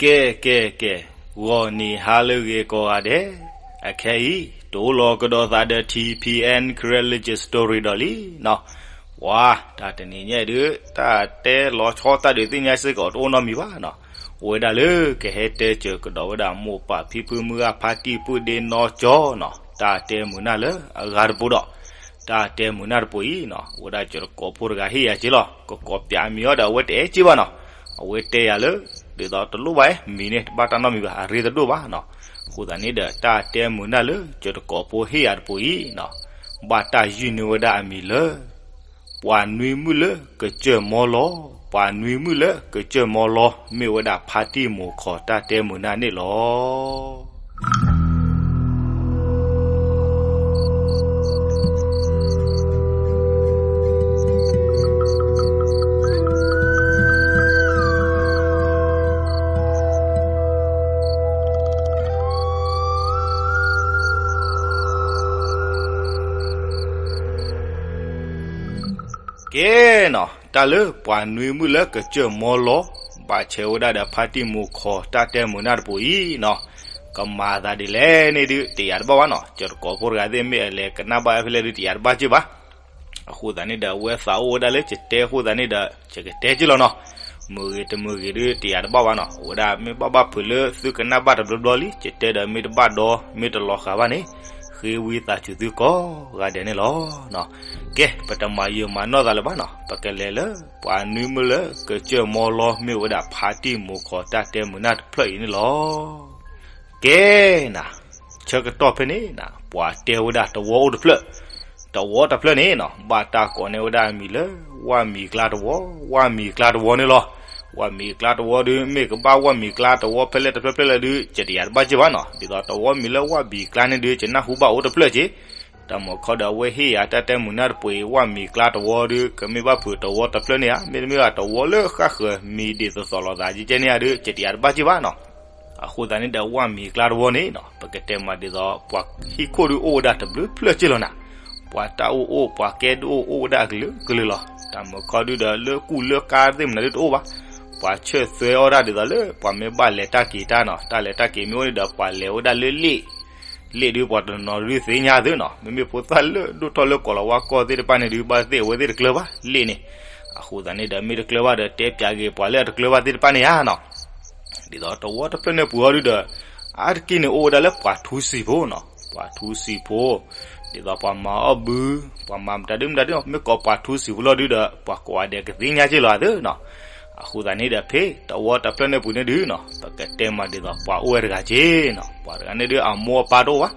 ကဲ ကဲ ကဲ ကဲ, ဂီၤနံၤဟါလၢအဂ့ၤကိးဂၤဒဲး, အခဲအံၤ တအိၣ်လီၤကဒီးသးဒီး ထံၣ်ဖံၣ်အဲၣ် Karen Legend Story ဒီးလံနီၤ, ပှၤ တၢ်တနံၤညါဒုး တၢ်တဲလီၤဆီတၢ်ဒုးသ့ၣ်ညါစ့ၢ်ကီးတအိၣ်နီတမံၤဘၣ်နီၤ, အိၣ်ဝဲဒၣ်လၢကဟဲတဲစၢၤကဒီးဝဲဒၣ်မိၢ်ပၢ်ဖံဖုမုၢ်ဂၢ်ဖါတံၢ်ပုၢ်ဒ့နီၢ်ကၠီ တၢ်တဲမုာ်နၢ်လၢအဂၤတပူၤဒီး တၢ်တဲမုာ်နၢ်တပူၤအံၤနီၤ, အိၣ်ဝဲဒၣ်စၢၤတကိးဖိတဂၤဟ့ၣ်ယၤက့လီၤ, ကကိးပၠးအမံၤအီၤဒီးအဝဲတအဲၣ်က့ဘၣ်နီၤ, အဝဲတဲယၤလၢ ဒ်သိးတလိၣ်ဘၣ်အမံၤန့ၣ် တဘၣ်တၢ်နီတမံၤဘၣ် အရ့တဒိၣ်ဘၣ်နီၤ, အဃိသတးန့ၣ်ဒီး တၢ်တဲမုာ်နၢ်လၢစၢၤတကိးဖိဟ့ၣ်ယၤတပူၤအံၤနီၤ, ဘၣ်တၢ်ယုၢ်န့ၢ်ဝဲဒၣ်အမံၤလၢ ပှၤနွံမုၣ်လၢကစၢၢ်မီလီၤ, ပှၤနွံမုၣ်လၢကစၢၢ်မီလီၤ မ့ၢ်ဝဲဒၣ်ဖါတံၢ်မိၤခီၣ်တၢ်တဲမုာ်နၢ်န့ၣ်လီၤ. ကဲနီၤ, တၢ်လၢပှၤနွံမုၣ်လၢကစၢၢ်မီလီၤ ဘၣ်ဆဲးဝဲဒၣ်ဒီးဖါတံၢ်မိၤခီၣ်တၢ်တဲမုာ်နၢ်တပူၤအံၤနီၤ, ကမၤအသးဒ်လဲၣ်န့ၣ်ဒုး တယာ်တဘၣ်ဘၣ်နီၤ, စၢၤတကိးဖိတဂၤသ့ၣ်မ့ၢ်အလဲၤကနၣ်ဘၣ်ဖဲလဲၣ်ဒုး တယာ်တဘၣ်က့ဘၣ် အဃိသတးန့ၣ်ဒီး အဝဲသးအိၣ်ဝဲဒၣ်လၢယတဲအဃိသတးန့ၣ်ဒီး ယကတဲက့လီၤနီၤ, မုာ်ဂ့ၤတမုာ်ဂ့ၤဒုး တယာ်တဘၣ်ဘၣ်နီၤ, အိၣ်ဝဲဒၣ်မ့ၢ်ဘၣ်ဘၣ်ဖုးလၢသုကနၣ်ဘၣ်တဘျီဘျီလံ, ယတဲဒီးမ့ၢ်တဘၣ်ဒီ မ့ၢ်တလီၤဃာ်ဘၣ်န့ၣ် ဃ့ဝံသးစူၤသုကိးဂၤဒဲးန့ၣ်လီၤ. ကဲ ပတမၤယံာ်မၤနီၢ်သးလၢၤဘၣ်နီၤ, ပကလဲၤလၢ ပှၤနွံမုၣ်လၢကစၢၢ်မီလီၤ မ့ၢ်ဝဲဒၣ်ဖါတံၢ်မိၤခီၣ်တၢ်တဲမုာ်နၢ်တဖျၢၣ်အံၤန့ၣ်လီၤ. ကဲနၤ, ဆၢကတီၢ်ဖဲန့ၣ်နၤ ပှၤတဲဝဲဒၣ်တဝီအိၣ်တဖျၢၣ်, တဝီတဖျၢၣ်န့ၣ်နီၤ ဘၣ်တၢ်ကိးန့ၢ်ဝဲဒၣ်အမံၤလၢ ဝၣ်မံၤကျါတဝီ, ဝၣ်မံၤကျါတဝီန့ၣ်လီၤ. ဝၣ်မံၤကျါတဝီဒုး မ့ၢ်ကဘၣ်ဝၣ်မံၤကျါတဝီဖဲလဲၣ်တဖျၢၣ်ဖဲလဲၣ်ဒုး ယတယာ်တဘၣ်က့ဘၣ်နီၤ, ဒ်သိးတဝီမံၤလၢဝၣ်မံၤကျါန့ၣ်ဒုး ယနၢ်ဟူဘၣ်အိၣ်တဖျၢၣ်က့ တၢ်မုာ်ခီဒီးအဝဲဟ့ၣ်ယၤတၢ်တဲမုာ်နၢ်တပူၤအံၤ ဝၣ်မံၤကျါတဝီဒုး ကမ့ၢ်ဘၣ်ဖုးတဝီတဖျၢၣ်န့ၣ်ဧါ, မ့တမ့ၢ်ဘၣ်တဝီလၢဃၣ်ဃၢၤမံၤဒ်သိးသိးလိာ်သးကဲကဲန့ၣ်ဧါဒုး ယတယာ်တဘၣ်က့ဘၣ်နီၤ. အဃိသတးန့ၣ်ဒီး ဝၣ်မံၤကျါတဝီန့ၣ်နီၤ ပကတဲမးဒ်သိး ပှၤဟံၣ်ခိၣ်ဒုးအိၣ်ဝဲဒၣ်တဘျုးဖျၢၣ်က့လီၤနၤ. ပှၤတၢ်အိၣ်အိၣ် ပှၤကဲဒိၣ်အိၣ် အိၣ်ဝဲဒၣ်အကလုာ်ကလုာ်လီၤ. တၢ်မုာ်ခီဒုးဒီး လၢကူၣ်လၢကါသ့ၣ်မနုၤဒုးတအိၣ်ဘၣ်. ပှၤဆၢၣ်သွဲအီၣ်ဒၣ်ဒ်သိးလၢ ပှၤမ့ၢ်ဘၣ်လဲၤတၢ်က့ၤတၢ်နီၤ, တၢ်လဲၤတၢ်က့ၤမ့ၢ်အိၣ်န့ၣ်ဒီး ပှၤလဲၤဝဲဒၣ်လၢလ့ၣ် လ့ၣ်ဒုးပှၤတနီၤဒုးသ့ၣ်ညါသုနီၤ, မ့မ့ၢ်ဖိသၣ်လၢဒိၣ်ထီၣ်လၢကီးလီၤဝါကီၢ်သ့ၣ်တဖၣ်န့ၣ်ဒုး ဘၣ်သ့ၣ်အဝဲသ့ၣ်တကျၢၤဘၣ်လ့ၣ်န့ၣ်. အဃိသတးန့ၣ်ဒီး မ့ၢ်တကျၢၤဘၣ်ဒီး တဲပၠးဂ့ၤပှၤလၢအတကျၢၤဘၣ်သ့ၣ်တဖၣ်န့ၣ်ဧါနီၤ. ဒ်သိးတဝီတဖျၢၣ်န့ၣ်ပူၤအီၤဒုးဒီး အါတက့ၢ်န့ၣ်အိၣ်ဝဲဒၣ်လၢပှၤထူစံာ်ဖိနီၤ, ပှၤထူစံာ်ဖိ, ဒ်သိးပှၤမၤအီၣ်ဘု, ပှၤမၤမတၤဒုးမတၤဒုး မ့ၢ်ကိးပှၤထူစံာ်ဖိလီၤဒုးဒီး ပှၤကိးဂၤဒဲးကသ့ၣ်ညါက့လီၤသုနီၤ. အဃိသတးန့ၣ်ဒီး ဖဲတဝီတဖျၢၣ်န့ၣ်ပူၤန့ၣ်ဒုးနီၤ ပကတဲမးဒ်သိး ပှၤအိၣ်ဝဲတဂၤက့နီၤ, ပှၤတဂၤန့ၣ်ဒုး အမိၢ်အပၢ်တအိၣ်ဘၣ်,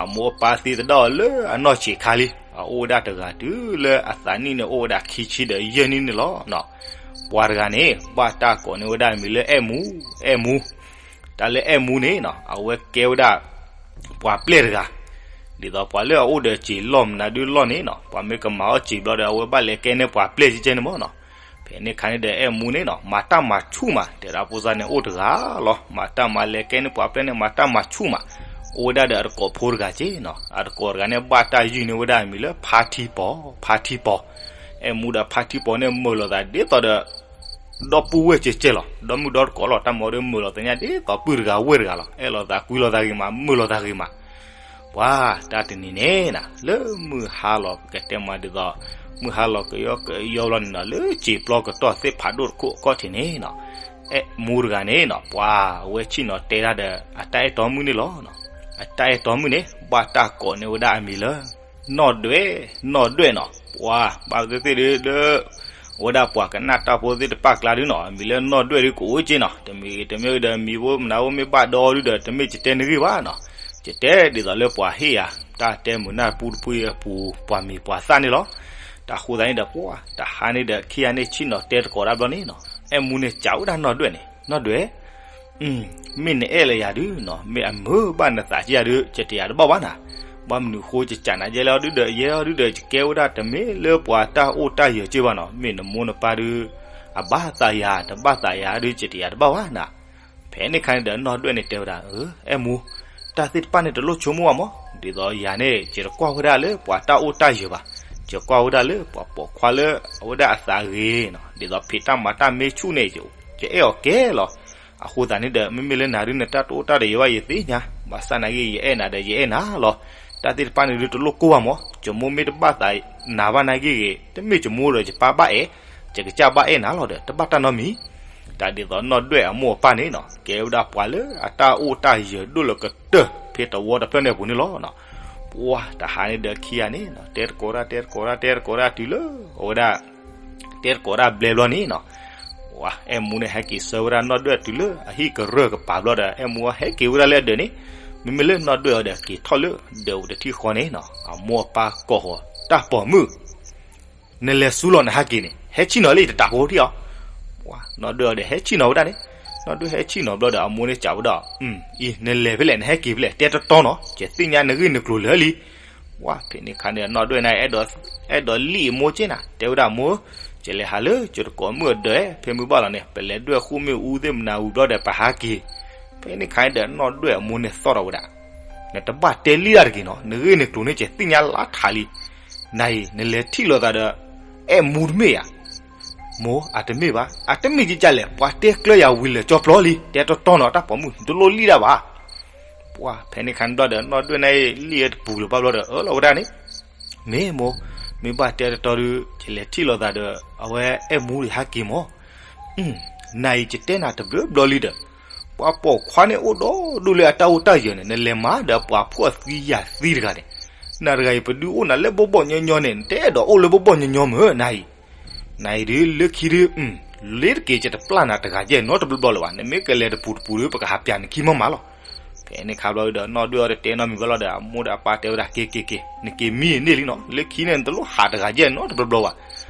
အမိၢ်အပၢ်သံသဒၣ်အီၤလၢအနီၢ်ဆံးခါလံ, အအိၣ်ဝဲဒၣ်တဂၤတုၤလၢအသးနံၣ်န့ၣ် အိၣ်ဝဲဒၣ်ခံဆံဒီးယဲၢ်နံၣ်န့ၣ်လီၤ. ပှၤတဂၤန့ၣ် ဘၣ်တၢ်ကိးန့ၢ်ဝဲဒၣ်အမံၤလၢအဲၣ်မူ, အဲၣ်မူ, တၢ်လၢအဲၣ်မူန့ၣ်နီၤ အဝဲကဲဝဲဒၣ် ပှၤပျဲၢ်တဂၤ, ဒ်သိးပှၤလၢအအိၣ်ဒီးစံာ်လီၢ်မနုၤဒုးလီၢ်န့ၣ်နီၤ ပှၤမ့ၢ်ကမၤအီၣ်စံာ်ဘျီဒီး အဝဲဘၣ်လဲၤကဲန့ၢ်ပှၤပျဲၢ်ကဲန့ၣ်မ့ၢ်နီၤ. ဖဲန့ၣ်ခါန့ၣ်ဒီး အဲၣ်မူန့ၣ်နီၤ မၤတၢ်မၤဆူၣ်မး တဲဒၣ်ဖိသၣ်န့ၣ်အိၣ်တဂၤလီၤ, မၤတၢ်မၤလဲၤကဲန့ၢ်ပှၤပျဲၢ်န့ၣ် မၤတၢ်မၤဆူၣ်မး, အိၣ်ဝဲဒၣ်ဒီးအတကိးဖိတဂၤက့နီၤ, အတကိးတဂၤန့ၣ် ဘၣ်တၢ်ယုၢ်န့ၢ်ဝဲဒၣ်အမံၤလၢဖါထံပီၤ, ဖါထံပီၤ အဲၣ်မူဒီးဖါထံပီၤန့ၣ် မုာ်လိာ်သးဒ်သိးဒီး ဒီပုၢ်ဝဲၢ်ကဲကဲလီၤ, ဒီမုၣ်ဒီတကိးလီၤ, တၢ်မၤဒီးမုာ်လိာ်သးညါဒ်သိးပုၢ်တဂၤဝဲၢ်တဂၤလီၤ, အဲၣ်လိာ်သးကွံလိာ်သးဂ့ၤမး, မုာ်လိာ်သးဂ့ၤမး. ပှၤတၢ်တနံၤန့ၣ်နီၤ လၢမုၢ်ဟါလီၤ ပကတဲမးဒ်သိး မုၢ်ဟါလီၤကယီကယီလီၤန့ၣ်နီၤ လၢစံာ်ပျီကတီၢ်သ့ၣ်ဖးဒိၣ်တခိၣ်အခီၣ်ထံးန့ၣ်နီၤ အဲၣ်မူတဂၤန့ၣ်နီၤ ပှၤအဝဲဆ့ၣ်နီၤတဲတၢ်ဒီး အတၢ်အဲၣ်တီမုၣ်န့ၣ်လီၤ. အတၢ်အဲၣ်တီမုၣ်န့ၣ် ဘၣ်တၢ်ကိးန့ၢ်ဝဲဒၣ်အမံၤလၢ နီၢ်ဒွဲၣ်, နီၢ်ဒွဲၣ်နီၤ. ပှၤဘၣ်သ့ၣ်သ့ၣ်ဒုး လၢ အဝဲဒၣ်ပှၤကနၣ်တၢ်ဖိသ့ၣ်တဖၣ်ကျါဒုးနီၤ အမံၤလၢနီၢ်ဒွဲၣ်ဒုးကအိၣ်က့နီၤ. တမံၤဂ့ၤတမံၤဂ့ၤဒီး မံၤဖိမနုၤဖိမ့ၢ်ဘၣ်ဒီဒုးဒီး တမ့ၢ်ယတဲန့ၢ်ဂ့ၤဘၣ်နီၤ. ယတဲဒ်သိးလၢပှၤဟ့ၣ်ယၤ တၢ်တဲမုာ်နၢ်ပူတဖုအံၤအပူၤ ပှၤမံၤပှၤသၣ်န့ၣ်လီၤ. တၢ်ဃိသတးန့ၣ်ဒီး ပှၤတဟါန့ၣ်ဒီး ခံဂၤန့ၣ်ဆ့ၣ်နီၤတဲသကိးတၢ်ဘျီန့ၣ်နီၤ အဲၣ်မူန့ၣ်စံးဝဲဒၣ်နီၢ်ဒွဲၣ်န့ၣ် နီၢ်ဒွဲၣ် မ့ၢ်နအဲၣ်လၢယၤဒုးနီၤ မ့ၢ်အမုာ်ဘၣ်နသးက့ယၤဒုး ယတယာ်တဘၣ်ဘၣ်နၤ. ဘၣ်မနုၤဃိယကးနၤယဲလၢအီၤဒုးဒီး ယဲအီၤဒုးဒီး ယကဲဝဲဒၣ်တမ့ၢ်လၢပှၤတၢ်အိၣ်တၢ်ယၢၤက့ဘၣ်နီၤ မ့ၢ်နမိၢ်နပၢ်ဒုး အဘၣ်သးယၤ တဘၣ်သးယၤဒုး ယတယာ်တဘၣ်ဘၣ်နၤ. ဖဲန့ၣ်ခါန့ၣ်ဒီး နီၢ်ဒွဲၣ်န့ၣ်တဲဝဲဒၣ် အဲၣ်မူ တၢ်သ့ၣ်တဖၣ်န့ၣ်တလိၣ်ဆိကမိၣ်ဘၣ်မး ဒ်သိးယၤန့ၣ် ယတကွၢ်ဝဲဒၣ်လၢပှၤတၢ်အိၣ်တၢ်ယၢၤဘၣ် ယကွၢ်ဝဲဒၣ်လၢပှၤပိာ်ခွါလၢအဝဲဒၣ်အသးဂ့ၤနီၤ ဒ်သိးဖံးတၢ်မၤတၢ်မ့ၢ်ဆူၣ်န့ၣ် ယအဲၣ်အီၤကဲလီၤ. အဃိသတးန့ၣ်ဒီး မ့မ့ၢ်လၢနၤဒုး နတၢ်တအိၣ်တၢ်ဒီးယၤဘၣ် ယသ့ၣ်ညါ, ဘၣ်ဆၣ်နာ်က့ ယအဲၣ်နၤဒီး ယအဲၣ်နၤလီၤ. တၢ်သ့ၣ်တဖၣ်န့ၣ်ဒုး တလိၣ်ကိၢ်ဘၣ်မး, ယမိၢ်မ့ၢ်တဘၣ်သးနၤဘၣ်နာ်က့ဂ့ၤ, တမ့ၢ်ယမိၢ်ဒီး ယပၢ်ဘၣ်အဲၣ်, ယကစၢ်ဘၣ်အဲၣ်နၤလီၤဒီး တဘၣ်တၢ်နီတမံၤ. တၢ်ဒ်သိးနီၢ်ဒွဲၣ်အမိၢ်အပၢ်န့ၣ်နီၤ ကဲဝဲဒၣ်ပှၤလၢအတၢ်အိၣ်တၢ်ယၢၤဒိၣ်လၢကတၢၢ် ဖဲတဝီတဖျၢၣ်န့ၣ်အပူၤန့ၣ်လီၤ. ပှၤတဟါန့ၣ်ဒီးခံဂၤန့ၣ်နီၤ တဲတကိးတၢ် တဲတကိးတၢ် တဲတကိးတၢ်တုၤလၢ အဝဲဒၣ် တဲတကိးတၢ်ဘျဲဘျီန့ၣ်နီၤ, အဲၣ်မူန့ၣ်ဟဲက့ၤဆှၢဝဲဒၣ်နီၢ်ဒွဲၣ်တုၤလၢအဟံၣ်ကရၢၢ်ကပၤဘျီဒီး အဲၣ်မူဟဲက့ၤဝဲဒၣ်လၢအဒၢးန့ၣ်, မ့မ့ၢ်လၢနီၢ်ဒွဲၣ်အီၤဒီးက့ၤထီၣ်လၢဒၢးပူၤတထံၣ်ဃီန့ၣ်နီၤ အမိၢ်အပၢ်ကိးဃီၤ တၢ်ပိာ်မုၣ် နလဲၤဆူလီၤနဟဲက့ၤန့ၣ် ဟဲဆံၣ်နီၤလၢယတတးဖိထံၣ်အီၤ. နီၢ်ဒွဲၣ်အီၤဒီးဟဲဆံၣ်နီၤဝဲဒၣ်န့ၣ်, နီၢ်ဒွဲၣ်ဟဲဆံၣ်နီၤဘျီဒီး အမိၢ်န့ၣ်စံးဝဲဒၣ်, အံၤ နလဲၤဖဲလဲၣ် နဟဲက့ၤဖဲလဲၣ် တဲတတီနီၤ ယသ့ၣ်ညါနဂ့ၢ်နကျိၤလၢာ်လံ. ဝဲဖဲန့ၣ်ခါန့ၣ် နီၢ်ဒွဲၣ်န့ၣ် အဲၣ်ဒိးလံၣ်အမိၢ်က့ၢ်နၤ တဲဝဲဒၣ်မိၢ်, ယလဲၤဟးလၢယတကိးမုၣ်အဒၢး ဖဲမုၢ်ဘၣ်လီၤန့ၣ် ပလဲၤဒွဲၣ်ဃိၣ်မ့ၣ်အူသ့ၣ်မနၤဝံၤဘျီဒီးပဟးက့ၤ. ဖဲန့ၣ်ခါန့ၣ်ဒီး နီၢ်ဒွဲၣ်အမိၢ်န့ၣ်သီၣ်ထီၣ်ဝဲဒၣ်, နတဘၣ်တဲလံၣ်ဒၣ်တဂ့ၤနီၤ နဂ့ၢ်နကျိၤန့ၣ် ယသ့ၣ်ညါလါထးလံ. နၤအံၤ နလဲၤထံၣ်လိာ်သးဒီး အဲၣ်မူတမ့ၢ်ဧါ. မိၢ် အတမ့ၢ်ဘၣ်, အတမ့ၢ်ကကလဲၣ် ပှၤတဲကျၢၤယၤဝံၤလၢာ်ကၠီပျီလံ တဲတတီနီၤ တၢ်ပိာ်မုၣ် နတလိၣ်လံၣ်ဒၣ်ဘၣ်. ပှၤဖဲန့ၣ်ခါန့ၣ်ဘျီဒီး နီၢ်ဒွဲၣ်န့ၣ်လံၣ်ဝဲတပူၤလၢၤဘၣ်ဘျီဒီး အၢၣ်လီၤဝဲဒၣ်န့ၣ်, မ့ၢ်မိၢ်, မ့ၢ်ဘၣ်တဲတတီဒီး ယလဲၤထံၣ်လိာ်သးဒီး အဝဲအဲၣ်မူဒီးဟဲက့ၤမး. နၤအံၤယတဲနၤတဘျီဘျီလံဒီး ပှၤပိာ်ခွါန့ၣ်အိၣ်ဒီးဒိၣ်လၢအတၢ်အိၣ်တၢ်ယၢၤန့ၣ် နလဲၤမၤဒီးပှၤဖှီၣ်သံယာ်သံတဂၤန့ၣ်, နၤတဂၤအံၤ ပဒုးအိၣ်နၤလၢဘိဘိၣ်ညီညီန့ၣ် နတအဲၣ်ဒိးအိၣ်လၢဘိဘိၣ်ညီညီမ့ၢ်နၤအံၤ. နၤအံၤဒုး လၢခံဒုး လ့တက့ၤ ယတပျၢ်နၤတဂၤယဲၢ်နီတဘျီဘျီလၢၤဘၣ်, နမ့ၢ်ကလဲၤတပူၤတပူၤဒီး ပကဟးပျးနခံမးမးလီၤ. ဖဲန့ၣ်ခါဘျီဒီး နီၢ်ဒွဲၣ်အီၤဒီးတဲနီတမံၤဘၣ်လီၤဒီး အမိၢ်ဒီးအပၢ်တဲဝဲဒၣ် က့ၤက့ၤက့ၤ နက့ၤမံန့ၣ်လံနီၤ, လၢခံန့ၣ် နတလိၣ်ဟးတဂၤယဲၢ်နီတဘျီဘျီဘၣ်.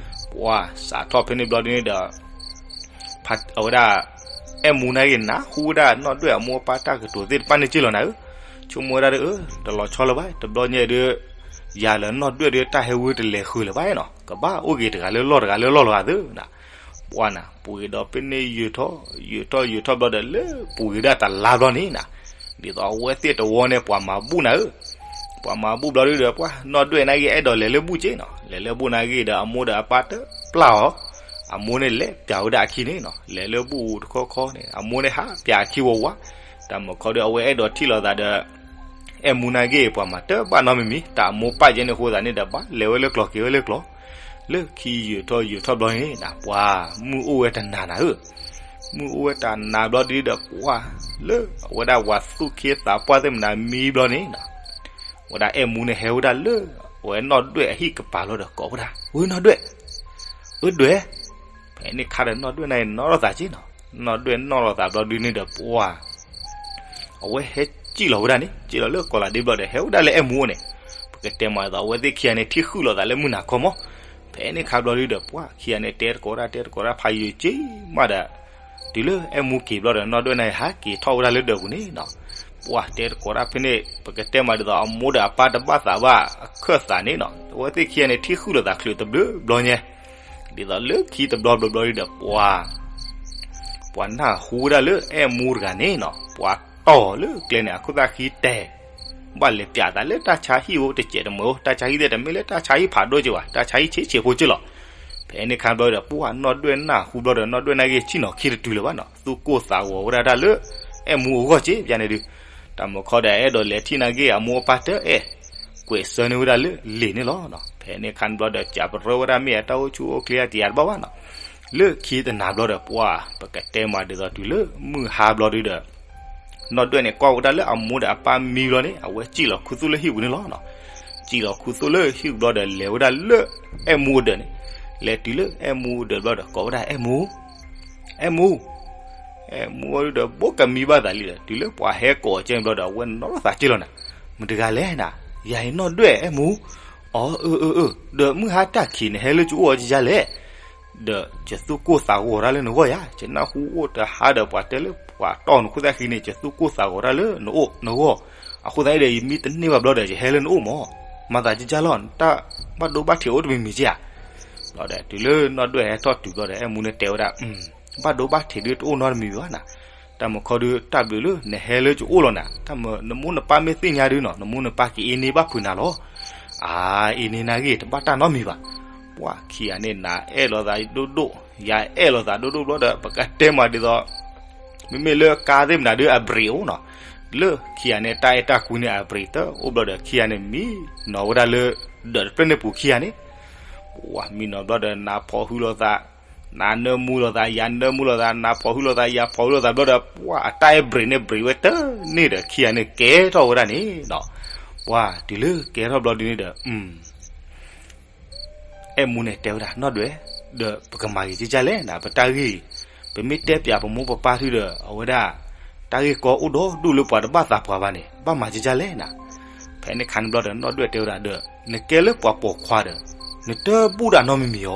ပှၤစးထီၣ်ဖဲန့ၣ်ဘျီဒ်န့ၣ်ဒီး အဝဲဒၣ် အဲၣ်မူန့ၣ်ဂ့ၤ နၢ်ဟူဝဲဒၣ်နီၢ်ဒွဲၣ်အမိၢ်အပၢ်တၢ်ကတိၤသ့ၣ်တဖၣ်န့ၣ်က့ၢ်လီၤနၤဧၢ, ဆိကမိၣ်ဝဲဒၣ်ဒီး အၢ တလီၤဆီလၢၤဘၣ် တဘျီညါဒီး ယၤလၢနီၢ်ဒွဲၣ်ဒီး တၢ်ဟဲဝံတလဲၤဃုာ်လၢၤဘၣ်နီၤ, ကဘၣ်အိၣ်က့ၤတဂၤလၢလီၢ်တဂၤလၢလီၢ်လီၤဂာ်သ့နၤ. ပှၤနၤ ပှ့ၤဒီးဖဲန့ၣ်ယုာ်ထီၣ် ယုာ်ထီၣ်ယုာ်ထီၣ်ဘျီဒီး လၢပှ့ၤဒၣ်တလါဘျီန့ၣ်နၤ, ဒ်သိးအဝဲသ့ၣ်တဝီန့ၣ် ပှၤမၤဘူၣ်နၤဧၢ, ပှၤမၤဘူၣ်ဘျီဒ်ဒီး ပှၤနီၢ်ဒွဲၣ်န့ၣ်ဂ့ၤ အဲၣ်ဒိးလဲၤလၢဘူၣ်က့ၢ်နီၤ, လဲၤလၢဘူၣ်န့ၣ်ဂ့ၤဒီး အမိၢ်ဒီးအပၢ်တပျၢ်အီၤ, အမိၢ်န့ၣ်လဲၤပျးဝဲဒၣ်အခံန့ၣ်နီၤ, လဲၤလၢဘူၣ်တခီခီန့ၣ် အမိၢ်န့ၣ်ဟးပျးအခံဝးဝး, တၢ်မုၢ်ခီဒီး အဝဲအဲၣ်ဒိးထံၣ်လိာ်သးဒီး အဲၣ်မူန့ၣ်ဂ့ၤ ပှၤမၤတဘၣ်နီတမံၤမံၤ, တၢ်အမိၢ်ပာ်ယဲန့ၣ်အဃိသတးန့ၣ်ဒီး ဘၣ်လဲၤဝဲလၢကျိၤက့ၤဝဲလၢကျိၤ, လၢခံယုာ်ထီၣ်ယုာ်ထီၣ်ဘျီန့ၣ်နၤ ပှၤမုၢ်အိၣ်ဝဲတနၤနၤဧၢ, မုၢ်အိၣ်ဝဲတနၤဘျီဒ်ဒီး ပှၤလၢအဝဲဒၣ်ပှၤသူၣ်က့သးပှၢ်သ့ၣ်မနၤမံဘျီန့ၣ်နၤ, ဝဲဒၣ်အဲၣ်မူန့ၣ်ဟဲဝဲဒၣ်လၢ အဝဲနီၢ်ဒွဲၣ်အဟံၣ်ကပၤလီၤဒီးကိးဝဲဒၣ် ဝဲနီၢ်ဒွဲၣ်, အၢဒွဲၣ်, ဖဲန့ၣ်ခါဒီးနီၢ်ဒွဲၣ်န့ၣ်နီၣ်ထီၣ်သးက့ၢ်နီၤ, နီၢ်ဒွဲၣ်နီၣ်လီၤသးဘျီဒ်န့ၣ်ဒီး ပှၤ အဝဲဟဲစံၣ်လီၤဝဲဒၣ်န့ၣ် စံၣ်လီၤလၢကီးလးဒ့ဘျီဒီး ဟဲဝဲဒၣ်လၢအဲၣ်မူအအိၣ်န့ၣ်, ပကတဲမးဒ်သိး အဝဲသ့ၣ်ခံဂၤန့ၣ် ထံၣ်ဃုာ်လိာ်သးလၢမုၢ်နၤခီမး, ဖဲန့ၣ်ခါဘျီဒ်ဒီး ပှၤခံဂၤန့ၣ် တဲတကိးတၢ် တဲတကိးတၢ် ဖးယံာ်က့ၤမးဒီး တုၤလၢအဲၣ်မူက့ၤဘျီဒီး နီၢ်ဒွဲၣ်န့ၣ် ဟးက့ၤထီၣ်ဝဲဒၣ်လၢဒၢးပူၤန့ၣ်နီၤ, ပှၤတဲတကိးတၢ်ဖဲန့ၣ် ပကတဲမးဒ်သိး အမိၢ်ဒီးအပၢ်တဘၣ်သးဘၣ်အခၢၣ်သးန့ၣ်နီၤ, အဝဲသ့ၣ်ခံဂၤန့ၣ် ထံၣ်ဃုာ်လိာ်သးချုးတဘျုးဘျီညါ ဒ်သိးလၢခံတဘျီဘျီဘျီဒ်ဒီး ပှၤ ပှၤနၢ်ဟူဝဲဒၣ်လၢအဲၣ်မူတဂၤန့ၣ်နီၤ ပှၤတီၢ်လၢကျဲန့ၣ် အခိၣ်သၣ်ဃံတဲာ်, ဘၣ်လဲၤပျးသးလၢတၢ်ဆါဟံၣ်အိၣ်တစဲးတမှဲၤအိၣ်, တၢ်ဆါဟံၣ်သ့ၣ်တမ့ၢ်လၢတၢ်ဆါဟံၣ်ဖးဒိၣ်က့ဘၣ်, တၢ်ဆါဟံၣ်ဆံးဆံးဖိက့လီၤ. ဖဲန့ၣ်ခါဘျီဒီး ပှၤနီၢ်ဒွဲၣ်နၢ်ဟူဘျီဒီး နီၢ်ဒွဲၣ်န့ၣ်ဂ့ၤ ဆ့ၣ်နီၤခံတတုၤလၢၤဘၣ်နီၤ, သူၣ်ကိၢ်သးဂီၤဝဲဒၣ်တၢ်လၢ အဲၣ်မူအဂီၢ်က့ ပျဲန့ၣ်ဒုး, တၢ်မုၢ်ခီဒီး အဲၣ်ဒိးလဲၤထံၣ်န့ၣ်ဂ့ၤအမိၢ်အပၢ်တအဲၣ် ကွဲးဆၢန့ၢ်ဝဲဒၣ်လၢလံာ်န့ၣ်လီၤ. ဖဲန့ၣ်ခါန့ၣ်ဘျီဒီး ကးပရၢဝဲဒၣ်မ့ၢ်အတၢ်အိၣ်ဆူၣ်အိၣ်ချ့အတယၤတဘၣ်ဘၣ်နီၤ, လၢခံတနၤဘျီဒီး ပှၤ ပကတဲမးဒ်သိးတုၤလၢမုၢ်ဟါဘျီဒုးဒီး နီၢ်ဒွဲၣ်န့ၣ် ကွၢ်ဝဲဒၣ်လၢအမိၢ်ဒီးအပၢ်မံဘျီန့ၣ် အဝဲစံၣ်လီၤခူသူၣ်လၢဟံၣ်ပူၤန့ၣ်လီၤ. စံၣ်လီၤခူသူၣ်လၢဟံၣ်ပူၤဘျီဒီး လဲၤဝဲဒၣ်လၢအဲၣ်မူအဒၢးန့ၣ်, လဲၤတုၤလၢအဲၣ်မူအဒၢးဘျီဒီး ကိးဝဲဒၣ် အဲၣ်မူ, အဲၣ်မူ, အဲၣ်မူဒီး ဘိးကမံဘၣ်သးလံဒီး တုၤလၢပှၤဟဲကိးကဲဘျီဒီး အဝဲနီၣ်ထီၣ်သးက့လီၤနၤ, မတဂၤလဲၣ်နၤ, ယၤအံၤနီၢ်ဒွဲၣ် အဲၣ်မူ, အီၤ အၢ အၢ အၢ ဒီးမုၢ်ဟါတၢ်ခံးနဟဲလၢကအိၣ်အီၤကယၤလဲၣ် ဒီးယသူၣ်ကိၢ်သးဂီၤတၢ်လၢနဂီၢ်ယၤ, ယနၢ်ဟူအိၣ်တဟါဒီးပှၤတဲလၢပှၤတီၢ်နခိၣ်သၣ်ဃံန့ၣ် ယသူၣ်ကိၢ်သးဂီၤတၢ်လၢနအိၣ်နဂီၢ်, အဃိသတးန့ၣ်ဒီး ယမံတန့ၢ်ဘၣ်ဘျီဒီး ယဟဲလၢနအိၣ်မး, မၤသးကယၤလီၤ နတၢ်ဘၣ်ဒိဘၣ်ထံးအိၣ်တမံၤမံၤကယၤ, ဘျီဒီး တုၤလၢနီၢ်ဒွဲၣ်ဟဲထီၣ်တုၤဘျီဒီး အဲၣ်မူန့ၣ်တဲဝဲဒၣ် ဘၣ်ဒိဘၣ်ထံးဒုးတအိၣ်နီတမံၤဘၣ်နၤ, တၢ်မုၢ်ခီဒုးတၢ်ဘျုးလၢနဟဲလၢကအိၣ်လီၤနၤ, တၢ်မုၢ်နမိၢ်နပၢ်မ့ၢ်သ့ၣ်ညါဒုးနီၤ နမိၢ်နပၢ်ကအ့န့ၢ်ဘၣ်ဖုးနၤလီၤ, အါ အ့န့ၢ်နၤဂ့ၤ တဘၣ်တၢ်နီတမံၤဘၣ်, ပှၤခံဂၤန့ၣ် နအဲၣ်လိာ်သးဒိၣ်ဒိၣ် ယအဲၣ်လိာ်သးဒိၣ်ဒိၣ်ဘျီဒီး ပကတဲမးဒ်သိး မ့မ့ၢ်လၢကါသ့ၣ်မနုၤဒုးအ brake အိၣ်နီၤ, လၢခံဂၤန့ၣ် တၢ်အဲၣ်တၢ်ကွံန့ၣ်အ brake တအိၣ်ဘျီဒီး ခံဂၤန့ၣ်မံနီၤဝဲဒၣ်လၢ ဒၢးတဖျၢၣ်န့ၣ်ပူၤခံဂၤန့ၣ်, ပှၤမံနီၤဘျီဒီး နၤဖီၣ်ဟုလိာ်သး, နၤနၢမူလိာ်သး, ယၤနၢမူလိာ်သး, နၤဖီၣ်ဟုလိာ်သး, ယၤဖီၣ်ဟုလိာ်သးဘျီဒီး ပှၤအတၢ်အဲၣ် brake န့ၣ် brake ဝဲတန့ၢ်ဒီး ခံဂၤန့ၣ်ကဲထီၣ်ဝဲဒၣ်န့ၣ်နီၤ, ပှၤတုၤလၢကဲထီၣ်ဘျီဒုးန့ၣ်ဒီး အဲၣ်မူန့ၣ်တဲဝဲဒၣ် နီၢ်ဒွဲၣ်, ဒီးပကမၤဂ့ၤကကၢ်လဲၣ်နၤ, ပတၢ်ဂ့ၢ်, ပမ့ၢ်တဲပၠးပမိၢ်ပပၢ်ထုဒီး အဝဲဒၣ် တၢ်ဂ့ၢ်ကီအိၣ်ဒီဒူၣ်လၢပှၤတဘၣ်သးပှၢ်ဘၣ်န့ၣ် ဘၣ်မၤကကၢ်လဲၣ်နၤ. ဖဲန့ၣ်ခါန့ၣ်ဘျီဒီး နီၢ်ဒွဲၣ်တဲဝဲဒၣ်ဒီး နကဲလၢပှၤပိာ်ခွါဒီး နတဘူၣ်တၢ်နီတမံၤမံၤအီၤ,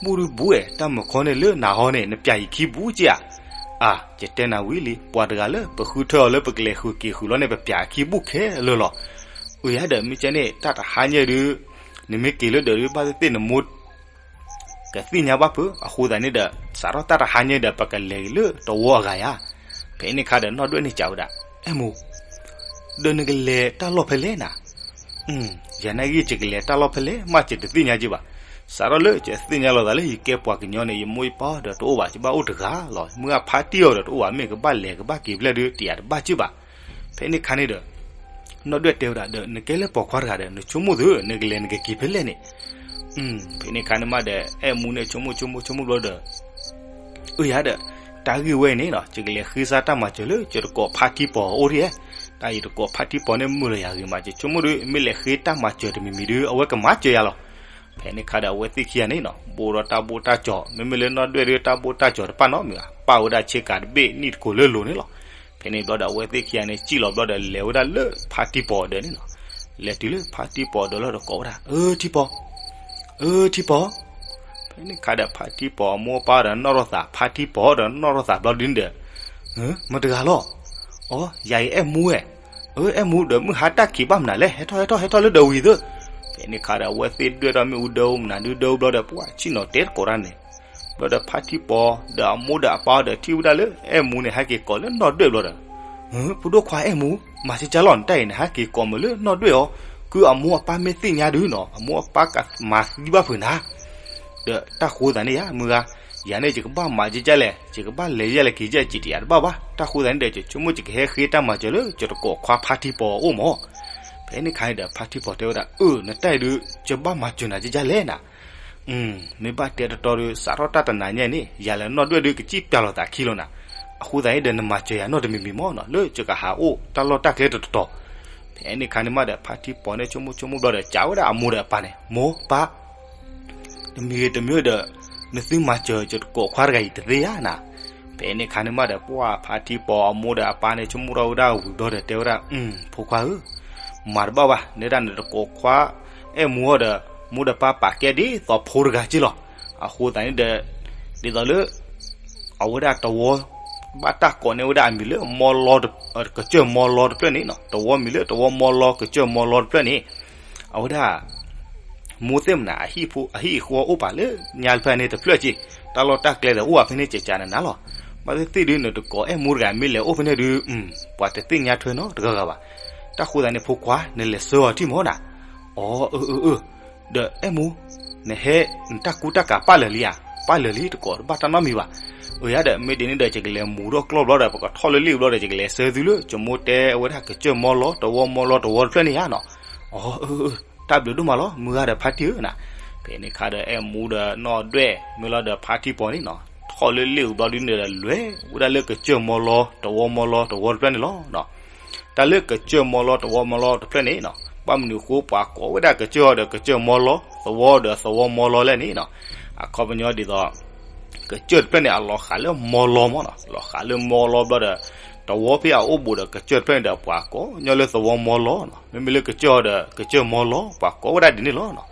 ဘူၣ်ဒုးဘူၣ်အဲၣ် တၢ်မုၢ်ခီန့ၣ်လၢနၤဟီန့ၣ် နပၠးအံၤခံဘူၣ်က့ဧါ. အါ, ယတဲနၤဝံၤလံ, ပှၤတဂၤလၢပဃုထၢအီၤလၢပကလဲၤဃုာ်က့ၤဃုာ်လီၤန့ၣ် ပပၠးအခံဘူၣ်ခဲလၢာ်လီၤ. အၢ ယၤဒီး မ့ၢ်ကဲန့ၣ် တၢ်တဟါညါဒုး နမ့ၢ်က့ၤလၢဒၢးဒုး ဘၣ်သ့ၣ်သ့ၣ်နမိၢ် ကသ့ၣ်ညါဘၣ်ဖုး, အဃိသတးန့ၣ်ဒီး စးထီၣ်တၢ်တဟါညါဒီး ပကလဲၤလၢတဝီအဂၤယါ. ဖဲန့ၣ်ခါဒီး နီၢ်ဒွဲၣ်န့ၣ်စံးဝဲဒၣ်, အဲၣ်မူ, ဒီးနကလဲၤတၢ်လီၢ်ဖဲလဲၣ်နၤ. ယၤနာ်က့ ယကလဲၤတၢ်လီၢ်ဖဲလဲၣ်မး ယတသ့ၣ်ညါက့ဘၣ်. စးထီၣ်လၢယသ့ၣ်ညါလီၤသးလၢယကဲပှၤကညီန့ၣ် ယမိၢ်ယပၢ်ဒီးတအိၣ်ဘၣ်, ယဘၣ်အိၣ်တဂၤလီၤ. မုၢ်ဂၤဖါတံၢ်အီၤဒီးတအိၣ်ဘၣ်, မ့ၢ်ကဘၣ်လဲၤကဘၣ်က့ၤဖဲလဲၣ်ဒုး တယၤတဘၣ်က့ဘၣ်. ဖဲန့ၣ်ခါန့ၣ်ဒီး နီၢ်ဒွဲၣ်တဲဝဲဒၣ်ဒီး နကဲလၢပိာ်ခွါတဂၤဒီး နဆိကမိၣ်သု နကလဲၤနကက့ၤဖဲလဲၣ်န့ၣ်. ဖဲန့ၣ်ခါန့ၣ်မးဒီး အဲၣ်မူန့ၣ် ဆိကမိၣ်ဆိကမိၣ်ဆိကမိၣ်ဘျီဒီး အၢ ယၤဒီး တၢ်ဂ့ၢ်ဝဲအံၤန့ၣ်နီၤ ယကလဲၤဃ့စါတၢ်မၤစၢၤလၢယတကိးဖါထံပီၤအိၣ်ဒ်ဧါ. တၢ်ယတကိးဖါထံပီၤန့ၣ် မုာ်လီၤယၤဂ့ၤမး, ယဆိကမိၣ်ဒီး မ့ၢ်လဲၤဃ့တၢ်မၤစၢၤတမံၤမံၤဒီး အဝဲကမၤစၢၤယၤလီၤ. ဖဲန့ၣ်ခါဒီး အဝဲသ့ၣ်ခံဂၤန့ၣ်နီၤ ဘိးဒီးတၢ်ဘိၣ်တၢ်စၢၤ, မ့မ့ၢ်လၢနီၢ်ဒွဲၣ်ဒီး တၢ်ဘိၣ်တၢ်စၢၤတပာ်နီတမံၤဘၣ်, ပာ်ဝဲဒၣ်ဆ့ကၤတဘ့ၣ်နံၣ်တကိးလၢလိၤန့ၣ်လီၤ. ဖဲန့ၣ်ဘျီဒီး အဝဲသ့ၣ်ခံဂၤန့ၣ် စံၣ်လီၤဘျီဒီး လဲၤဝဲဒၣ်လၢဖါထံပီၤအဒၢးန့ၣ်လီၤ. လဲၤတုၤလၢဖါထံပီၤအဒၢးလီၤဒီးကိးဝဲဒၣ်, အၢ ထံပီၤ, အၢ ထံပီၤ. ဖဲန့ၣ်ခါဒီး ဖါထံပီၤအမိၢ်အပၢ်ဒီးနီၣ်ထီၣ်သး, ဖါထံပီၤဒီးနီၣ်ထီၣ်သးဘျီဒုန့ၣ်ဒီး, မတၤတဂၤလီၤ. အၢ ယၤအံၤအဲၣ်မူဝဲ. အၢ အဲၣ်မူဒီး မုၢ်ဟါတၢ်ခံးဘၣ်မနုၤလဲၣ်, ဟဲထီၣ် ဟဲထီၣ် ဟဲထီၣ်လၢဒၢးဝံၤသု. ဖဲန့ၣ်ခါဒီး အဝဲသ့ၣ်ဒွဲၣ်ထီၣ်မ့ၣ်အူဒၢမနုၤဒုဒၢဘျီဒီး ပှၤဆ့ၣ်နီၤတဲသကိးတၢ်န့ၣ် ဘျီဒီး ဖါထံပီၤဒီးအမိၢ်ဒီးအပၢ်ဒီးထံၣ်ဝဲဒၣ်လၢ အဲၣ်မူန့ၣ် ဟဲက့ၤကိးလၢနီၢ်ဒွဲၣ်ဘျီဒီး, ဖိဒိၣ်ခွါအဲၣ်မူ, မၤစ့ၢ်ကီးလီၤ နတၢ်အံၤန့ၣ် ဟဲက့ၤကိးမုာ်လၢနီၢ်ဒွဲၣ်အီၤ, ကုအမိၢ်အပၢ်မ့ၢ်သ့ၣ်ညါဒုနီၤ အမိၢ်အပၢ်ကမၤသံဘၣ်ဖုးနၤ. ဒီးတၢ်ဃိသးန့ၣ်ယါ မုၢ်ဂၤ, ယၤန့ၣ် ယကဘၣ်မၤကကၢ်လဲၣ်, ယကဘၣ်လဲၤယဲၢ်လဲၤက့ၤယဲၢ် စံးတယၤတဘၣ်ဘၣ်. တၢ်ဃိသးန့ၣ်ဒီး ယဆိကမိၣ်ယကဟဲဃ့တၢ်မၤစၢၤလၢ ယတကိးခွါဖါထံပီၤအအိၣ်မး. ဖဲန့ၣ်ခါန့ၣ်ဒီး ဖါထံပီၤတဲဝဲဒၣ်, အၢ နတၢ်အံၤဒုး ယဘၣ်မၤစၢၤနၤကကၢ်လဲၣ်နၤ. မ့ၢ်ဘၣ်တဲတတီဒီး စးထီၣ်တၢ်တနၤညါန့ၣ် ယၤလၢနီၢ်ဒွဲၣ်ဒုး ကစံၣ်ပၠးလိာ်သးခံလီၤနၤ. အဃိသတးန့ၣ်ဒီး နမၤစၢၤယၤနီတမံၤမံၤမးနီၤ လၢယကဟးအိၣ်တၢ်လီၢ်တၢ်ကျဲတတီၤတီၤ. ဖဲန့ၣ်ခါန့ၣ်မးဒီး ဖါထံပီၤန့ၣ် ဆိကမိၣ်ဆိကမိၣ်ဘျီဒီး စံးဝဲဒၣ်အမိၢ်ဒီးအပၢ်န့ၣ်, မိၢ်ပၢ် တမံၤဂ့ၤတမံၤဒီး နသုမၤစၢၤယတကိးခွါတဂၤအံၤတသ့ဧါနၤ. ဖဲန့ၣ်ခါန့ၣ်မးဒီး ပှၤဖါထံပီၤအမိၢ်ဒီးအပၢ်န့ၣ် ဆိကမိၣ်ထီၣ်ဝဲဒၣ်ဝံၤဘျီဒီး တဲဝဲဒၣ်, ဖိခွါဧၢ, မၤတဘၣ်ဘၣ်, နဲဒၣ်နတကိးခွါအဲၣ်မူအီၤဒီး မိၢ်ဒီးပၢ်ပာ်ကဲဒ်သိးဖိတဂၤက့လီၤ. အဃိသတးန့ၣ်ဒီး ဒ်သိးလၢ အဝဲဒၣ်တဝီ ဘၣ်တၢ်ကိးန့ၢ်ဝဲဒၣ်အမံၤလၢ မီလီ ကစၢၢ်မီလီတဖျၢၣ်န့ၣ်နီၤ, တဝီမံၤလၢတဝီမီလီ ကစၢၢ်မီလီတဖျၢၣ်န့ၣ် အဝဲဒၣ် မိၢ်သ့ၣ်မနၤ အဟံၣ်အဃီအိၣ်ပာ်လၢညါတဖျၢၣ်န့ၣ်တဖျၢၣ်က့, တၢ်လီၢ်တၢ်ကျဲဒီးအိၣ်ပာ်ဖဲန့ၣ် ကကနနၤလီၤ. ဘၣ်သ့ၣ်သ့ၣ်ဒုး နတကိးအဲၣ်မူတဂၤ မ့ၢ်လဲၤအိၣ်ဖဲန့ၣ်ဒုး ပှၤတသ့ၣ်ညါထွဲနီတဂၤဂၤဘၣ်. တၢ်ဃိသတးန့ၣ် ဖိခွါ နလဲၤဆှၢအီၤထံၣ်မီၤနၤ. အီ အၢ အၢ အၢ, ဒီးအဲၣ်မူ နဟဲ နတၢ်ကူတၢ်ကၤပာ်လၢာ်လံဧါ. ပာ်လၢာ်လံ တကိးတဘၣ်တၢ်နီတမံၤဘၣ်. အၢ ယၤဒီး မ့ၢ်ဒ်န့ၣ်ဒီး ယကလဲၤမူထီၣ်ကျီၢ်ဘျီဒီး ပကထီၣ်လၢလ့ၣ်ဘျီဒီး ယကလဲၤဆှၢသုလၢ ယမိၢ်တဲအဝဲဒၣ် ကစၢၢ်မီလီ တဝီမီလီ တဝီတဖျၢၣ်န့ၣ်ဧါနီၤ. အီ အၢ အၢ တၢ်ဘျုးဒိၣ်မးလီၤ မုၢ်ဂၤဒီးဖါတံၢ်ဧၢနၤ. ဖဲန့ၣ်ခါဒီး အဲၣ်မူဒီးနီၢ်ဒွဲၣ် မ့ၢ်လီၤဒီးဖါထံပီၤန့ၣ်နီၤ ထီၣ်လၢလ့ၣ်အူဘျီဒုန့ၣ်ဒီး လဲၤဝဲဒၣ်လၢကစၢၢ်မီလီ တဝီမီလီ တဝီတဖျၢၣ်န့ၣ်လီၤ. တၢ်လၢကစၢၢ်မီလီ တဝီမီလီတဖျၢၣ်န့ၣ်နီၤ ဘၣ်မနုၤအဃိ ပှၤကိးဝဲဒၣ်ကစၢၢ်အီၤဒီး ကစၢၢ်မီလီ သဝီဒီးသဝီမီလီလဲၣ်န့ၣ်နီၤ အခီပညီဒ်သိး ကစၢၢ်တဖျၢၣ်န့ၣ် အလီၤဃးလၢမီလီမးနီၤ လီၤဃးလၢမီလီဘျီဒီး တဝီဖဲအအိၣ်ဘူးဒီးကစၢၢ်တဖျၢၣ်န့ၣ်ဒီး ပှၤကိးညီလၢသဝီမီလီနီၤ မ့မ့ၢ်လၢကစၢၢ်အီၤဒီး ကစၢၢ်မီလီ ပှၤကိးဝဲဒၣ်ဒ်န့ၣ်လီၤနီၤ.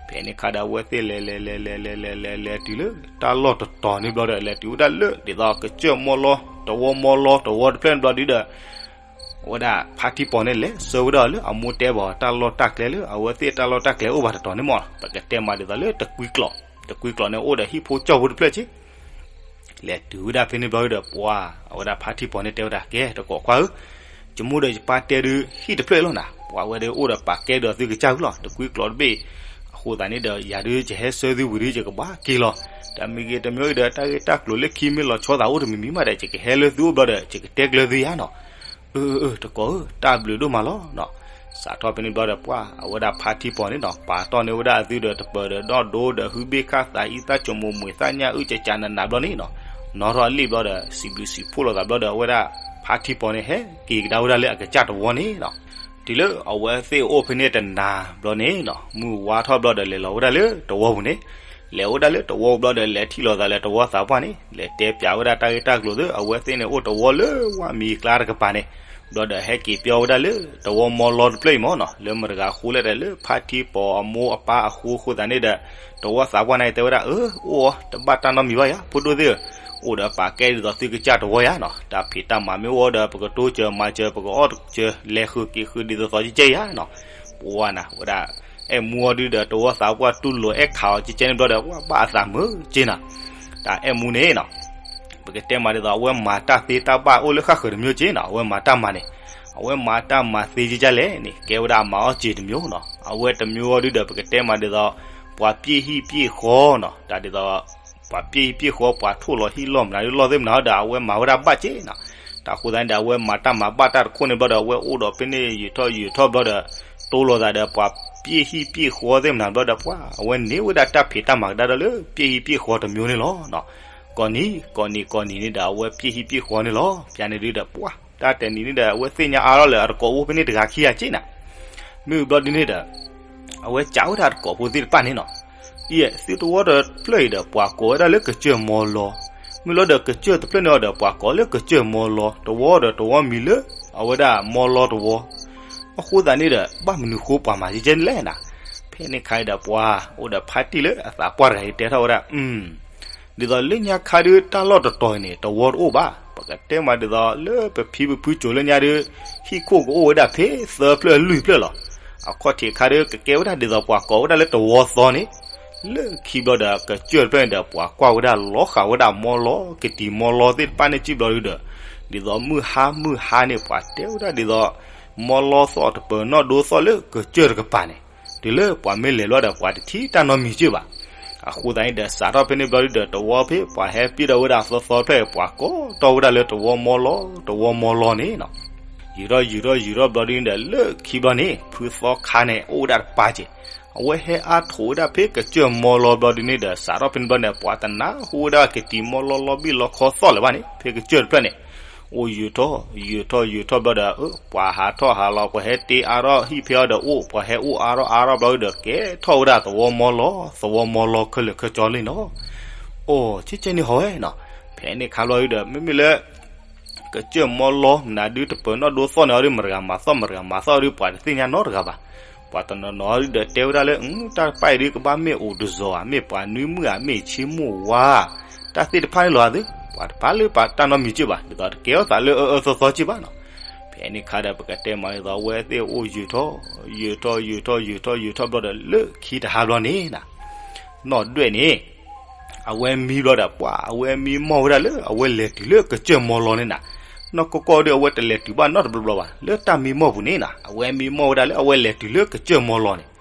ဖဲန့ၣ်ခါဒီး အဝဲသ့ၣ်လဲၤလဲၤလဲၤလဲၤလဲၤလဲၤလဲၤလဲၤတုၤလၢ တၢ်လီၢ်တတီၤန့ၣ်ဘျီဒီး လဲၤတုၤဝဲဒၣ်လၢ ဒ်သိးကစၢၢ်မီလီ တဝီမီလီ တဝီတဖျၢၣ်န့ၣ်ဘျီဒုဒီး အဝဲဒၣ်ဖါထံပီၤန့ၣ် လဲၤဆှၢဝဲဒၣ်လၢအမိၢ်တဲဘၣ်တၢ်လီၢ်တၢ်ကျဲလၢ အဝဲသ့ၣ်တၢ်လီၢ်တၢ်ကျဲအိၣ်ဘၣ်တတီၤန့ၣ်မး ပကတဲမးဒ်သိးလၢတကွံကျိး, တကွံကျိးန့ၣ်အိၣ်ဒီးဟံၣ်ဖိကၠီၢ်ဖိတဖျၢၣ်က့ လဲၤတုၤဝဲဒၣ်ဖဲန့ၣ်ဘျီဒီး ပှၤအဝဲဒၣ်ဖါထံပီၤန့ၣ်တဲဝဲဒၣ် ကဲ တကိးခွါဧၢ, ယမိၢ်ဒီးယပၢ်တဲဒုး ဟံၣ်တဖျၢၣ်လီၤနၤ, ပှၤဝဲဒၣ်အိၣ်ဒီးပာ်ကဲဒီးသုကစၢ်ဝံၤလီၤ, တကွံကျိးတဘ့ၣ်, အဃ အဃိသတးန့ၣ်ဒီး ယၤဒုးယဟဲဆှၢသုဝံၤဒီး ယကဘၣ်က့ၤလီၤ. တမံၤဂ့ၤတမံၤဂ့ၤဒီး တၢ်ဂ့ၢ်တၢ်ကျိၤလၢခံမ့ၢ်လီၤဆီသးအိၣ်တမံၤမံၤမးဒီး ယကဟဲလၢသုအိၣ်ဘျီဒီး ယကတဲကျၢၤသုယါနီၤ. အၢ အၢ တကိးဧၢ, တၢ်ဘျုးဒိၣ်မးလီၤနီၤ. စးထီၣ်ဖဲန့ၣ်ဘျီဒီး ပှၢ်အဝဲဒၣ်ဖါထံပီၤန့ၣ်နီၤ ပာ်တီၢ်န့ၢ်ဝဲဒၣ်အသုဒီး တပၢၤဒီးနီၣ်ဒိဒီး ဟုဘ့ၣ်ခၣ်သးအံသၣ် ကၠိမိၣ်မှံၤသၣ်ညၣ်အုၣ်ကကးနးနးဘျီန့ၣ်နီၤ, နီၣ်ထီၣ်အလံာ်ဘျီဒီး စံးဘျုးစံးဖှိၣ်လိာ်သးဘျီဒီး အဝဲဒၣ်ဖါထံပီၤန့ၣ် ဟဲက့ၤကဒါဝဲဒၣ်လၢအကစၢ်တဝီန့ၣ်နီၤ. တုၤလၢအဝဲသ့ၣ်အိၣ်ဖဲန့ၣ်တနၤဘျီန့ၣ်နီၤ, မုၢ်ဝါထီၣ်ဘျီဒီး လဲၤလီၤဝဲဒၣ်လၢတဝီပူၤန့ၣ်, လဲၤဝဲဒၣ်လၢတဝီပူၤဘျီဒီး လဲၤထံၣ်လိာ်သးလၢတဝီသးပှၢ်န့ၣ် လဲၤတဲပၠးဝဲဒၣ်တၢ်ဂ့ၢ်တၢ်ကျိၤသ့ၣ် အဝဲသ့ၣ်န့ၣ်အိၣ်တဝီလၢဝၣ်မံၤကျါတကပၤန့ၣ်, ဘျီဒီးဟဲက့ၤပၠီဝဲဒၣ်လၢတဝီမီလီတဖျၢၣ်အံၤမ့ၢ်နီၤ, လၢမတၤတဂၤအဃိလဲၣ်ဒီး လၢဖါထံပီၤအမိၢ်အပၢ်အဃိအဃိသတးန့ၣ်ဒီး တဝီသးပှၢ်န့ၣ်တဲဝဲဒၣ် အၢ အိၣ်အီၤ တဘၣ်တၢ်နီတမံၤဘၣ်ယၤ ဖိဒိၣ်သ့ၣ်ဧၢ, အိၣ်ဒီးပာ်ကဲဒ်သိးသုကစၢ်တဝီယၤနီၤ, တၢ်ဖံးတၢ်မၤမ့ၢ်အိၣ်ဒီး ပကတိစၢၤမၤစၢၤ ပကအီၣ်စၢၤ လဲၤဃုာ်က့ၤဃုာ်ဒ်သိးသိးကဲကဲယၤနီၤ. ပှၢ်နၤဝဲဒၣ် အဲၣ်မူအီၤဒုဒီး တဝီသးပှၢ်တူၢ်လိာ်အဲၣ်ခးအီၤကဲကဲန့ၣ်ဘျီဒီး ပှၢ်ဘၣ်အသးမုာ်က့နီၤ. တၢ်အဲၣ်မူန့ၣ်နီၤ ပကတဲမးဒ်သိး အဝဲမၤတၢ်သ့တၢ်ဘၣ်အိၣ်လၢဃၣ်ဃၢၤတမံၤက့နီၤ, အဝဲမၤတၢ်မၤန့ၣ် အဝဲမၤတၢ်မၤသ့ကကလဲၣ်န့ၣ် ကဲဝဲဒၣ်အမၤအီၣ်စ့တမံၤနီၤ, အဝဲတမံၤအီၤဒုဒီး ပကတဲမးဒ်သိး ပှၤပျဲၢ်ဟံၣ်ပျဲၢ်ဃီနီၤ, တၢ်ဒ်သိး ပှၤပျဲၢ်ဟံၣ်ပျဲၢ်ဃီ ပှၤထိၣ်လီၤဟံၣ်လီၢ်မနုၤဒုလီၢ်သ့ၣ်မနုၤဒီး အဝဲမၤဝဲဒၣ်ဘၣ်က့နီၤ. တၢ်အဃိသတးန့ၣ်ဒီး အဝဲမၤတၢ်မၤဘၣ်တၢ်တခိၣ်န့ၣ်ဘျီဒီး အဝဲအိၣ်ဒီးဖဲန့ၣ်ယံာ်ထီၣ်ယံာ်ထီၣ်ဘျီဒီး တိလိာ်သးဒီးပှၤပျဲၢ်ဟံၣ်ပျဲၢ်ဃီသ့ၣ်မနုၤဘျီဒီး ပှၢ်အဝဲန့ၢ်ဝဲဒၣ်တၢ်ဖံးတၢ်မၤကဒါဒီးလၢပျဲၢ်ဟံၣ်ပျဲၢ်ဃီတမံၤန့ၣ်လီၤ. ကိးနံၤ ကိးနံၤ ကိးနံၤန့ၣ်ဒီး အဝဲပျဲၢ်ဟံၣ်ပျဲၢ်ဃီန့ၣ်လီၤ. ပျၢ်န့ၣ်ဒုဒီး ပှၢ်တၢ်တနံၤန့ၣ်ဒီး အဝဲသ့ၣ်ညါအါထီၣ်လၢအတကိးအိၣ်ဖဲန့ၣ်တဂၤခံဂၤက့နီၤ. မ့ၢ်ဘျီဒ်န့ၣ်ဒီး အဝဲစံးဝဲဒၣ်တကိးဖိသ့ၣ်တဖၣ်န့ၣ်နီၤ, အံၤ သုတဝီတဖျၢၣ်အံၤဒီး ပှၤကိးဝဲဒၣ်လၢကစၢၢ်မီလီ, မ့ၢ်လီၤဒီးကစၢၢ်တဖျၢၣ်န့ၣ်အီၤဒီး ပှၤကိးလၢကစၢၢ်မီလီတဝီဒီး တဝီမံၤလၢအဝဲဒၣ်မီလီတဝီ, အဃိသတးန့ၣ်ဒီး ဘၣ်မနုၤဃိပှၤမၤကဲကဲန့ၣ်လဲၣ်နီၤ. ဖဲန့ၣ်ခါအံၤဒီး ပှၤအိၣ်ဒီးဖါတံၢ်လၢအသးပှၢ်တဂၤအံၤတဲထီၣ်ဝဲဒၣ် ဒ်သိးလၢညါခါဒု တၢ်လီၢ်တတီၤအံၤန့ၣ် တဝီတအိၣ်ဘၣ်. ပကတဲမးဒ်သိးလၢပဖံပဖုစိၤလၢညါဒု ဟံၣ်ခိၣ်ကအိၣ်ဝဲဒၣ်ဖဲသၢဖျၢၣ်လွံၢ်ဖျၢၣ်လီၤ. အခီၣ်ထံးခါဒု ကကဲဝဲဒၣ်ဒ်သိးပှၤကိးဝဲဒၣ်လၢတဝီသီန့ၣ်, လၢခံဘျီဒီး ကစၢၢ်တဖျၢၣ်န့ၣ်ဒီး ပှၤကွၢ်ဝဲဒၣ်လီၤဃာ်ဝဲဒၣ်မီလီ ကတံၤမီလီသ့ၣ်တဖၣ်န့ၣ် စံၣ်ဘျီဒုဒီး ဒ်သိးမုၢ်ဟါမုၢ်ဟါန့ၣ် ပှၤတဲဝဲဒၣ်ဒ်သိး မီလီသီၣ်တပၢၤနီၣ်ဒိသီၣ်လၢကစၢၢ်တကပၤန့ၣ်, တုၤလၢပှၤမ့ၢ်လဲၤလီၤဒီး ပှၤတထံၣ်တၢ်နီတမံၤက့ဘၣ်. အဃိသတးန့ၣ်ဒီး စးထီၣ်ဖဲန့ၣ်ဘျီဒုဒီး တဝီဖဲပှၤဟဲပျဲၢ်ထီၣ်ဝဲဒၣ်သီသီဖျၢၣ် ပှၤကိးထီၣ်ဝဲဒၣ်လၢတဝီမီလီ တဝီမီလီန့ၣ်နီၤ. ယံာ်ထီၣ်ယံာ်ထီၣ်ယံာ်ထီၣ်ဘျီဒုန့ၣ်ဒီး လၢခံဘျီန့ၣ် ဖုသီခါန့ၣ် အိၣ်ဝဲဒၣ်တပၤက့ၤ, အဝဲဟဲအါထိးဝဲဒၣ်ဖဲကစၢၢ်မီလီဘျီဒုန့ၣ်ဒီး စးထီၣ်ဖဲန့ၣ်ဘျီန့ၣ် ပှၤတနၢ်ဟူဝဲဒၣ်ကတံၤမီလီလီဘ့ၣ်လီခီသီၣ်လၢၤဘၣ်န့ၣ် ဖဲကစၢၢ်တဖျၢၣ်န့ၣ် အိၣ်ယံာ်ထီၣ်ယံာ်ထီၣ်ယံာ်ထီၣ်ဘျီဒီး ပှၤဟးထီၣ်ဟးလီၤ ပှၤဟဲတ့အါထီၣ်ဟံၣ်ဖဲအီၤဒီးအိၣ် ပှၤဟဲအိၣ်အါထီၣ်အါထီၣ်ဘျီဒီး ကဲထီၣ်ဝဲဒၣ်သဝီမီလီ သဝီမီလီခဲလၢာ်ခဲဆ့လံနီၤ. အိၣ် ကဲကဲန့ၣ်ဟီဝဲနီၤ. ဖဲန့ၣ်ခါဘျီဒုဒီး မ့မ့ၢ်လၢ ကစၢၢ်မီလီ မနုၤဒုတပၢၤနီၣ်ဒိသီၣ်န့ၣ်အီၤဒု မတၤတဂၤမၤသီၣ် မတၤတဂၤမၤသီၣ်ဒု ပှၤတသ့ၣ်ညါနီတဂၤဘၣ်. ပှၤတနီၤနီၤဒုဒီးတဲဝဲဒၣ်လၢ တၢ်တဖၣ်အံၤဒု ကဘၣ်မ့ၢ်အိၣ်တစီၤဧါ မ့ၢ်ပှၤနွံမုၣ်ဧါ မ့ၢ်ဆံးမိၢ်ဝါ တၢ်သ့ၣ်တဖၣ်န့ၣ်လီၤဧါသု ပှၤတပာ်လၢပှၤတၢ်နီတမံၤက့ဘၣ် ဒ်သိးတကဲထီၣ်သးလၢအအၢအၢသီသီက့ဘၣ်နီၤ. ဖဲန့ၣ်ခါဒီး ပကတဲမးဒ်သိး အဝဲသ့ၣ်အိၣ်ယံာ်ထီၣ် ယံာ်ထီၣ်ယံာ်ထီၣ်ယံာ်ထီၣ်ယံာ်ထီၣ်ဘျီဒီး လၢခံတဟါဘျီန့ၣ်နီၤ နီၣ်ဒွဲၣ်န့ၣ် အဝဲမံဘျီဒီး ပှၤအဝဲမံမီၢ်ဝဲဒၣ်လၢ အဝဲလဲၤတုၤလၢကစၢၢ်မီလီန့ၣ်နီၤ. နီၢ်ကီၢ်ကီၢ်ဒု အဝဲတလဲၤတုၤဘၣ်နီတဘျီဘျီဘၣ် လၢတၢ်မံမီၢ်ပူၤန့ၣ်နီၤ. အဝဲမံမီၢ်ဝဲဒၣ်လၢ အဝဲလဲၤတုၤလၢကစၢၢ်မီလီန့ၣ်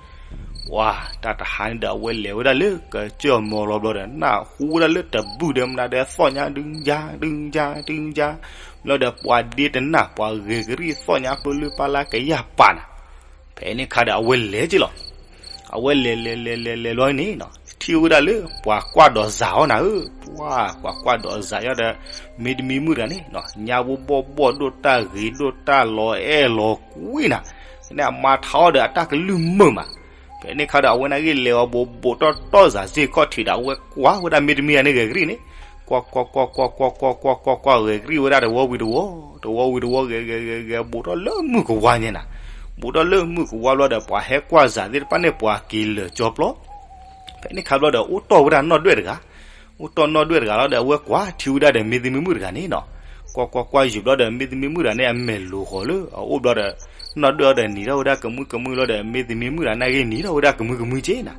ပှၤတၢ်တဟါန့ၣ်ဒီး အဝဲလဲၤဝဲဒၣ်လၢကစၢၢ်မီလီဘျီဒီး နၢ်ဟူဝဲဒၣ်လၢတဘုၣ်ဒီးမနုၤဒီး သီၣ်ညါဒုညါ ဒုညါ ဒုညါ ဘျီဒီး ပှၤဒ့တနၢ် ပှၤဂဲၤကရံၣ်သီၣ်ညါပၢလၢပၢလၢကယၢ်ပာ်နၤ. ဖဲန့ၣ်ခါဒီး အဝဲလဲၤက့လီၤ. အဝဲလဲၤလဲၤလဲၤလဲၤလဲၤဘျီန့ၣ်နီၤ ထံၣ်ဝဲဒၣ်လၢ ပှၤကွၢ်ဒီးစးအီၤနၤဧၢ, ပှၤ ပှၤကွၢ်ဒီးစးအီၤဒီး မ့တမံၤမုၣ်တဂၤန့ၣ်နီၤ ညါဘိဘီၣ်ဘီၣ်ဒိၣ်တၢ်ဂ့ၤဒိၣ် တၢ်လီၤအဲၣ်လီၤကွံနၤ, န့ၣ်အမၤထါအီၤဒီးအတၢ်ကလုၢ်မုာ်မး. ဖဲန့ၣ်ခါဒီး အဝဲန့ၣ်ဂ့ၢ်လဲၤအီၤဘိးဘိးတီၢ်တီၢ်စးစ့ၢ်ခီၣ်ထံးဒီး အဝဲကွၢ်ဝဲဒၣ်မ့တမံၤဂၤန့ၣ်ဂဲၤကရံၣ်န့ၣ် ကွၢ်ကွၢ်ကွၢ်ကွၢ်ကွၢ်ကွၢ်ကွၢ်ကွၢ်ကွၢ် ဂဲၤကရံၣ်ဝဲဒၣ်တဝီဝံၤတဝီ, တဝီဝံၤတဝီ ဂဲၤဂဲၤဂဲၤဂဲၤ ဘူးထီၣ်လၢမုၢ်ကဝါညါနၤ, ဘူးထီၣ်လၢမုၢ်ကဝါဘျီဒီး ပှၤဟဲကွၢ်စးသ့ၣ်တဖၣ်န့ၣ် ပှၤက့ၤလၢာ်ကၠီပျီ, ဖဲန့ၣ်ခါဘျီဒီး အိၣ်တီၢ်ဝဲဒၣ်နီၣ်ဒွဲၣ်တဂၤ, အိၣ်တီၢ်နီၣ်ဒွဲၣ်တဂၤလီၤဒီး အဝဲကွၢ်ထံဝဲဒၣ်ဒီး မ့သမံမုၣ်တဂၤန့ၣ်နီၤ, ကွၢ်ကွၢ်ကွၢ်ယုာ်ဘျီဒီး မ့သမံမုၣ်တဂၤန့ၣ် အမဲာ်လိၤဃီၤလၢအအိၣ်ဘျီဒီး နီၣ်ဒွဲၣ်အီၤဒီးနံၤထီၣ်ဝဲဒၣ်ကမုၢ်ကမုၢ်လီၤဒီး မ့သမံမုၣ်တဂၤန့ၣ်ဂ့ၤနံၤထီၣ်ဝဲဒၣ်ကမုၢ်ကမုၢ်က့နၤ,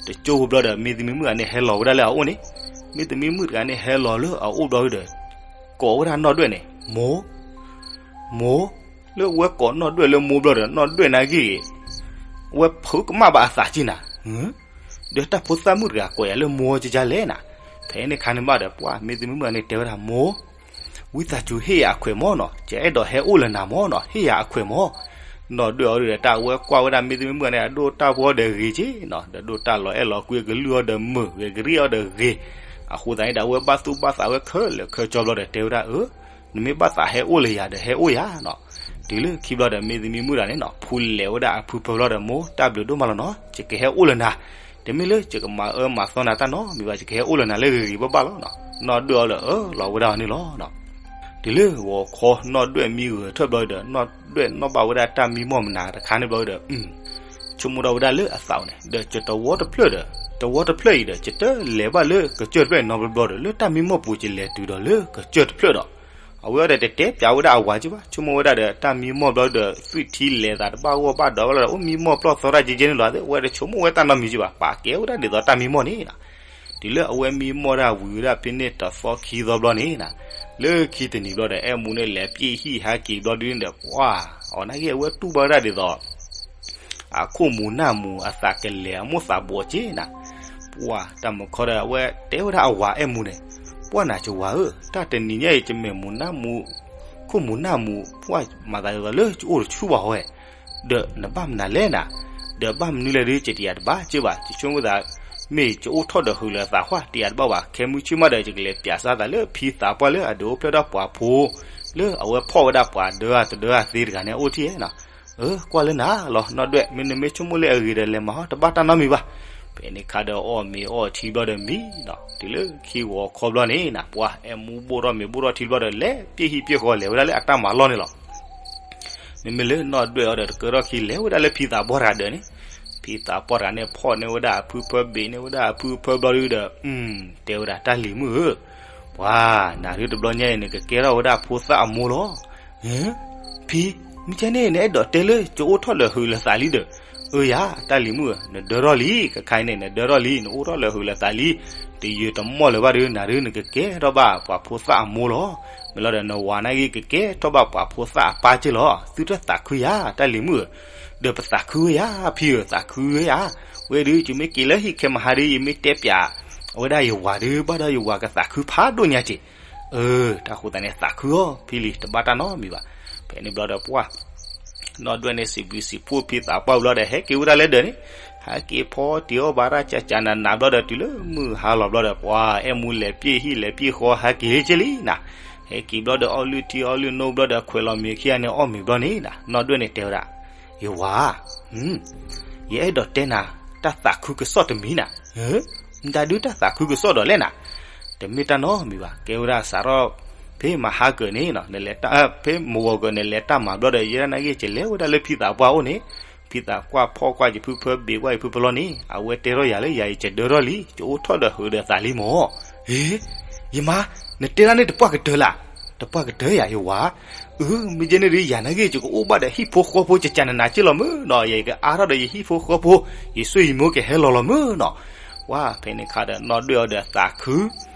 တကၠိဖိဘျီဒီး မ့သမံမုၣ်တဂၤန့ၣ် ဟဲလီၤဝဲဒၣ်လၢအအိၣ်န့ၣ်, မ့သမံမုၣ်တဂၤန့ၣ် ဟဲလီၤလၢအအိၣ်ဘျီဒီး ကိးဝဲဒၣ်နီၣ်ဒွဲၣ်န့ၣ် မိၢ်, မိၢ်, လၢအဝဲကိးနီၣ်ဒွဲၣ်လၢမိၢ်ဘျီဒီး နီၣ်ဒွဲၣ်န့ၣ်ဂ့ၤ အဝဲဖုးကမၣ်ဘၣ်အသးက့နၤ, ဟ ဒီးတၢ်ဖိသၣ်မုၣ်တဂၤကိးယၤလၢမိၢ်ကကလဲၣ်နၤ. ဖဲန့ၣ်ခါန့ၣ်ဘၣ်ဒီး ပှၢ်မ့ၢ်သမံမုၣ်န့ၣ်တဲဝဲဒၣ်မိၢ် ဝံသးစူၤဟ့ၣ်ယၤအခွဲးမၢ်နီၤ, ယအဲၣ်ဒိးဟဲအိၣ်လၢနၤမၢ်နီၤ, ဟ့ၣ်ယၤအခွဲးမၢ်. နီၢ်ဒွဲၣ်အီၤဒီးတၢ်အဝဲကွၢ်ဝဲဒၣ်မ့ၢ်သမံမုၣ်န့ၣ် အဒိၣ်တၢ်ဖိအီၤဒီးဂ့ၤက့နီၤ, ဒီးဒိၣ်တၢ်လီၤအဲၣ်လီၤကွံအကလုၢ်အီၤဒီးမုာ်ဂ့ၤ ကရံၣ်အီၤဒီးဂ့ၤ, အဃိသတးန့ၣ်ဒီး အဝဲဘၣ်သူၣ်ဘၣ်သးဝဲခဲလၢာ်ခဲဆ့ဘျီဒီးတဲဝဲဒၣ်အၢ နမ့ၢ်ဘၣ်သးဟဲအိၣ်လၢယၤဒီးဟဲအိၣ်ယၤနီၤ. တုၤလၢခံဘျီဒီးမ့ၢ်သမံမုၣ်တဂၤန့ၣ်နီၤ ဖူလဲၤဝဲဒၣ်အဖုဖၢဘျီဒီး မိၢ်တၢ်ဘျုးဒိၣ်မးလီၤနီၤ, ယကဟဲအိၣ်လၢနၤ, တမ့ၢ်လၢယကမၤအၢမၤသီနၤတၢ်နီတမံၤဘၣ်, ယကဟဲအိၣ်လၢနၤလၢဂ့ၤဂ့ၤဘၣ်ဘၣ်လီၤနီၤ. နီၢ်ဒွဲၣ်အီၤဒီးအၢၣ်လီၤဝဲဒၣ်အီၤန့ၣ်လီၤ. တုၤလၢဂီၤခီနီၢ်ဒွဲၣ်မံဂဲၤထၢၣ်ဘျီဒီး နီၢ်ဒွဲၣ်နီၣ်ဘၣ်ဝဲဒၣ်တၢ်မံမီၢ်မနၤတခါန့ၣ်ဘျီဒီး ဆိကမိၣ်ထီၣ်ဝဲဒၣ်လၢအသးန့ၣ် ဒီးယတဝီတဖျၢၣ်ဒီး တဝီတဖျၢၣ်အံၤဒီး ယတလဲၤဘၣ်လၢကစၢၢ်တဖျၢၣ်အံၤနီတဘျီဘျီဒီး လၢတၢ်မံမီၢ်ပူၤယလဲၤတုၤဒီးလၢကစၢၢ်တဖျၢၣ်ဒီး အဝဲအံၤဒီးတတဲပျးဝဲဒၣ်အဝၤက့ဘၣ်, ဆိကမိၣ်ဝဲဒၣ်ဒီးတၢ်မံမီၢ်ဘျီဒီး သွံၣ်ထံလဲၤသးတဘၣ်ဂီၢ်ဘၣ်ဒီးဘၣ်လီၤဒီး အိၣ်မံမီၢ်ပျီၢ်သီတၢ်က့က့န့ၣ်လီၤ, အဝဲတဆိကမိၣ်ဝဲတၢ်နီတမံၤက့ဘၣ်, ပာ်ကဲဝဲဒၣ်ဒ်သိးတၢ်မံမီၢ်န့ၣ်နီၤ. တုၤလၢအဝဲမံမီၢ်ဒၣ်ဝံၤဝဲဒၣ်ဖဲန့ၣ်တသီခံသီဘျီန့ၣ်နီၤ, လၢခံတနံၤဘျီဒီး အဲၣ်မူန့ၣ်လဲၤပျ့ၢ်ဟံၣ်ဟဲက့ၤဘျီဒုန့ၣ်ဒီး ပှၢ် အီၤနာ်က့အဝဲတူၢ်ဘၣ်ဝဲဒၣ်ဒ်သိး အခိၣ်မူၤနၢ်မူၤ အသးကလဲၤအမိၢ်သးဘှီးက့နီၤ. ပှၢ်တၢ်မုၢ်ခီဒီး အဝဲတဲဝဲဒၣ်အဝၤအဲၣ်မူန့ၣ်, ပှၢ်နၤကဝၤဧၢ, တၢ်တနံၤညါအံၤ ယမဲာ်မူၤနၢ်မူၤ ခိၣ်မူၤနၢ်မူၤ ပှၢ်မၤသးဒ်သိးလၢယအိၣ်တဆူၣ်ဘၣ်ဟီဧဲ, ဒီးနဘၣ်မနုၤလဲၣ်နၤ, ဒီးဘၣ်မနုၤလဲၣ်ဒီး ယတယာ်တဘၣ်က့ဘၣ်, ယဆိကမိၣ်သး မ့ၢ်ယအိၣ်ထီၣ်ဒီးဟုးလၢသးဟီ တယာ်တဘၣ်ဘၣ်, ခဲမုၢ်ဆ့ၣ်မးဒီး ယကလဲၤပျးစၢ်သးလၢဖံသးပှၢ်လၢအဒုးအိၣ်ဖျဲၣ်ထီၣ်ပှၤဖိ လၢအဝဲဖီၣ်ဝဲဒၣ်ပှၤဒၢဂၤတဒၢဂၤသ့တဂၤန့ၣ်အအိၣ်ထံၣ်နီၤ. အၢ ကွၢ်လၢနၤလီၤ နီၢ်ဒွဲၣ်, မ့ၢ်နမ့ၢ်ဆိကမိၣ်လၢအဂ့ၤဒီး လဲၤမၤဟီ တဘၣ်တၢ်နီတမံၤဘၣ်. ဖဲန့ၣ်ခါဒီးအီၣ်မ့ၤအီထံဘျီဒီးမံနီၤ, တုၤလၢခံဂီၤခီဘျီန့ၣ်နီၤ ပှၢ်အဲၣ်မူဘိၣ်ထီၣ်မ့ၤဘိၣ်ထီၣ်ထံဘျီဒီး လဲၤပျ့ၢ်ဟံၣ်ပျ့ၢ်ဃီလဲၤဝဲဒၣ်လၢအတၢ်မၤလီၢ်န့ၣ်လီၤ. မ့မ့ၢ်လၢနီၢ်ဒွဲၣ်အီၤဒီးတကၢထီၣ်ခံလဲၤဝဲဒၣ်လၢဖံသးပှၢ်တဂၤဒၢးန့ၣ်, ဖံသးပှၢ်တဂၤန့ၣ်ဖီၣ်န့ၢ်ဝဲဒၣ်အဖုဖၢဘ့းန့ၢ်ဝဲဒၣ်အဖုဖၢဘျီဒုဒီး တဲဝဲဒၣ် တၢ်လံၤမုၣ်ဧၢ, ပှၤ နၤဒုတဘျီညါအံၤ နကကဲထီၣ်ဝဲဒၣ်ဖိသၣ်အမိၢ်လီၤ. ဖံ, မ့ၢ်ကဲန့ၣ် နအဲၣ်ဒိးတဲလၢ ယအိၣ်ထီၣ်လၢဟုးလၢသးလံဒီး, အၢယၤ တၢ်လံၤမုၣ်ဧၢ, နဒၢထီၣ်လံ, ခဲခါအံၤန့ၣ် နဒၢထီၣ်လံ, နအိၣ်ထီၣ်လၢဟုးလၢသးလံ, တယုာ်တမီၢ်လၢၤဘၣ်ဒီး နၤဒု နကကဲထီၣ်ဘၣ်ပှၤဖိသၣ်အမိၢ်လီၤ. မ့ၢ်လီၤဒီး နဝၤနာ်က့ ကကဲထီၣ်ဘၣ်ပှၤဖိသၣ်အပၢ်က့လီၤ. သုတသးခုယၤ တၢ်လံၤမုၣ်ဧၢ, ဒီးပသးခုဝဲယၤ ဖံဧၢ, သးခုဝဲယၤ, ဝဲဒု ယမ့ၢ်က့ၤလၢဟံၣ်ခဲမဟါဒီး ယမ့ၢ်တဲပျး အဝဲဒၣ်ယဝၤဒီး ဘၣ်ဒီးယဝၤကသးခုဖးဒိၣ်ညါက့ၤ. အၢ တၢ်ဃိသတးန့ၣ် သးခုအီၤ ဖံလံၤ တဘၣ်တၢ်နီတမံၤဘၣ်. ဖဲန့ၣ်ဘျီဒီးပှၢ် နီၢ်ဒွဲၣ်န့ၣ် စံးဘျုးစံးဖှိၣ်ဖံသးပှၢ်ဘျီဒီး ဟဲက့ၤဝဲဒၣ်လၢဒၢးန့ၣ်, ဟဲက့ၤဖီတ့ၢ်အီၣ်ဘၣ်တၢ်ကၠးကၠးနးနးဘျီဒီး တုၤလၢမုၢ်ဟါလီၤဘျီဒီး ပှၢ်အဲၣ်မူလဲၤပျ့ၢ်ဟံၣ်လဲၤပျ့ၢ်ဃီ ဟဲက့ၤလၢက့လံနၤ. ဟဲက့ၤဘျီဒီး အီၣ်လုၢ်ထံအီလုၢ်နိဘျီဒီး ခွဲးလီၤမ့ၤခံဂၤန့ၣ် အီၣ်မ့ၤဘျီန့ၣ်နၤ နီၢ်ဒွဲၣ်န့ၣ်တဲဝဲဒၣ်, ယဝၤ ယအဲၣ်ဒိးတဲနၤ တၢ်သးခုကစီၣ်တမံၤနၤ. မတၤဒုတၢ်သးခုကစီၣ်ဒီးလဲၣ်နၤ. တမ့ၢ်တၢ်နီတမံၤဘၣ်, ကဲဝဲဒၣ်စးထီၣ် ဖဲမဟါကၢၤန့ၣ် ဖဲမဂီၤကၢၤန့ၣ် လဲၤတၢ်မၤဘျီဒီး ယဲဒၣ်နာ်က့ ယလဲၤဝဲဒၣ်လၢဖံသးပှၢ်အိၣ်န့ၣ်, ဖံသးပှၢ်ဖီၣ်ကွၢ်ယဖုဖၢဘ့းကွၢ်ယဖုဖၢလီၤန့ၣ် အဝဲတဲထီၣ်ယၤလၢယၤအံၤ ယဒၢထီၣ်လံ, ယအိၣ်ထီၣ်ဒီးဟုးဒီးသးလံမၢ်. ဟ့, ယမါ, နတဲဒၣ်န့ၣ်တပှၢ်ကတၢၢ်လၢ်, တပှၢ်ကတၢၢ်ယၤ ယဝၤ. အၢ မ့ၢ်ကဲန့ၣ်ဒီး ယၤနာ်က့ ယကအိၣ်ဘၣ်ဒီးဟံၣ်ဖိဃီဖိ ကကၠးနးနးက့လီၤမ့ၢ်နီၤ, ယကအါထီၣ်ဒီးယဟံၣ်ဖိဃီဖိ, ယစိယမိၢ်ကဟဲလီၤလီၤမ့ၢ်နီၤ. ပှၢ်ဖဲန့ၣ်ခါဒီး နီၢ်ဒွဲၣ်အီၤဒီးသးခု,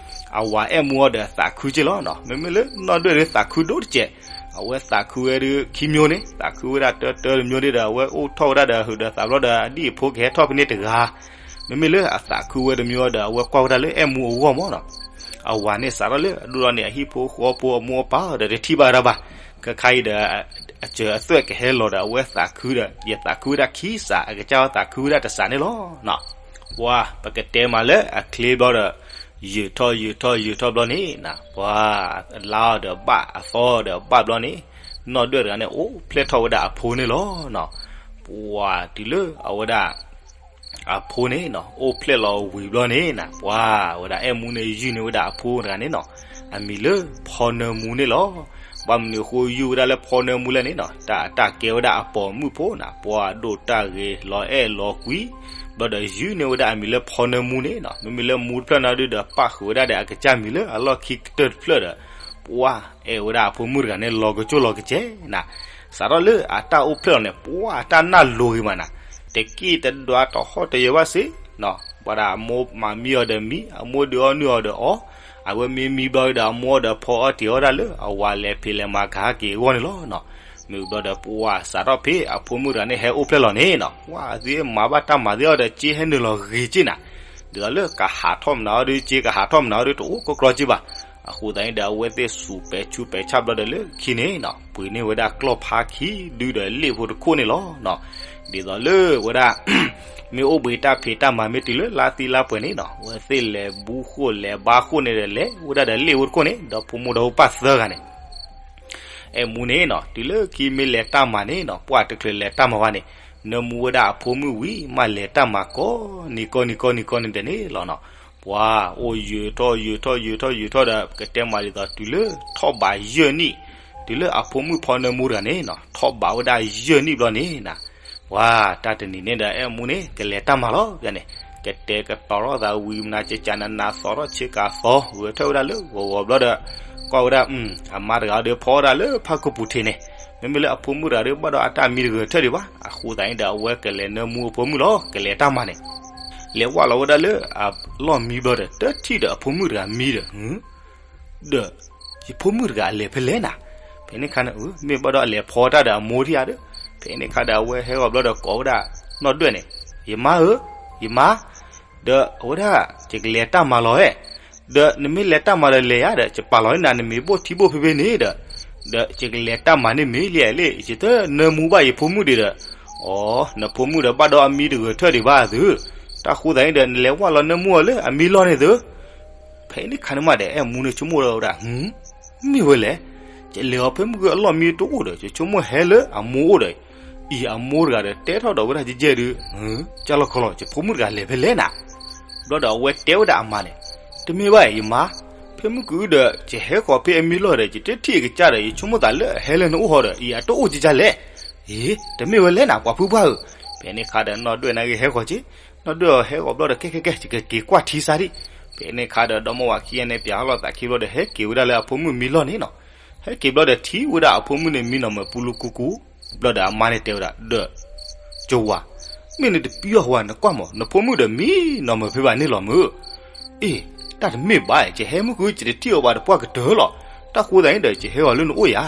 အဝၤအဲၣ်မူအီၤဒီးသးခုက့လီၤနီၤ. မ့မ့ၢ်လၢနီၢ်ဒွဲၣ်ဒီးသးခုဒိၣ်တစဲး, အဝဲသးခုဝဲဒုးခံမျိုးန့ၣ်, သးခုဝဲဒၣ်တၢတၢတမျိုးန့ၣ်ဒီး အဝဲအိၣ်ထီၣ်ဝဲဒၣ်ဒီးဟုးဒီးသးဘျီဒီး အဒံၣ်အဖိကဟဲထီၣ်ဖဲန့ၣ်တဂၤ. မ့မ့ၢ်လၢအသးခုဝဲတမျိုးဒီး အဝဲကွၢ်ဝဲဒၣ်လၢအဲၣ်မူအဂီၢ်မ့ၢ်နီၤ. အဝၤန့ၣ်စးထီၣ်လၢအဒိၣ်ထီၣ်န့ၣ် အဟံၣ်ဖိဃီဖိအမိၢ်အပၢ်ဒီးတထံၣ်ဘၣ်ဝဲဒၣ်ဘၣ်. ခဲခါအံၤဒီး အစၢၤအသွဲၣ်ကဟဲလီၤဒီး အဝဲသးခုဒီး ယသးခုဝဲဒၣ်ခံစး အကစၢ်ဝဲသးခုဝဲဒၣ်တစးန့ၣ်လီၤ. ပှၤ ပကတဲမးလၢအချ့ဘျီဒီး ယုာ်ထီၣ်ယုာ်ထီၣ်ယုာ်ထီၣ်ဘျီန့ၣ်နၤ, ပှၤ အလါအီၤဒီးဘၣ် အသီအီၤဒီးဘၣ်ဘျီန့ၣ်, နီၢ်ဒွဲၣ်တဂၤန့ၣ် အိၣ်ဖျဲၣ်ထီၣ်ဝဲဒၣ်အဖိန့ၣ်လီၤ. ပှၤ တုၤလၢအဝဲဒၣ် အဖိန့ၣ်နီၤ အိၣ်ဖျဲၣ်လီၤဝံၤဘျီန့ၣ်နၤ, ပှၤဝဲဒၣ်အဲၣ်မူန့ၣ် ယုၢ်န့ၢ်ဝဲဒၣ်အဖိတဂၤန့ၣ်နီၤ, အမံၤလၢဖီနၢမူန့ၣ်လီၤ. ဘၣ်မနုၤအဃိယုၢ်ဝဲဒၣ်လၢဖီနၢမူလဲၣ်န့ၣ်နီၤ, တၢ်အတၢ်ကဲဝဲဒၣ်အပိာ်မုၣ်ဖိနၤ, ပှၤဒိၣ်တၢ်ဂ့ၤ လီၤအဲၣ်လီၤကွံ, ဘျီဒီးယုၢ်န့ၢ်ဝဲဒၣ်အမံၤလၢဖီနၢမူန့ၣ်နီၤ, မ့မ့ၢ်လၢမူတဖျၢၣ်န့ၣ်ဒုးဒီး ပၣ်ဃုာ်ဝဲဒၣ်ဒီးအကစၢ်မံၤလၢအလီၢ်ခံကတၢၢ်တဖျၢၣ်ဒီး ပှၤအဲၣ်ဝဲဒၣ်အဖိမုၣ်တဂၤန့ၣ် လီၤကကၠိလီၤကစဲးနၤ, စးထီၣ်လၢအတၢ်အိၣ်ဖျဲၣ်လီၤန့ၣ် ပှၤအတၢ်နၢ်လိၤဂ့ၤမးနၤ, တက့ၢ်တဒွးတဟီၣ်တယၢၤဘၣ်စ့ၢ်နီၤ, ပှၤဒၣ်အမိၢ်မၤမံအီၤဒီးမံ, အမိၢ်ဒုးအီၣ်နုၢ်အီၤဒီးအီၣ်, အဝဲမ့ၢ်မံဘျီဒီး အမိၢ်အီၤဒီးဖီအီၣ်တ့ၤအီၣ်ဒၣ်လၢ အဝၤလဲၤဖံးလဲၤမၤကဟးက့ၤအဂီၢ်န့ၣ်လီၤနီၤ. မ့ၢ်ဘျီဒီး ပှၤစးထီၣ်ဖဲအဖိမုၣ်တဂၤန့ၣ် ဟဲအိၣ်ဖျဲၣ်လီၤန့ၣ်နီၤ, ပှၤသ့ၣ်မၤဘၣ်တၢ်မၤသ့ၣ်အီၤဒီး စ့ဟဲနုာ်လီၤဂ့ၤက့ၢ်နၤ, ဒ်သိးလၢကဟးထီၣ်မနုၤအီၤဒီး စ့ကဟးထီၣ်မနုၤအီၤဒီး တအိၣ်ကီကီက့ၢ်ဘၣ်. အဃိသတးန့ၣ်ဒီး အဝဲသ့ၣ်စူးပဲာ်ဆူးပဲာ်ဆၣ်ဘျီဒီး လၢခံန့ၣ်နီၤ ပှ့ၤန့ၢ်ဝဲဒၣ်ကျီၢ်ဖါခံဒုဒီးလ့ၣ်ဖိတခိၣ်န့ၣ်လီၤ. ဒ်သိးလၢဝဲဒၣ် မ့ၢ်အိၣ်ဘှံးတၢ်ဖံးတၢ်မၤ မ့ၢ်တုၤလၢလါသံလါပှဲၤန့ၣ်နီၤ, အဝဲသ့ၣ်လဲၤဘူဃိၣ်လဲၤဘါဃိၣ်န့ၣ်ဒီး လဲၤဝဲဒၣ်ဒီးလ့ၣ်ဖိတခိၣ်န့ၣ် ဒီးဖိမုၣ်ဒီဖိပၢ်သၢဂၤန့ၣ် အဲၣ်မူန့ၣ်နီၤ တုၤလၢခံမ့ၢ်လဲၤတၢ်မၤန့ၣ်နီၤ, ပှၤတချုးလဲၤတၢ်မၤဘၣ်န့ၣ် နၢမူဝဲဒၣ်အဖိမုၣ်ဝံၤ မ့ၢ်လဲၤတၢ်မၤကိးနံၤကိးနံၤကိးနံၤကိးနံၤဒဲးန့ၣ်လီၤနီၤ. ပှၤအိၣ်ယၢၤထီၣ်ယၢၤထီၣ်ယၢၤထီၣ်ဒီး ကတဲမၤဒ်သိး တုၤလၢထီၣ်ဘးယဲၢ်နံၣ်, တုၤလၢအဖိမုၣ်ဖီနၢမူတဂၤန့ၣ်နီၤ ထီၣ်ဘးဝဲဒၣ်ယဲၢ်နံၣ်ဘျီန့ၣ်နၤ, ပှၤတၢ်တနံၤန့ၣ်ဒီး အဲၣ်မူန့ၣ် ကလဲၤတၢ်မၤလီၤန့ၣ်, ကတဲာ်ကတီၤထီၣ်သးဝံၤမနၤ ကကနးနး သီထီၣ်ဆ့ကၤသီ ဂဲၤထၢၣ်ဝဲဒၣ်လၢဂီၤဂီၤဘျီဒီး ကွၢ်ဝဲဒၣ် အမါတဂၤဒီးဖီဝဲဒၣ်လၢဖးကပူၤထံးန့ၣ်, မ့မ့ၢ်လၢအဖိမုၣ်တဂၤဒီး ဘၣ်ဒီးအတၢ်မံတဂဲၤထၢၣ်ဒံးဘၣ်. အဃိသတးန့ၣ်ဒီး အဝဲကလဲၤနၢမူအဖိမုၣ်လီၤ ကလဲၤတၢ်မၤန့ၣ်, လဲၤဝဲလီၤဝဲဒၣ်လၢအလီၢ်မံဘျီဒီး တထံၣ်ဒီးအဖိမုၣ်တဂၤမံဒီး ဒီး ယဖိမုၣ်တဂၤအလဲၤဖဲလဲၣ်နၤ, ဖဲန့ၣ်ခါန့ၣ် မ့ၢ်ဘၣ်ဒီးအလဲၤဖီတၢ်ဒီးအမိၢ်ထံၣ်ဧါဒီး, ဖဲန့ၣ်ခါဒီးအဝဲဟဲဂီၤဘျီဒီးကိးဝဲဒၣ်နီၢ်ဒွဲၣ်န့ၣ်, ယမါဧၢ, ယမါ, ဒီးအဝဲဒၣ် ယကလဲၤတၢ်မၤလီၤဧဲ, ဒီးနမ့ၢ်လဲၤတၢ်မၤဒီးလဲၤယၤဒီး ယပာ်လီၤန့ၢ်နၤ နမ့ၢ်ဘိၣ်ထံဘိၣ်ဖဲဖဲန့ၣ်ဒီး, ဒီးယကလဲၤတၢ်မၤန့ၢ်မ့ၢ်လံဧါလံ ယတနၢမူဘၣ်ယဖိမုၣ်ဒံးဒီး, အိ နဖိမုၣ်ဒီးဘၣ်ဒီးအမံတဂဲၤထၢၣ်ဒံးဘၣ်သု, တၢ်ဃိသတးန့ၣ်ဒီး နလဲၤဝဲလီၤနၢမူအီၤလၢအမံလီၢ်န့ၣ်သု ဖဲန့ၣ်ခါန့ၣ်မးဒီး အဲၣ်မူန့ၣ်ဆိကမိၣ်ဒီးဝဲဒၣ်, မ့ၢ်ဝဲလဲၣ်, ယလဲၤအီၤဖဲမုၢ်ဂ့ၤအလီၢ်မံတအိၣ်ဒီး ယဆိကမိၣ်ဟဲလၢအမိၢ်အိၣ်ဒီး, အံၤအမိၢ်တဂၤဒီး တဲထီၣ်ဒီးဝဲဒၣ်ကဲကဲဒုး, ကၢ်လီၤခီလီၤ ယဖိမုၣ်တဂၤလဲၤဖဲလဲၣ်နၤ, ဘျီဒီးအဝဲတဲဝဲဒၣ်အမါန့ၣ်, တမ့ၢ်ဘၣ်ယမါ, ဖဲမုၢ်ဂ့ၤဒီး ယဟဲဃီၤဖဲအမံလီၢ်ဒီး ယတထံၣ်ကစၢ်ဒီး ယဆိကမိၣ်သးလၢအဟဲလၢနအိၣ်ဟီဒီး အံၤအတအိၣ်ကကလဲၣ်, အ့ တမ့ၢ်ဝဲလဲၣ်နၤ ပှၤဖုပှၢ်ဧၢ, ဖဲန့ၣ်ခါဒီးနီၢ်ဒွဲၣ်နာ်က့ဟဲဃီၤက့ နီၢ်ဒွဲၣ်အီၤဟဲဂီၤဘျီဒီး ကဲကဲကဲ ယကက့ၤကွၢ်ထံစါဒံး, ဖဲန့ၣ်ခါဒီး ဒီမါဝၤခံဂၤန့ၣ် ပၠးဟီၣ်လီၤသးခံဘျီဒီး ဟဲက့ၤဝဲဒၣ်လၢအဖိမုၣ်မံလီၢ်န့ၣ်နီၤ, ဟဲက့ၤဘျီဒီးထံၣ်ဝဲဒၣ်အဖိမုၣ်န့ၣ် မံနီၤမၢၤပူလူကူကူ, ဘျီဒီးအမါန့ၣ်တဲဝဲဒၣ်ဒီး, ကဝၤ, မ့ၢ်နတပျီၢ်ဝၤနကွၢ်မး နဖိမုၣ်ဒီးမံနီၤမၢၤဖဲဘၣ်န့ၣ်လီၤမၢ် အ့ တၢ်တမ့ၢ်ဘၣ် ယဟဲမုၢ်ဃု ယတထံၣ်အီၤဘၣ်တပှၢ်ကတၢၢ်လီၤ, တၢ်ဃိသတးန့ၣ်ဒီး ယဟဲအီၤလၢနအိၣ်ယၤ,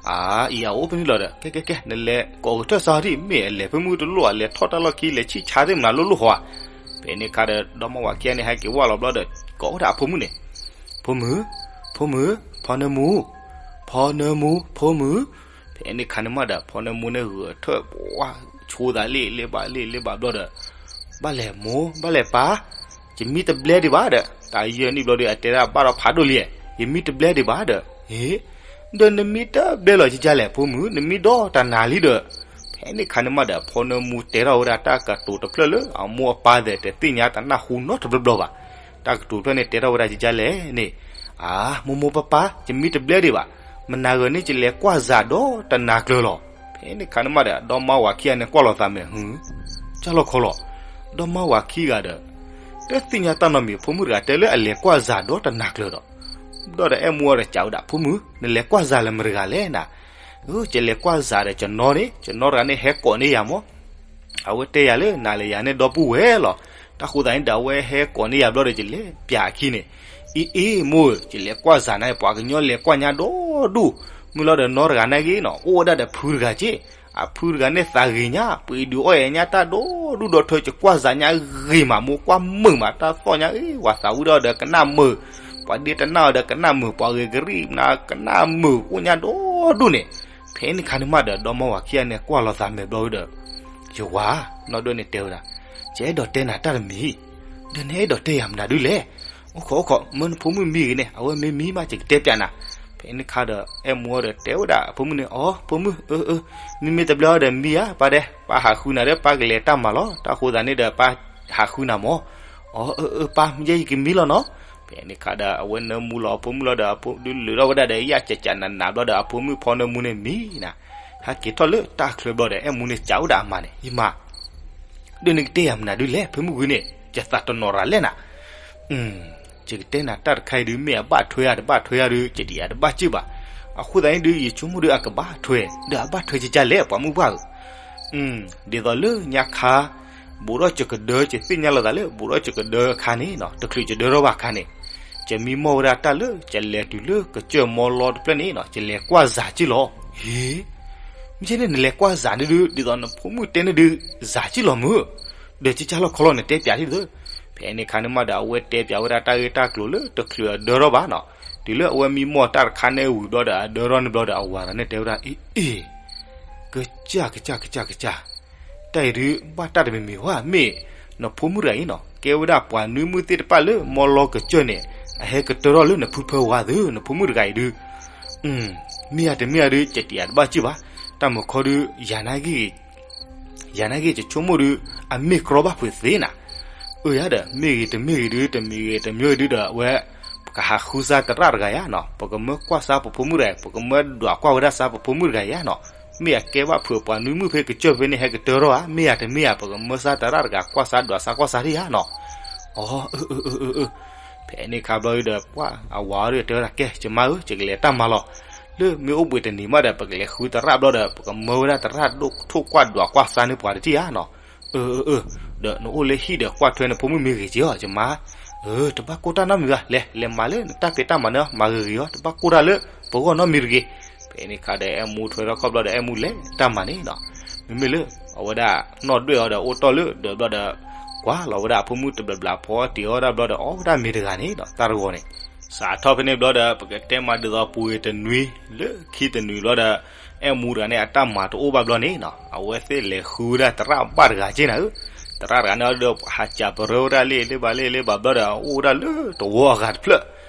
အါ အံၤအအိၣ်ဖဲန့ၣ်လီၤဒီး ကဲကဲကဲ နလဲၤကိးကထၢၣ်စါဒံး မ့ၢ်အလဲၤဖဲမုၢ်တလိၣ် အလဲၤထီၣ်တၢ်လီၢ်ခံ လဲၤဆံၣ်ဆါသ့ၣ်မနၤလိၣ်လိၣ်ဟီဧါ, ဖဲန့ၣ်ခါဒီး ဒီမါဝၤခံဂၤန့ၣ် ဟဲက့ၤဝဲလီၤဘျီဒီး ကိးဝဲဒၣ်အဖိမုၣ်န့ၣ်, ဖိမုၣ်, ဖိမုၣ်, ဖီနၢမူ, ဖီနၢမူ, ဖိမုၣ်, ဖဲန့ၣ်ခါန့ၣ်မးဒီး ဖီနၢမူန့ၣ်ဂဲၤထၢၣ် ပှၤဆိသးလ့ၣ်လ့ၣ်ဘၣ်လ့ၣ်လ့ၣ်ဘၣ်ဘျီဒီး ဘၣ်လဲၣ်မိၢ် ဘၣ်လဲၣ်ပၢ်, ယမံတဘျဲဒံးဘၣ်ဒီး တၢ်ယဲၢ်နံၣ်ဘျီဒီး အတဲဒၣ်ဘၣ်ဒီးဖးဒိၣ်လံ, ယမံတဘျဲဒံးဘၣ်ဒီး, အ့ ဒီးနမံတဘျဲလီၤကကလဲၣ် ဖိမုၣ် နမံဒီတနၤလံဒီး, ဖဲန့ၣ်ခါန့ၣ်မးဒီး ဖီနၢမူတဲထီၣ်ဝဲဒၣ်တၢ်ကတိၤတဖျၢၣ်လၢ အမိၢ်အပၢ်သ့ၣ်တသ့ၣ်ညါတနၢ်ဟူနီတဘျီဘျီဘၣ်, တၢ်ကတိၤတဖျၢၣ်န့ၣ်တဲထီၣ်ဝဲဒၣ်ကကလဲၣ်န့ၣ်, အါ မိၢ်မိၢ်ပၢ်ပၢ် ယမံတဘျဲဒံးဘၣ်, မနၤဂၤန့ၣ် ယလဲၤကွၢ်စၤဒီတနၤကျၢၤလီၤ, ဖဲန့ၣ်ခါန့ၣ်မးဒီး ဒီမါဝၤခံဂၤန့ၣ် ကွၢ်လီၤသးမဲာ် ဟူ ကၢ်လီၤခီလီၤ, ဒီမါဝၤခံဂၤဒီး တသ့ၣ်ညါတၢ်နီတမံၤ ဖိမုၣ်တဂၤတဲလၢအလဲၤကွၢ်စၤဒီတနၤကျၢၤဒီး, ဘျီဒီးအဲၣ်မူအီၤဒီးစံးဝဲဒၣ် ဖိမုၣ် နလဲၤကွၢ်စၤလၢမတၤတဂၤလဲၣ်နၤ, ယလဲၤကွၢ်စၤဒီးကနီန့ၣ် ကနီတဂၤန့ၣ် ဟဲကိးန့ၢ်ယၤမး အဝဲတဲယၤလၢ နၤလၢယၤန့ၣ်ဒီပုၢ်ဝဲၢ်လီၤ, တၢ်ဃိသတးန့ၣ်ဒီး အဝဲဟဲကိးန့ၢ်ယၤဘျီဒီး ယလဲၤပၠးအခံန့ၣ်, အ့ အ့ မိၢ်ဧၢ ယလဲၤကွၢ်စၤန့ၣ် ပှၤကညီလဲၤကွၢ်ညါဒီဒူၣ်, မုၢ်လီၤဒီးနီတဂၤနာ်က့နီၤ အိၣ်ဝဲဒၣ်ဒီးဖုတဂၤက့, အဖုတဂၤန့ၣ်သးဂ့ၤညါ ပှ့ၤဒုးအီၣ်အဲၣ်ညါတၢ်ဒီဒူၣ်ဒီထၢ ယကွၢ်စၤညါဂ့ၤမး မိၢ်ကွၢ်မုာ်မး တၢ်သီၣ်ညါအ့ ပှၤသးဝံၣ်ဒီးကနၣ်မုာ်, ပှၤဒ့တနာ်အီၤဒီးကနၣ်မုာ်, ပှၤဂ့ၤကရံၣ်နၤကနၣ်မုာ် အိၣ်ညါဒီဒူၣ်န့ၣ်, ဖဲန့ၣ်ခါန့ၣ်မးဒီး ဒီမါဝၤခံဂၤန့ၣ် ကွၢ်လီၤသးမဲာ်ဘျီဝဲဒီး ယဝၤ, နီၢ်ဒွဲၣ်န့ၣ်တဲဝဲဒၣ်, ယအဲၣ်ဒိးတဲနၤတၢ်တမံၤ, ဒီးနအဲၣ်ဒိးတဲယၤမနုၤဒုလဲၣ်, အိၣ်ခိးအိၣ်ခိး မၢနဖိမုၣ်မံဂ့ၤန့ၣ် အဝဲမ့ၢ်မံမး ယကတဲပၠးနၤ, ဖဲန့ၣ်ခါဒီး အဲၣ်မူအီၤဒီးတဲဝဲဒၣ်အဖိမုၣ်န့ၣ် အိ ဖိမုၣ်ဧၢဧၢ, မ့မ့ၢ်တဘျီဒီးမံဧါ ပၢ်ဒဲး ပၢ်ဟးဃုနၤဒီး ပၢ်ကလဲၤတၢ်မၤလီၤ, တၢ်ဃိသတးန့ၣ်ဒီး ပၢ်ဟးဃုနၤမး, အိ ဧၢဧၢ ပၢ် ယဲယကမံလီၤနီၤ, ဖဲန့ၣ်ခါဒီး အဝဲနၢမူလီၤအဖိမုၣ်လီၤဒီး အဖိဒုးလုာ်ထီၣ်ဝဲဒၣ်ဒီး ယၣ်ကကနးနးဘျီဒီး အဖိမုၣ်ဖီနၢမူန့ၣ်မံနၤ, ဟဲက့ၤထီၣ်လၢတၢ်ချၢဘျီဒီး အဲၣ်မူန့ၣ်စံးဝဲဒၣ်အမါန့ၣ် ယမါ ဒီးနကတဲယၤမနုၤဒုလဲၣ် ဖဲမုၢ်ဂ့ၤန့ၣ် ယသးတနီၤရၤလဲၣ်နၤ, ယကတဲနၤတၢ်တခါအံၤဒုး မ့ၢ်အဘၣ်ထွဲဧါတဘၣ်ထွဲဧါဒုး ယဒံးဧါတဘၣ်စ့ၢ်ဘၣ်, အဃိသတးန့ၣ်ဒုး ယဆိကမိၣ်ဒုးအကဘၣ်ထွဲ, ဒီးအဘၣ်ထွဲကကလဲၣ် ပှၤမုၢ်ပှၢ်ဧၢ, ဒ်သိးလၢညါခါ ဘူးထီၣ်ယကဒၢ ယသ့ၣ်ညါလိာ်သးလၢ ဘူးထီၣ်ယကဒၢအခါန့ၣ်နီၤ တချုးယဒၢထီၣ်ဘၣ်အခါန့ၣ်, ယမံမီၢ်ဝဲဒၣ်တၢ်လၢ ယလဲၤတုၤလၢကစၢၢ်မီလီတဖျၢၣ်န့ၣ်နီၤ ယလဲၤကွၢ်စၤက့ၢ်လီၤ, ဟ့ မ့ၢ်ကဲန့ၣ်နလဲၤကွၢ်စးန့ၣ်ဒုး ဒ်သိးနဖိမုၣ်တဲန့ၣ်ဒုး စးကံၣ်လီၤမုၢ်, ဒီးကၢ်ကၢ်လီၤခီလီၤ နတဲပၠးဒ်သိး. ဖဲန့ၣ်ခါန့ၣ်မးဒီး အဝဲတဲပၠးဝဲဒၣ်တၢ်ဂ့ၢ်တၢ်ကျိၤလၢတချုးအဒၢထီၣ်ဘၣ်နီၤ. တုၤလၢအဝဲမံမီၢ်တၢ်တခါန့ၣ်ဝံၤဘျီဒီး အဒၢထီၣ်န့ၣ်ဘျီဒီး အဝၤတဂၤန့ၣ်တဲဝဲဒၣ် အ့ အ့ ကစၢ် ကစၢ် ကစၢ် ကစၢ်, တၢ်အံၤဒုး ဘၣ်တၢ်တမံၤမံၤဧါ, မ့ၢ်နဖိမုၣ်တဂၤအံၤနီၤ ကဲဝဲဒၣ်ပှၤနွံမုၣ်သ့ၣ်တဖၣ်လၢ မီလီကစၢၢ်န့ၣ် အဟဲကတၢၢ်ထီၣ်လၢနဖုဖၢဝါသု, နဖိမုၣ်တဂၤအံၤဒုး မ့ၢ်ဧါတမ့ၢ်ဧါဒုး ကတဲယၤတဘၣ်စံၣ်ဘၣ်. တၢ်မုာ်ခီဒုး ယၤနာ်က့ ယၤနာ်က့ ယဆိကမိၣ်ဒုး အမ့ၢ်ကြီဘၣ်ဖုးသ့နၤ. အၢ ယၤဒီး မ့ၢ်ဂ့ၤတမ့ၢ်ဂ့ၤဒုး တမံၤဂ့ၤတမံၤဂ့ၤဒုးဒီး အဝဲပကဟးဃုစါသရၣ်တဂၤယါနီၤ, ပကမၢကွၢ်စါပဖိမုၣ်တဂၤ, ပကမၢဒွးကွၢ်ဝဲဒၣ်စါပဖိမုၣ်တဂၤယါနီၤ. မ့ၢ်အကဲဘၣ်ဖုးပှၤနွံမုၣ်ဖဲကစၢၢ်ဖဲန့ၣ် ဟဲကတၢၢ်ထီၣ်ဧါ, မ့ၢ်ဧါတမ့ၢ်ဧါ, ပကမၢစါသရၣ်တဂၤကွၢ်စါဒွးစါကွၢ်စါဒံးယါနီၤ. အၢ အၢ အၢ အၢ အၢ ဖဲန့ၣ်ခါဘျီဒုးဒီး ပှၤအဝၤအီၤဒုးတဲဝဲဒၣ် ကဲ ယမါဧၢ, ယကလဲၤတၢ်မၤလီၤ. လၢမ့ၢ်အိၣ်ဘှံးတနံၤမးဒီး ပကလဲၤဃုသရၣ်ဘျီဒီး ပကမၢဝဲဒၣ်သရၣ်ဒိၣ်ထိၣ်ကွၢ်ဒွးကွၢ်စါန့ၢ်ပှၤတထံၣ်ဧါနီၤ. အၢ အၢ အၢ ဒီးနအိၣ်လၢဟံၣ်ဒီးကွၢ်ထွဲနဖိမုၣ်မ့ၢ်ဂ့ၤက့ၤအီၤ ယမါ. အၢ တဘၣ်ကိၢ်တၢ်နီတမံၤဘၣ်, လဲၤ လဲၤမၤလၢနတၢ်ဖံးတၢ်မၤန့ၣ် မၤဂ့ၤဂ့ၤအီၤ တဘၣ်ကိၢ်တၢ်လၢပဂီၢ်နီတမံၤတဂ့ၤ. ဖဲန့ၣ်ခါဒီး အဲၣ်မူထွဲထီၣ်ခီၣ်ဘျီဒီး အဲၣ်မူလဲၤတၢ်မၤန့ၣ်နီၤ. မ့မ့ၢ်လၢ အဝဲဒၣ်နီၢ်ဒွဲၣ်အီၤဒီး အိၣ်တီၢ်လၢဒၢးဘျီဒီး ကွၢ်လီၤဝဲဒၣ်အဖိမုၣ်တဘျီဘျီ ဖီတ့ၢ်အီၣ်ဒၣ်ဘျီဒီး အီၣ်ဝဲဒၣ်မ့ၤတဂၤန့ၣ်နီၤ, တၢ်တဂီၤန့ၣ် စးထီၣ်ဖဲန့ၣ်ဘျီဒီး ပကတဲမၤဒ်သိးပူၤဂ့ၤတနွံ လၢခံတနွံဘျီဒီး အဲၣ်မူတဂၤန့ၣ် အတၢ်မၤတအိၣ်ဘၣ်ဘျီန့ၣ်နီၤ, အဝဲသ့ၣ်လဲၤဃုဝဲဒၣ်သရၣ်ဘၣ်တဂၤက့နၤဧၢ. သရၣ်တဂၤန့ၣ်ဒီး ဟးစံးပရၢဝဲဒၣ်လၢလၢဘၣ်လၢလၢဘၣ်ဘျီဒီး အိၣ်ဝဲဒၣ်လၢတဝီအဂၤတဖျၢၣ်,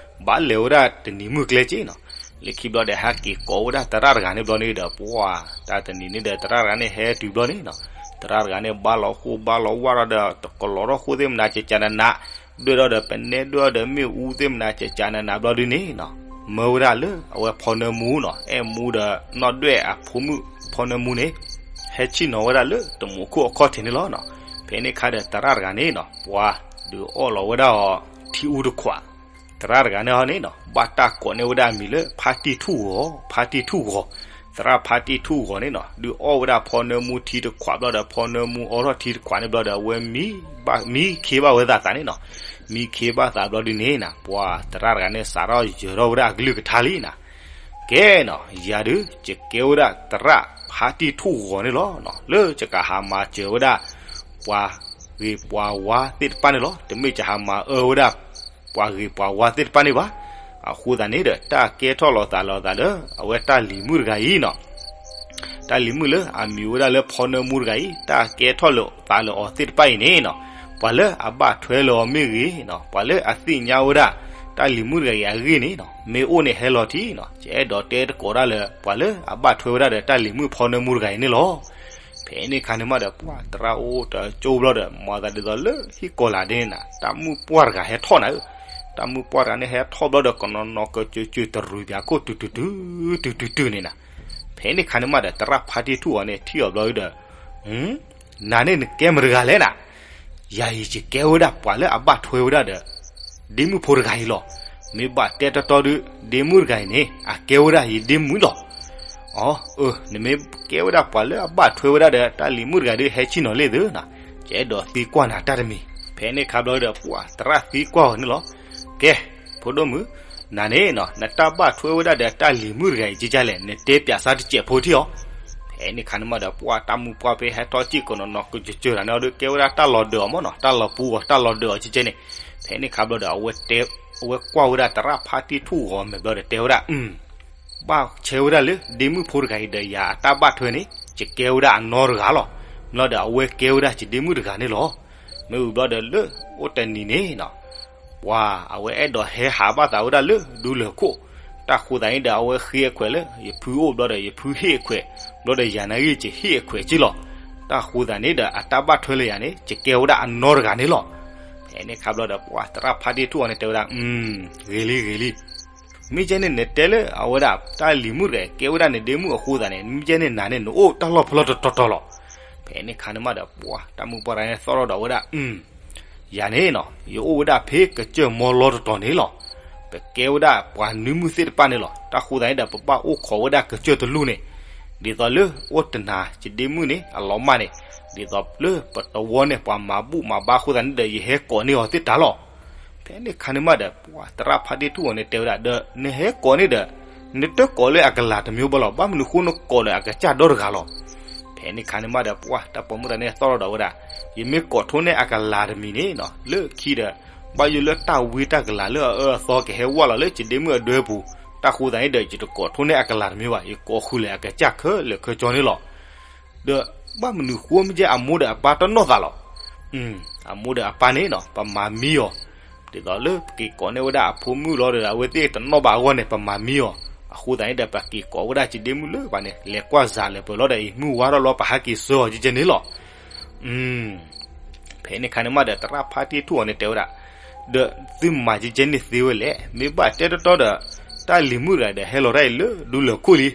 ဘၣ်လဲၤဝဲဒၣ်တနံၤမုၢ်ကျဲက့နီၤ. လၢခံဘျီဒီး ဟဲက့ၤကိးဝဲဒၣ်သရၣ်တဂၤန့ၣ်ဘျီန့ၣ်ဒီး ပှၤ တၢ်တနံၤန့ၣ်ဒီး သရၣ်တဂၤန့ၣ်ဟဲတုၤဘျီန့ၣ်နီၤ, သရၣ်တဂၤန့ၣ် ဘါလီၤဃိဘါလီၤဝါထီၣ်ဒီး တကလီၤထီၣ်ဃိသ့ၣ်မနၤ ကကနးနး, ဒွဲၣ်ထီၣ်ဒီးပနဲဒွဲၣ်ဒီးမ့ၣ်အူသ့ၣ်မနၤ ကကနးနးဘျီဒုန့ၣ်နီၤ, မၢဝဲဒၣ်လၢအဝဲဖီနၢမူနီၤ, အဲၣ်မူဒီးနီၢ်ဒွဲၣ်အဖိမုၣ်ဖီနၢမူန့ၣ် ဟဲဆ့ၣ်နီၤဝဲဒၣ်လၢတမူခိၣ်အခီၣ်ထံးန့ၣ်လီၤနီၤ. ဖဲန့ၣ်ခါဒီးသရၣ်တဂၤန့ၣ်နီၤ ပှၤဒုးအီၣ်လီၤဝဲဒၣ်အီၤထံအူတခွး, သရၣ်တဂၤန့ၣ်ဟီန့ၣ်နီၤ ဘၣ်တၢ်ကိးန့ၢ်ဝဲဒၣ်အမံၤလၢ ဖါတံၢ်ထူၣ်ဂီၤ, ဖါတံၢ်ထူၣ်ဂီၤ, သရၣ်ဖါတံၢ်ထူၣ်ဂီၤန့ၣ်နီၤ ဒုးအီၣ်ဝဲဒၣ်ဖီနၢမူထံတခွးဘျီဒီး ဖီနၢမူအီထီၣ်ထံတခွးန့ၣ်ဘျီဒီး အဝဲမံခ့ဘၣ်ဝဲသးသးန့ၣ်နီၤ, မံခ့ဘၣ်သးဘျီဒုန့ၣ်နီၤ ပှၤသရၣ်တဂၤန့ၣ် စးထီၣ်ယၢၤထီၣ်ဝဲဒၣ်အကလုၢ်ကထါလံနီၤ. ကဲနီၤ ယၤဒုး ယကဲဝဲဒၣ်သရၣ်ဖါတံၢ်ထူၣ်ဂီၤန့ၣ်လီၤ. လၢယကဟးမၤစၢၤဝဲဒၣ် ပှၤဂ့ၤပှၤဝါသ့ၣ်တဖၣ်န့ၣ်လီၤ. တမ့ၢ်ယဟးမၤအၢဝဲဒၣ် ပှၤဂ့ၤပှၤဝါသ့ၣ်တဖၣ်န့ၣ်ဘၣ်. အဃိသတးန့ၣ်ဒီး တၢ်ကဲထီၣ်လိာ်သးလိာ်သးဒီး အဝဲတၢ်လံၤမုၣ်တဂၤအံၤနီၤ တၢ်လံၤမုၣ်လၢအမံၤဝဲဒၣ်လၢဖီနၢမူတဂၤအံၤ တၢ်ကဲထီၣ်လိာ်သးလိာ်အီၤသ့ၣ်တဖၣ်အံၤန့ၣ်နီၤ ပှၤလၢအဘၣ်ထွဲလၢအီၤမ့ၢ်ဂ့ၤနီၤ ပှၤလၢအသ့ၣ်ညါဝဲဒၣ် တၢ်လံၤမုၣ်တဂၤအံၤအဂ့ၢ်န့ၣ်နီၤ မ့ၢ်အိၣ်န့ၣ်ဟဲလီၤထံနီၤ ယအဲၣ်ဒိးတဲသကိးတၢ်လၢ ပှၤလၢအဘၣ်ထွဲဝဲဒၣ်ဒီးတၢ်လံၤမုၣ်ဖီနၢမူတဂၤအံၤန့ၣ်လီၤ. ဖဲန့ၣ်ခါန့ၣ်မးဒီး ပှၤသရၣ်အိၣ်တကၠိဘျီဒီး မၤသးဒ်သိးလၢဟံၣ်ကီၤလၤဒ်န့ၣ်နီၤ တၢ်မုၣ်ပှၢ်တဂၤဟဲထီၣ်နၤဧၢ, တၢ်မုၣ်ပှၢ်တဂၤန့ၣ်ဟဲထီၣ်ဘျီဒီး ကနီၤနီၤကစၢၢ်စၢၢ်တရူးပၠးခိၣ်တုၤတုၤတုၤ တုၤတုၤတုၤန့ၣ်နီၤ. ဖဲန့ၣ်ခါန့ၣ်မးဒီး သရၣ်ဖါတံၢ်ထူၣ်အီၤန့ၣ် ထံၣ်အီၤဘျီဒီး နၤန့ၣ်နကဲမတၤတဂၤလဲၣ်နၤ, ယၤအံၤယကဲဝဲဒၣ်ပှၤလၢအဘၣ်ထွဲဝဲဒၣ်ဒီး ဒ့မုၣ်ဖိတဂၤအံၤလီၤ. မ့ၢ်ဘၣ်တဲတီတီဒုး ဒ့မုၣ်တဂၤအံၤန့ၣ် အကဲဝဲဒၣ်ယဒ့မုၣ်လီၤ. အၢ နမ့ၢ်ကဲဝဲဒၣ်ပှၤလၢအဘၣ်ထွဲဝဲဒၣ်ဒီး တၢ်လံၤမုၣ်တဂၤဒုး ဟဲဆ့ၣ်နီၤလ့ၣ်သုနီၤ, ယအဲၣ်ဒိးသံကွၢ်နၤတၢ်တမံၤ. ဖဲန့ၣ်ခါဘျီဒီး ပှၤသရၣ်သံကွၢ်အီၤန့ၣ်လီၤ. ကဲ ဖိဒိၣ်မုၣ်, နၤန့ၣ်နီၤ နတၢ်ဘၣ်ထွဲဝဲဒၣ်ဒီးတၢ်လံၤမုၣ်တဂၤအံၤကကလဲၣ် နတဲပၠးစၢ်တစဲးဖိထံၣ်အီၤ. ဖဲန့ၣ်ခါန့ၣ်မးဒီး ပှၤတၢ်မုၣ်ပှၢ်ဖဲဟဲထီၣ်စ့ၢ်ကီးနီၤနီၤကစၢၢ်စၢၢ်တၢ်န့ၣ်အီၤဒီး ကဲဝဲဒၣ်တၢ်လီၤဒၢးအီၤမးနီၤ တၢ်လီၤပူၤအီၤ တၢ်လီၤဒၢးအီၤကကဲန့ၣ်. ဖဲန့ၣ်ခါဘျီဒီး အဝဲကွၢ်ဝဲဒၣ်သရၣ်ဖါတံၢ်ထူၣ်ဂီၤမဲာ်ဘျီဒီးတဲဝဲဒၣ် ဘၣ်ဆဲဝဲဒၣ်လၢ ဒ့မုၣ်ဖိတဂၤအံၤဒီးယၤအတၢ်ဘၣ်ထွဲန့ၣ် ယကဲဝဲဒၣ်အနီတဂၤလီၤ. ဘျီဒီးအဝဲကဲဝဲဒၣ်ယဒ့မုၣ်တဂၤန့ၣ်လီၤ. မ့ၢ်ဝံၤဘျီဒီးလၢအိၣ်တနံၤန့ၣ်နီၤ ပှၤအဝဲအဲၣ်ဒိးဟဲဟးဘၣ်သးဝဲဒၣ်လၢဒူလၢာ်ခိၣ်, တၢ်ဃိသးန့ၣ်ဒီး အဝဲဃ့အခွဲးလၢ ယဖုအိၣ်ဘျီဒီး ယဖုဟ့ၣ်အခွဲး, ဘျီဒီးယၤနာ်ဂ့ၢ်ယဟ့ၣ်အခွဲးက့လီၤ. တၢ်ဃိသးန့ၣ်ဒီး အတၢ်ဘၣ်ထွဲလၢယၤန့ၣ် ယကဲဝဲဒၣ်အနီတဂၤန့ၣ်လီၤ. ဖဲန့ၣ်ခါဘျီဒီး ပှၤသရၣ်ဖါတံၢ်ထူၣ်အီၤန့ၣ်တဲဝဲဒၣ် ဂ့ၤလံ ဂ့ၤလံ. မ့ၢ်ကဲန့ၣ် နတဲလၢအဝဲဒၣ်တၢ်လံၤမုၣ်တဂၤအံၤ ကဲဝဲဒၣ်နဒ့မုၣ်အဃိသးန့ၣ် မ့ၢ်ကဲန့ၣ်နၤန့ၣ် နအိၣ်တၢ်လီၢ်ဖဲလဲၣ်တတီၤတီၤလီၤ. ဖဲန့ၣ်ခါန့ၣ်မးဒီး ပှၤတၢ်မုၣ်ပှၢ်တဂၤန့ၣ်သီၣ်ထီၣ်ဒီးဝဲဒၣ် ယၤန့ၣ်နီၤ ယအိၣ်ဝဲဒၣ်ဖဲကစၢၢ်မီလီတတီၤန့ၣ်လီၤ. ပကဲဝဲဒၣ်ပှၤနွံမုၣ်သ့ၣ်တဖၣ်န့ၣ်လီၤ. တၢ်ဃိသးန့ၣ်ဒီး ပဘၣ်အိၣ်ခိးဝဲဒၣ်ကစၢၢ်တလူၢ်န့ၣ် ဒ်သိးလၢအိၣ်တနၤ ယဒ့မုၣ်န့ၣ် အလီၤမၢ်န့ၣ် ဒ်သိးလၢပတဝီန့ၣ် ပှၤမၤဘူၣ်မၤဘါအဃိသးန့ၣ်ဒီး ယဟဲကိးန့ၢ်အီၤသ့ၣ်တၢ်လီၤ. ဖဲန့ၣ်ခါန့ၣ်မးဒီး ပှၤသရၣ်ဖါတံၢ်ထူၣ်အီၤန့ၣ်တဲဝဲဒၣ် ဒီးနဟဲကိးန့ၣ်ဒီး နတကိးလၢအကလၤတမံၤဘၣ်လီၤ, ဘၣ်မနုၤဃိနကိးဒီးအကစၢ်ဒီတဂၤလီၤ. ဖဲန့ၣ်ခါန့ၣ်မးဒီး ပှၢ်တၢ်ပိာ်မုၣ်တဂၤန့ၣ်သီၣ်ထီၣ်ဒီးဝဲဒၣ်, ယမ့ၢ်ကိးထိန့ၢ်အကလၤတမံၤန့ၣ်နီၤ လၢခံဒီး ဘၣ်ယိၣ်လၢတၢ်ဝံတၢ်ကလၤလၢအအၢအသီကဟဲဝဲလီၤလၢယဒ့မုၣ်အဒွဲပူၤ, တၢ်ဃိသးန့ၣ်ဒီး ယတကိးထိန့ၢ်အကလၤတမံၤဘၣ်, ယကိးဃုာ်လၢအကစၢ်ခဲလၢာ်ခဲဆ့န့ၣ်လီၤ. ဒီးဘၣ်မနုၤဃိမ့ၢ်ကဲအမိၢ်ဒီးအပၢ်တနီၣ်သးလီၤ. အမိၢ်ဒီးအပၢ်န့ၣ်နီၤ ပမၤမံအီၤ, ဒ်သိးလၢပက့ၤကိးန့ၢ်ဝဲဒၣ်အဖိမုၣ်လီၤဒီး အဝဲသ့ၣ်တနီၣ်ဘၣ်အဂီၢ်န့ၣ် ပမၤမံအီၤ, အဃိသတးန့ၣ်ဒီး ပက့ၤကိးဝဲဒၣ်ယဒ့မုၣ်လၢပှၤန့ၣ် လဲၤကွၢ်စးလၢပှဲၤလီၤဒီး အံၤမုၢ်ဝါထီၣ်လီၤ ပဟးက့ၤဆှၢအီၤကဲကဲန့ၣ်လီၤ. ဖဲန့ၣ်ခါန့ၣ်မးဒီး သရၣ်ဖါတံၢ်ထူၣ်အီၤန့ၣ်တဲဝဲဒၣ်, ဒီးသုမၤကဲကဲန့ၣ်သ့ဝဲလဲၣ်, မ့ၢ်ဘၣ်တဲတီတီဒီး တၢ်လံၤမုၣ်တဂၤဒီး ဟဲလီၤတၢ်အံၤလၢဒူလၢာ်ခိၣ်လံ,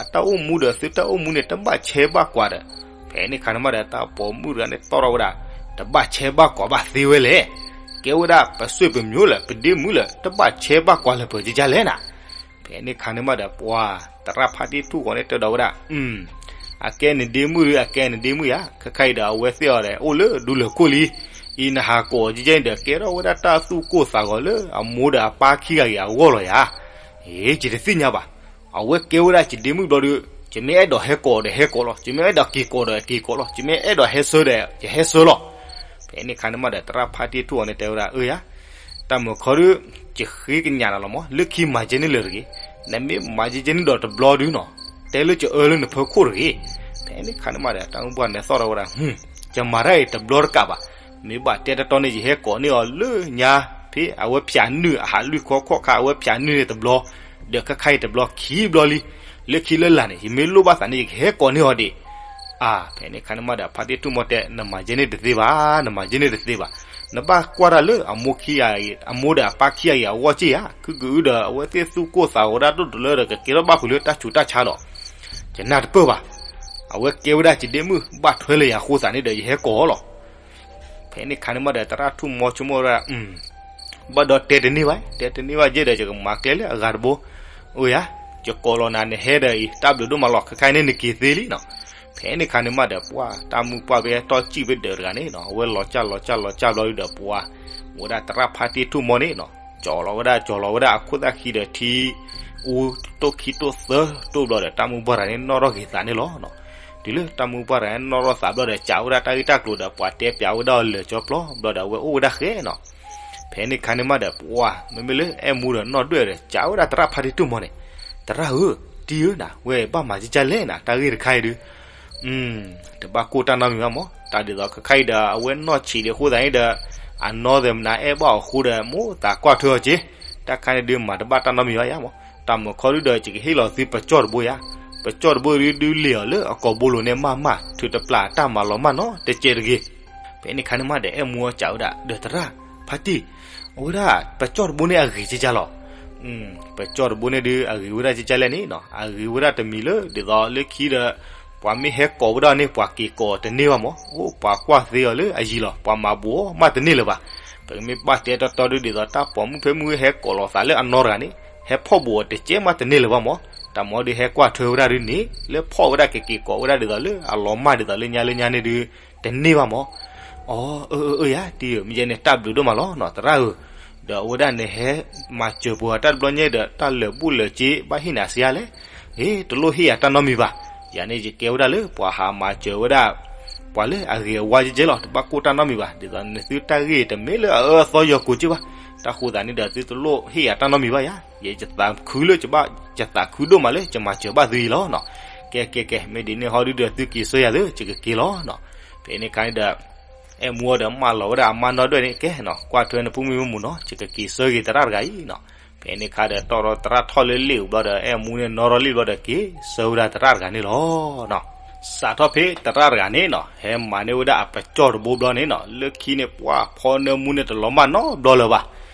အတၢ်အိၣ်မူဒီးသုတၢ်အိၣ်မူန့ၣ် တဘၣ်ဆဲးဘၣ်ကွၢ်ဒီး, ဖဲန့ၣ်ခါန့ၣ်မးဒီး တၢ်ပိာ်မုၣ်တဂၤန့ၣ်သီၣ်ထီၣ်ဝဲဒၣ်, တဘၣ်ဆဲးဘၣ်ကွၢ်ဘၣ်သ့ဝဲလဲၣ်, ကဲဝဲဒၣ်ပစွ့ၣ်ပမျိုးလၢပဒ့မုၣ်လၢ တဘၣ်ဆဲးဘၣ်ကွၢ်လၢပှဲၤကဲကဲလဲၣ်နၤ. ဖဲန့ၣ်ခါန့ၣ်မးဒီး ပှၤသရၣ်ဖါတံၢ်ထူၣ်ဃီန့ၣ်တဲဒီးဝဲဒၣ်, အကဲနဒ့မုၣ်ဒီး အကဲနဒ့မုၣ်ယါ, ခဲခါအံၤဒီး အဝဲသ့ၣ်အီၤဒီး အိၣ်လၢဒူလၢာ်ခိၣ်လံ, အံၤနဟးကိးအီၤကဲကဲန့ၣ်ဒီး ကဲထီၣ်ဝဲဒၣ်တၢ်သူၣ်ကိၢ်သးဂီၤလၢအမိၢ်ဒီးအပၢ်ခံဂၤအံၤအဂီၢ်လီၤယါ. အ့ ယတသ့ၣ်ညါဘၣ်, အဝဲကဲဝဲဒၣ်ယဒ့မုၣ်ဘျီဒီး, ယမ့ၢ်အဲၣ်ဒိးဟဲကိးဒီးဟဲကိးလီၤ, ယမ့ၢ်အဲၣ်ဒိးက့ၤကိးဒီးက့ၤကိးလီၤ, ယမ့ၢ်အဲၣ်ဒိးဟဲဆှၢဒီး ယဟဲဆှၢလီၤ. ဖဲန့ၣ်ခါန့ၣ်မးဒီး သရၣ်ဖါတံၢ်ထူၣ်အီၤန့ၣ်တဲဝဲဒၣ်, အၢယါ, တၢ်မုၢ်ခီဒီး ယဃ့ကညးနၤလီၤမး, လၢခံမၤကဲန့ၣ်လၢာ်တဂ့ၤ, နမ့ၢ်မၤကဲကဲန့ၣ်ဒီးတဘျီဒုနီၤ, တဲလၢယအၢလၢနဖီခိၣ်တဂ့ၤ. ဖဲန့ၣ်ခါန့ၣ်မးဒီး တၢ်မုၢ်ပှၢ်န့ၣ်သီၣ်ထီၣ်ဝဲဒၣ်, ယမၤတၢ်အံၤတဘျီတကးဘၣ်, မ့ၢ်ဘၣ်တဲတီတီန့ၣ် ယဟဲကိးန့ၢ်အီၤလၢညါ, ဖဲအဝဲဖၠးနုာ်အဟးလွံၢ်ခီခီၣ်ခါ အဝဲဖၠးနုာ်န့ၣ်တဘျီ, ဒီးခဲခါအံၤတဘျီခံဘျီလံ, လၢခံလၢလာ်န့ၣ် ယမ့ၢ်လိၣ်ဘၣ်သးန့ၣ် ယကဟဲကိးန့ၢ်အီၤဒံး. အါ ဖဲန့ၣ်ခါန့ၣ်မးဒီး ဖါတံၢ်ထူၣ်မီၤတဲ, နမၤကဲန့ၣ်တသ့ဘၣ်, နမၤကဲန့ၣ်တသ့ဘၣ်, နဘၣ်ကွၢ်တၢ်လၢအမိၢ်ခံဂၤအံၤ, အမိၢ်ဒီးအပၢ်ခံဂၤအံၤအဂီၢ်က့ယါ, ခုကအုဒီးအဝဲသ့ၣ်သူၣ်ကိၢ်သးဂီၤဒၣ်ဒိၣ်တုၤလၢဒီး ကကဲထီၣ်ဘၣ်ဖုးလၢတၢ်ဆူးတၢ်ဆါဒီး, ယနၢ်တပၢၢ်ဘၣ်. အဝဲကဲဝဲဒၣ်ယဒ့မုၣ် ဘၣ်ထွဲလၢယၤအဃိသတးန့ၣ်ဒီး ယဟဲကိးအီၤလီၤ. ဖဲန့ၣ်ခါန့ၣ်မးဒီး သရၣ်ထူၣ်မီၤဆိကမိၣ်ဝဲဒၣ်, ဘၣ်ဒီးတဲတန့ၢ်ဘၣ်, တဲတန့ၢ်ဘၣ်ယဲဒီး ယကမၤကျဲလၢအဂၤတဘိ. အိၣ်ယါ, ယကိးလီၤနၤ နဟဲဒီးအံၤ တၢ်ဘျုးဒိၣ်မးလီၤ, ခဲခါအံၤန့ၣ်နက့ၤသ့လံနီၤ. ဖဲန့ၣ်ခါန့ၣ်မးဒီး ပှၤတၢ်မုၢ်ပှၢ်ဖဲတီၢ်စံၣ်ဖဲဒၢးတဂၤန့ၣ်နီၤ, အဝဲလီၤကၢ်လီၤကၢ်လီၤကၢ်ဘျီဒီး ပှၤ ဝဲဒၣ်သရၣ်ဖါတံၢ်ထူၣ်မီၤန့ၣ်နီၤ, ကၠီၤလီၤဝဲဒၣ် ကၠီၤလီၤဝဲဒၣ်အခိၣ်သၣ်ခံဒီးထံ အူတိၢ်ခံတိၢ်သၢတိၢ်ဘျီဒီး တၢ်မုၢ်ပှၢ်တဂၤန့ၣ် နီၣ်ထီၣ်က့ၤသးန့ၣ်လီၤနီၤ. တုၤလၢတၢ်မုၢ်ပှၢ်တဂၤန့ၣ် နီၣ်ထီၣ်သးဘျီဒီး စံးဝဲဒၣ်တၢ်ဂ့ၢ်တၢ်ကျိၤဒီး ပှၤတဲပျးဝဲဒၣ်အီၤလၢာ်ကၠီပျီဘျီဒီး အဝဲအိၣ်ဝဲဒၣ်ဃဲနီၤ. ဖဲန့ၣ်ခါန့ၣ်မးဒီး ပှၤ မ့မ့ၢ်လၢအဲၣ်မူဒီးနီၢ်ဒွဲၣ်ဒီး စံးဝဲဒၣ်သရၣ်ဖါတံၢ်ထူၣ်မီၤန့ၣ်, သရၣ်ဧၢ, တံၤဧၢနၤ, ဝဲဘၣ်မၤကကလဲၣ်နၤ, တၢ်ဂ့ၢ်တခါအံၤဒုး တဘၣ်ကိၢ်တၢ်နီတမံၤဘၣ်မး, တၢ်ဒ်သိးခဲခါအံၤဒီး အဝဲနီၢ်ဆံးဒံးအဃိသတးန့ၣ်ဒီး အနီၢ်သ့ၣ်မနုၤအဲၣ်ဘၣ်အီၤအဃိဒီး မိၢ်သးကွၢ်ထွဲအီၤက့ၤ, တၢ်ခါန့ၣ်ဒုးမၤတဘၣ်တၢ်နီတမံၤဘၣ်ယါမး, တၢ်မုၢ်ခီဒုးဒီး ယကဟ့ၣ်လီၤသုပကၠီၣ်တဘိယါ, ပကၠီၣ်တဘိဒုး ဒုးလ့ၢ်အီၤလၢအကိာ်ဘိလိၤန့ၣ်မးမး ထုးတပျၢ်တၢ်မၤလီၤမၢ်နီတစဲးတဂ့ၤ. ဖဲန့ၣ်ခါန့ၣ်မးဒီး အဲၣ်မူအီၤစံးဝဲဒၣ် ဒီးသရၣ်ဖါတံၢ်, အဝဲဒၣ်ပကၠီၣ်တဘိန့ၣ်အဂ့ၤကကလဲၣ် ပကၠီၣ်တဘိန့ၣ်ဒုး အဂ့ၤဝဲဒၣ်ကကလဲၣ်န့ၣ်နီၤ, အဂ့ၤဝဲဒၣ်တမံၤလၢ ဒ်သိးလၢခံဒီး ပှၤမ့ၢ်ဟဲကိးဝဲဒၣ်န့ၣ် ပှၤက့ၤကိးတန့ၢ်ဘၣ်မး, အိၣ်ပှၤကွၢ်သ့အီၤလၢအယံၤလီၤ, ပှၤမၤဘူးအီၤမးတန့ၢ်လၢၤဘၣ်. ပမ့ၢ်ဘၣ်တဲတီတီဒုး ဒ်သိးတၢ်ပိာ်မုၣ်ဖဲမုၢ်ဟဲကိးလီၤသးလၢအနီၢ်တဂၤန့ၣ် ဟဲဖီၣ်ဘူးအီၤတစဲးမးတန့ၢ်လၢၤဘၣ်မး, တၢ်မၤဒုးဟဲကွၢ်ထွဲဝဲဒၣ်ဒုးန့ၣ် လၢဖီၣ်ဝဲဒၣ်ကက့ၤကိးဝဲဒၣ်ဒ်သိးလၢအလီၤမၢ်ဒ်သိးလၢညါလၢညါန့ၣ်ဒုး တန့ၢ်ဘၣ်မး. အၢ အၢ အၢယါ တံၤဧၢ, မ့ၢ်ယဲန့ၣ် တၢ်ဘျုးဒိၣ်မးလီၤနီၤ သရၣ်ဧၢ, ဒီးအဝဲဒၣ်နဟဲမၤစၢၤပှၤတၢ်တဘျီညါဒီး တၢ်လၢာ်ဘူၣ်လၢာ်စ့ဘၣ်ဟ့ၣ်နၤစ့ဧါလဲၣ်, ဟ့ၣ် တလိၣ်ဟ့ၣ်ယၤတၢ်နီတမံၤဘၣ်. ယၤန့ၣ် ယကဲဝဲဒၣ်လၢပှၤဟးမၤစၢၤဝဲဒၣ် ပှၤလၢအဂ့ၤအဝါကဲကဲလီၤ, တဘၣ်ကိၢ်တၢ်နီတမံၤဘၣ်. ဒ်သိးနသုတၢ်ဂ့ၢ်တမ့ၢ်လၢအအၢအသီယီၤကိာ်က့ဘၣ်. တၢ်ဃိသးန့ၣ်ဒီး သုတလိၣ်ဟ့ၣ်ယၤတၢ်နီတမံၤဘၣ်ယါ, ယဲယသးခုလၢယဘၣ် ယသးခုဒိၣ်မးလၢယမၤစၢၤဘၣ်သုအံၤလီၤနီၤ. ကဲကဲကဲ မ့ၢ်ဒ်န့ၣ်ဟီဒုးဒီး သုက့ၤဆှၢယၤသု ယကက့ၤလီၤနီၤ. ဖဲန့ၣ်အခါန့ၣ်ဒီး အဲၣ်မူအီၤဒီးမၢလီၤဝဲဒၣ်အမါနီၢ်ဒွဲၣ်န့ၣ် ကဲနီၤ, ကွၢ်ထွဲနဖိမုၣ်မုၣ်နီၤ, ယကက့ၤဆှၢက့ၤသရၣ်တဂၤအံၤနီၤ. ဖဲန့ၣ်အခါဒီး တီၢ်ထီၣ်သရၣ်ထီၣ်လၢလ့ၣ်အူဘျီဒီး အဲၣ်မူန့ၣ်နီၢ်ထီၣ်လံဘျီဒီး က့ၤဆှၢဝဲဒၣ်သရၣ်တဂၤန့ၣ်လီၤနီၤ. စးထီၣ်ဖဲသရၣ်တဂၤန့ၣ်နီၤ ဟဲမၤန့ၢ်ဝဲဒၣ်အပကၠီၣ်တဘိဘျီန့ၣ်နီၤ, လၢခံန့ၣ် ပှၤဖီနၢမူန့ၣ်တလီၤမၢ်နီတဘျီလၢၤဘၣ်.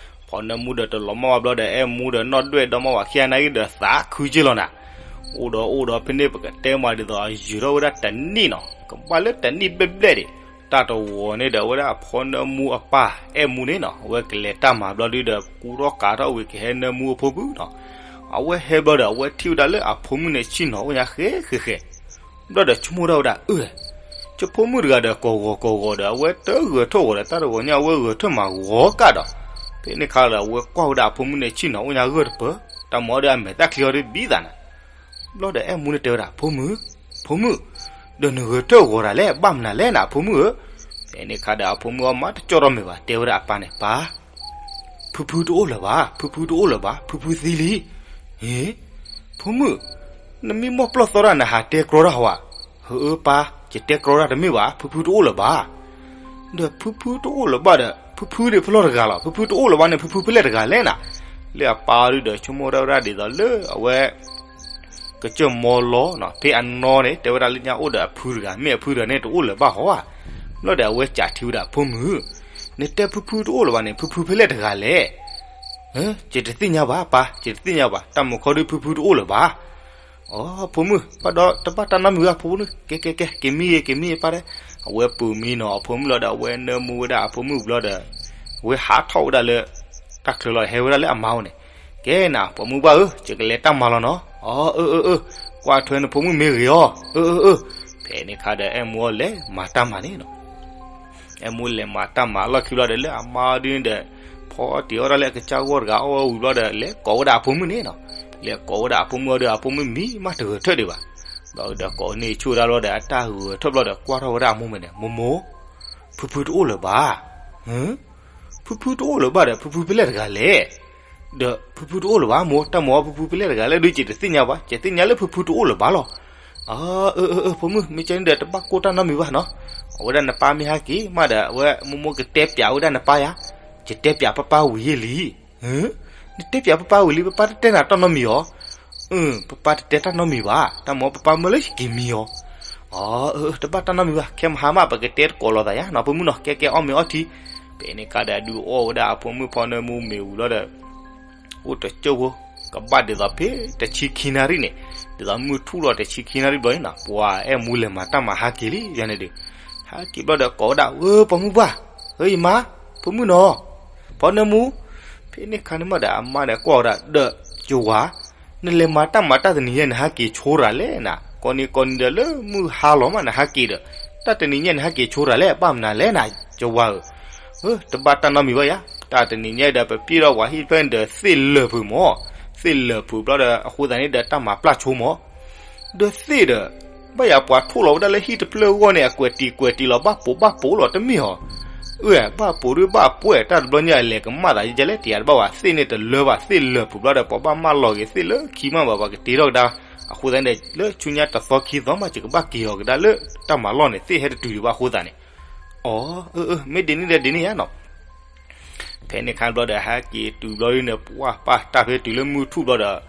ဖီနၢမူဒီးတလီၤမၢ်ဘၣ်ဘျီဒီး အဲၣ်မူဒီးနီၢ်ဒွဲၣ်ဒီမါဝၤခံဂၤန့ၣ်ဒီး သးခုက့လီၤနၤ. အိၣ်ဒီးအိၣ်ဒီးဖဲန့ၣ် ပကတဲမးဒ်သိး ယုၢ်ထီၣ်ဝဲဒၣ်တနံၣ်နီၤ, ကဘၣ်လၢတနံၣ်ဘျဲၣ်ဘျဲၣ်ဒံး, တၢ်တဝီၤန့ၣ်ဒီး အဝဲဒၣ်အဖီနၢမူအပၢ်အဲၣ်မူန့ၣ်နီၤ, အဝဲကလဲၤတၢ်မၤဘျီဒုးဒီး ကူထီၣ်ကးထီၣ်ဝံၤကဟဲနၢမူအဖိပူၤနီၤ. အဝဲဟဲဘျီဒီး အဝဲထံၣ်ဝဲဒၣ်လၢအဖိမုၣ်န့ၣ်ဆ့ၣ်နီၤအိၣ်ညါဃဲဃဲဃဲ ဘျီဒီးဆိကမိၣ်ဒၣ်ဝဲဒၣ် အၢ ယဖိမုၣ်တဂၤဒီး ကိးဂီၤကိးဂီၤဒီး အဝဲတဂဲၤထၢၣ်ဂီၤဒီး တၢ်တဂီၤညါအဝဲဂဲၤထၢၣ်မၤဂီၤကၢ်ဒီး, ဖဲန့ၣ်ခါဒီး အဝဲကွၢ်ဝဲဒၣ်အဖိမုၣ်န့ၣ်ဆ့ၣ်နီၤအိၣ်ညါဂၢၢ်တပၢၤ တၢ်မၤအီၤဒီးအမဲာ်တၢ်ချံအီၤဒီးဘံသးနၤ. ဘျီဒီးအဲၣ်မူန့ၣ်တဲဝဲဒၣ် ဖိမုၣ်, ဖိမုၣ်, ဒီးနဂဲၤထၢၣ်ဂီၤတၢ်လဲၣ် ဘၣ်မနုၤလဲၣ်နၤ ဖိမုၣ်ဧၢ. ဖဲန့ၣ်အခါဒီးအဖိမုၣ်အီၤမၤတကၠီထီၣ်မ့ၢ်ဘၣ် တဲဝဲဒၣ်အပၢ်န့ၣ် ပၢ်, ဖုဖုတအိၣ်လၢၤဘၣ်, ဖုဖုတအိၣ်လၢၤဘၣ်, ဖုဖုသံလံ. ဟ့, ဖိမုၣ်, နမ့ၢ်မီၢ်ပျီၢ်သီတၢ် နဟးတဲကြီတၢ်ဟးဧါ. ဟၢအၢပၢ်, ယတဲကြီတၢ်တမ့ၢ်ဘၣ်, ဖုဖုတအိၣ်လၢၤဘၣ်. ဒီးဖုဖုတအိၣ်လၢၤဘၣ်ဒီး ဖုဖုန့ၣ်ဖဲလဲၣ်တဂၤလီၤ, ဖုဖုတအိၣ်လၢၤဘၣ်န့ၣ် ဖုဖုဖဲလဲၣ်တဂၤလဲၣ်နၤ. လၢအပၢ်အီၤဒုဒီးဆိကမိၣ်ဝဲဒၣ်ဒ်သိးလၢအဝဲ ကစၢၢ်မီလီၤနီၤ, ဖဲအနီၢ်န့ၣ် တဲဝဲဒၣ်လၢညါအိၣ်ဒီးအဖုတဂၤ, မ့ၢ်အဖုတဂၤန့ၣ်တအိၣ်လၢၤဘၣ်ဟီဧါ. ဘျီဒီးအဝဲစံးထံၣ်ဝဲဒၣ် ဖိမုၣ်, နတဲဖုဖုတအိၣ်လၢၤဘၣ်န့ၣ် ဖုဖုဖဲလဲၣ်တဂၤလဲၣ်. ယတသ့ၣ်ညါဘၣ်ပၢ်, ယတသ့ၣ်ညါဘၣ်, တၢ်မုာ်ခီဒုဖုဖုတအိၣ်လၢၤဘၣ်. အိ ဖိမုၣ်, ဘၣ်ဒီးတဘၣ်တၢ်နီတမံၤဘၣ် ဖိမုၣ်, ကဲကဲကဲ က့ၤမံဂ့ၤ က့ၤမံဂ့ၤပၢ်တဲ. အဝဲပၢၤမံနီၤ အဖိမုၣ်လီၤဒီး အဝဲနၢမူဝဲဒၣ်အဖိမုၣ်ဘျီဒီး အဝဲဟးထီၣ်ဝဲဒၣ်လၢ တၢ်ချၢလီၤ ဟဲဝဲဒၣ်လၢအမါအိၣ်န့ၣ်, ကဲနၤ ပိာ်မုၣ်ဘၣ်ဧၢ, ယကလဲၤတၢ်မၤလီၤနီၤ. အိ အၢအၢအၢ, ကွၢ်ထွဲနဖိမုၣ်မ့ၢ်ဂ့ၤအီၤ, အၢအၢအၢ. ဖဲန့ၣ်အခါဒီးအဲၣ်မူအီၤလဲၤမၤတၢ်မၤန့ၣ်နီၤ. အဲၣ်မူလဲၤမၤတၢ်မၤအလီၢ်ခံဘျီဒီး လၢအမါအီၤဒုန့ၣ်ဒီး ဖီတ့ၢ်အီၣ်ဒၣ်လၢအကစၢ်ဂီၢ်တဂၤအီၣ်ဝဲဝံၤဘျီဒီး လဲၤကိးဝဲဒၣ်အဖိမုၣ်န့ၣ်နီၤ. လဲၤကိးဝဲဒၣ်အဖိမုၣ်အီၤဒီး အဖိမုၣ်မံမးတဂဲၤထၢၣ်ဒံးဘၣ်. ဘျီဒီးကိးန့ၢ်ဆူၣ်ဝဲဒၣ်ဘျီဒီး အတၢ်ဂဲၤထၢၣ်ဘျီဒီး ကွၢ်ထီၣ်ဝဲဒၣ်အမိၢ်မဲာ်န့ၣ်, မိၢ်မိၢ်, ဖုဖုတအိၣ်လၢၤဘၣ်. ဖုဖုတအိၣ်လၢၤဘၣ်ဒီး ဖုဖုဖဲလဲၣ်တဂၤလဲၣ်. ဒီးဖုဖုတအိၣ်လၢၤဘၣ်မိၢ်, တၢ်မၤအီၤဖုဖုဖဲလဲၣ်တဂၤလဲၣ်ဒီး ယတသ့ၣ်ညါဘၣ်, ယသ့ၣ်ညါလၢဖုဖုတအိၣ်လၢၤဘၣ်လီၤ. အၢအၢအၢ ဖိမုၣ်, မ့ၢ်ကဲန့ၣ်ဒီး တဘၣ်ကိၢ်တၢ်နီတမံၤဘၣ်နီၤ. အဝဲဒၣ်နပၢ်မ့ၢ်ဟဲက့ၤမးဒီး အဝဲမိၢ်မိၢ်ကတဲပျးဝဲဒၣ်နပၢ်ယၤ, ယတဲပျးပၢ်ပၢ်ဝံၤယဲၢ်လံ. နတဲပျးပၢ်ပၢ်ဝံၤလံ, ပၢ်ပၢ်တတဲနၤတၢ်နီတမံၤအီၤ. အၢ, ပၢ်ပၢ်တတဲတၢ်နီတမံၤဘၣ်, တၢ်မၤအီၤပၢ်ပၢ်မၢလၢယက့ၤမံအီၤ. အၢ, တဘၣ်တၢ်နီတမံၤဘၣ်, ခဲမဟါမး ပကတဲတကိးလိာ်သးယါနီၤ ဖိမုၣ်နီၤ, ကဲကဲ အီၣ်မ့ၤအီထံ. ဖဲန့ၣ်အခါဒီး ဒုးအီၣ်ဝဲဒၣ်အဖိမုၣ်ဖီနၢမူမ့ၤဝံၤလီၤဒီး အိၣ်တကၠိၢ်ဖိ, ကဘၣ်ဒ်သိးဖဲတဆံခံနၣ်ရံၣ်န့ၣ်, ဒ်သိးမုၢ်ထူၣ်လီၤတဆံခံနၣ်ရံၣ်ဘျီန့ၣ်နီၤ, ပှၤအဲၣ်မူလဲၤမၤတၢ်မၤဟးက့ၤလံယၤန့ၣ်ဒီး, ဟဲက့ၤဘျီဒီးကိးဝဲဒၣ်, ဧၢ ပိာ်မုၣ်ပှၢ်, ဧၢ ယမါ, ဖိမုၣ်နီၤ, ဖီနၢမူ. ဖဲန့ၣ်အခါန့ၣ်မးဒီး အမါန့ၣ်ကွၢ်ဝဲဒၣ်ဒီး, ယဝၤ, နလဲၤမၤတၢ်မၤတၢ်တနံၤညါ နဟဲက့ၤဆိရၤလဲၣ်နၤ, ကိးနံၤကိးနံၤဒီးလၢမုၢ်ဟါလီၤမး နဟဲက့ၤဒီး, တၢ်တနံၤညါနဟဲက့ၤဆိရၤလဲၣ် ဘၣ်မနုၤလဲၣ်နၤ ယဝၤဧၢ. အၢ, တဘၣ်တၢ်နီတမံၤဘၣ်ယါ, တၢ်တနံၤညါဒီး ပပျဲၢ်ထီၣ်ပှၤဟံၣ်ဖျၢၣ်န့ၣ်ဒီး သ့ၣ်လၢာ်ဖုးမး, သ့ၣ်လၢာ်ဖုးဘျီဒီး အဃိသတးန့ၣ်ဒီး တၢ်မၤပျၢ်ဆိမး, ဒီးသ့ၣ်ဒီး, ဘၣ်ယၤပှၤထိၣ်လီၤဝဲဒၣ်လၢဟံၣ်တဖျၢၣ်အဂီၢ်န့ၣ် အကွဲးတံာ်ကွဲးတံာ်လီၤ ဘၣ်ပိာ်ဘၣ်ပိာ်လီၤတမ့ၢ်ဧါ. အၢ, ဘၣ်ပိာ်ဒုးဘၣ်ပိာ်, တၢ်တဘျီညါအလဲၤကမၣ်သးယဲလဲၣ် တယၤတဘၣ်ဘၣ်, သ့ၣ်န့ၣ်တလၢဘၣ်, သ့ၣ်လၢာ်ဖုးဘျီဒီး ပှၤဘၣ်မၢလီၤက့ၤသ့ၣ်လၢခံမးဘၣ် ပှၤကတ့ထီၣ်ကဒါ. အဃိသတးန့ၣ်ဒီး လၢဆူညါတသီခံသီမး ယကဘၣ်က့ၤအီၤကဒါလၢတၢ်မၤလီၢ်န့ၣ် သ့ၣ်ဟဲတတုၤဒံးဘၣ်အဃိသတးန့ၣ်. အၢ, အၢ, မ့ၢ်ဒ်န့ၣ်ဒီးဒ်န့ၣ်ယါနီၤ. ဖဲန့ၣ်အခါဘျီဒီး ဟဲက့ၤတုၤဘျီဒ်န့ၣ် ပှၢ်ပၢ် တၢ်ဖဲတုၤလၢမုၢ်ထူၣ်ဘျီဒီး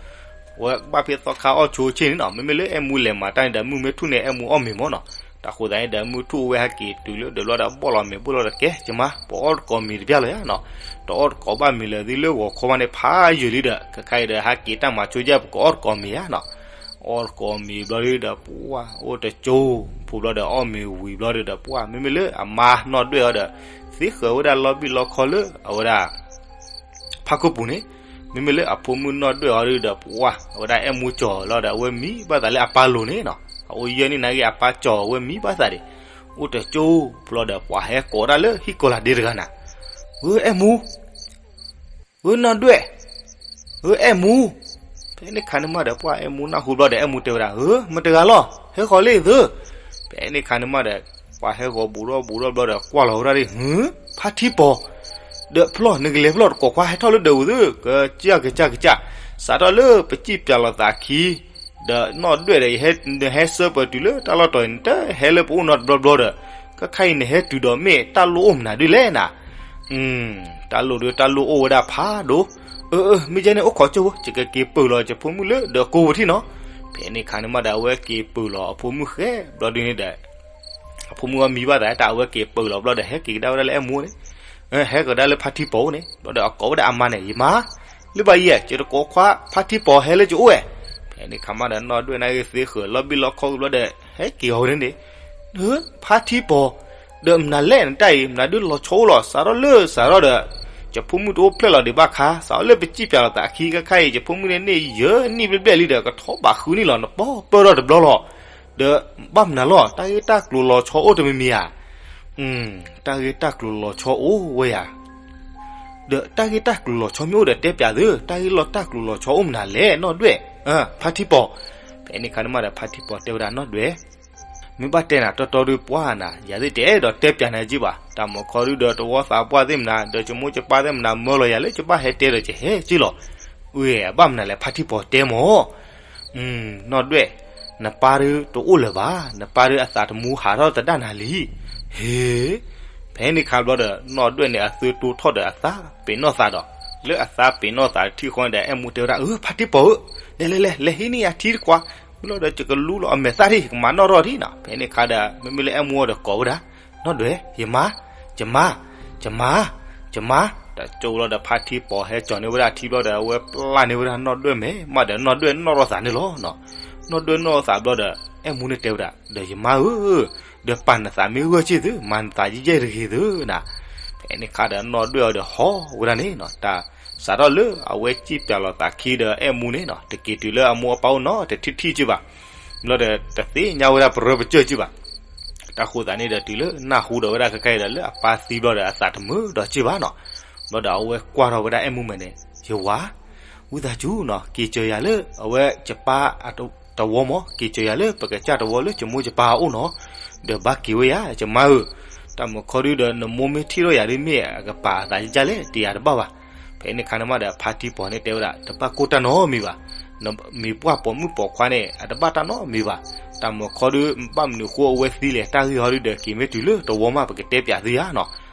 ဝဲဘၣ်ဖဲသီခါအီၣ်ဆိဆ့ၣ်န့ၣ်နီၤ, မ့မ့ၢ်လၢအဲၣ်မူလဲၤမၤတၢ်န့ၣ်ဒီး မုၢ်မ့ၢ်ထူၣ်န့ၣ် အဲၣ်မူအီၣ်မ့ၤမးနီၤ. တၢ်ဃိသတးန့ၣ်ဒီး မုၢ်ထူၣ်ဝဲဟဲက့ၤတုၤလၢဒီးဘျီဒီး ဘီၣ်လီၤမ့ၤဘိၣ်လီၤဒီး ကဲ ယမါ ပအီၣ်တကိးမ့ၤတပျၢ်လီၤယါနီၤ. တအီၣ်တကိးဘၣ်မ့ၤလၢာ်သ့လၢဂီၤခီမးန့ၣ် ဖးယံာ်လံဒီး ခဲခါအံၤဒီး ဟဲက့ၤတၢ်မၤဆိကဲ ပကအီၣ်တကိးမ့ၤယါနီၤ. အီၣ်တကိးမ့ၤဘျီဒ်ဒီး ပှၢ် အိၣ်တကၠိဖိဘျီဒီး အီၣ်မ့ၤဝံၤဘျီဒ်ဒီး ပှၢ် မ့မ့ၢ်လၢအမါနီၢ်ဒွဲၣ်အီၤဒီး သ့ဃၢၤဝဲဒၣ်လီဘံၣ်လီခီလၢအဝဲဒၣ် ဖးခိၣ်ပူၤန့ၣ်, မ့မ့ၢ်လၢအဖိမုၣ်နီၢ်ဒွဲၣ်အီၤဒ်ဒီး ပှၢ် အဝဲဒၣ်အဲၣ်မူကၠီၤလီၤဒီး အဝဲမံဘၣ်သးလၢအပၢ်လိၤန့ၣ်နီၤ, အအိၣ်ယဲၢ်နံၣ်နာ်က့ အပၢ်ကၠီၤအဝဲမံဘၣ်သးဒံး, အိၣ်တကၠိဖိလီၤဒီး ပှၢ်ဟဲကိးဒၣ်လၢဟံၣ်ကီၤလၤဒ့တဂၤနၤ, ဧၢ အဲၣ်မူ ဧၢ နီၢ်ဒွဲၣ်, ဧၢ အဲၣ်မူ. ဖဲန့ၣ်ခါန့ၣ်မးဒီး ပှၢ်အဲၣ်မူနၢ်ဟူဘျီဒီး အဲၣ်မူတဲဝဲဒၣ်, ဧၢ မတဂၤလီၤ, ဟဲဃီၤလၢသု. ဖဲန့ၣ်ခါန့ၣ်မးဒီး ပှၢ်ဟဲဃီၤဘူးထီၣ်ဘူးထီၣ်ဘျီဒီး ကွၢ်လီၤဝဲဒၣ်ဒ် ဟၢ ဖါထံပီၤ, ဒီးဖျီၢ် နကလဲၤဖျီၢ်တကိးခွါ ဟဲထီၣ်လၢဒၢးပူၤသု, ကစၢ်ကစၢ်ကစၢ်, စးထီၣ်လၢပစံၣ်ပၠးလိာ်သးခံ ဒီးနီၢ်ဒွဲၣ်ဒီး နဟဲဆၢပၢၤတုၤလၢတၢ်လီၢ်တီၤအံၤ နတဟဲလၢပအိၣ်နီတဘျီဘျီဒီး, ခဲခါအံၤနဟဲတုၤဒီးမ့ၢ်တၢ်လိၣ်အိၣ်မနုၤဒ်လဲၣ်နၤ. တၢ်လိၣ်ဒီးတၢ်လိၣ်အိၣ်ဝဲဒၣ်ဖးဒိၣ်. အၢ အၢ မ့ၢ်ကဲန့ၣ် အိၣ်ခိးကၠိဖိ ယကက့ၤပၢၤလီၤယဖိမုၣ်လၢဒၢးကိးပထံၣ်နီၤ. ဖဲန့ၣ်ခါန့ၣ်မးဒီး အဝဲက့ၤပၢၤလီၤအဖိမုၣ်ဃဲဘျီဒ်န့ၣ်ဒီး အဖိမုၣ်အီၤမံဘၣ်သးတၢ် အဝဲက့ၤပၢၤလီၤဘျီဒီး ဟဲက့ၤကဒါဝဲဒၣ်လၢအဲၣ်မူန့ၣ်, ဟဲကဒါလၢဖါထံပီၤန့ၣ် ဘျီဒီးအကိးဝဲဒၣ်အမါန့ၣ်, ယမါ, လၢဘၣ်ယဲ ယတကိးခွါ ဖါထံပီၤဟဲလၢယအိၣ်ဝဲ. ဖဲန့ၣ်ခါမးဒီး နီၢ်ဒွဲၣ်နာ်က့ သ့ဃၢၤလီၤဘံၣ်လီခီဘျီဒီး ဟဲက့ၤအီၤဝဲန့ၣ်န့ၣ်, ဖါထံပီၤ, ဒီးမနုၤလဲၣ်နတၢ်အံၤ မနုၤဒုးလီၤဆီအိၣ်လီၤ, စးထီၣ်လၢစးထီၣ်ဒီး ယဖိမုၣ်တအိၣ်ဖျဲၣ်လီၤဒံးဘၣ်ခါ, စးထီၣ်လၢပစံၣ်ပၠးလိာ်သးခံ ခဲခါအံၤ ယဖိမုၣ်န့ၣ်န့ၣ် ယဲၢ်နံၣ်ဘျဲၣ်ဘျဲၣ်လံဒီး ကထီၣ်ဘးဃုနံၣ်လီၤ နပီၢ်ပၢၢ်ထီၣ်တဘျီလီၤ. ဒီးဘၣ်မနုၤလီၤ တၢ်ဂ့ၢ်တၢ်ကျိၤလီၤဆီအိၣ်တမံၤမံၤဧါ. တၢ်ဂ့ၢ်တၢ်ကျိၤလီၤဆီအိၣ်ဝဲယၤ. ဒီးတၢ်ဂ့ၢ်တၢ်ကျိၤလီၤဆီမ့ၢ်အိၣ်ဒီးတဲပၠးသု, တၢ်ဂ့ၢ်လီၤတၢ်ကျိၤလီၤဆီအိၣ်မနုၤလဲၣ် နီၢ်ဒွဲၣ်, ဖါထံပီၤ. ဖဲန့ၣ်ခါန့ၣ်မးဒီး ဖါထံပီၤတဲဝဲဒၣ်နီၢ်ဒွဲၣ်, မ့ၢ်ဘၣ်တဲနၤတီတီဒုးပှၢ်နၤ, ယၤသ့ၣ်တအဲၣ်ဒိးတဲပၠးနၤက့ဘၣ်. တၢ်မုၢ်ခီဒုဒီးတဝီသးပှၢ်သ့ၣ်မနၤ, ဒီးယမိၢ်ယပၢ်သ့ၣ်မနၤ မၢလီၤယၤလၢယဘၣ်ဟဲတဲဒီးယဟဲက့လီၤ. အဘၣ်မနုၤလဲၣ် ဖါထံပီၤတဲမၢ်. နီၢ်ဒွဲၣ်, နပၢ်ဒုတအိၣ်လၢၤဘၣ်, နပၢ်ဒုအသးတမူဟးထီၣ်သဒၣ်နၤလံ. ဟ့, ဖဲန့ၣ်ခါဘျီဒီး နီၢ်ဒွဲၣ်န့ၣ် အသုတိထီၣ်ဒီးအသးပ့ၤနီၣ်သးဒီး, လၢအသးပ့ၤနီၣ်သးတထံၣ်ဃီန့ၣ်ဒီး အဲၣ်မူတဲဝဲဒၣ်, အၢ ဖါထံပီၤဧၢ, လဲၤလဲၤလဲၤ လဲၤဟံးန့ၢ်ယၤထံတခွး, မ့ၢ်လီၤဒီးယကလူလီၤအမဲာ်သၣ်ထံၣ် ယကမၤနီၣ်ထီၣ်ထံၣ်နီၤ. ဖဲန့ၣ်ခါဒီး မ့မ့ၢ်လၢအဲၣ်မူအီၤဒီးကိးဝဲဒၣ်, နီၢ်ဒွဲၣ်, ယမါ, ယမါ, ယမါ, ယမါ. တၢ်ကၠိလီၤဒီး ဖါထံပီၤဟဲကၠီၤန့ၢ်ဝဲဒၣ်ထံဘျီဒီး အဝဲပျၢ်န့ၢ်ဝဲဒၣ်နီၢ်ဒွဲၣ်မဲာ်မးဒီး နီၢ်ဒွဲၣ်နီၣ်ထီၣ်သးန့ၣ်လီၤ. နီၢ်ဒွဲၣ်နီၣ်ထီၣ်သးဘျီဒီး အဲၣ်မူန့ၣ်တဲဝဲဒၣ်, ဒီးယမါဧၢ, ဒီးပာ်နသးမ့ၢ်ဂၢၢ်စ့ၢ်သု, မၤနသးယဲၢ်တဂ့ၤသုနၤ. ဖဲန့ၣ်ခါဒီး နီၢ်ဒွဲၣ်အီၤဒီးဟီၣ်ဝဲဒၣ်န့ၣ်နီၤ, တၢ်စးထီၣ်လၢအဝဲစံၣ်ပၠးလီၤသးခံဒီး အဲၣ်မူန့ၣ်နီၤ တက့ၤတုၤလၢအမိၢ်အပၢ်အိၣ်နီတထံၣ်ထံၣ်က့ဘၣ်. ဘျီဒီး တသ့ၣ်ညါဝဲဒၣ်ပရၢပစၢၢ်က့ဘၣ်. တၢ်ဃိသးန့ၣ်ဒီး တုၤလၢနၢ်ဟူဒီးဝဲဒၣ်ခဲခါအံၤဒီး လၢအပၢ်သံဘျီဒီး အသးတမုာ်ဒီးက့ဘၣ်နီၤ. ဘျီဒီး အဝဲကွၢ်ထီၣ်ဝဲဒၣ်အဲၣ်မူမဲာ်န့ၣ်, ယဝၤ, ဝံသးစူၤနီၤ က့ၤစၢၤယၤလၢအဝဲယပၢ်တဝီမး, က့ၤစၢၤယၤလၢပကစၢ်တဝီလၢယမိၢ်ယပၢ်အအိၣ်နီၤ, ဒီးဘၣ်က့ၤဝဲယၤ ယမါဧၢ. တၢ်မုၢ်ခီဒုဒီး နမိၢ်မ့ၢ်ထံၣ်ထီၣ်ယၤဒု မ့ၢ်အကပာ်အသးယကၢ်လဲၣ် တယၤတဘၣ်ဘၣ်. ဖဲန့ၣ်ခါန့ၣ်မးဒီး ဖါထံပီၤန့ၣ်တဲဝဲဒၣ်, တဘၣ်ကိၢ်တၢ်နီတမံၤဘၣ်. နမ့ၢ်ပှၢ်ပိာ်မုၣ်ပိာ်ခွါန့ၣ် အတဘၣ်တၢ်နီတမံၤဘၣ်. တၢ်မုၢ်ခီဒု ဘၣ်မနုၤဃိအဝဲသံလဲၣ် တၢ်ဂ့ၢ်ဟီဒုဒီး က့ၤမ့ၢ်တုၤလၢတဝီမး ပကတဲပၠးသုယၤနီၤ.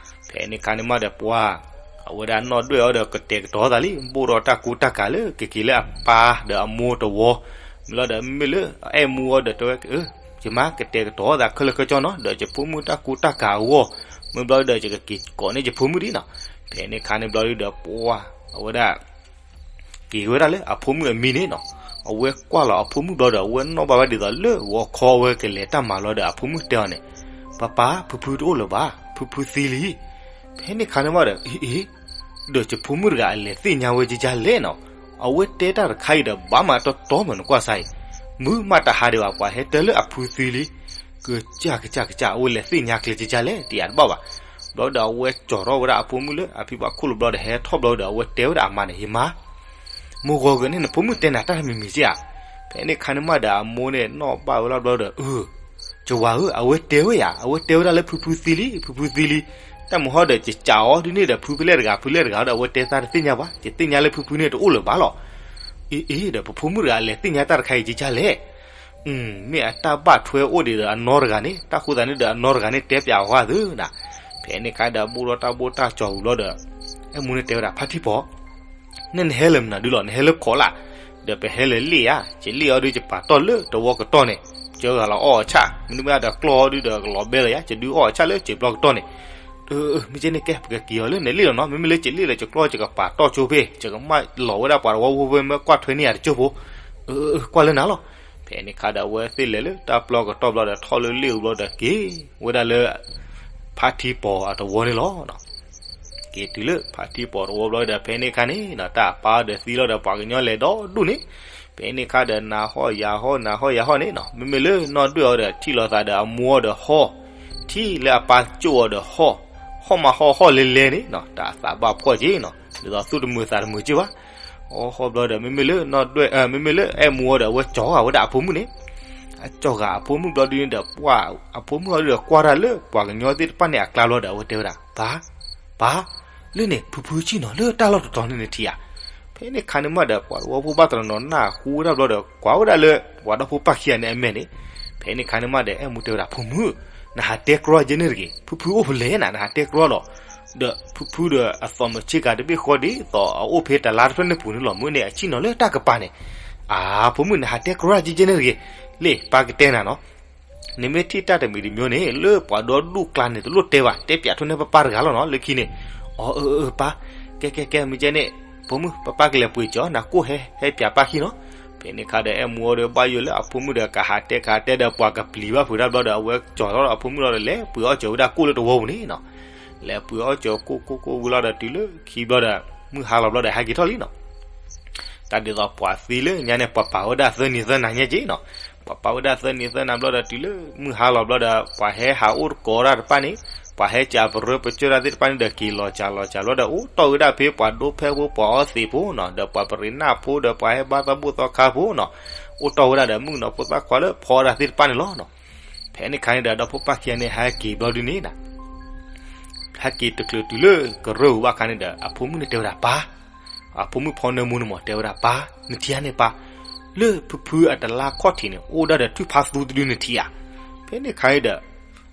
ဖဲန့ၣ်ခါန့ၣ်မးဒီး ပှၤ အဝဲဒၣ်နီၢ်ဒွဲၣ်အီၤဒီး ကတဲာ်ကတီၤသးလံ, ဘိၣ်ဒီးတၢ်ကူတၢ်ကၤလၢ ကက့ၤလၢအပၢ်ဒီးအမိၢ်တဝီ, မ့ၢ်လီၤဒီး မ့မ့ၢ်လၢအဲၣ်မူအီၤဒီးတဲဝဲ, ယမါ ကတဲာ်ကတီၤသးခဲလၢာ်ခဲဆ့နီၤ, ဒီးယဖိမုၣ်တၢ်ကူတၢ်ကၤအဂီၢ်, မ့ၢ်ဘျီဒီး ယကက့ၤကိးန့ၢ်ယဖိမုၣ်ဒံးနီၤ. ဖဲန့ၣ်ခါန့ၣ်ဘျီဒုဒီး ပှၤ အဝဲဒၣ် က့ၤဝဲဒၣ်လၢအဖိမုၣ်အမံၤန့ၣ်နီၤ. အဝဲကွၢ်လီၤအဖိမုၣ်ဘျီဒီး အဝဲနီၣ်ဘၣ်ဝဲဒ်သိးလၢဂီၤခီဝဲကလဲၤတၢ်မၤလီၤဒီး အဖိမုၣ်တဲအီၤန့ၣ်, ပၢ်ပၢ် ဖုဖုတအိၣ်လၢၤဘၣ်, ဖုဖုသံလံ. ဖဲန့ၣ်ခါန့ၣ်မးဒီး အ့ အ့ ဒီးယဖိမုၣ်တဂၤအလဲၤသ့ၣ်ညါဝဲကကလဲၣ်နီၤ, အဝဲတဲတၢ်တခါအံၤဒီး ဘၣ်မးတီတီမး နကွၢ်စၢ်အံၤ, မုၢ်မးတဟါဒံးဘၣ် ပှၤဟဲတဲလၢအဖုသံလံ, ကစၢ်ကစၢ်ကစၢ် အဝဲလဲၤသ့ၣ်ညါကျဲကကလဲၣ် တယၤတဘၣ်ဘၣ်. ဘျီဒီး အဝဲကၠီၤထီၣ်ဝဲဒၣ်အဖိမုၣ်လၢအဖံဘၣ်ခိၣ်လိၤဘျီဒီး ဟဲထီၣ်ဘျီဒီး အဝဲတဲဝဲဒၣ်အမါန့ၣ်, ယမါ မိၢ်ဂီၤဂ့ၤန့ၣ် နဖိမုၣ်တဲနၤတၢ်တမံၤမံၤက့ဧါ. ဖဲန့ၣ်ခါန့ၣ်မးဒီး အမိၢ်န့ၣ်နီၣ်ဘၣ်ဝဲလီၤဘျီဒီး အၢ ယဝၤဧၢ, အဝဲတဲဝဲယၤ, အဝဲတဲဝဲဒၣ်လၢဖုဖုသံလံ, ဖုဖုသံလံ. တၢ်မုၢ်ဟီဒီး ယကးအီၤဒုန့ၣ်ဒီး ဖုဖဲလဲၣ်တဂၤ ဖုလဲၣ်တဂၤဒီး အဝဲတဲသးတသ့ၣ်ညါဘၣ်, ယသ့ၣ်ညါလၢဖုဖုန့ၣ်တအိၣ်လၢၤဘၣ်လီၤ. အ့ အ့ ဒီး ပဖိမုၣ်တဂၤအလဲၤသ့ၣ်ညါတၢ်တခါအံၤကကလဲၣ်. မ့ၢ်အတၢ်ဘၣ်ထွဲအိၣ်ဒံးဒီးအနီတဂၤန့ၣ်, တၢ်ဃိသးန့ၣ်ဒီးအနီတဂၤန့ၣ် တဲပၠးအီၤဃာ်သုနၤ. ဖဲန့ၣ်ခါဒီး ဘိၣ်ထီၣ်တၢ်ဘိၣ်တၢ်ကၠီၤဝံၤဘျီဒီး အဲၣ်မူန့ၣ်တဲဝဲဒၣ် ဖါထံပီၤ န့ၣ်နဟဲလၢမနုၤဒုလီၤ, နဟဲလၢခီးလၢ်, ဒီးပဟဲလၢလ့ၣ်ဧါ, ယလ့ၣ်အီၤဒု ယပာ်တီၢ်လၢတဝီကတီၢ်န့ၣ်, ကၢဂၤလီၤအီၣ်အဆၣ်, မ့တမ့ၢ်ဒီးကျီၢ်အီၤဒုဒီး ကလီၤဘဲလီၤယၤ, ယဒုးအီၣ်အဆၣ်လၢယဘျီကတီၢ်န့ၣ်. မ့ၢ်ကဲန့ၣ်ကဲ ပကက့ၤအီၤလၢနလ့ၣ်လီၤနီၤ, မ့မ့ၢ်လၢယလ့ၣ်လၢယကျီၢ် ယကပာ်တီၢ်ကၠိဖဲ, ယကမၢလီၤဝဲဒၣ်ပှၤတဝီဖိဖဲ မ့ၢ်ကွၢ်ထွဲန့ၢ်ယၤတကၠိဖိ. ကွၢ်လၢနၤလီၤ. ဖဲန့ၣ်ခါဒီး အဝဲသ့ၣ်လဲၤလၢတၢ်ပျီကတီၢ်ဘျီဒီး ထီၣ်လၢလ့ၣ်အူဘျီဒီး က့ၤဝဲဒၣ်လၢ ဖါထံပီၤအတဝီန့ၣ်လီၤ. က့ၤတုၤလၢဖါထံပီၤတဝီဘျီဒီး ဖဲန့ၣ်ခါန့ၣ်နီၤ တၢ်အပၢ်ဒီးသံလီၤဒီး ပှၤကညီလဲၤဒီဒူၣ်န့ၣ်, ဖဲန့ၣ်ခါဒီး နၤဟီၣ်ယၤဟီၣ် နၤဟီၣ်ယၤဟီၣ်န့ၣ်နီၤ, မ့မ့ၢ်လၢနီၢ်ဒွဲၣ်အီၤဒီး ထံၣ်လိာ်သးဒီးအမိၢ်အီၤဒီး ဟီၣ်, ထံၣ်လၢအပၢ်ကၠိၣ်အီၤဒီး ဟီၣ်, ဟီၣ်မးဟီၣ်ဟီၣ်လဲလဲန့ၣ်နီၤ, တၢ်သးဘၣ်ဖှီၣ်က့ၤနီၤ, ဒ်သိးသူၣ်တမုာ်သးတမုာ်က့ၤဘၣ်. အီဟီၣ်ဘျီဒီး မ့မ့ၢ်လၢနီၢ်ဒွဲၣ်, မ့မ့ၢ်လၢအဲၣ်မူအီၤဒီး အဝဲကၠီၤဃာ်ဝဲဒၣ်အဖိမုၣ်န့ၣ်, အကၠီၤဃာ်အဖိမုၣ်ဘျီဒုန့ၣ်ဒီး ပှၤအဖိမုၣ်အီၤဒုဒီး ကွၢ်တၢ်လၢပှၤကညီသ့ၣ်တဖၣ်န့ၣ်အကျါဘျီဒီး အဝဲတဲဝဲဒၣ် ပၢ်, ပၢ်, လၢန့ၣ် ဖုဖုဆ့ၣ်နီၤ လၢတၢ်လီၢ်တတီၤန့ၣ်နထံၣ်ဧါ. ဖဲန့ၣ်ခါန့ၣ်မးဒီး ပှၤတဝီဖိဘၣ်တနီၤနီၤ နၢ်ဟူဝဲဒၣ်ဘျီဒီး ကွၢ်ဝဲဒၣ်လၢ ပှၤဒီဖိပၢ်ခံဂၤန့ၣ်အမဲာ်န့ၣ်, ဖဲန့ၣ်ခါန့ၣ်မးဒီး အဲၣ်မူတဲဝဲဒၣ် ဖိမုၣ်, နဟးတဲကြီယဲန့ၣ်တဂ့ၤ, ဖုဖုအိၣ်ဖဲလဲၣ်နၤ နဟးတဲကြီလီၤ. ဒီးဖုဖုဒီးအသီမုၢ်ဆ့ကၤတဘ့ၣ်ဃီဒ်သိးအအိၣ်ဖဲတလါတဖျၢၣ်န့ၣ်ပူၤန့ၣ်လီၤ, မ့ၢ်န့ၣ်အဆ့ၣ်နီၤလၢတၢ်ကပၤန့ၣ်, အါ, ဖိမုၣ် နဟးတဲကြီယဲန့ၣ်တဂ့ၤ, လ့ၣ် ပၢ်ကတဲနၤနီၤ နမ့ၢ်ထံၣ်တၢ်တမံၤတမံၤန့ၣ် လၢပှၤဒီဒူၣ်ကျါန့ၣ် တလိၣ်တဲဘၣ်, တဲပၠးထူၣ်န့ၢ်ပၢ်ပၢ်တဂၤလီၤနီၤ လၢခံန့ၣ်. အၢ အၢ အၢ ပၢ်, ကဲ ကဲ ကဲ မ့ၢ်ကဲန့ၣ် ဖိမုၣ် ပၢ်ပၢ်ကလဲၤပှ့ၤကၠီၤ နကိၢ်ဟဲ ဟဲပၠးပၢ်ခံနီၤ. ဖဲန့ၣ်ခါဒီး အဲၣ်မူအီၤဒီး ဘၣ်ယိၣ်လၢအဖိမုၣ်ဒီး ကဟးတဲကဟးတဲဒီး ပှၤကပျံၤဘၣ်ဖုးတၢ်ဘျီဒီး အဝဲကၠီၤထီၣ်ဒီးအဖိမုၣ်လီၤဒီး လဲၤပှ့ၤအီၣ်ကၠီၤဝဲဒၣ်ကိၢ်လၢတဝီပူၤန့ၣ်နီၤ. လဲၤပှ့ၤအီၣ်ကၠီၤကိၢ်ကိၢ်ကိၢ်ဝံၤလီၤဒီး တုၤလၢခံဘျီဒီး မုၢ်ဟါလီၤဘျီဒီး ဟဲက့ၤထီၣ်လံနီၤ. တၢ်ဒ်သိးပှၤသံလၢညါန့ၣ် ပှၤပာ်ဝဲဒၣ်သၢနံၤသၢနၤညါက့နီၤ. ပှၤပာ်ဝဲဒၣ်သၢနံၤသၢနၤဘျီဒီး တုၤလၢမုၢ်ဟါလီၤဘျီဒီး ပှၤဟဲဟးအိၣ်တကိးတၢ်တဖၣ်န့ၣ် ပှၤဟဲကးပရၢပကၢၢ်တၢ်သ့ၣ်တဖၣ်န့ၣ်ဒီး က့ၤလီၤကးလီၤကးဘျီဒီး အိၣ်တီၢ်ဝဲဒၣ်ဖဲပှၤဒိဖဲဖိ ပှၤအီသံးဖိနီၤ, ဒီးပှၤပရံးနၢ်ဖိ ဒီးပှၤဟဲဘါသီဘူၣ်သီခါဖိနီၤ, အိၣ်တီၢ်ဝဲဒၣ်ဒီးမုၣ်ကနီၤဖိသၣ်ခွါလၢဖီတၢ်သ့ၣ်တဖၣ်န့ၣ်လီၤနီၤ. ဖဲန့ၣ်အခါန့ၣ်ဒီး ဒီဖိပၢ်ခံဂၤန့ၣ် ဟဲက့ၤဘျီဒုန့ၣ်နီၤ ဟဲက့ၤတချုးတုၤလၢကရၢၢ်ပူၤဘၣ်အခါန့ၣ်ဒီး အဖိမုၣ်န့ၣ်တဲဝဲဒၣ် ပၢ်, အဖိမုၣ်ဖီနၢမူန့ၣ်မး တဲဝဲဒၣ် ပၢ်, နထံၣ်ဧါန့ၣ်ပၢ်, လၢဖုဖုအတလါခီၣ်ထံးန့ၣ် အိၣ်ဒၣ်ဒီးထွံၣ်ဖါသူတဒု နထံၣ်ဧါ. ဖဲန့ၣ်အခါန့ၣ်ဒီး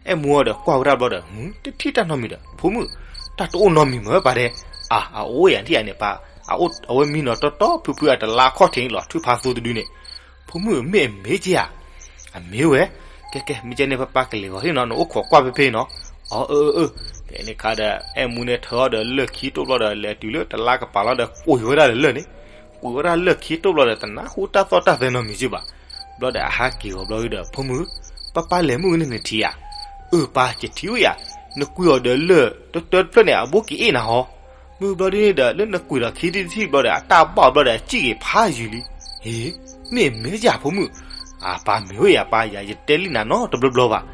အဲၣ်မူဒီးကွၢ်ဝဲဒၣ်ဘျီဒီး တထံၣ်တၢ်နီတမံၤဒီး ဖိမုၣ်, တၢ်တအိၣ်နီတမံၤမ့ၢ်ပၢ်ဒဲး, အါ, အအိၣ်ယၤ နထံၣ်ဧါန့ၣ်ပၢ်, အဝဲမံနီၤတီတီ ဖုဖုအတလါခီၣ်ထံးန့ၣ်လီၤ ထွံၣ်ဖါသူတဒုန့ၣ်. ဖိမုၣ်, မ့ၢ်အမ့ၢ်က့ဧါ. အမ့ၢ်ဝဲ, ကဲကဲ မ့ၢ်ကဲန့ၣ် ပၢ်ပၢ်ကလဲၤဂီၤဟ့ၣ်နီၤ နအိၣ်ခိးကွၢ်ဖဲဖဲနီၤ. အီၤ အၢ အၢ အၢ. ဖဲန့ၣ်အခါဒီး အဲၣ်မူန့ၣ်ထၢအီၤဒီးလၢၢ်ခံတိၣ်ဘျီဒီး လဲၤတုၤလၢတလါကပၤလီၤဒီး ကွံာ်ဝဲဒၣ်ဒီးလၢၢ်န့ၣ်, ကွံာ်ဝဲဒၣ်လၢၢ်ခံတိၣ်ဘျီဒီး တနၢ်ဟူတၢ်သီၣ်တၢ်သဲနီတမံၤက့ဘၣ်. ဘျီဒီးအဟးက့ၤဂီၤဘျီဒီး ဖိမုၣ်, ပၢ်ပၢ်လဲၤမုၣ်ကန့ၣ် နထံၣ်ဧါ. အၢ ပၢ် ယထံၣ်ဝဲယၤ, နကွံာ်အီၤဒီးလၢၢ်တတၢတဖျၢၣ်န့ၣ် အဘိက့ၤအ့ၣ်နၤဟီ. မုၢ်ဘျီဒ်န့ၣ်ဒီး လၢနကွံာ်ဒီးခံထံၣ်တထံၣ်ဘျီဒီး အတၢ်ဘၣ်အီၤဘျီဒီး အစံၣ်က့ၤဖးယံၤလံ. ဟ့, မ့ၢ်အမ့ၢ်ယၤဖိမုၣ်. အပၢ်မ့ၢ်ဝဲယၤပၢ်ယၤ ယတဲလံနၤနီတဘျီဘျီဘၣ်.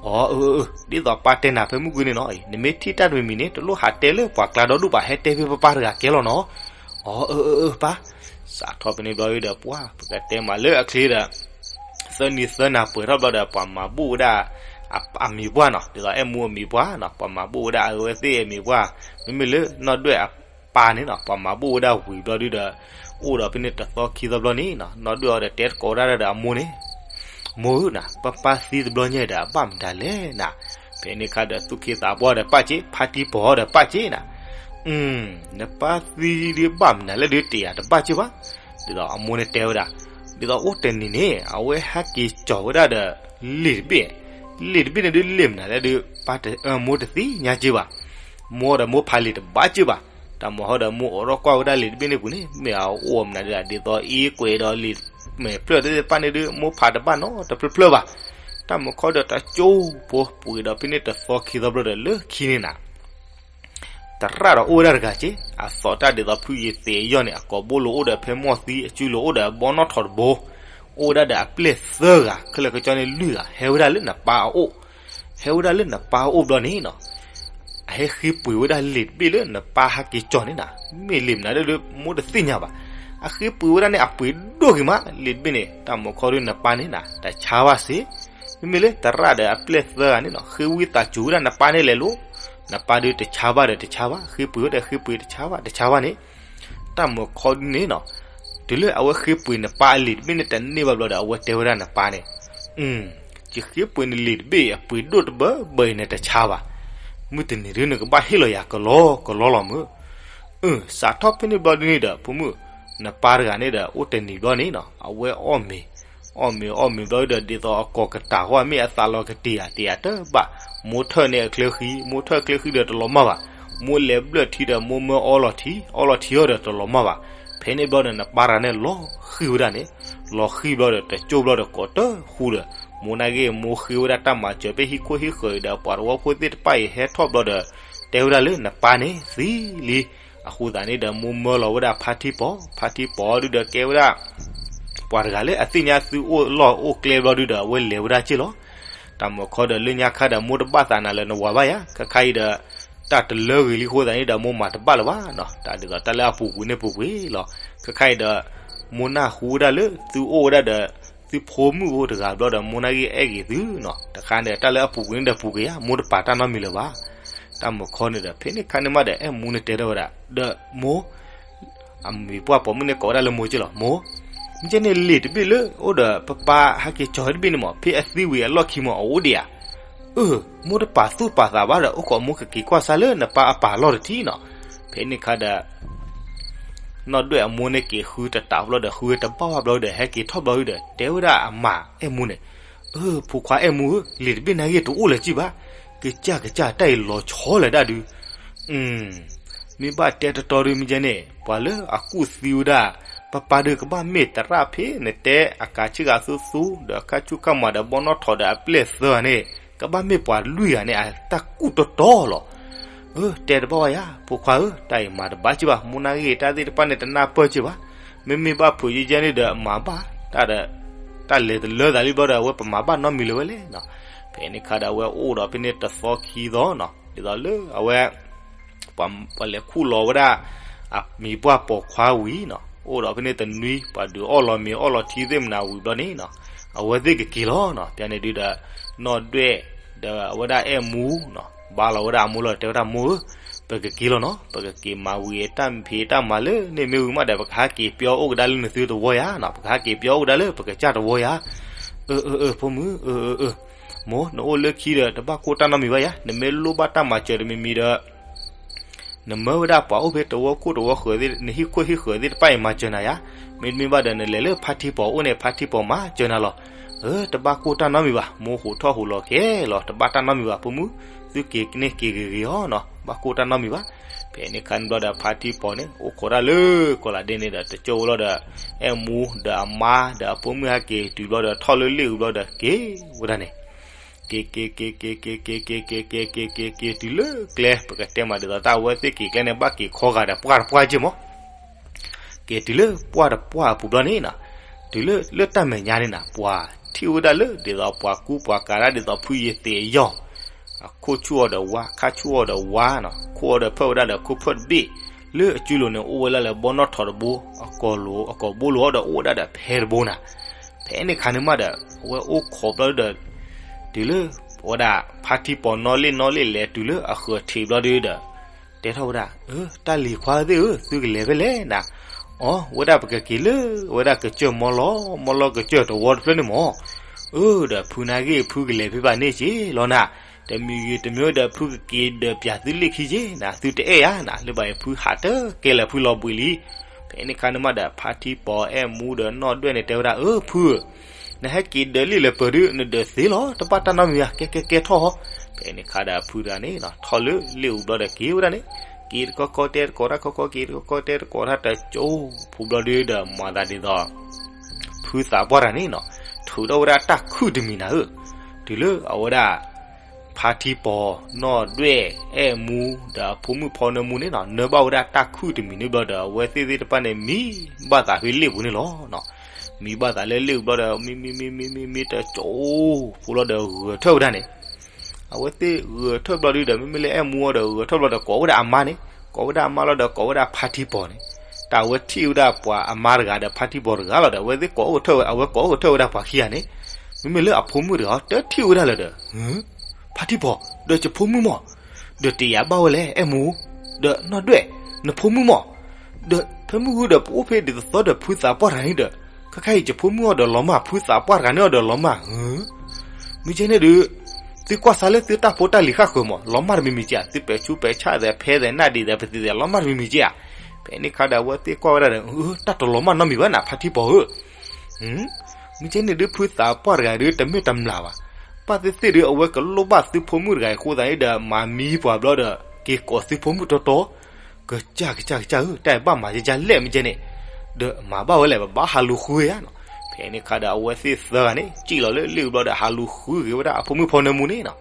အီၤ အၢ အၢ အၢ, ဒ်သိးပၢ်တဲနၤဖဲမုၢ်ကွံာ်န့ၣ်နီၤ, နမ့ၢ်ထံၣ်တၢ်တမံၤမံၤန့ၣ် တလိၣ်ဟးတဲလၢပှၤကျါဒီဒူၣ်ဘၣ် ဟဲတဲဖဲပၢ်ပၢ်တဂၤကဲလီၤနီၤ. အီၤ အၢ အၢ အၢ ပၢ်. စးထီၣ်ဖဲန့ၣ်ဘျီဒီး ပှၤ ပကတဲမးလၢအချ့ဒီး သၢနံၤသၢနၤပှဲၤထီၣ်ဘျီဒီး ပှၤမၤဘူၣ်ဝဲဒၣ် အမံၤပှၢ်နီၤ, ဒ်သိးအဲၣ်မူအမံၤပှၢ်နီၤ, ပှၤမၤဘူၣ်ဝဲဒၣ်အဝဲသ့ၣ်အမံၤပှၢ်, မ့မ့ၢ်လၢနီၢ်ဒွဲၣ်အပၢ်န့ၣ်နီၤ, ပှၤမၤဘူၣ်ဝဲဒၣ်ဝံၤဘျီဒုဒီး အိၣ်ဒီးဖဲန့ၣ်တသီခံသီဘျီန့ၣ်နီၤ, နီၢ်ဒွဲၣ်အီၤဒီးတဲသကိးဒၣ်ဒီးအမိၢ်န့ၣ်, မိၢ်ဧၢနၤ, ပၢ်ပၢ်သံတဘျီညါဒီး အဘၣ်မတၤလဲၣ်နၤ. ဖဲန့ၣ်အခါဒီး သူၣ်က့သးပှၢ်ဒီးပၢ်စ့, ဖါတံၢ်ပီၤဒီးပၢ်စ့နၤ. နပၢ်သံဒုးဘၣ်မနုၤလဲၣ်ဒုး တယာ်တဘၣ်စ့ၢ်ဘၣ်. ဒ်သိးအမိၢ်န့ၣ်တဲဝဲဒၣ်, ဒ်သိးအိၣ်တနံၤန့ၣ် အဝဲဟဲက့ၤကၠီၤဝဲဒၣ်ဒီး လံာ်တဘ့ၣ်, လံာ်တဘ့ၣ်န့ၣ်ဒုးလံာ်မနုၤလဲၣ်ဒုး ပၢ်တ, မိၢ်တသ့ၣ်ညါစ့ၢ်ဘၣ်. မိၢ်ဒီးမိၢ်ဖးလံာ်တဘၣ်စ့ၢ်ဘၣ်. တၢ်မၤဃီဒီးမိၢ်အိးထီၣ်ကွၢ်ဝဲဒၣ်လံာ်တဘ့ၣ်န့ၣ်ပူၤန့ၣ် မ့ၢ်အအိၣ်မနုၤဒုး ဒ်သိးအ့ကွဲးဒီးလံာ်မဲာ်ဖျၢၣ်သ့ၣ်တဖၣ်န့ၣ်ဒုး မိၢ်ဖးတဘၣ်နီတဖျၢၣ်ဖျၢၣ်ဘၣ်. တၢ်မၤဃီဒီးတကၠိဖိပှ့ၤဒီးဖဲန့ၣ်တသီခံသီဘျီဒီး လၢခံန့ၣ်နၤ သရၣ်ဒီးအိၣ်ဝဲဒၣ်တဂၤက့, အသီၣ်တၢ်ဒ်သိးဖုယံၤသ့းအယီၢ်န့ၣ် အကိာ်ဘိလိာ်အိၣ်ဒီးဖဲမီၢ်သံအစုလိာ်အိၣ်ဒီးအဘီနီၢ်ထိးတဘိ, အိၣ်ဝဲဒၣ်ဒီးအပျဲၢ်သၢဂၤ ခဲလၢာ်ကကၠီန့ၣ်လွံၢ်ဂၤ ဟဲဝဲဒၣ်လၢနပၢ်အအိၣ်, ဟဲဝဲဒၣ်လၢနပၢ်အအိၣ်ဘျီန့ၣ်နီၤ အဟဲဃ့ပှ့ၤဝဲဒၣ်လံာ်တဘ့ၣ်လၢနပၢ်ဟဲက့ၤကၠီၤန့ၣ်နၤ, မ့ၢ်လံာ်မနုၤဒုး မိၢ်တသ့ၣ်ညါဘၣ်. အဃ့ပှ့ၤဝဲဒၣ်န့ၣ် အပှ့ၤဒိၣ်ဂ့ၤမး လံာ်တဘ့ၣ်န့ၣ် တၢ်မၤခီဒုးနပၢ်န့ၣ်နၤ တဆါဘၣ်စ့, မ့မ့ၢ်လၢသရၣ်ဒီးအပျဲၢ်သၢဂၤန့ၣ်နီၤ ဃ့ဝံသးစူၤဝဲဒၣ်နပၢ်န့ၣ်လဲၤလိၤ, နပၢ်ဒုးတဆါဘၣ်ဒီးတဆါဘၣ် ဃ့ပှ့ၤဝဲဒီးဃ့ပှ့ၤတဆါဘၣ်တဆါဘၣ်န့ၣ် တၢ်မၤခီဒုးန့ၣ်နီၤ တုၤလၢအဝဲဃ့ပှ့ၤနပၢ်အလံာ်တဘ့ၣ်န့ၣ်တန့ၢ်ဘၣ်ဘျီဒီး အဝဲတဲဝဲဒၣ်နပၢ်န့ၣ်, ယဃ့ပှ့ၤနလံာ်တဘ့ၣ် အပှ့ၤဒိၣ်တဘၢဘၢအံၤန့ၣ်တဆါဘၣ်. မုၢ်တနံၤဒုးနကဘၣ်ဟ့ၣ်လီၤယၤကလီကလီလီၤမုၢ်. စးထီၣ်ဖဲန့ၣ်ဘျီဒုးန့ၣ်ဒီး ဖိမုၣ်, နပၢ်တဂၤန့ၣ်ဒီး အိၣ်တနံၤဘျီန့ၣ်နီၤ အဝဲအီၣ်မ့ၤ, အီၣ်မ့ၤအီၣ်မ့ၤဘျီဒီး ဒ်သိးအကိာ်ကတၢ်ဃီ မ့ၢ်အသးလီၤကတ့ၢ်ဧါတ့ၢ်ဧါတဘၣ်, မိၢ်ထၢၣ်န့ၢ်အချၢဃံ, မိၢ်ထၢၣ်ချၢဃံဒီးတလီၤမၢ်ဘၣ်, မိၢ်လဲၤဘျၢၣ်ထံဒီး မိၢ်မၢအီလီၤထံ, အီလီၤထံအီၤဒီးတလီၤမၢ်ဘၣ်. ဖဲန့ၣ်ဘျီဒီး နပၢ်တဂၤန့ၣ်လီၤဃံၤဝဲဒၣ်န့ၣ်, လီၤဃံၤဘျီဒီး တကၠိဘျီဒီးကိးတဃူဒီး, မိၢ်နာ်က့ မိၢ်ဃ့ဝဲဒၣ်တၢ်မၤစၢၤဖဲဟံၣ်ခိၣ်ဟံၣ်ဃၢၤအံၤဒီး ပှၤသဝီဖိသ့ၣ်တဖၣ်အံၤဟဲထီၣ်ဘျီဒီး တဲဝဲဒၣ်လၢနပၢ်န့ၣ်သံလံ. အဃိသတးန့ၣ်ဒီး မိၢ်မၢလီၤဝဲဒၣ်ဖါထံပီၤ, ဖါထံပီၤဒုးဒီးကဲဝဲဒၣ် ပှၤတဂၤလၢအသ့ၣ်ညါသုအိၣ်လီၢ်အိၣ်ကျဲဘျီဒုးဒီး အဝဲလဲၤဝဲဒၣ်စ့ၢ်လီၤ. တၢ်မၤခီဒီးလၢညါခါဒီး မိၢ်တဘၣ်သးနၤလၢနဝၤဘၣ်ယၤ, ခဲခါအံၤဒီး တၢ်တလၢဂ့ၤလံအဃိသတးန့ၣ်ဒီး မိၢ်မၤတဘၣ်လၢၤဘၣ်နီၤ, တၢ်ဒ်သိးတၢ်လၢအပူၤကွံာ်န့ၣ်ပူၤကွံာ်လီၤ. ခဲခါအံၤဒီး မိၢ်နၢ်ဟူဝဲဒၣ်လၢသုအိၣ်ဝဲဒၣ်ဒီး သုဖိမုၣ်ဖိတဂၤဘျီဒီး မိၢ်နာ်က့အဲၣ်ဂ့ၤသုနီၤ, တခါန့ၣ် တၢ်လၢအပူၤကွံာ်န့ၣ်ဒီးပူၤကွံာ်ယၤ, မိၢ်တပာ်တၢ်နီတမံၤလၢၤဘၣ်. တၢ်မၤခီန့ၣ်ဒီး ဖဲန့ၣ်ခါန့ၣ်မးဒီး အဲၣ်မူန့ၣ်တဲထီၣ်ဝဲဒၣ်, ဒီးမိၢ် အမံၤပှၢ်ပိာ်မုၣ်န့ၣ်ကိးဝဲဒၣ်လၢမိၢ်က့လီၤ, မိၢ်, မ့ၢ်ကဲန့ၣ် လံာ်တဘ့ၣ်လၢအိၣ်ဒီးပပၢ်ဟဲက့ၤကၠီၤဝဲတဘ့ၣ်န့ၣ်မး ဖဲအသံဝံၤအလီၢ်ခံမး အအိၣ်ဒံးဧါ. အၢ, မိၢ်တပာ်သူၣ်ပာ်သးဘၣ်ဒီး အိၣ်ခိးမိၢ်ကက့ၤကွၢ်စၢ်လၢနပၢ်အပာ်လီၢ်တထံၣ်နီၤ. ဖဲန့ၣ်ခါဒီး နီၢ်ဒွဲၣ်အမိၢ်န့ၣ်က့ၤဃုတတးဘျီဒီး ဃုတဘၣ်ဝဲဘျီဒီး ဟဲက့ၤထီၣ်ဘျီဒီး တဲဝဲဒၣ်အမါအဲၣ်မူန့ၣ်, အၢ ဖိခွါအဲၣ်မူဧၢ, လံာ်တဘ့ၣ်နာ်က့တအိၣ်လၢၤစ့ၢ်ဘၣ်, ကစၢ်ကစၢ်တၢ်အံၤလီၤဆီလၢၤဒၣ်ဒုး မ့ၢ်ဘၣ်တဲတတီဒုးမ့ၢ်ကဲန့ၣ် ပှၤလၢအကူၣ်သံဝဲဒၣ် ပၢ်ပၢ်ဒုးကဘၣ်မ့ၢ်သရၣ်ဖဲ နတဲအကးဆ့ကၤသူသူ ဒီးအခါဆူၣ်ခါမးဒီးဘီနီၣ်ထိးဒီးအပျဲၢ်သၢဂၤန့ၣ် ကဘၣ်မ့ၢ်ပှၤလွံၢ်ဂၤန့ၣ် အတၢ်ကူၣ်တီတီလီၤ. အၢ တဲတဘၣ်ဝဲယၤ ဖိခွါဧၢ, တၢ်အံၤမၤတဘၣ်စ့ၢ်ဘၣ်, မိၢ်နာ်ဂ့ၤတၢ်သ့ၣ်တဖၣ်န့ၣ် တနၢ်ပၢၢ်စ့ၢ်ဘၣ်, မ့မ့ၢ်ဘၣ်ဖုးယဲယဲန့ၣ်ဒီးမၤဘၣ်, တၢ်ဒီး တၢ်လဲၤတလၢသးလံဘျီဒီး အဝဲပမၤဘၣ်နီတမံၤလၢၤဝဲလဲၣ်နီၤ. ဖဲန့ၣ်ခါဒီးအဝဲအိၣ်ဒီးဖဲန့ၣ်တသီခံသီနီၤ, ဒ်သိးလၢအဝဲ ပှၤလဲၤခူၣ်လီၤဝဲဒၣ် အမံၤပှၢ်ပိာ်ခွါဝံၤနီၤ, အိၣ်ဒီးဖဲန့ၣ်တနွံ ပှၤဒုးအီၣ်လီၤမ့ၤအီၣ်လီၤထံသ့ၣ်မနၤဝံၤဘျီန့ၣ်နီၤ, အဝဲသ့ၣ်ကက့ၤလီၤနီၤ. ဖဲန့ၣ်ဒုးဒီး နီၢ်ဒွဲၣ် ဒီးအဝဲဒၣ်အဲၣ်မူနီၤ ဘါလီၤဝဲဒၣ်အမိၢ်လီၤဒီး တဲဝဲဒၣ်မိၢ်ဧၢ, ပကက့ၤလီၤနီၤ, ပကက့ၤမၤဝံၤအတၢ်ဖံးတၢ်မၤလၢန့ၣ်မ့ၢ်ဝံၤမးဒီး ပကဟးက့ၤပၠီအိၣ်ကဒါလၢနသုတဝီယၤနီၤ, ပကဟးက့ၤပၠီအိၣ်ကဒါလၢပကစၢ်တဝီယၤ. အၢ အၢ အၢ ဖိမုၣ် အၢ အၢ အၢ မိၢ် နအိၣ်လၢခံဒီး တဘၣ်ကိၢ်တၢ်နီတမံၤဘၣ်ယၤ, နမ့ၢ်လိၣ်ဘၣ်တၢ်မၤစၢၤတမံၤမံၤဒီး နမၢဝဲဒၣ်ပှၤအိၣ်ဖဲတဝီခိၣ်တဝီဃၢၤသ့ၣ် နဟံၣ်ခိၣ်ဟံၣ်ဃၢၤသ့ၣ်တဖၣ်အံၤမၤစၢၤနၤယၤ, မ့တမ့ၢ်ဘၣ်ဒီး နလဲၤလၢဖါထံပီၤအိၣ်န့ၣ် ဖါထံပီၤမၤစၢၤနၤလီၤ. အၢ တဘၣ်ကိၢ်တၢ်နီတမံၤဘၣ်, မိၢ်ဟူးထီၣ်ဟူးလီၤက့ၤလီၤ, တဘၣ်တၢ်နီတမံၤဘၣ် ဖိမုၣ်, သုက့ၤန့ၣ်က့ၤဂ့ၤဂ့ၤအီၤနီၤ, ဘၣ်ကိၢ်တၢ်နီတမံၤဘၣ်. ဖဲန့ၣ်ခါန့ၣ်ဘျီဒီး ဖါထံပီၤန့ၣ် အိၣ်ခိးတၢ်လၢကီးလးဒ့န့ၣ်ဒီး တကၠိဝဲလီၤဒီး အဲၣ်မူဒီးအမါဒီးအဖိမုၣ်ဟဲက့ၤတုၤဘျီဒီး ထီၣ်လၢလ့ၣ်အူဘျီဒီးက့ၤဝဲဒၣ်န့ၣ် က့ၤ က့ၤ က့ၤ က့ၤ က့ၤ က့ၤ က့ၤ က့ၤ က့ၤ က့ၤ က့ၤ က့ၤ တုၤလၢကျဲ ပကတဲမးဒ်သိးတၢ်အဝဲသ့ၣ်က့ၤကျဲန့ၣ် ဘၣ်က့ၤခီဂာ်ဒီးပှၢ်တပှၢ်က့ၢ်မး, က့ၤတုၤလၢပှၢ်တပှၢ်အပူၤဘျီန့ၣ်နီၤ, တုၤလၢလၢတၢ်မဲာ်ညါန့ၣ်နီၤ ပှၤထံၣ်ဝဲဒၣ်လၢဒ်သိးပှၤကူပှၤကၤတၢ်ဒ်သိးဖုယသ့ၣ်အယီၤ အခိၣ်ဆူၣ်အီၤဒီးဝါ ခါဆူၣ်အီၤဒီးဝါနီၤ, ခိၣ်အီၤဒီးဖၢၣ်ဝဲဒၣ်ဒီးခိၣ်ဖၢၣ်တဘ့ၣ်, လၢအစုလိၤန့ၣ်အိၣ်ဝဲဒၣ်လၢဘီနီၣ်ထိးတဘိ, အကိာ်လိၤ အကိာ်ဘိလိၤအီၤဒီးအိၣ်ဝဲဒၣ်ဒီးဖဲတဘိနၤ. ဖဲန့ၣ်ခါန့ၣ်မးဒီး အဝဲအိၣ်ခိးဘျီဒီး တုၤလၢ ဝဲဒၣ်ဖါထံပီၤနီၣ်လ့ၣ်နီၣ်လ့ၣ်လဲၤတုၤလၢအဃၢၤထံးဘျီဒီး တဲထီၣ်ဝဲဒၣ်, အၢ တၢ်လံၤခွါသ့ၣ်ဧၢ, သုကလဲၤဖဲလဲၣ်နၤ, အီ ဝဲဒၣ်ပကက့ၤလၢ ဝဲဒၣ်ကစၢၢ်မီလီၤ မီလီၤကစၢၢ်တဝီတဖျၢၣ်န့ၣ်မး, အၢ ဒီးဖုနာ်ဂ့ၢ်ဖုကလဲၤဖဲဘၣ်န့ၣ်က့ၢ်လီၤနၤ, တမံၤဂ့ၤတမံၤဒီးဖုကက့ၤဒၢးပၠးသုလ့ၣ်ခံက့ၢ်နၤ, သုတအဲၣ်ယၤနၤ, လၢဘၣ်အံၤဖုဟးတကဲလၢာ်ဖုလီၤဘှံးလံ. ဖဲန့ၣ်ခါန့ၣ်မးဒီး ဖါထံပီၤအဲၣ်မူဒီးနီၢ်ဒွဲၣ်န့ၣ်တဲဝဲဒၣ်, အၢ ဖုဧၢ, နဟဲက့ၤဒၢးလ့ၣ်လၢပၢၤဒုး နဒၢးသ့လီၤ, တဘၣ်တၢ်နီတမံၤဘၣ်, ကဲကဲကဲထီၣ်ဟီ. ဖဲန့ၣ်ခါဒီးဖုတဂၤန့ၣ်နီၤ ထီၣ်လၢလ့ၣ်အူဘျီဒီးက့ၤဝဲဒၣ်န့ၣ်, က့ၤတခီခီတဲတကိးတၢ်ခီခီ က့ၤတခီခီတဲတကိးတၢ်တကၠိဖိဘျီဒီး မၤသးဒ်သိး ဖုသးပှၢ်တဂၤန့ၣ်နီၤ ထုးထီၣ်ဝဲဒၣ်တၢ်ခုၣ်တမံၤနၤဧၢ, တုၤလၢအဝဲဒၣ် ဖါထံပီၤ နီၢ်ဒွဲၣ် အဲၣ်မူ ဒီးအဖိမုၣ်ဖီနၢမူန့ၣ်နီၤ နၢဘၣ်ဝဲဒၣ်တၢ်ခုၣ်တမံၤန့ၣ်ဘျီဒီး အဝဲသ့ၣ်သ့ၣ်တဖၣ်န့ၣ် မံဘၣ်သးဖဲလ့ၣ်ပူၤန့ၣ်လီၤ. မံဘၣ်သးလၢလ့ၣ်အူဘျီဒီး မံမံမံမံမံမံတကၠိဖိလီၤဒီးဂဲၤထၢၣ်ဝဲဒၣ်န့ၣ်, အဝဲသ့ၣ်ဂဲၤထၢၣ်ဘျီဒုဒီး မ့မ့ၢ်လၢအဲၣ်မူအီၤဒီးဂဲၤထၢၣ်ဘျီဒီး ကိးဝဲဒၣ်အမါန့ၣ်, ကိးဝဲဒၣ်အမါလီၤဒီးကိးဝဲဒၣ်ဖါထံပီၤန့ၣ်, တၢ်အဝဲထံၣ်ဝဲဒၣ်ပှၤအမါတဂၤဒီးဖါထံပီၤတဂၤလီၤဒီး အဝဲသ့ၣ်ကိးအိၣ်ကထၢၣ်ဝဲ အဝဲကိးအိၣ်ကထၢၣ်ဝဲဒၣ်ပှၤခံဂၤန့ၣ်, မ့မ့ၢ်လၢအဖိမုၣ်တဂၤတထံၣ်ဝဲဒၣ်လၢၤဒီး ဖါထံပီၤ, ဒီးယဖိမုၣ်မး, ဒီးတယာ်ဘၣ်ဝဲလဲၣ် အဲၣ်မူ, ဒီးနီၢ်ဒွဲၣ်, နဖိမုၣ်မး, ဒီးဖဲမုၢ်ဃုဒီးပအိၣ်ဖဲဒ်သိးဒီးဖုသးပှၢ်တဂၤန့ၣ်ဒီး ခဲခါအံၤယဖိမုၣ်အီၤဒီးလီၤမၢ် ဖုသးပှၢ်တဂၤန့ၣ်အီၤဒီးလီၤမၢ်ဧၢ, မ့ၢ်ကဲန့ၣ်ဒီး သုကွၢ်စါလၢသုတၢ်ဖိတၢ်လံၤဃၣ်ဃၢၤမး လီၤမၢ်တမံၤမံၤက့ဧါ, သုပဲာ်ဆူးပဲာ်ဆါသဲးဖဲသဲးနၢ်ဒံးသဲးပသံးသဲးလီၤမၢ်တမံၤမံၤက့ဧါ, ဖဲန့ၣ်ခါဒီးအဝဲသ့ၣ်ကွၢ်ဝဲဒၣ်ဒီး တၢ်တလီၤမၢ်နီတမံၤဘၣ်နၤ ဖါထံပီၤဧၢ မ့ၢ်ကဲန့ၣ်ဒုးဖုသးပှၢ်တဂၤဒုးတမ့ၢ်တမျၢ်ဘၣ်, ဘၣ်သ့ၣ်သ့ၣ်ဒုးအဝဲကလိၣ်ဘၣ်သုဖိမုၣ်တဂၤအံၤအဃိသတးန့ၣ်ဒီး မၤမံပှၤဘျီဒီး က့ၤကိးသုဖိမုၣ်တီတီ, ကစၢ်ကစၢ်ကစၢ်ဧၢ တၢ်အံၤဘၣ်မၤကကၢ်လဲၣ်မ့ၢ်ကဲန့ၣ်, ဒီးမၤဘၣ်ဝဲလဲၣ် ပဘၣ်ဟးလူၤဃုဧါနီၤ, ဖဲန့ၣ်ခါဒီးအဝဲသ့ၣ်သၢဂၤန့ၣ် စံၣ်လီၤလၢလ့ၣ်အူဘျီဒီး ဟးလူၤဃုက့ၤဝဲဒၣ်အဖိမုၣ်ဖီနၢမူန့ၣ်နီၤ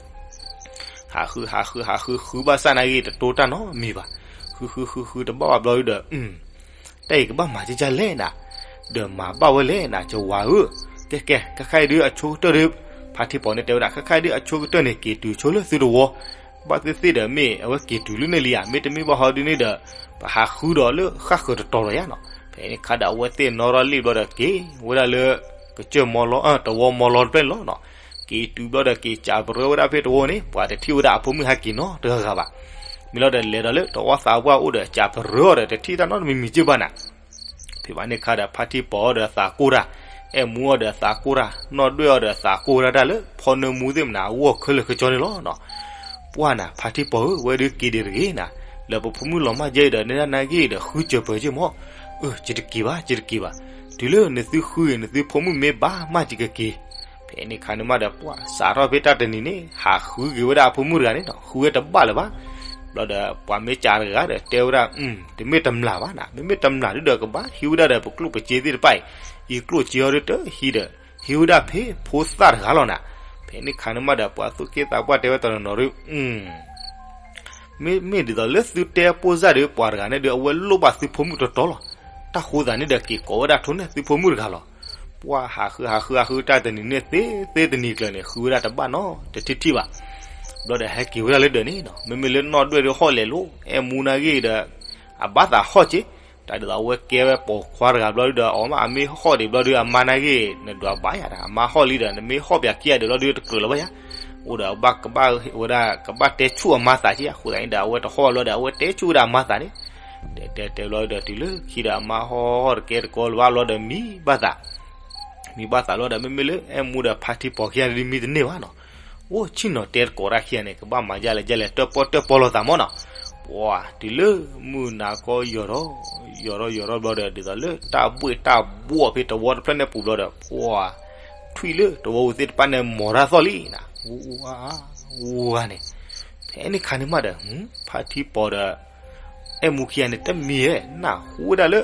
ဟးဃုဟးဃုဟးဃုဃုဘၣ်ဆၣ်နာ်က့တတိတၢ်နီတမံၤဘၣ်, ဃုဃုဃုဃုတဘၣ်ဘၣ်ဘျီဒုဒီး တၢ်အံၤကဘၣ်မၤကကၢ်လဲၣ်နၤ, ဒီးမၤဘၣ်ဝဲလဲၣ်နၤ ကဝၤဧၢ, ကဲကဲ ခဲခါအံၤဒုးအဆိကတၢၢ်ဒီး ဖါထံပီၤန့ၣ်တဲဝဲဒၣ် ခဲခါအံၤဒုးအဆိကတၢၢ်န့ၣ် က့ၤတုၤဆိလၢသုတဝီ, ဘၣ်သ့ၣ်သ့ၣ်ဒီးမ့ၢ်အဝဲက့ၤတုၤလၢန့ၣ်လံဧါ, မ့တမ့ၢ်ဘၣ်ဟီဒုန့ၣ်ဒီး ပဟးဃုဒီးလၢဃၣ်ဃၢၤတတီၤလီၤယါနီၤ, ဖဲန့ၣ်ခါဒီးအဝဲသ့ၣ်နီၣ်ထီၣ်လံၣ်ဘျီဒီးက့ၤဝဲဒၣ်လၢ ကစၢၢ်မီလီ တဝီမီလီတဖျၢၣ်န့ၣ်လီၤနီၤ, က့ၤတုၤဘျီဒီးက့ၤစးပရၢဝဲဒၣ်ဖဲတဝီန့ၣ် ပှၤတထံၣ်ဝဲဒၣ်အဖိမုၣ်ဟဲက့ၤနီတဂၤဂၤဘၣ်, မ့ၢ်လီၤဒီးလဲၤဒီးလၢတဝီသးပှၢ်အိၣ်ဒီးစးပရၢအီၤဒီးတထံၣ်တၢ်နီတမံၤမံၤက့ၢ်ဘၣ်နၤ ဖဲဘၣ်န့ၣ်ခါဒီးဖါထံပီၤအီၤဒီးသးကိၢ်တၢ်, အဲၣ်မူအီၤဒီးသးကိၢ်တၢ်, နီၣ်ဒွဲၣ်အီၤဒီးသးကိၢ်တၢ်တၢ်လၢ ဖီနၢမူသ့ၣ်မနၤအဂီၢ်ခဲလၢာ်ခဲဆ့န့ၣ်လီၤနီၤ. ပှၢ်နၤ ဖါထံပီၤဧၢ, ဝဲဒုးက့ၤဒံးတဂ့ၤနၤ, လၢပဖိမုၣ်လီၤမၢ်ကဲအံၤဒီး နဒၣ်နၢ်ဂ့ၢ်ဒီးဃုစၢၤပၢၤက့ၢ်မး, အၢ ယတက့ၤဘၣ် ယတက့ၤဘၣ်, တုၤလၢနသုဃုဂ့ၤ နသုဖိမုၣ်မ့ၢ်ဘၣ်မး ယကက့ၤ ဖဲန့ၣ်ခါန့ၣ်မးဒီး ပှၢ်စးထီၣ်ဖဲတၢ်တနံၤန့ၣ် ဟးဃုက့ၤဝဲဒၣ်အဖိမုၣ်တဂၤန့ၣ်နီၤ, ဃုဝဲတဘၣ်လၢၤဘၣ်. ဘျီဒီး ပှၤမ့ၢ်စးတဂၤဒီး တဲဝဲဒၣ် တမ့ၢ်တမျၢ်ဘၣ်နၤ, မ့မ့ၢ်တမျၢ်ဒုဒီး ကဘၣ်ဟံးဝဲဒၣ်ဒီးပကျိၣ်ပစ့သ့ၣ်တဖၣ်အံၤ, အံၤကျိၣ်စ့အီၤဒုတဟံးဒီး ဟံးဝဲဒၣ်ဖဲဖိသၣ်တဂၤလီၤနၤ. ဖဲန့ၣ်ခါန့ၣ်မးဒီး ပှၤသူၣ်က့သးပှၢ်တဲဝဲတနီၤနီၤဒု မ့မ့ၢ်ဒ်သိးလၢသုတဲပိၢ်စၢ်ဒီး ပှၤတဂၤန့ၣ်ဒီး အဝဲလိၣ်ဘၣ်သုဖိမုၣ်တီတီလီၤ. တၢ်ဃိသးန့ၣ်ဒီး က့ၤကိးဝဲဒၣ်ထိၣ်န့ၢ်သုဖိမုၣ်တဂၤလီၤ. ပှၢ်ဟးဃုဟးဃုဟးဃုတၢ်တနံၤန့ၣ်သ့သ့တနံၤကျၢၤန့ၣ် ဃုဝဲဒၣ်တဘၣ်နီတထံၣ်ထံၣ်ဘၣ်. ဘျီဒီးဟဲက့ၤဝဲဒၣ်လၢဒၢးန့ၣ်နီၤ, မ့မ့ၢ်လၢနီၢ်ဒွဲၣ်ဒီးဟီၣ်လဲၤလိၤ အဲၣ်မူနာ်ဂ့ၤဒီး အဘၣ်သးဟီၣ်က့ၤ, တၢ်ဒ်သိးအဝဲကဲဝဲပိာ်ခွါတဂၤဘျီဒီး အီၤမးအမ့ၢ်ဟီၣ်ဒံးဘျီဒီး အမါနာ်ဂ့ၤ နဒွးဘၣ်ယၤတၢ် အမါဟီၣ်လံဒီး နမ့ၢ်ဟီၣ်ပၠးခံဂၤဒံးဘျီဒီး တကြၢးလၢၤဘၣ်ယၤ, အိၣ်ဒီးဘၣ်ကဘၣ်ဝဲဒၣ် ကဘၣ်တဲဆူၣ်အမါသးက့ၤ, အဃိသတးန့ၣ်ဒီး အဝဲတဟီၣ်ဘျီဒီး အဝဲတဲဆူၣ်ဝဲဒၣ်အမါသးန့ၣ်, တဲတဲတဲဘျီဒီး တုၤလၢခံဒီးအမါဟီၣ်တကဲတကိးလၢၤဘၣ်ဘျီဒီး မံဘၣ်သး မံဘၣ်သးလီၤဒီး မ့မ့ၢ်လၢအဲၣ်မူဒီးဖါထံပီၤခံဂၤဒ်မံတန့ၢ်ဘၣ်နီၤ, အိၣ်ဆ့ၣ်နီၤတဲတကိးတၢ်ခံဂၤန့ၣ် ကဘၣ်မၤဒ်လဲၣ်ဒ်လဲၣ် တၢၣ်ပီၣ်တၢၣ်ပီလိာ်သးမးနီၤ, ပှၤတုၤလၢမုၢ်နၤခီယီၤထီၣ် ယီၤထီၣ်ယီၤထီၣ်ဘျီဒီး ဒ်သိးလၢတၢ်ဘှ့ၣ်တၢ်ဘှီၣ်ဖဲတဝီတဖျၢၣ်န့ၣ်ပူၤဘျီဒီး ပှၤ ထွံၣ်လၢတဝီပူၤသ့ၣ်တဖၣ်န့ၣ် မိၤတၢ်သီၣ်လံနီၤ, ဝူဝါ ဝူဝါန့ၣ်, ဖဲန့ၣ်ခါန့ၣ်မးဒီး ဖါထံပီၤဒီး အဲၣ်မူခံဂၤန့ၣ် တမံၤဧဲ နၢ်ဟူဝဲဒၣ်လၢ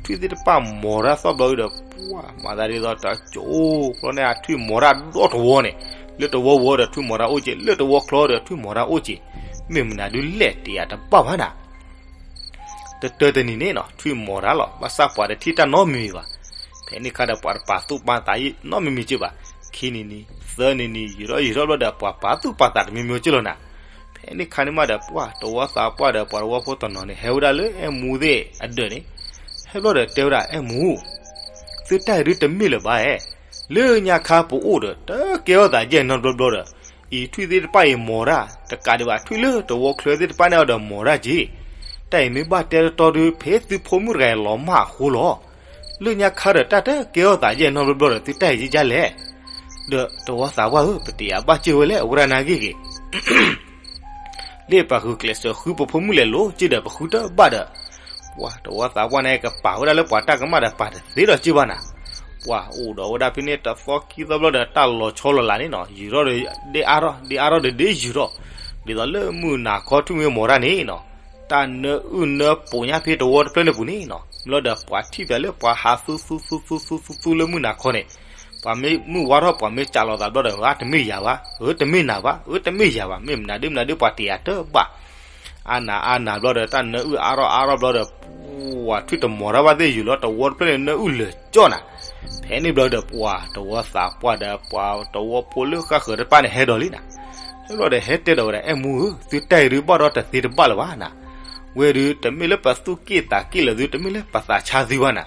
ထွံၣ်သ့ၣ်တဖၣ်မိၤတၢ်သီၣ်ဘျီဒီး ပှၤမၤသးဒ်သိးတၢ်ကၠိ ကျီန့ၣ် အထွံၣ်မိၤတၢ်ဒီတဝီန့ၣ်, လၢတဝီဝီဒီးထွံၣ်မိၤတၢ်အိၣ်က့ၤ လၢတဝီချီဒီးထွံၣ်မိၤတၢ်အိၣ်က့ၤ, မ့ၢ်မနုၤဒုးလဲၣ်တယာ်တဘၣ်ဘၣ်နၤ တတၢတနံၤန့ၣ်နီၤ ထွံၣ်မိၤတၢ်လီၤ ဘၣ်ဆၣ်ပှၤတထံၣ်တၢ်နီတမံၤမံၤဘၣ်. ဖဲန့ၣ်ခါဒီးပှၤတပာ်သူၣ်ပာ်သးနီတမံၤမံၤက့ၤဘၣ်. ခံနံၤနံၤ သၢနံၤနံၤ ယံာ်ထီၣ်ယံာ်ထီၣ်ဘျီဒီး ပှၤပာ်သူၣ်ပာ်သးတမံၤမံၤက့ၤလီၤနၤ. ဖဲန့ၣ်ခါန့ၣ်မးဒီး ပှၤတဝီသးပှၢ်ဒီးပှၤတဝီဖိတနီၤန့ၣ် ဟဲဝဲဒၣ်လၢအဲၣ်မူသ့ၣ်အဒၢးန့ၣ်, ဟဲဘျီဒီးတဲဝဲဒၣ် အဲၣ်မူ သုတၢ်အံၤဒုးတမ့ၢ်လၢၤဘၣ်ဧါ. လၢညါခါပအိၣ်ဒီး တကဲထီၣ်သးယဲၢ်နီတဘျီဘျီဒီး အံၤထွံၣ်သ့ၣ်တဖၣ်အံၤမိၤတၢ် တကးဒံးဘၣ်ထွံၣ်လၢတဝီချၢသ့ၣ်တဖၣ်န့ၣ်အီၤဒီးမိၤတၢ်က့ၤ. တၢ်အံၤမ့ၢ်ဘၣ်တဲတတီဒီး ဖဲသုဖိမုၣ်တဂၤအံၤလီၤမၢ်အဃိလီၤ. လၢညါခါဒီးတၢ်တကဲထီၣ်သးယဲၢ်နီတဘျီဘျီဒီး သုတၢ်အံၤယဲၢ်ဒ်လဲၣ်. ဒီးတဝီသးပှၢ်ဧၢ ပတယာ်ဘၣ်စၢၤဝဲလဲၣ် အဝဲဒၣ်နာ်ဂ့ၤဂ့ၤ လၢပှၤဃုကျဲးစၢးဃုပဖိမုၣ်လဲၤလိၤက့ၤဒီး ပဃုတဘၣ်ဒီး ပှၤတဝီသးပှၢ်န့ၣ် ကပာ်ဝဲဒၣ်လၢပှၤတၢ်ကမၣ်ဒီး ပာ်တသ့ဒီးက့ၤဘၣ်နၤ. ပှၤအိၣ်ဒီးဝဲဒၣ်ဖဲန့ၣ် တသီခံသီဘျီဒီး တၢ်လီၤဆီလီၤလးန့ၣ်နီၤ ယံာ်ထီၣ်ဒီး ဒ့အါထီၣ် ဒ့အါထီၣ်ဒီးဒ့ယံာ်ထီၣ်, ဒ်သိးလၢမုၢ်နၤခီထွံၣ်မ့ၢ်မိၤတၢ်န့ၣ်နီၤ တၢ်နၢအုၣ်နၢပူၤညါဖဲတဝီတဖျၢၣ်န့ၣ်ပူၤန့ၣ်နီၤ ဘျီဒီးပှၤထံၣ်ဖဲလၢပှၤဟးသူသူသူသူသူသူလၢမုၢ်နၤခီန့ၣ် ပှၤမ့ၢ်မုၢ်ဝါထီၣ် ပှၤမ့ၢ်ကးလီၤသးဘျီဒီး အတမ့ၢ်ယၤဘၣ် အတမ့ၢ်နၤဘၣ် အတမ့ၢ်ယၤဘၣ် မ့ၢ်မနုၤဒုးမနုၤဒုးပှၤတယာ်တဘၣ် အါနၤအါနၤဘျီဒီး တၢ်နၢအုၣ်အါထီၣ်အါထီၣ်ဘျီဒီး ပှၤထွံၣ်တမိၤတၢ်ဘၣ်သ့ၣ်ယုာ်လီၤ တဝီတဖျၢၣ်န့ၣ် နၢအုၣ်လၢာ်ကၠီနၤ. ဖဲန့ၣ်ဘျီဒီး ပှၤတဝီသးပှၢ်ဒီး ပှၤတဝီဖိလၢဃၣ်ဃၢၤတဖၣ်န့ၣ် ဟဲဒီးလံနၤ. ဟဲဘျီဒီး ဟဲတဲဒီးဝဲဒၣ် အဲၣ်မူဧၢ သုတၢ်အံၤဒုးဘၣ်ဒီးတသ့တဘၣ်လၢၤဘၣ်နၤ. ဝဲဒုး တမ့ၢ်လၢပသူၣ်က့ၣ်သးက့ၣ်လၢၤသု တမ့ၢ်လၢပသးဆါသုဘၣ်နၤ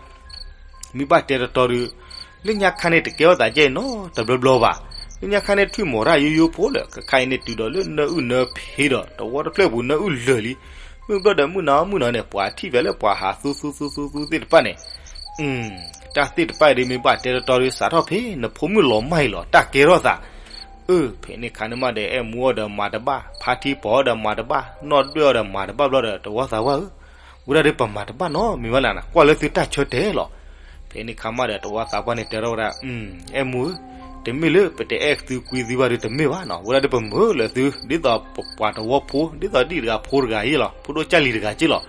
မ့ၢ်ဘၣ်တဲတတီဒုး လၢညါခါန့ၣ် တကဲထီၣ်သးယဲၢ်နီတဘျီဘျီဘၣ်. လၢညါခါန့ၣ် ထွံၣ်မိၤတၢ်ယိယိဖိလၢ ကခါအံၤန့ၣ် တုၤဒီးလၢနၢအုၣ်နၢဖံးဒီး တဝီတဖျၢၣ်ပူၤနၢအုၣ်လၢာ်လံ. မုၢ်ဘျီဒီးမုၢ်နၤမုၢ်နၤန့ၣ် ပှၤထံၣ်ဖဲလၢပှၤဟးသူသူသူသူသူသ့ၣ်တဖၣ်န့ၣ် တၢ်သ့ၣ်တဖၣ်အံၤဒုး မ့ၢ်ဘၣ်တဲတတီဒုး စးထီၣ်ဖဲနဖိမုၣ်လီၤမၢ်အံၤလီၤ တၢ်ကဲထီၣ်သး. အၢ ဖဲန့ၣ်ခါန့ၣ်မးဒီး အဲၣ်မူအီၤဒီးမၤတဘၣ် ဖါထံပီၤအီၤဒီးမၤတဘၣ် နီၢ်ဒွဲၣ်အီၤဒီးမၤတဘၣ်ဘျီဒီး တဝီသးပှၢ်ဧၢ ဝဲဒၣ်ဒီးပမၤတဘၣ်နီတမံၤဘၣ်နၤ ကွၢ်လၢသုတၢ်ဆၢတဲာ်လီၤ. ဖဲန့ၣ်ခါမးဒီး တဝီသးပှၢ်န့ၣ်တဲထီၣ်ဝဲဒၣ် အဲၣ်မူဧၢ, တမ့ၢ်လၢပတအဲၣ်သုကွံသုဘၣ်ဒီးတမ့ၢ်ဘၣ်နီၤ ဝဲဒၣ်ဒီးပမၢလၢာ်သု ဒ်သိးပပှၤတဝီဖိ ဒ်သိးဒံၣ်တဂၤဖိတဂၤယ့ၣ်လီၤ ဖိဒိၣ်ကၢ်လံၤတဂၤက့ၣ်လီၤ.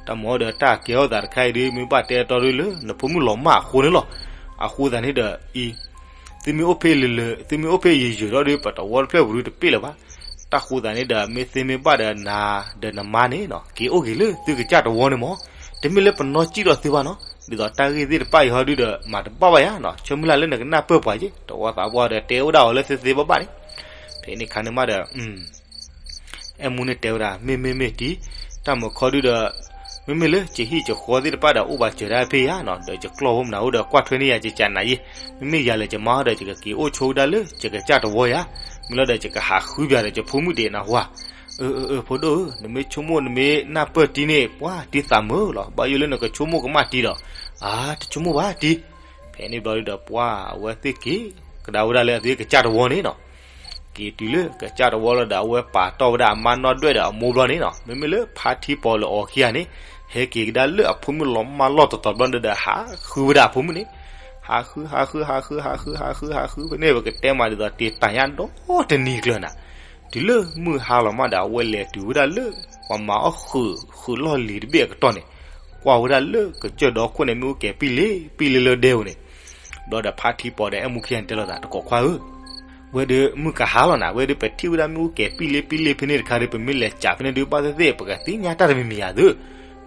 တၢ်မၤအီၤဒီးတၢ်ကဲထီၣ်သးတခါအံၤဒုး မ့ၢ်ဘၣ်တဲတီဒုးလၢ နဖိမုၣ်လီၤမၢ်အဃိန့ၣ်လီၤ. အဃိသတးန့ၣ်ဒီးအံၤ သုမ့ၢ်အိၣ်ဖဲလၢာ်လၢာ် သုမ့ၢ်အိၣ်ဖဲယံာ်ယံာ်ထီၣ်ဒီး ပတဝီတဖျၢၣ်ပူၤဒုးတပ့ၢ်လၢၤဘၣ်. တၢ်ဃိသတးန့ၣ်ဒီး မ့ၢ်သ့မ့ၢ်ဘၣ်ဒီးနၤဒီးနမါန့ၣ်နီၤ က့ၤအိၣ်က့ၤလၢသုကစၢ်တဝီန့ၣ်မး, တမ့ၢ်လၢပနီၢ်ကံၣ်ထီၣ်သုဘၣ်နီၤ, ဒ်သိးတၢ်ဂ့ၢ်သ့ၣ်တဖၣ်အံၤဟီဒုဒီး မၤတဘၣ်ဘၣ်ယၤနီၤ, ဆၢမုၢ်လၢ်လၢနကနၢ်ပၢၢ်ပှၤက့ၤ, တဝီသးပှၢ်ဒီးတဲအိၣ်ဒၣ်အီၤလၢသ့သ့ဘၣ်ဘၣ်န့ၣ်, ဖဲန့ၣ်ခါန့ၣ်မးဒီး အဲၣ်မူန့ၣ်တဲဝဲဒၣ် မ့မ့ၢ်မ့ၢ်တံၢ်, တၢ်မုာ်ခီဒုဒီး မ့မ့ၢ်လၢယဟံၣ်ယဃီသ့ၣ်တဖၣ်ဒီး အိၣ်ဘၣ်စၢၤဒၣ်ဖဲယၤနီၤ, ဒီးယကျီၢ်ဖိမနုၤအိၣ်ဒီး ကွၢ်ထွဲန့ၢ်ယၤ ယကနၤယ့ၣ်, မ့မ့ၢ်ယၤလဲၣ်ယမါဒီး ယကက့ၤအိၣ်ဆိဝဲဒၣ်လၢ ယကစၢ်တဝီယၤ, မ့ၢ်လီၤဒီး ယကဟးဃုပၠးဒီး ယဖိမုၣ်ဒံးနၢ်ဟူဧါ, အၢ အၢ အၢ ဖိဒိၣ်ဧၢ, နမ့ၢ်ဆိကမိၣ် နမ့ၢ်နၢ်ပၢၢ်တံၢ်န့ၣ် ပှၤတံၢ်သးမုာ်လီၤ, ဘၣ်ယိၣ်လၢနကဆိကမိၣ်ကမၣ်တံၢ်ဒီး, အါ တဆိကမိၣ်ဘၣ်တံၢ်, ဖဲန့ၣ်ဘျီဒုဒီး ပှၤအဝဲသ့ၣ်က့ၤကဒါဝဲဒၣ်လၢအသ့ၣ်ကစၢ်တဝီန့ၣ်နီၤ က့ၤတုၤလၢကစၢ်တဝီလီၤဒီး အဝဲပာ်တီၢ်ဝဲဒၣ်အမါနီၢ်ဒွဲၣ်ဒီးအမိၢ်ဘျီန့ၣ်နီၤ, မ့မ့ၢ်လၢဖါထံပီၤလၢအီၤခံဂၤန့ၣ် ဟဲက့ၤကဒါလၢအဖိမုၣ်လီၤမၢ်လီၢ်တတီၤဘျီန့ၣ်ဒီး ဟးဃုဝဲဒၣ်အဖိမုၣ်န့ၣ်, ဟးဃု ဟးဃု ဟးဃု ဟးဃု ဟးဃု ဟးဃု ဖဲန့ၣ် ပကတဲမးဒ်သိး တ့တၢ်ညါဒီတနံၤကျၢၤနၤ, တုၤလၢမုၢ်ဟါလီၤမးဒီး အဝဲလဲၤတုၤဝဲဒၣ်လၢ ပှၤမၤအီၣ်ဃုာ် ဃုာ်လီၢ်လံၤတဘ့ၣ်အကတီၢ်န့ၣ်, ကွၢ်ဝဲဒၣ်လၢကစၢၢ်ဒီခိၣ်န့ၣ် မ့ၣ်အူကဲၤပံၣ်လ့ပံၣ်လ့လၢဒဲဧိၤန့ၣ်, ဘျီဒီးဖါထံပီၤဒီးအဲၣ်မူခံဂၤန့ၣ်တဲလိာ်သး တကိးခွါဧၢ, ဝဲဒုးမုၢ်ကဟါလီၤနၤ, ဝဲဒုးပထံၣ်ဝဲဒၣ်မ့ၣ်အူကဲၤပံၣ်လ့ပံၣ်လ့ဖဲန့ၣ်တခါဒီး ပမ့ၢ်လဲၤစးဖဲန့ၣ်ဒုး ဘၣ်သ့ၣ်သ့ၣ် ပကသ့ၣ်ညါတၢ်တမံၤမံၤယၤသု,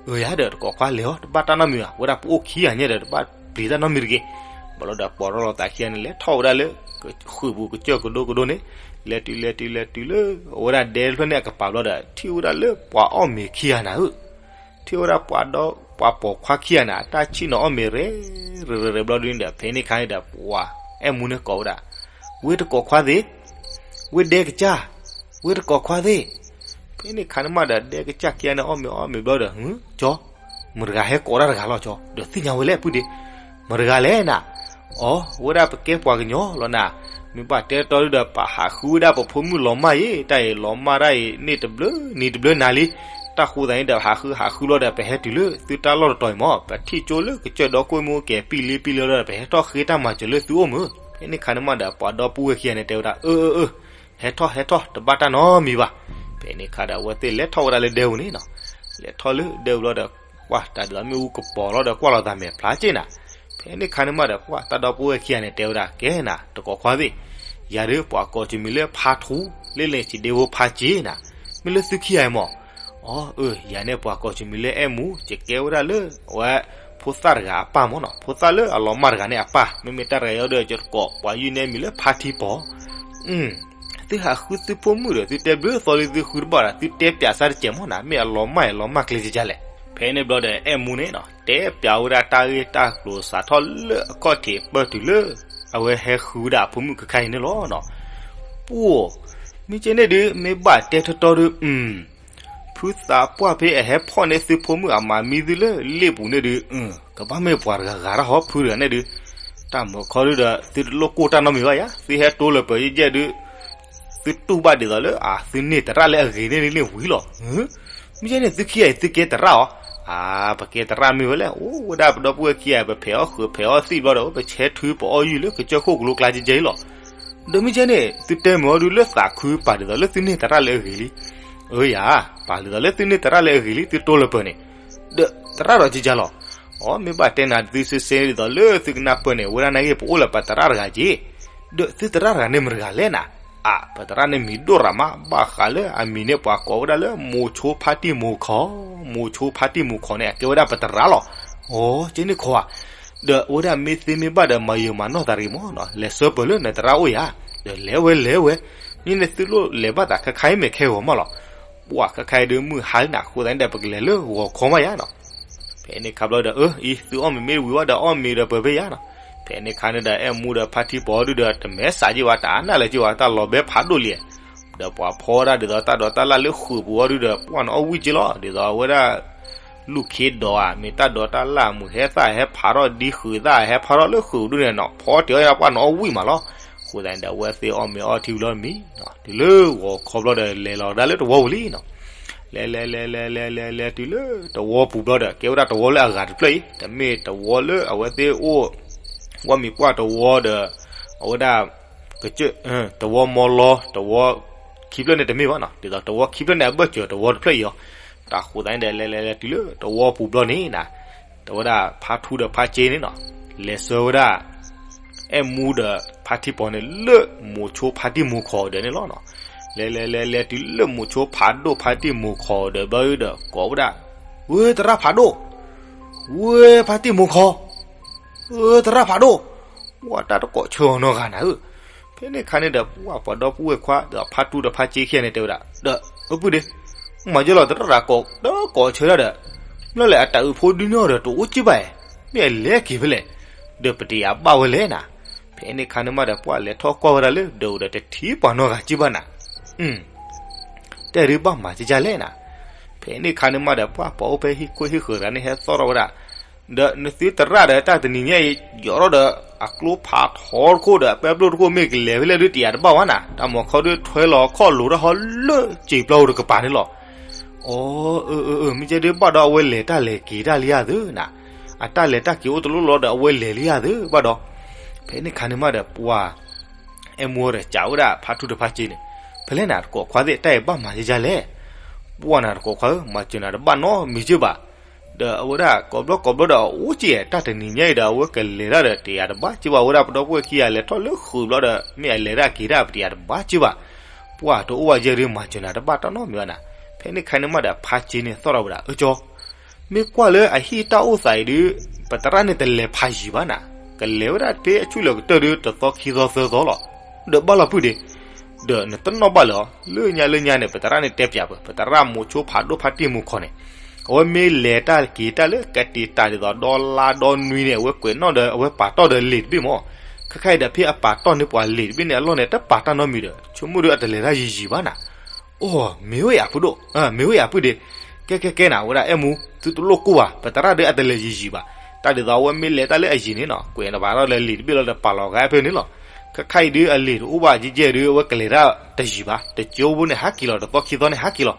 အၢယၤဒီး တကိးခွါလဲၤအီၤ တဘၣ်တၢ်နီတမံၤဘၣ်, ဝဲဒၣ်ပအိၣ်ခံဂၤညါဒီး တဘၣ်ပျံၤတၢ်နီတမံၤတဂ့ၤ, ဘျီဒီးပိာ်ထီၣ်လိာ်သးခံဂၤန့ၣ် လဲၤထီၣ်ဝဲဒၣ်လၢ ဃုာ်ပူၤကစၢၢ်ကဒိကဒိန့ၣ်, လဲၤတုၤလဲၤတုၤလဲၤတုၤလၢ အဝဲဒၣ်ဒဲတဖျၢၣ်န့ၣ်အကပၤဘျီဒီး ထံၣ်ဝဲဒၣ်လၢပှၤအီၣ်မ့ၤခံဂၤနၤဧၢ, ထံၣ်ဝဲဒၣ်ပှၤဒီ ပှၤပိာ်ခွါခံဂၤန့ၣ် တၢ်ဆံၣ်နီၤအီၣ်မ့ၤရဲၣ် ရဲၣ်ရဲၣ်ရဲၣ်ဘျီဒုန့ၣ်ဒီး ဖဲန့ၣ်ခါန့ၣ်ဒီး ပှၤအဲၣ်မူန့ၣ်ကိးဝဲဒၣ်, ဝ့ၢ်တကိးခွါသ့ၣ်, ဝ့ၢ်ဒဲကစၢ်, ဝ့ၢ်တကိးခွါသ့ၣ်. ဖဲန့ၣ်ခါန့ၣ်မးဒီး ဒဲကစၢ်ခံဂၤန့ၣ် အီၣ်မ့ၤအီၣ်မ့ၤဘျီဒီး ကၠီ မတၤတဂၤဟဲကိးတၢ်တဂၤလီၤကၠီ, ဒီးသ့ၣ်ညါဝဲလဲၣ်ပုၢ်ဒ့, မတၤတဂၤလဲၣ်နၤ, အိ ဝဲဒၣ်ပကဲပှၤကညီလီၤနၤ, မ့ၢ်ဘၣ်တဲတီဒုဒီး ပဟးဃုဝဲဒၣ်ပဖိမုၣ်လီၤမၢ်အံၤ တၢ်အံၤလီၤမၢ်တၢ်အံၤ န့ၢ်တဘျုးနံၤတဘျုးနၤလံ, တၢ်ဃိသးန့ၣ်ဒီး ဟးဃုဟးဃုလီၤဒီး ပဟဲတုၤလၢသုတၢ်လီၢ်တတီၤအံၤမး ပထံၣ်ကၠိလၢကစၢၢ်ဒီကိၢ်မုၢ်အိၣ်ကဲၤပံၣ်လံပံၣ်လံလီၤဒီး ပဟဲထီၣ်ဃ့တၢ်မၤစၢၤလၢသုအိၣ်မုၢ်. ဖဲန့ၣ်ခါန့ၣ်မးဒီး ပှၤဒီပုၢ်ဝဲၢ်ခံဂၤန့ၣ်တဲဝဲဒၣ် အၢ အၢ အၢ ဟဲထီၣ်ဟဲထီၣ် တဘၣ်တၢ်နီတမံၤဘၣ်. ဖဲန့ၣ်ခါဒီး အဝဲသ့ၣ်လဲၤထီၣ်ဝဲဒၣ်လၢဒဲပူၤန့ၣ်နီၤ, လဲၤထီၣ်လၢဒဲပူၤလီၤဒီး ကွၢ်တၢ်ဒ်သိးမ့ၣ်အူကပီၤလီၤဒီး ကွၢ်လီၤသးမဲာ်ဖျါက့ၢ်နၤ. ဖဲန့ၣ်ခါန့ၣ်မးဒီး ပှၤတၢ်ဒီပုၢ်ဝဲၢ်ခံဂၤန့ၣ်တဲဝဲဒၣ် ကဲနၤ တကိးခွါသ့ၣ်, ယၤဒုးပှၤကိးကမံၤလၢဖါထူ လၢလၢၢ်စံးဒ့ဖိဖါစ့နၤ, မ့ၢ်လၢသုခံဂၤအံၤမး. အိ အၢ ယၤန့ၣ်ပှၤကိးကမံၤလၢအဲၣ်မူ ယကဲဝဲဒၣ်လၢ အဝဲ ဖိသၣ်တဂၤအပၢ်မးနီၤ, ဖိသၣ်လၢအလီၤမၢ်တဂၤန့ၣ်အပၢ်, မ့မ့ၢ်တၢ်တဂၤအံၤဒီး ယတကိးပှၤယုၢ်န့ၢ်မံၤလၢဖါထံပီၤ သုဟးဃုသုဖိမုၣ်ဒီး သုတဲဘျုးသီလံ သုဃုတဘၣ်ဒီး သုတဲပၠးစၢ်တစဲးမးနၤ, မ့ၢ်အလီၤမၢ်အလီၤမၢ်ကျဲကကလဲၣ်. ဖဲန့ၣ်ဘျီဒီး အဲၣ်မူန့ၣ်နီၤ တဲပၠးဝဲဒၣ်တၢ်ဂ့ၢ်တၢ်ကျိၤစးထီၣ်လၢအခီၣ်ထံးပၢၢ်တုၤလၢ အဝဲဟဲဃုဝဲဒၣ်အဖိမုၣ်ခဲခါအံၤန့ၣ်လီၤ. ပှိၢ် မ့ၢ်ကဲန့ၣ်ဒုး မ့ၢ်ဘၣ်တဲထီထီဒုး ဖုသးပှၢ်ဖဲအဟဲဖီၣ်န့ၢ်သုဖိမုၣ်အမၤမံသုလၢလ့ၣ်ပူၤန့ၣ်ဒုး ကဘၣ်မ့ၢ်ပှၤတဂၤဂၤတၢ်ဟီဖုတဂၤန့ၣ်ဒုး တၢ်မုာ်ခီဒုဒီး သုတလိၣ်ကိၢ်တၢ်နီတမံၤဘၣ်ယါ, သုဟဲတိလၢပယဲၢ်ဒုး သုတူၢ်ဘၣ်ဒ်သိးလၢအသုန့ၢ်တန့ၢ်ဝံၤလီၤ. မ့ၢ်ကဲန့ၣ်သုခံဂၤအံၤသုကဲသရၣ်အီၤ, အါ ပကဲသရၣ်မ့ၢ်ဝဲလဲၣ်, အိၣ်ဝဲဒၣ်ပဒီပုၢ်ဝဲၢ်ခံဂၤ ပဖဲးအီၣ်ဃုာ်ဖဲးအီၣ်သံၣ်ဘျီဒီး ပဆဲထုပအီၣ်ယုၢ်လၢကစၢၢ်ခိၣ်ကလိကျါကဲကဲအံၤလီၤ. ဒီးမ့ၢ်ကဲန့ၣ် သုတဲမုာ်အီၤဒုးလၢသးခုပာ်ဒ်သိးလၢသုန့ၢ်သရၣ်လၢအဂ့ၤလံ. အၢယၤ, ပာ်ဒ်သိးလၢသုန့ၢ်သရၣ်လၢအဂ့ၤလံ သုတိလၢပၢၤန့ၣ်, ဒီးသရၣ်ဒီးကကလီၤ. အိ မ့ၢ်ဘၣ်တဲနၤသုစ့စ့ဒ်သိးလၢသုကနၢ်ပၢၢ်န့ၣ် ဝဲဒၣ်နာ်က့ ပအိၣ်လၢပသရၣ်တဂၤက့ၤ, ဒီးသုသရၣ်တဂၤန့ၣ်မတၤတဂၤလဲၣ်နၤ. အါ ပသရၣ်န့ၣ်မံၤဒိၣ်ရၤမး ဘၣ်ဃးလၢအမံၤန့ၣ်ပှၤကိးဝဲဒၣ်လၢ မိၤဆိဖါတံၢ်မိၤခီ, မိၤဆိဖါတံၢ်မိၤခီန့ၣ် အကဲဝဲဒၣ်ပသရၣ်လီၤ. အိ ကဲန့ၣ်ခီဧါ, ဒီးအဝဲဒၣ်မ့ၢ်သ့မ့ၢ်ဘၣ်ဒီး မၤယၢၤမၤနီၢ်သးတဂ့ၤမးနီၤ, လဲၤဆှၢပၢၤလၢနသရၣ်အိၣ်ယၤ, ဒီးလဲၤဝဲလဲၤဝဲ, မ့ၢ်န့ၣ်သုလိၣ်လဲၤဘၣ်သးခဲခါအံၤမ့ၢ်ခဲဂီၤမးလီၤ. ပှၤခဲခါအံၤဒုးမုၢ်ဟါလံနၤ အဃိသတးန့ၣ်ဒီး ပကလဲၤလၢဂီၤခီမးယၤနီၤ. ဖဲန့ၣ်ခါဘျီဒီး အၢ အံၤ သုအီၣ်မ့ၤမ့ၢ်ဝံၤဝဲဒီး အီၣ်မ့ၤဒီးပၢၤဖဲယၤနီၤ. ဖဲန့ၣ်ခါန့ၣ်ဒီး အဲၣ်မူဒီးဖါထံပီၤဒုဒီး တမဲာ်ဆှးက့ၤဝဲ တၢ်နၢ်လၢၤက့ၤဝဲ တၢ်လီၤဘဲဖးဒိၣ်လံ, ဒီးပှၤဖီဝဲဒၣ်ဒ်သိး တၢ်ဒိးတၢ်လၣ်လၢဃုာ်ပူၤအီၤဒုဒီး ပှၢ်နအီၣ်ဝံၣ်က့ၤလီၤ. ဒ်သိးအဝဲဒၣ် လူၢ်ခ့ဒီးဧါ မ့ၢ်တၢ်ဒိးတၢ်လၣ် မုၢ်ဟဲသၣ်ဟဲဖးထီၣ်ဒ်ဃုာ်သၣ်ဟဲဖးထီၣ်လၢဃုာ်ဒုန့ၣ်နီၤ ဖီတ့ၢ်အီၣ်ယၤ ပှၢ်နအီၣ်ဝံၣ်မးလီၤ. အဃိသတးန့ၣ်ဒီး အဝဲသ့ၣ်အီၣ်မ့ၤအီထံဝံၤလီၤတမံၤ, တုၤလၢဂီၤခီဘျီဒီး လဲၤလီၤဒၣ်လၢတဝီပူၤလံနီၤ. လဲၤလဲၤလဲၤလဲၤလဲၤလဲၤလဲၤတုၤလၢတဝီပူၤဘျီဒီး ကဲဝဲဒၣ်တဝီလၢအဂၤတဖျၢၣ်အံၤ တမ့ၢ်တဝီလၢအဝဲသ့ၣ်အိၣ် ဝီမံၤပှၢ်တဝီဒီး အဝဲဒၣ် ကစၢၢ် တဝီမီလီ တဝီခံဖျၢၣ်န့ၣ်တမ့ၢ်ဘၣ်နီၤ, ဒ်သိးတဝီခံဖျၢၣ်န့ၣ် အဘၢၣ်စၢၤတဝီတဖျၢၣ်အံၤလီၤ. တၢ်ဃိသတးန့ၣ်ဒီး လဲၤလဲၤလဲၤတုၤလၢတဝီပူၤဘျီန့ၣ်နီၤ, တဝဲဒၣ်ဖါထူဒီးဖါစ့န့ၣ်နီၤ, လဲၤဆှၢဝဲဒၣ် အဲၣ်မူဒီးဖါထံပီၤန့ၣ် လၢမိၤဆိဖါတံၢ်မိၤခီအဒၢးန့ၣ်လီၤနီၤ. လဲၤလဲၤလဲၤလဲၤတုၤလၢမိၤဆိဖးဒိၣ်ဖါတံၢ်မိၤခီအဒၢးဘျီဒီး ကိးဝဲဒၣ်, ဝ့ၢ်သရၣ်ဖးဒိၣ်, ဝ့ၢ်ဖါတံၢ်မိၤခီ အၢ သရၣ်ဖးဒိၣ်, ပှၤတၢ်တကိးဆၢအီၤနီတဂၤနၤဧၢ. ဖဲန့ၣ်ခါန့ၣ်ဒီး ပှၤပှၤဒီပုၢ်ဝဲၢ်ခွါဒီးဖါထူဒီးဖါစ့ခံဂၤန့ၣ်တဲဝဲဒၣ်, ဒီးအပုၢ်ဒ့, မၤယဲလီၤသရၣ်တဂၤကိး တကိးဆၢဒၣ်ဒီး, မ့ၢ်လၢအတၢ်အုးဖိဒုန့ၣ်အီၤဒီးတအိၣ်က့ၢ်ဘၣ်ဧါ, မ့ၢ်အလဲၤက့ၤဖဲလဲၣ်, ဒီးပတယာ်ဘၣ်ဝဲလဲၣ်နၤ. ဖဲန့ၣ်ခါန့ၣ်မးဒီး ပှၤလဲၤထီၣ်ကွၢ်ဝဲဒၣ်လၢဒၢးဒီးတထံၣ်ပှၤနီတဂၤက့ၢ်ဘၣ်နၤ. တဲဒုးဘၣ်မၤကကလဲၣ်နၤ. ဖဲန့ၣ်ခါန့ၣ်မးဒီး ပှၤပှၤအိၣ်ဖဲဟံၣ်ခိၣ်ဟံၣ်ဃၢၤတဂၤန့ၣ် ဟဲသီၣ်ထီၣ်ဝဲဒၣ်, ဒီးနသုသရၣ်ဒီးတၢ်တနံၤညါအံၤ ယီၤထီၣ်ဒီး အကျိဖးထီတခိၣ်ဒီး အပဲဘျိၣ်တခိၣ် မ့ၢ်ကလဲၤဖဲလဲၣ်ဒုးတယာ်တဘၣ်ဝဲနၤ, တၢ်မၤခီဒုးထွဲလီၤခီၣ်လိၤတၢ်ဟီလၢ စံာ်ပျီဧိၤတကပၤန့ၣ်လီၤ. အၢ အၢ အၢ မ့ၢ်ကဲဒုးဘၣ်ဒီး အဝဲလဲၤတၢ်လဲၤက့ၤတၢ်လံဧါသုနၤ, အတၢ်လဲၤတၢ်က့ၤအိၣ်တလိၣ်လီၤဒီး အဝဲလဲၤလံဧါသုဘၣ်ဒီး, ဖဲန့ၣ်ခါန့ၣ်မးဒီး ပှၤ အဲၣ်မူဒီးစံးဝဲဒၣ်ဖါထူဒီးဖါစ့န့ၣ်, ဖဲလဲၣ်နၤတကိးခွါသ့ၣ် တၢ်အံၤဘၣ်မၤယဲယဲလဲၣ်, ပှၢ်နၤတကိးခွါဧၢ မၤစၢၤနၤတဘၣ်နီတမံၤက့ၢ်ဘၣ်, ဒီးအဝဲဒၣ်ကိးဘျီကိးဘျီဒီး အအိၣ်က့ၢ်တၢ်တနံၤညါအံၤဒီး အဝဲကလဲၤတၢ်ဒီးတယာ်တဘၣ်က့ၢ်ဘၣ်, အဝဲဒၣ်ပဒီပုၢ်ဝဲၢ်ခံဂၤလဲၤထီၣ်လၢဃုာ်ဘျီဒီး မ့ၢ်အလဲၤတၢ်က့ၤတၢ်ပတယာ်တဘၣ်က့ၢ်ဘၣ်, ပှၢ်တအိၣ်ဘၣ်ယဲဒုး မၤစၢၤနၤတဘၣ်တၢ်နီတမံၤဘၣ်နၤ. ဖဲန့ၣ်ခါန့ၣ်မးဒီး ဖါစ့န့ၣ်သီၣ်ထီၣ်ဝဲဒၣ် အၢကၠီ မ့ၢ်ကွၢ်လၢအဟံၣ်တၢ်အိၣ်သးအံၤဒုး ပသရၣ်န့ၣ်တလဲၤဖးယံၤဘၣ်နၤ, ကလဲၤဝဲဒၣ်ဖဲအဆူၣ်လၢကတၢၢ်ဒုး တသီခံသီသၢသီလီၤ. ဒီးဘၣ်လီၤပုၢ်ဒ့, ဒီးနတနီၣ်ဘၣ်လၢၤအီၤ, လၢညါလၢညါန့ၣ် ပသရၣ်န့ၣ်တဲပၠးပှၤ, ပသရၣ်မိၤဆိဖးဒိၣ်ဖါတံၢ်မိၤခီန့ၣ်, အဝဲမ့ၢ်လဲၤတၢ်က့ၤတၢ်လၢကတံာ်တာ်ဒ်သိးဒီလါဒီနွံန့ၣ် အဝဲကွဲးနီၣ်ဒီး အဝဲပာ်တီၢ်ဒီးလံာ်တဘ့ၣ်မၢ်, ခဲခါအံၤဒီးဖဲအပာ်တီၢ်န့ၢ်ပှၤလံာ်တဘ့ၣ်န့ၣ်အလီၢ်န့ၣ် တပာ်တၢ်နီတမံၤဒီး ဆိကမိၣ်ဒီးအတလဲၤတၢ်ယံၤယံၤဘၣ်နၤ. အိၣ်, မ့ၢ်ဝဲယၤပုၢ်ဒ့, မ့ၢ်ဝဲယၤပုၢ်ဒ့, ကဲကဲကဲနၤ ဝဲဒၣ်အဲၣ်မူ သုတလိၣ်ကိၢ်ဘၣ်, ပသရၣ်ဒုးအတလဲၤယံၤယံၤဘၣ်, တၢ်ဒ်သိးအဝဲမ့ၢ်လဲၤတၢ်လၢအယံၤန့ၣ်နီၤ ကွဲးနပာ်ထီၣ်လၢလံာ်တဘ့ၣ်လီၤဒီးပာ်လီၤဂာ်ဖဲန့ၣ်လီၤ. ခဲခါအံၤဒုးအလံာ်တအိၣ်ဘၣ်ကဲကဲဒုး အဝဲကလဲၤတၢ်တယံၤဘၣ်, တကၠိဖိန့ၣ်ဟးက့ၤလီၤ တသီခံသီန့ၣ်ဟးက့ၤလီၤ.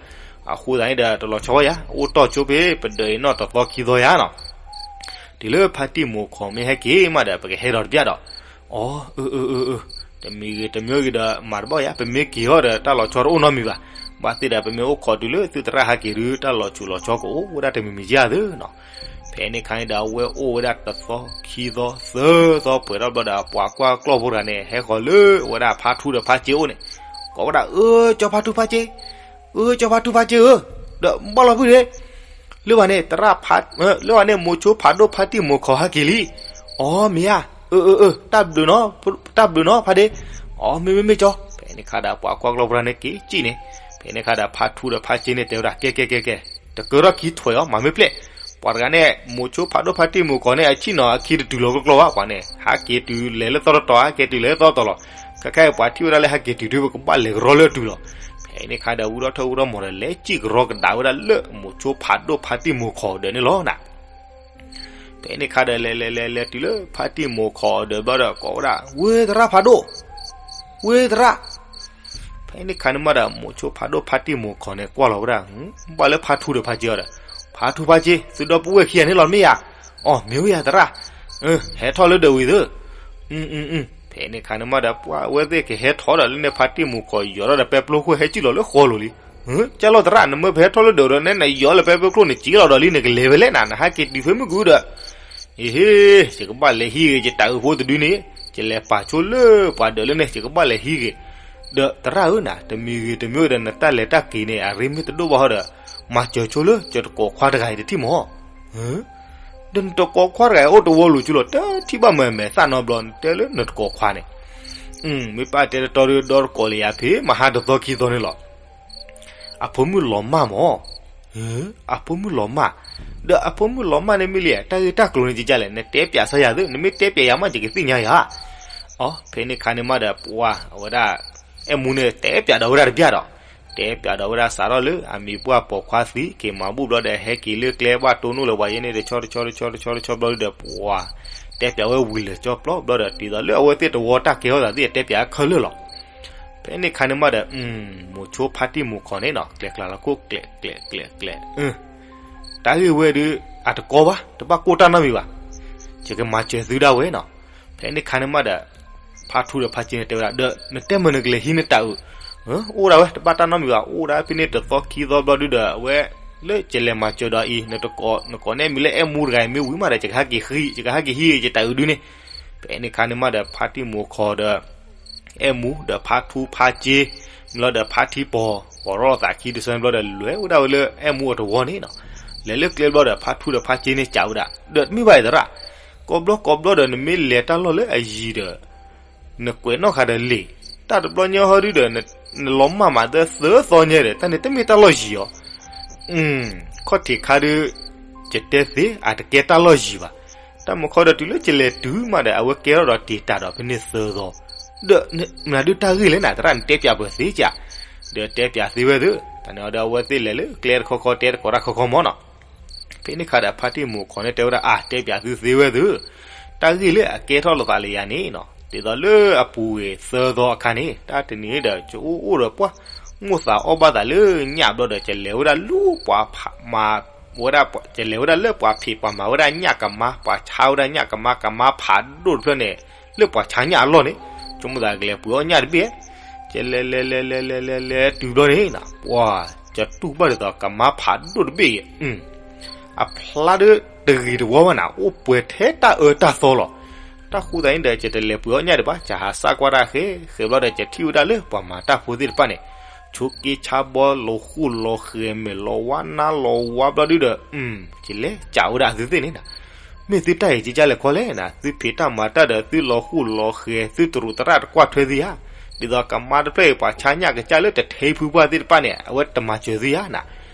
အဃိသတးန့ၣ်ဒီးတလီၤဆီဝဲယၤ, အိၣ်တီၢ်ကၠိဖဲပဒၢးအံၤနီၣ်တသီခံသီယၤနီၤ. တုၤလၢဖါတံၢ်မိၤခီမ့ၢ်ဟဲက့ၤမးဒီး ပကဟဲဒီးတဘျီဒီး, အီ, တမံၤဂ့ၤတမံၤဂ့ၤဒီးမၤတဘၣ်ယၤ, ပမ့ၢ်က့ၤထီၣ်ဒီးတၢ်လီၤဆီတအိၣ်နီတမံၤဘၣ်. ဘၣ်သ့ၣ်ဒီးပမ့ၢ်အိၣ်ခိးတုၤလၢသုသရၣ်ဟဲက့ၤဒုး တၢ်လီၤဆူးလီၤဆီကအိၣ်ဝဲဒၣ်တမံၤမံၤကယၤသ့နီၤ. ဖဲန့ၣ်ခါန့ၣ်ဒီးအဝဲအိၣ်ဝဲဒၣ်တသီခံသီသၢသီပှဲၤထီၣ်ဘျီဒီး ပှၤကွၢ်ကျီၢ်ဖိတဂၤန့ၣ် ဟဲဃီၤလၢဝဲဒၣ်ဖါထူဒီးဖါစ့အိၣ်န့ၣ်, ကိးဝဲဒၣ် အၢ ကၠီဖါထူဖါစ့, အၢ ကၠီဖါထူဖါစ့ဧၢ, ဒီးဘၣ်လီၤပုၢ်ဒ့, လၢဘၣ်န့ၣ် သရၣ်ဖါ, လၢဘၣ်န့ၣ် မိၤဆိဖးဒိၣ်ဖါတံၢ်မိၤခီဟဲက့ၤလံ. အီ မ့ၢ်ဧါ, အၢ အၢ အၢ တၢ်ဘျုးနီၤ, တၢ်ဘျုးနီၤဖါဒ့, အီ မ့ၢ်မ့ၢ်မ့ၢ်ကၠီ. ဖဲန့ၣ်ခါဒီးပှၤကွၢ်ကျီၢ်ဖိတဂၤန့ၣ်က့ၤကံၣ်န့ၣ်, ဖဲန့ၣ်ခါဒီးဖါထူဒီးဖါစ့န့ၣ်တဲဝဲဒၣ် ကဲကဲကဲကဲ, တကၢထီၣ်ခံထွဲအီၤ မၤမ့ၢ်ပျဲၢ်, ပှၤတဂၤန့ၣ် မိၤဆိဖးဒိၣ်ဖါတံၢ်မိၤခီန့ၣ် အဆံၣ်နီၤအခံတတုၤလီၤကျီကျီဘၣ်, ပှၤန့ၣ် ဟးက့ၤတုၤလဲၤလၢသီတတီၤ ဟဲက့ၤတုၤလဲၤလၢသီတတီၤလီၤ. ခဲခါအံၤပှၤထံၣ်ဝဲဒၣ်လၢဟဲက့ၤတုၤဒုး ပကဘၣ်လဲၤကရီလၢအတုၤလီၤ. ဖဲန့ၣ်ခါဒီးဝံထီၣ်ထၢၣ်ဝံထီၣ်မီၤဒီး လဲၤကံၣ်ကရီကဒါဝဲဒၣ်လၢမိၤဆိဖးဒိၣ်ဖါတံၢ်မိၤခီဒၢးန့ၣ်လီၤနၤ. ဖဲန့ၣ်ခါဒီးလဲၤလဲၤလဲၤလဲၤတုၤလၢဖါတံၢ်မိၤခီဒၢးဘျီဒီး ကိးဝဲဒၣ် ဝ့သရၣ်ဖးဒိၣ်, ဝ့သရၣ်. ဖဲန့ၣ်ခါန့ၣ်မးဒီး မိၤဆိဖးဒိၣ်ဖါတံၢ်မိၤခီန့ၣ်ကွၢ်လီၤဝဲဒၣ်, ဘၣ်လၢဖါထူဒီးဖါစ့အီၤဒီး, ဖါထူဖါစ့ သုဒီပုၢ်ဝဲၢ်ခံဂၤန့ၣ်လီၤမ့ၢ်ဧါ. အီ မ့ၢ်ဝဲယၤသရၣ်, ဟဲထီၣ်လၢဒၢးဝံၤသ့. ဖဲန့ၣ်ခါန့ၣ်မးဒီး ပှၤအဝဲသ့ၣ်ကဟဲထီၣ်ဒီးလၢန့ၣ် ဖါတံၢ်မိၤခီယီၤထီၣ်ဒီးပဲပျိခိၣ်ဟဲကံၣ်လီၤလၢဃီလိၤလံ. ကၢ်လီၤသရၣ် နမ့ၢ်ပဟဲထီၣ်လၢဒၢးဒီး နဲနယီၤလၢပဲပျိခိၣ်န့ၣ် ကံၣ်လီၤဒီးလံ နကလဲၤဖဲလဲၣ်နၤ နဟဲက့ၤတုၤဖဲမုၢ်ကုဒီး အ့ဟ့, ယကဘၣ်လဲၤဟံးဂ့ၤ ယတၢ်အုးဖိတဒုန့ၣ်, ယလဲၤပာ်ဆိလၢပှၤဒၢးလၢန့ၣ် ယကဘၣ်လဲၤဟံးဂ့ၤ. ဒီးသရၣ်ဧၢနၤ, တမံၤဂ့ၤတမံၤဂ့ၤဒီး နတၢ်လဲၤတၢ်က့ၤန့ၣ် အရ့မ့ၢ်တဒိၣ်ဘၣ်ဟီဒီး မၤစၢၤဆိလၢယတကိးခွါတဂၤအံၤတထံၣ်မၢ်. ဒီးနတကိးခွါတဂၤအံၤအိၣ်တဝီလိၤကၠူလီၤ တထံၣ်ဘၣ်မၤမဲာ်သၣ်နီတဘျီ နတဲလၢနတကိးခွါန့ၣ်, မ့ၢ်ပာ်တဲတတီဒီး ဒီတကိးလၢယၤဖဲ မဟါတသီခံသီန့ၣ်လီၤ. အဖိမုၣ်လီၤမၢ်မၢ်. အဖိမုၣ်လီၤမၢ်, ဒီးအဖိမုၣ်လီၤမၢ်န့ၣ်မ့ၢ်လံ တၢ်ဂ့ၢ်တၢ်ကျိၤန့ၣ်ကကလဲၣ် နတဲပၠးစၢ်ယၤသ့, နမ့ၢ်တဲပၠးယၤမး ယကသ့ၣ်ညါယၤ. အီ ဖဲန့ၣ်ခါန့ၣ်မးဒီး ပှၤအဝဲဒၣ် အဲၣ်မူန့ၣ် တဲပၠးဒီးဝဲဒၣ်တဘျီဒီး, တဲပၠးဒီးဝဲဒၣ်စးထီၣ်လၢအမံၤပှၢ်ပိာ်ခွါသံ က့ၤမၤဘူၣ်ဘျီဒီး ဟဲက့ၤလၢကျဲဘၣ်တိၢ်နီၣ်လၢပှၤယဲန့ၣ် တဆီတဆီတဆီတဆီတဆီဘျီဒီး ပှၤ တဲပၠးဝဲဝံၤလၢာ်ကၠီပျီဘျီဒီး ဒ်သိးလၢအဝဲသ့ၣ်တဝီတၢ်ကဲထီၣ်သးသ့ၣ် တဲပၠးခဲလၢာ်လီၤ. ဖဲန့ၣ်ခါန့ၣ်မးဒီး မိၤဆိဖါတံၢ်မိၤခီန့ၣ်နီၤ ကျဲၤကျါလီၤခိၣ်ကျဲးကျဲးကျဲးကျဲး, တၢ်ဂ့ၢ်ဝဲဒုး အတကီဘၣ် တဘၣ်ကိၢ်တၢ်နီတမံၤဘၣ်, ယကမၤစၢၤသုဒၣ်ဝဲနီၤ. ဖဲန့ၣ်ခါန့ၣ်မးဒီး ဖါထူဒီးဖါစ့န့ၣ်တဲဝဲဒၣ် ဒီးနတဲမ့ၢ်နကလဲၤဟံးနတၢ်အုး, အိၣ်ဒၣ်ဝဲ တဘၣ်တၢ်နီတမံၤဘၣ်, အိၣ်ဒၣ်ဖဲန့ၣ်တသီခံသီဘျီဒုဒီး အဝဲ လၢယလဲၤမၤစၢၤဒီးအံၤ နကိးန့ၢ်မံၤလၢအဲၣ်မူတဂၤအံၤမ့ၢ်ဝံၤမးဒီး ယကဟဲက့ၤဟံးယတၢ်အုးဒုန့ၣ်. ဖဲန့ၣ်ခါန့ၣ်မးဒီး ဖါတံၢ်မိၤခီဒီး အဲၣ်မူဒီးဖါထူဖါစ့ ဘျီဒီးဖါထံပီၤ ပီၤရီသးခံတဆၢဘျီဒီး လဲၤဝဲဒၣ်ဝဲလၢအဲၣ်မူအတဝီန့ၣ်နီၤ. လဲၤလၢကျဲဘျီဒီး ဖါထူဒီးဖါစ့န့ၣ်စံးဝဲဒၣ် ဒီးတမ့ၢ်ဘၣ်အံၤသရၣ်, ကိးဘျီကိးဘျီဒီး နမ့ၢ်လဲၤတၢ်လီၢ်လၢအယံၤဒီး နကွဲးနီၣ်ဃာ်ဒီးလံာ်, တၢ်တဘျီညါဟီဒုဒီး နလီၤမၢ်မးသၢသီညါဒီး တၢ်န့ၣ်တမ့ၢ်တၢ်လီၢ်ယံၤအီၤ ခီၣ်ထံးခါဒု ယတဲသ့ အတကဲတၢ်လီၢ်ယံၤဘၣ်. တၢ်မူခီဒီးတုၤလၢယလဲၤတုၤမးဒီး အဝဲကဲထီၣ်ဒီးတံာ်တာ်ဒီးဖဲန့ၣ်သၢသီ, ဒီးမနုၤဒုတၢ်ဂ့ၢ်လဲၣ်နၤ သရၣ်နတဲပၠးပှဲၤသ့ကၠး, ဒီးတဲပၠးသ့ဝဲသ့, တၢ်န့ၣ်အီၤဒီးအဝဲသ့ၣ်လဲၤလၢကျဲတခီခီ တဲတကိးတၢ်ခီခီမၢ်နီၤ. ဖဲန့ၣ်ခါဒီးဖါတံၢ်မိၤခီန့ၣ်တဲဝဲဒၣ် အါ တဲပၠးသုသ့ဝဲသ့, တၢ်ဂ့ၢ်လၢအကဲထီၣ်လိာ်သးလၢယၤန့ၣ်နီၤ ဒ်သိးလၢအပူၤဝဲသၢသီအခါန့ၣ် တၢ်တနံၤဒီး ယအိၣ်အိၣ်ဒီးပှၢ် မိၣ်သးအီၣ်ဘၣ်သးလၢညၣ်ဘျီဒီး ယလဲၤဝဲဒၣ်လူပှၤမၤဝဲဒၣ် ယလဲၤဝဲဒၣ်လၢပှၤဖံးပှၤမၤဝဲဒၣ်ညၣ်ကမါ ပှၤဆါဝဲဒၣ်ညၣ်ကမါ ကမါဖးဒိၣ်တဖျၢၣ်န့ၣ် လၢပှၤဆါညၣ်အလီၢ်န့ၣ် ဆိကမိၣ်သးကလဲၤပှ့ၤအီၣ်ညၣ်တဘ့ၣ် ယလဲၤလဲၤလဲၤလဲၤလဲၤလဲၤလဲၤတုၤဘျီန့ၣ် ပှၤ ယတူၢ်ဘၣ်ဒ်သိးကမါဖးဒိၣ်တဘ့ၣ်အံၤ အဖျါဒၣ်တဂ့ၤတဝီဘၣ်နၤ အိၣ်ပှဲၤထဲတၢ်အၢတၢ်သီလီၤ. တၢ်ဃိသတးန့ၣ်ဒီး ယတလဲၤပှ့ၤအီၣ်ညၣ်ဒံးဘၣ် ယဟးစၢ်ကွၢ်တၢ်ဃဲ ဃဲဘျီဒီး ယထံၣ်ဝဲဒၣ်လၢပှၤမၤတၢ်ဖိသ့ၣ်တဖၣ်န့ၣ် ဆိးက့ဆါဘီလီၤဃူလီၤဃဲမဲာ်လီၤဝါနါလီၤဝါဘျီဒုဒီး ယလဲၤကးဝဲဒၣ်အသုသ့ၣ်န့ၣ်နၤ မ့ၢ်သုတၢ်အံၤကကလဲၣ်ခီလဲၣ်နၤ သုဖံးတၢ်မၤတၢ်ဒီး သုလီၤဃူလီၤဃဲ သုတရူးသရၣ်တကွၢ်ထွဲသုဧါ ဒ်သိးကမါတဖျၢၣ်အံၤ ပှၤဆါညၣ်ကစၢ်လၢတထ့ဖုပှၢ်သ့ၣ်တဖၣ်န့ၣ် အဝဲတမၤစၢၤသုဧါနၤ.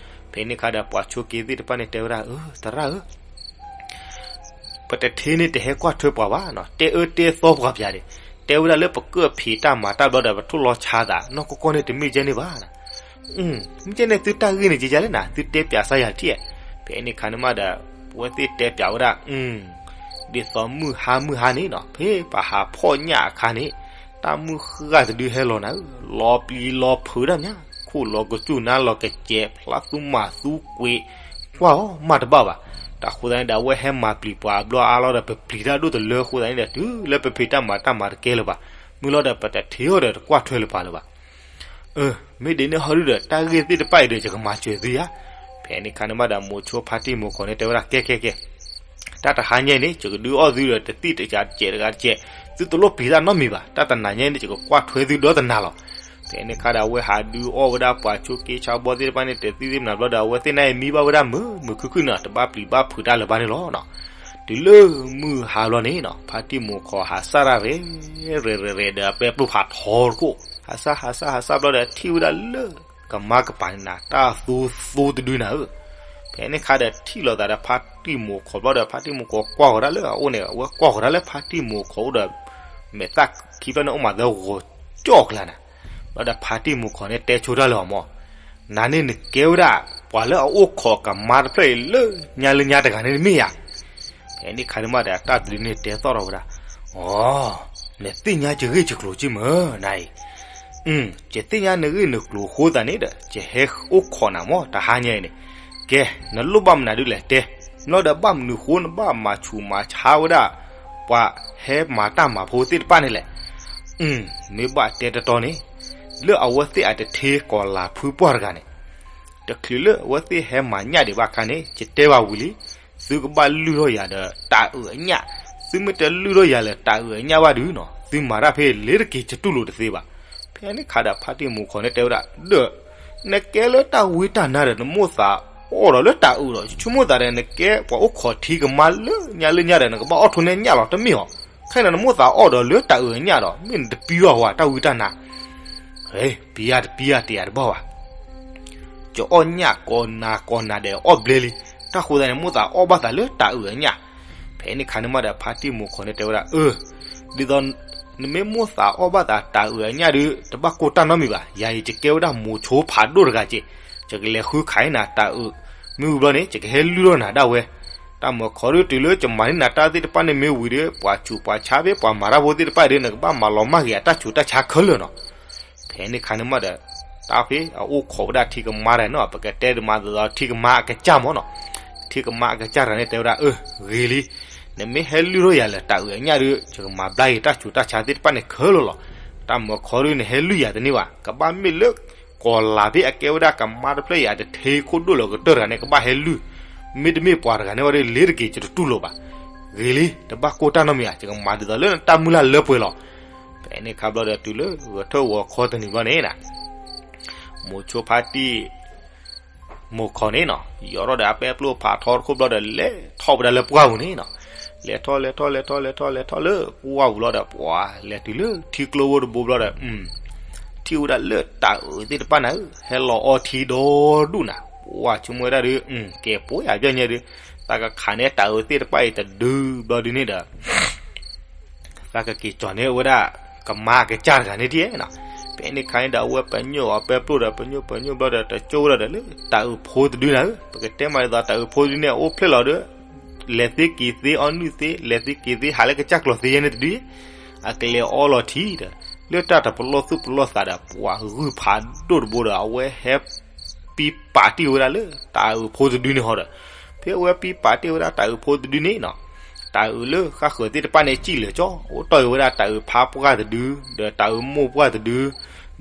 ဖဲန့ၣ်ခါဒီးပှၤဆိးက့သ့ၣ်တဖၣ်န့ၣ်တဲဝဲဒၣ်, အၢ သရၣ်ဧၢ, ပတထ့န့ၣ်တဟဲကွၢ်ထွဲပှၤဘၣ်နီၤ, တဲအၢတဲသီပှၤပၠးဒံး, တဲဝဲဒၣ်လၢပကၢၣ်ဖံးတၢ်မၤတၢ်ဘျီဒီး ပထိၣ်လီၤဆါသးနီၢ်ကီၢ်ကီၢ်န့ၣ် တမ့ၢ်ကဲန့ၣ်ဘၣ်. မ့ၢ်ကဲန့ၣ်သုတၢ်ဂ့ၢ်န့ၣ်ကဲယလဲၣ်နၤ, သုတဲပၠးစၢ်ယၤတထံၣ်. ဖဲန့ၣ်ခါန့ၣ်မးဒီး ပဝဲသ့ၣ်တဲပၠးဝဲဒၣ်, ဒ်သိးမုၢ်ဟါမုၢ်ဟါန့ၣ်နီၤ, ဖဲပဟးဖီၣ်ညၣ်အခါန့ၣ်, တၢ်မုၢ်ဃၢ်တဒုဟဲလီၤနၤဧၢ, လီၤပျံၤလီၤဖုးဒၣ်မး, ခိၣ်လီၤကစူၢ်နါလီၤကစဲး, ဖျါသူမၤသူကွံာ်, ကွၢ်အီၤမးတဘၣ်ဘၣ်. တၢ်ဃိသတးန့ၣ်ဒီး အဝဲဟဲမၤပျံၤပှၤအဘျီအါလီၤဒီး ပပျံၤတၢ်ဒိၣ်တလၢအဃိသတးန့ၣ်ဒီး တုၤလၢပဖံးတၢ်မၤတၢ်မၤတကဲလၢၤဘၣ်, မုၢ်လီၤဒီးပတထ့အီၤဒီးတကွၢ်ထွဲလၢၤပှၤလၢၤဘၣ်. အၢ, မ့ၢ်ဒ်န့ၣ်ဟီဒုဒီး တၢ်ဂ့ၢ်သ့ၣ်တဖၣ်အံၤဒီး ယကမၤစၢၤသုဧါ. ဖဲန့ၣ်ခါန့ၣ်မးဒီး မိၤဆိဖါတံၢ်မိၤခီန့ၣ်တဲဝဲဒၣ် ကဲကဲကဲ, တၢ်တဟါညါအံၤန့ၣ် ယကဒုးအီၣ်သုဒီး တသံၣ်တစဲးတစဲးတဂၤတစဲး, သုတလိၣ်ပျံၤတၢ်နီတမံၤဘၣ်. တၢ်တနၤညါအံၤန့ၣ် ယကကွၢ်ထွဲသုဒီတနၤလီၤ. ဖဲန့ၣ်ခါဒီး အဝဲဟးဒုးအီၣ်ဝဲဒၣ်ပှၤဆိးက့ဆါဘီသ့ၣ်တဖၣ်န့ၣ် တသံၣ်သ့ၣ်မနၤဘျီဒီး အဝဲသ့ၣ်န့ၣ်မံဘၣ်ဝဲဒၣ်မုာ်မုာ်ခုၣ်ခုၣ်န့ၣ် တဘၣ်ပျံၤဘၣ်ဖုးတၢ်လၢၤဘၣ်န့ၣ်လီၤ. တုၤလၢမုၢ်ဟါဘျီန့ၣ်နီၤ, ဖါတံၢ်မိၤခီဟးစၢ်ဒၣ်ဝဲ ရဲၣ်ရဲၣ်ရဲၣ်ဒီး အပဲပျိၢ်ဖးထီတခိၣ်, ဟးစၢ်ဟးစၢ်ဟးစၢ်ဘျီဒီး ထံၣ်ဝဲဒၣ်လၢကမါကပၤန့ၣ်နၤ တၢ်သူသိတဒုနၤဧၢ. ဖဲန့ၣ်ခါဒီး ထံၣ်လိာ်သးဒီးဖါတံၢ်မိၤခီဘျီဒီး ဖါတံၢ်မိၤခီကွၢ်ဃီၤဒၣ်လၢအအိၣ်န့ၣ် အဝဲကွၢ်ဃီၤဒၣ်လၢဖါတံၢ်မိၤခီအိၣ်ဒီး မဲာ်သၣ်ခံဖျၢၣ်န့ၣ်အိၣ်မးသၢဂီၤကၠီၣ်ကျါနၤ. ဘျီဒီးဖါတံၢ်မိၤခီန့ၣ်တဲဆိတၢ်လၢအီၤမး, နၤန့ၣ်နကဲဝဲဒၣ် ပှၤလၢအအိၣ်ခိးကမါတဖျၢၣ်အံၤလၢညါလၢညါတဂၤန့ၣ်တမ့ၢ်ဧါ. ဖဲန့ၣ်ခါန့ၣ်မးဒီး တၢ်တဒုန့ၣ်တဲသီၣ်ထီၣ်ဝဲဒၣ်, အိ, နသ့ၣ်ညါယဂ့ၢ်ယကျိၤက့မၢနၤအံၤ, ယသ့ၣ်ညါနဂ့ၢ်နကျိၤအဃိသတးန့ၣ်ဒီး ယဟဲအိၣ်ခိးနၤမး တဟါညါအံၤန့ၣ်, ကဲ နလိၣ်ဘၣ်မနုၤဒုလဲၣ်တဲ, ဘျီဒီးဘၣ်မနုၤဃိနဘၣ်မၤဆူးမၤဆါဝဲဒၣ် ပှၤဟဲမၤတၢ်မၤဖိသ့ၣ်တဖၣ်န့ၣ်လဲၣ်. မ့ၢ်ဘၣ်တဲတတီန့ၣ်, လၢအဝဲသ့ၣ်အတထ့ကီၤလၤဖုပှၢ်တဂၤန့ၣ်, တချုးလၢအဝဲသ့ၣ်ဟဲမၤညၣ်ဒံးဘၣ်အခါန့ၣ် ယတဲဘၣ်ဝံၤလံ, သုကဘၣ်လုၢ်ထီၣ်ယၤဒီးတၤအုးအညၣ်, သုမ့ၢ်တလုၢ်ထီၣ်ယၤလၢတၤအုးအညၣ်ဘၣ်ဒုးနီၤ သုမၤတၢ်ဖဲလ့ၤတက့ၤ ယတူၢ်လိာ်တသ့ဘၣ်. ဖဲန့ၣ်ခါဒီးဖါတံၢ်မိၤခီန့ၣ်တဲဝဲဒၣ်, ဒီး နကဲလၢတၢ်ဝံတၢ်နါဒီး နမိၣ်သးအီၣ်ဒီးလၢတၤအုးဒီး ယဆိကမိၣ်သးဒီး နကဲပှၤအိၣ်ခိးထံကမါလၢညါလၢညါဒီး နကဘၣ်အီၣ်ထိၣ်န့ၢ်ညၣ်လီၤ တမ့ၢ်ဧါ. ခဲအံၤနမိၣ်သးအီၣ်ဒီးလၢတၤအုးအညၣ်ဒီး မ့ၢ်နတပံဘၣ်ဝဲ တၢ်ဝံတၢ်နါ, ပံဧါတပံဧါတယၤတဘၣ်ဘၣ်. ကအီၣ်ညၣ်ကိးနၤကိးနၤဒီးအီၣ်ဘျဲလံ, တၢ်ဃိသတးန့ၣ် မိၣ်သးအီၣ်ဘၣ်သးလၢတၤအုးအညၣ်. ဖဲန့ၣ်ခါန့ၣ်မးဒီး ဖါတံၢ်မိၤခီန့ၣ်တဲဝဲဒၣ်, အၢ, ဒ်သိး နမ့ၢ်မိၣ်သးအီၣ်ဘၣ်သးတၤအုးအညၣ်ဒီး တဘၣ်ကိၢ်တၢ်နီတမံၤဘၣ်. ယၤအံၤ ယကဲဝဲဒၣ်မိၤဆိဖးဒိၣ်တဂၤက့, ယကလဲၤဃုခးအံၤနၤတၤအုး, မ့ၢ်ဝံၤဘျီန့ၣ် ယကဟဲလုၢ်ထီၣ်နၤဒၣ်ဝဲ. တၢ်မၢခီဒုး တုၤလၢယမၤန့ၢ်နၤတၢ်သ့ၣ်တဖၣ်န့ၣ်မ့ၢ်ဝံၤဒီး ပှၤဆူးပှၤဆါဖဲပှၤမၤတၢ်ဖိသ့ၣ်တဖၣ်ဒီး နကဘၣ်မၤလီၤမၢ်က့ၤအတၢ်ဆူးတၢ်ဆါခဲလၢာ်နီၤ. ဖဲန့ၣ်ခါန့ၣ်မးဒီး တၢ်ဖဲအအိၣ်ခိးဝဲဒၣ်ထံကမါတဂၤနီၤ, ပကတဲဒ်မးဒ်သိးထံကမါအကစၢ်မးနီၤ, ထံကမါအကစၢ်တဂၤန့ၣ်တဲဝဲဒၣ်, အၢ ဂ့ၤလံ, နမ့ၢ်ဟဲလုၢ်ထီၣ်ယၤလၢတၤအုးအညၣ်ဒီး ယကမၤဘျါက့ၤတၢ်ဆူးတၢ်ဆါသ့ၣ်တဖၣ်န့ၣ်ခဲလၢာ်လီၤ. တၢ်မၢခီဒုး နဟဲလုၢ်ယၤတန့ၢ်ဘၣ်. ကဘၣ်မ့ၢ်လၢ ကီၤလၤဖဲအကဲဝဲဒၣ်ကမါတဖျၢၣ်အံၤ အတထ့ခိၣ်ဒိၣ်လၢကတၢၢ်တဂၤန့ၣ် ကဘၣ်ဟဲလုၢ်, မ့တမ့ၢ်ပှၤတဂၤန့ၣ်ဝဲဒီး လ့ၤတက့ၤ ယတတူၢ်လိာ်ဘၣ်. ဂ့ၤလံ, တဘၣ်ကိၢ်တၢ်နီတမံၤဧါ, ယကမၤဒ်သိးလၢနတၢ်မုၢ်လၢ်လၢပှဲၤလီၤ. ဖဲန့ၣ်ခါဘျီဒီး တုၤလၢဂဲၤထၢၣ်ဂီၤခီတနံၤဘျီန့ၣ် မိၤဆိဖါတံၢ် မိၤခီန့ၣ်နီၤ, ယီၤထီၣ်ဒီးအပဲပျိၢ်ဖးထီတခိၣ်ဘျီဒီး လဲၤထီၣ်ဝဲဒၣ်လၢပှၢ်ပူၤန့ၣ်နီၤ. လဲၤထီၣ်လဲၤထီၣ်လဲၤထီၣ်လဲၤထီၣ်လဲၤထီၣ်လၢပှၢ်ပူၤလီၤဒီး ပှၤလဲၤတုၤလၢထံကျိဖိတဘိဘျီဒီး ထံၣ်ဝဲဒၣ်လၢတၤအုးသ့ၣ်တဖၣ်န့ၣ် ဟဲလီၤအီထံဒီဒူၣ်နၤ, ပှၤဆိကမိၣ်ဝဲဒၣ်ဒီး ကဲပိာ်ယၤပျဲၢ်ညဲဒီး သးကခးန့ၢ်တၤအုးသ့ၣ်တဖၣ်အံၤတဒုဘျီဒုန့ၣ်ဒီး သးကက့ၤကၠီၤန့ၢ်ဝဲဒၣ် ကမါအကစၢ်တဂၤန့ၣ်တက့ၢ်နီၤ. ဖဲန့ၣ်ခါန့ၣ်ဒီး အဝဲပညိၣ်အီၤပဲပျိၢ်ဒီး ပညိၣ်ပညိၣ်ဘျီဒီး တကၠိဝဲဒၣ်ဒီးလၢတၤအုးဖိတဒုနၤဧၢ, ပကတဲမးဒ်သိးတၤအုးဖိတဒုန့ၣ် အအိၣ်ဖျဲၣ်လီၤဒီး လဲၤသ့က့ၤသ့ အီၣ်နုၢ်သ့ လဲၤသ့က့ၤသ့ ဟးလၢကစၢ်ကျိၤသ့ယဲၢ်န့ၣ်တဒု, အကလဲၤအီလီၤထံဒီး လၢတၢ်တပလီၢ်သူၣ်ပလီၢ်သးဒီး ပှၤဂုၢ်ဖးဒိၣ်တဘိဒီး အဝဲဟဲ ပံပာ်တ့ၢ်ဝဲဒၣ်လၢတၤအုးဖိတဒုန့ၣ်ဟီဒီး, ဖဲအဝဲပံပာ်တ့ၢ်ဝဲဒၣ်တၤအုးဖိတဒုန့ၣ်နီၤ, တၤအုးလၢဃၣ်ဃၢၤသ့ၣ်တဖၣ်န့ၣ် စံၣ်လၢာ်ကၠီ အိၣ်တီၢ်အံၤဝဲဒၣ်တၤအုးဖါပှၢ်တဒု ဒီးတၤအုးမိၢ်ပှၢ်တဒု,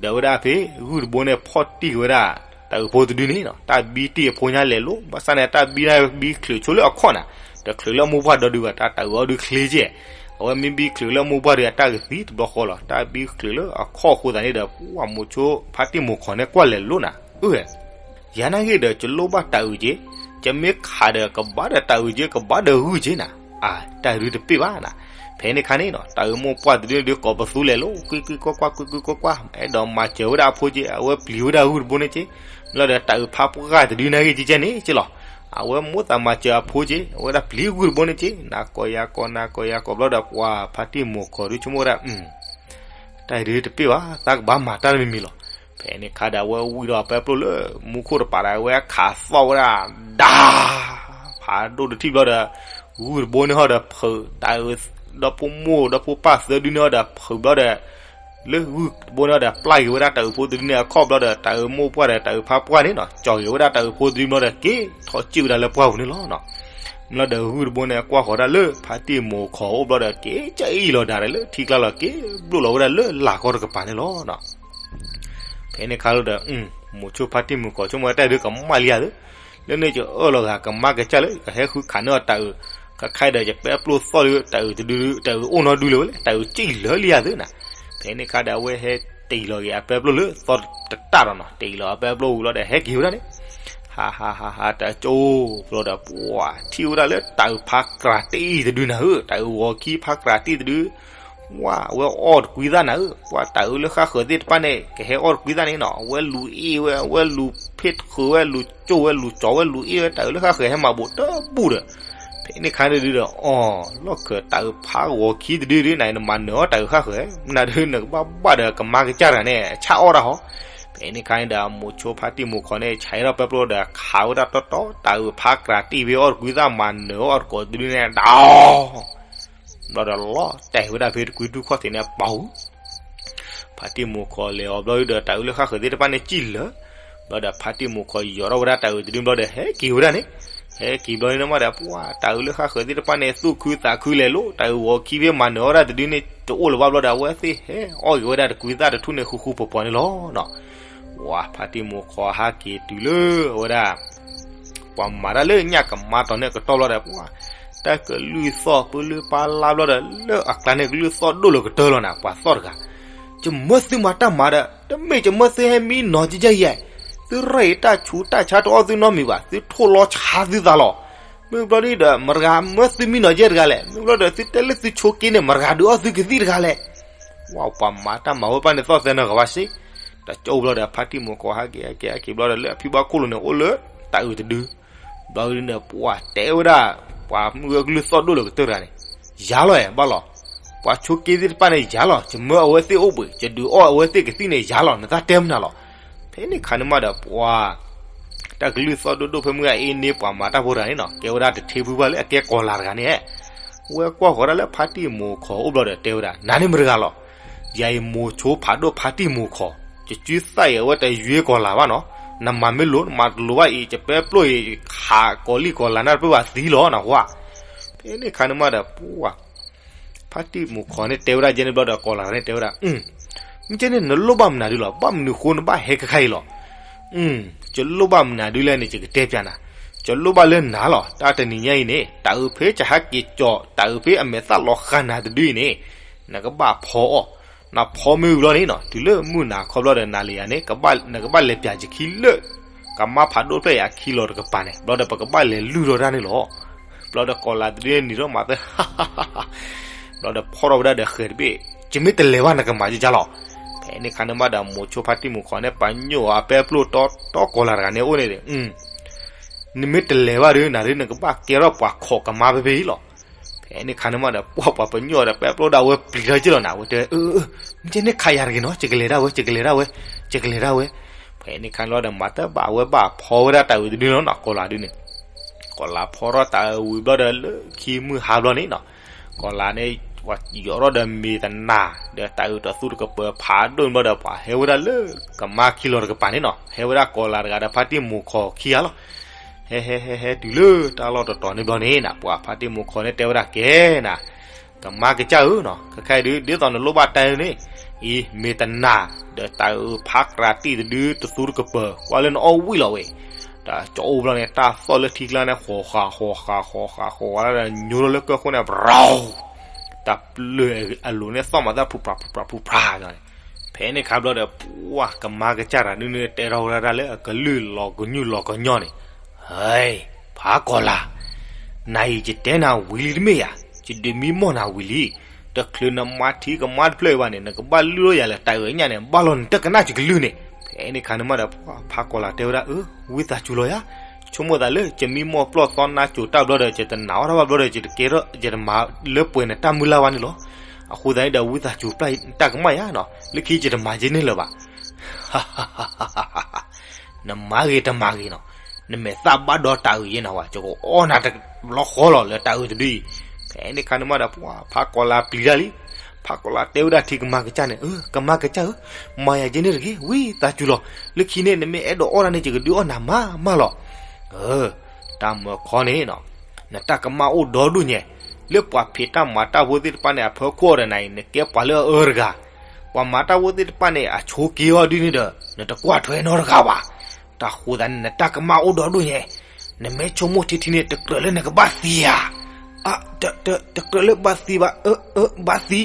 ဒီးဝဲဒၣ်ဖဲဂုၢ်တဘိန့ၣ် ဖီၣ်တံၢ်က့ၤဝဲဒၣ် တၤအုးဖိတဒုန့ၣ်နီၤ, တၢ်ဘံတ့ၢ်အဖိညါလဲၤလိၤ ဘၣ်ဆၣ်န့ၣ် တၢ်ဘံန့ၣ်ဘံချုးဆိလၢအခီၣ်နၤ, တချုးလၢအမိၢ်ပှၢ်ဒီဒုဘၣ် တၢ်တၤအုးအီၤဒုချ့ကဲ, အဝဲမ့ၢ်ဘံချုးလၢအမိၢ်ပှၢ်ဒီး အတၢ်ကသံတဘျီဃီလီၤ, တၢ်ဘံချုးလၢအခီၣ်အဃိသတးန့ၣ်ဒီး ပှၤမိၤဆိဖါတံၢ်မိၤခီန့ၣ် ကွၢ်လဲၤလိၤနၤ, အၢ ယၤနာ်ဂ့ၤဒီး ယလိၣ်ဘၣ်တၤအုးက့, ယမ့ၢ်ခးဒီးကဘၣ်ဒီးတၤအုးက့ ကဘၣ်ဒီးဂုၢ်က့နၤ, အါ တၢ်ဒုတပ့ၢ်ဘၣ်နၤ, ဖဲန့ၣ်ခါန့ၣ်နီၤ တၢ်အုးမိၢ်ပှၢ်တဒုန့ၣ်ဒုး ကိးပသူလဲၤလိၤ ကွံကွံကွၢ်ကွၢ် ကွံကွံကွၢ်ကွၢ် အဲၣ်ဒိးမၤစၢၤဝဲဒၣ်အဖိက့ အဝဲပျံၤဝဲဒၣ်ဂုၢ်တဘိန့ၣ်က့, လီၤဒီး တၢ်အုးဖါပှၢ်တဒုန့ၣ်ဂ့ၤကဲန့ၣ်က့လီၤ. အဝဲမိၣ်သးမၤစၢၤအဖိက့ အဝဲဒၣ်ပျံၤဂုၢ်တဘိန့ၣ်က့ နၤကိးယၤကိး နၤကိးယၤကိး ဘျီဒီး ပှၤဖါတံၢ်မိၢ်ခီဒုးဆိကမိၣ်ဝဲဒၣ် တၢ်အံၤဒုးတပ့ၢ်ဘၣ် သးကဘၣ်မၤတၢ်တမံၤမံၤလီၤ. ဖဲန့ၣ်ခါဒီး အဝဲဝံၣ်ဒီးအပဲပျိၢ်လၢမူခိၣ်တပၤဒီး အဝဲခးသီၣ်ဝဲဒၣ် ဒါ ဖးဒိၣ်တထံၣ်ဘျီဒီး ဂုၢ်တဘိန့ၣ်ဟီဒီး ဖုးတၢ်အုး ဒီဖိမိၢ်ဒီဖိပၢ်သၢဒုန့ၣ်ဟီဒီး ဖုးဘျီဒီး လၢဂုၢ်တဘိန့ၣ်ဟီဒီး ပျၢ်က့ၤဝဲဒၣ်တၢ်အုးဖိတဒုန့ၣ်အခီၣ်ဘျီဒီး တၢ်အုးမိၢ်ပှၢ်ဒီး တၢ်အုးဖါပှၢ်န့ၣ်နီၤ ကၠီၣ်က့ၤဝဲဒၣ်တၢ်အုးဖိတဒုဘျီဒီး က့ၤထီၣ်စံၣ်ဝဲဒၣ်လၢပှၢ်ပူၤန့ၣ်လီၤ. ဘျီဒီးဂုၢ်တဘိန့ၣ် ကွၢ်ဃီၤဒၣ်လၢဖါတံၢ်မိၢ်ခီအိၣ်ဘျီဒီး က့ၤကၠီၣ်အံၣ်လီၤဒၣ်ဒီး လၢထံကျါလီၤ က့ၤဘျိၣ်လီၤဝဲဒၣ်လၢလာ်ကီတကပၤန့ၣ်လီၤ. ဖဲန့ၣ်ခါလီၤဒီး မိၤဆိဖါတံၢ်မုၣ်ကီၤဆိကမိၣ်ဝဲတၢ်ဒုးကမၣ်လံဧါသ့, လၢန့ၣ်ကအၢၣ်လီၤဂာ်ကမါကစၢ်လၢ ကဟဲဃုခးန့ၢ်အီၤတၢ်အုး, ခဲခါဒီး ယပဲပျိၢ်သီၣ်လၢ တၢ်အုးတဒု တၢ်အုးအိၣ်နီဒုလၢၤဝဲလဲၣ်, တၢ်အုးစံၣ်လၢာ်လံဧါသ့နၤ. ဖဲန့ၣ်ခါဒီး အဝဲဟဲတ့ၢ်လီၤက့ၤအပဲပျိၢ်လၢသီၣ်တတၢ်ဒီးနီၤ, တ့ၢ်လီၤအပဲပျိၢ်ဝံၤလီၤဒီး ဟဲက့ၤဝဲဒၣ်န့ၣ် ဟးဟးဟးဟး တၢ်ကၠိဘျီဒီး ပှၤထံၣ်ဝဲဒၣ်လၢတၢ်အုးဖးကြၢ်တံၢ်တဒုနၤဧၢ, တၢ်အုးဂီၤခံဖးကြၢ်တံၢ်တဒု ဝဲအဝဲအီၣ်တကွံသၣ်နၤဧၢ, ပှၤတၢ်အုးလၢဃၣ်ဃၢၤသ့ၣ်တဖၣ်န့ၣ် ကဟဲအီၣ်တကွံသၣ်န့ၣ်နီၤ, အဝဲလူၤအ့ၣ်ဝဲ အဝဲလူၤဖ့ၣ်ဃုာ်ဝဲ လူၤကၠိၣ်ဝဲ လူၤကၠီဝဲ လူၤအ့ၣ်ဝဲ တၢ်အုးလၢဃၣ်ဃၢၤဟဲမၤဘူးတဘူၣ်ဒီး ဖဲန့ၣ်ခါန့ၣ်ဒုဒီး အီၣ်လီၢ်ခၢၤ တၢ်အုးဖးဂီၤခံတဒုဒု နၤနမၤနၢၤအီၣ်တၢ်အုးဃၣ်ဃၢၤ, မနုၤဒု နကဘၣ်ဘၣ်ဒီးကမါကစၢ်တဂၤန့ၣ် ဆၣ်အီၣ်တၢ်ဟီ. ဖဲန့ၣ်ခါန့ၣ်ဒီး မိၤဆိဖါတံၢ်မိၤခီန့ၣ် ဆဲးထီၣ်ပဲပျိၢ်ဒီး ခးဝဲဒၣ်တီတီ တၢ်အုးဖးကြၢ်တံၢ်ဖဲအီၣ်တကွံသၣ် မၤနၢၤအီၣ်တကိးတဒုန့ၣ် ဒီး ဘျီဒီးလီၤတဲာ်ဝဲဒၣ်ဖဲတကွံတူၢ်ခီၣ်ထံးန့ၣ်ပာ်ဧိၤ ဖါတံၢ်မိၤခီလဲၤအီၤဘျီဒီး တၢ်အုးလၢဃၣ်ဃၢၤသ့ၣ်တဖၣ်န့ၣ်စံၣ်လၢာ်, ဘျီဒီးဖါတံၢ်မိၤခီယီၤထီၣ်ဝဲဒၣ်တၢ်အုးတဒုဘျီဒီး ဟဲက့ၤဝဲဒၣ်န့ၣ်, ဟဲက့ၤဘျီန့ၣ်မးဒီး ပှၤတၢ်အုးလၢဃၣ်ဃၢၤသ့ၣ်တဖၣ်န့ၣ် သူၣ်ခုသးခုလဲၤလိၤ တၢ်အုးဂီၤခံဖဲမၤနၢၤအီၣ်ဒၣ်တဒုန့ၣ် တအိၣ်လၢၤဘၣ်ဘျီဒီး အဝဲသ့ၣ်ဟဲအီၣ်က့ၤဝဲဒၣ်တကွံသၣ်တထူၣ်န့ၣ် ဃူဃူဖိးဖိးန့ၣ်လီၤနီၤ. ဝဲဖါတံၢ်မိၤခီဟးက့ၤတုၤလၢအဝဲဒၣ် ပှၤမၤတၢ်လၢညၣ်ကမါတီၤန့ၣ်ကတီၢ်ဘျီဒီး ပှၤတၢ်ကလုၢ်သီၣ်ပၢလၢပၢလၢဘျီဒီး လၢအကျါန့ၣ်ကလုၢ်သီၣ်ဒိၣ်လၢကတၢၢ်လီၤနၤ ပှၤသီၣ်တဂၤ, ယမၢသုမၤတၢ်မၤဒီး တမ့ၢ်ယမၢသုဟဲမံနီၤကဲကဲယဲၢ်, သုရဲၣ်အံၤတၢ်ဆူးတၢ်ဆါတအီၣ်သုနီတမံၤဘၣ် သုထိၣ်လီၤဆါသုသးလီၤ. မ့ၢ်ဘျီဒ်ဒီး မတၤတဂၤမၢသုမံနီၤကဲတဂၤလဲၣ်, မ့ၢ်ဘျီဒီးသုတဲလၢသုဆိးက့န့ၣ် မတၤတဂၤဒုးအီၣ်သုကသံၣ်တဂၤလဲၣ်. ဝဲပှၤမၤတၢ်မၤဝဲပၢ်န့ၣ်သီၣ်သဲနီတဂၤဘၣ်စ့ၢ်, တၢ်ကၠိဘျီဒီးဖါတံၢ်မိၤခီဟးက့ၤဟဲက့ၤဟဲက့ၤဘျီဒီး လၢအဖံဘၣ်ခိၣ်လိၤန့ၣ် အိၣ်လၢတၢ်အုးတဒု ဘျီဒ်န့ၣ် ပှၤတဲဝဲဒၣ် ပှၤမုၢ်ဂၢၢ်ကလုၢ်သီၣ်ဒိၣ်လၢကတၢၢ်တဂၤန့ၣ်, ယၤလီၤအဲၣ်ဘၣ်လီၤ. ပှၤဆိးက့သ့ၣ်တဖၣ်န့ၣ် ယၤလီၤ ယမၢအဝဲသ့ၣ်အိၣ်ဘှံး ယဒုးအီၣ်အဝဲသ့ၣ်ကသံၣ်န့ၣ် ယၤလီၤ နတၢ်တဲမနုၤလီၤ. ဖဲန့ၣ်ခါန့ၣ်မးဒီး ပှၤ တၢ်ကလုၢ်သီၣ်ဒိၣ်ဒိၣ်ဖဲမုၢ်ဂၤအ့န့ၢ်ပှၤမၤတၢ်ဖိတဂၤန့ၣ်နီၤ ကဲဝဲဒၣ်တထ့ဖုဘၣ်လၢအကဲကီၤလၤတဂၤန့ၣ်, ဝဲကွၢ်ဃီၤဒၣ်လၢဖါတံၢ်မိၤခီအိၣ်ဘျီဒီးတဲဝဲဒၣ် နၤန့ၣ်မတၤတဂၤလီၤ. ယၤအံၤမိၤဆိဖးဒိၣ်ဖါတံၢ်မိၤခီ, ယစုသၣ်အံၤအဝဲတယွ့ကီၤလၤဘၣ်နီၤ, နမၤမ့ၢ်လိၤ နမၤတလိၤဘၣ်အံၤ ယပဲပျိၢ်အံၤ ခးကီၤလံၢ်ကီၤလၤနၢ်တပၢၢ်ဘၣ်သံလီၤနဟါ. ဖဲန့ၣ်ခါန့ၣ်မးဒီး ပှၤ ဖါတံၢ်မိၤခီန့ၣ်တဲဝဲဒၣ်ယဲန့ၣ်ဘျီဒီး ကီၤလၤတဂၤန့ၣ်တဲဝဲဒၣ်, မ့ၢ်ကဲန့ၣ် နလိၣ်ဘၣ်မနုၤဒုလီၤ ဘၣ်မနုၤဃိနဘၣ်ဟဲခဲခါအံၤလီၤ. ယလိၣ်ဘၣ်မနုၤဒုလဲၣ်န့ၣ် ယကတဲပျးနၤ, ယလိၣ်ဘၣ်လၢနၤလီၤ တၢ်တနံၤညါအံၤန့ၣ် တၢ်အုးဖဲကဟးက့ၤကၠီၤ တၢ်အုးဖဲအမဲာ်သၣ်လီၤဃာ်နၤတဒုအံၤန့ၣ်, နကဘၣ်ဖီအီၣ်, နဖီမ့ၢ်ဝံၤလီၤန့ၣ်နီၤ တုၤလၢမုၢ်နၤခီဘျီဒီး နၤလၢယၤန့ၣ် နကဘၣ်လဲၤပျးယခံလၢ ကမါဖးဒိၣ်ဖျၢၣ်အံၤအခံလီၤတကပၤန့ၣ် ဘျီဒီးပကဘၣ်လဲၤလုၢ်ထီၣ်တၢ်န့ၣ်လီၤ. ဘျီဒီးကီၤလၤတဒုန့ၣ်နံၤထီၣ်မၤသၢ ဘျီဒီးဖီထီၣ်ဝဲဒၣ်ဒီးဃဲၤတဘ့ၣ်, ယမ့ၢ်တလဲၤဘၣ်နကမၤယကလီၤ. ဖဲန့ၣ်ခါန့ၣ်မးဒီး မိၤဆိဖါတံၢ်မိၤခီန့ၣ် ပညိၣ်အပဲပျိၢ်တီတီကီၤလၤတဂၤန့ၣ်အိၣ်န့ၣ်ဒီး, နမ့ၢ်တလဲၤဘၣ်ဒီး နၤဒီးနကဘၣ်ကဲထီၣ်ပှၤခိးကမါဖဲဖဲအံၤလီၤ. ဖဲန့ၣ်ခါန့ၣ်မးဒီး ပှၤပှၤပညိၣ်ဒီးပဲပျိၢ်ဒီးအဝဲပျံၤထီၣ်က့လီၤနၤ အဝဲတဲ, မ့ၢ်ကဲန့ၣ်ခးယၤတဂ့ၤနီၤ ယကလဲၤဒၣ်ဝဲ ယကလဲၤဒၣ်ဝဲ ယကလဲၤဒၣ်ဝဲ. ဖဲန့ၣ်ခါန့ၣ်လီၤဒီး မၤတၢ်ဘၣ်ဝဲဘၣ်ဖီဝဲဒၣ်တၢ်အုးတဒုန့ၣ်လီၤနီၤ ကီၤလၤဒုန့ၣ် ကီၤလၤဖီထီၣ်တၢ်အုးဝံၤဘျီဒီးလၢခံမုၢ်ဟါဘျီန့ၣ်နီၤ, ကီၤလၤန့ၣ် ပှၤယီၤထီၣ်ဒီးမ့ၢ်တနၤ ဒီးတၢ်အုးတသူတကပၤဖးဒိၣ်န့ၣ်ဘျီဒီး ပှၤဟဲဝဲဒၣ်လၢကမါခံလီၤတကပၤန့ၣ်နီၤ, ဟဲဝဲဒၣ်ကီၤလၤတဂၤဒီးဖါတံၢ်မိၤခီခံဂၤလီၤ. ဟဲဟဲဟဲဟဲတုၤလၢတၢ်လီၢ်တတီၤန့ၣ်ဘျီန့ၣ်နီၤ ပှၤဖါတံၢ်မိၤခီန့ၣ်တဲဝဲဒၣ်ကဲနၤ ကမါကစၢ်ဧၢနီၤ, ခဲခါအံၤဒုး ဒ်သိးနလိၣ်ဘၣ်တၢ်အုးန့ၣ် အံၤမ့ၢ်တနၤ ဒီးတၢ်အုးဖးကြၢ်တံၢ်တဒုတသူတကပၤ ကွၢ်လၢနအီၣ်ဝံၣ်လီၤဝဲ, တၢ်ကၠီအိၣ်ဘျီန့ၣ် တၢ်သီၣ်လၢထံကျါန့ၣ် ဃီၤဃာ်ဃီၤဃာ်ဃီၤဃာ်ဃီၤဃာ်ဝဲဒၣ်ဒီး ညိထီၣ်လၢကၢၢ်ခိၣ်န့ၣ် ပရီ တၢ်ပျၢၤအလိၤန့ၣ် သီၣ်မၤသၣ်ဖုးဖြးဖုးဖြးဖုးဖြးန့ၣ်, ဖဲန့ၣ်ခါဘျီဒီး ပှၤကမါကစၢ်တဒုန့ၣ် တဲထီၣ်ဝဲဒၣ်လၢအကလုၢ်လီၤကညူၢ်လီၤကညီန့ၣ်, ဟဲ ဖးကီၤလၤ, နၤအံၤယတဲနၤဝံၤလံတမ့ၢ်ဧါ, ယဒုးမံမီၢ်နၤဝံၤလံ တချုးနမၤထံကမါတဖျၢၣ်အံၤဘၣ်န့ၣ် နကဘၣ်လုၢ်ထီၣ်ယၤလၢတၢ်အၢညၣ်န့ၣ် ဘၣ်လီၤနတကနၣ်ယကလုၢ်န့ၣ်. ဖဲန့ၣ်အခါန့ၣ်မးဒီး ဖးကီၤလၤတဲဝဲဒၣ် အၢ ဝံသးစူၤလီၤယၤ, ဆိကမိၣ်သးလၢယမံမီၢ်ပျီၢ်သီနါစိၤတၢ်ဘျီဒီး ယတနာ်အီၣ်တၢ်ဘၣ်ဘျီဒီး ယတကဲထီၣ် ယတမၤလၢပှဲၤနတၢ်မုၢ်လၢ်ဘၣ်န့ၣ်လီၤ. အဃိသတးန့ၣ်ဒီး ဝံသးစူၤပျၢ်တၢ်ကမၣ်ယၤနီၤ, လၢခံယတမၤက့ၤန့ၢ်လၢၤဘၣ်. နမၤဂ့ၤတမၤဂ့ၤနီၤ, နမဲာ်သၣ်ဘၣ်ဒီးတၢ်အၢယဲနၤဝဲ, ယကအီၣ်နၤတဘျီဃီလီၤလၢတၢ်အၢတဒုအံၤ. ဖဲန့ၣ်အခါန့ၣ်မးဒီး ပှၤဖးကီၤလၤပျံၤတၢ်လံ. ဖးကီၤလၤတဲဝဲဒၣ်ထံကမါကစၢ်န့ၣ်, အၢ ကမါကစၢ်ဧၢ, မၤယၤက့ၤန့ၢ်တဂ့ၤ, ဝံသးစူၤလီၤ. လၢခံန့ၣ် နမ့ၢ်အဲၣ်ဒိးအီၣ်တၢ်န့ၣ် ယကဒုးအီၣ်နၤမးမးလီၤ. အၢ တၢ်မၢခီန့ၣ်နီၤ, နတၢ်ကမၣ်အိၣ်ဒီဒူၣ်ညါ, လၢပှၤဖံးတၢ်မၤတၢ်ဖိသ့ၣ်တဖၣ်န့ၣ် အဖၢခိၣ်အီၤဒီးနၤအံၤ နကဲပှၤလၢအအၢတဂၤ, ပှၤမၤတၢ်ဖိသ့ၣ်တဖၣ်န့ၣ် အဆိက့ၤအီၤဒ်န့ၣ်ဒီး နတကွၢ်ထွဲနီတဂၤဘၣ်. တၢ်ဃိသတးန့ၣ် နတၢ်ကမၣ်အိၣ်ဒီဒူၣ်ညါ, နမ့ၢ်ဆိကမိၣ်ထံထံန့ၣ် တကြၢးလၢနကဘၣ်သံဧါ. အ တ တ တကြၢးလၢဘၣ်သံဘၣ်, အ အ ဘၣ်သံ.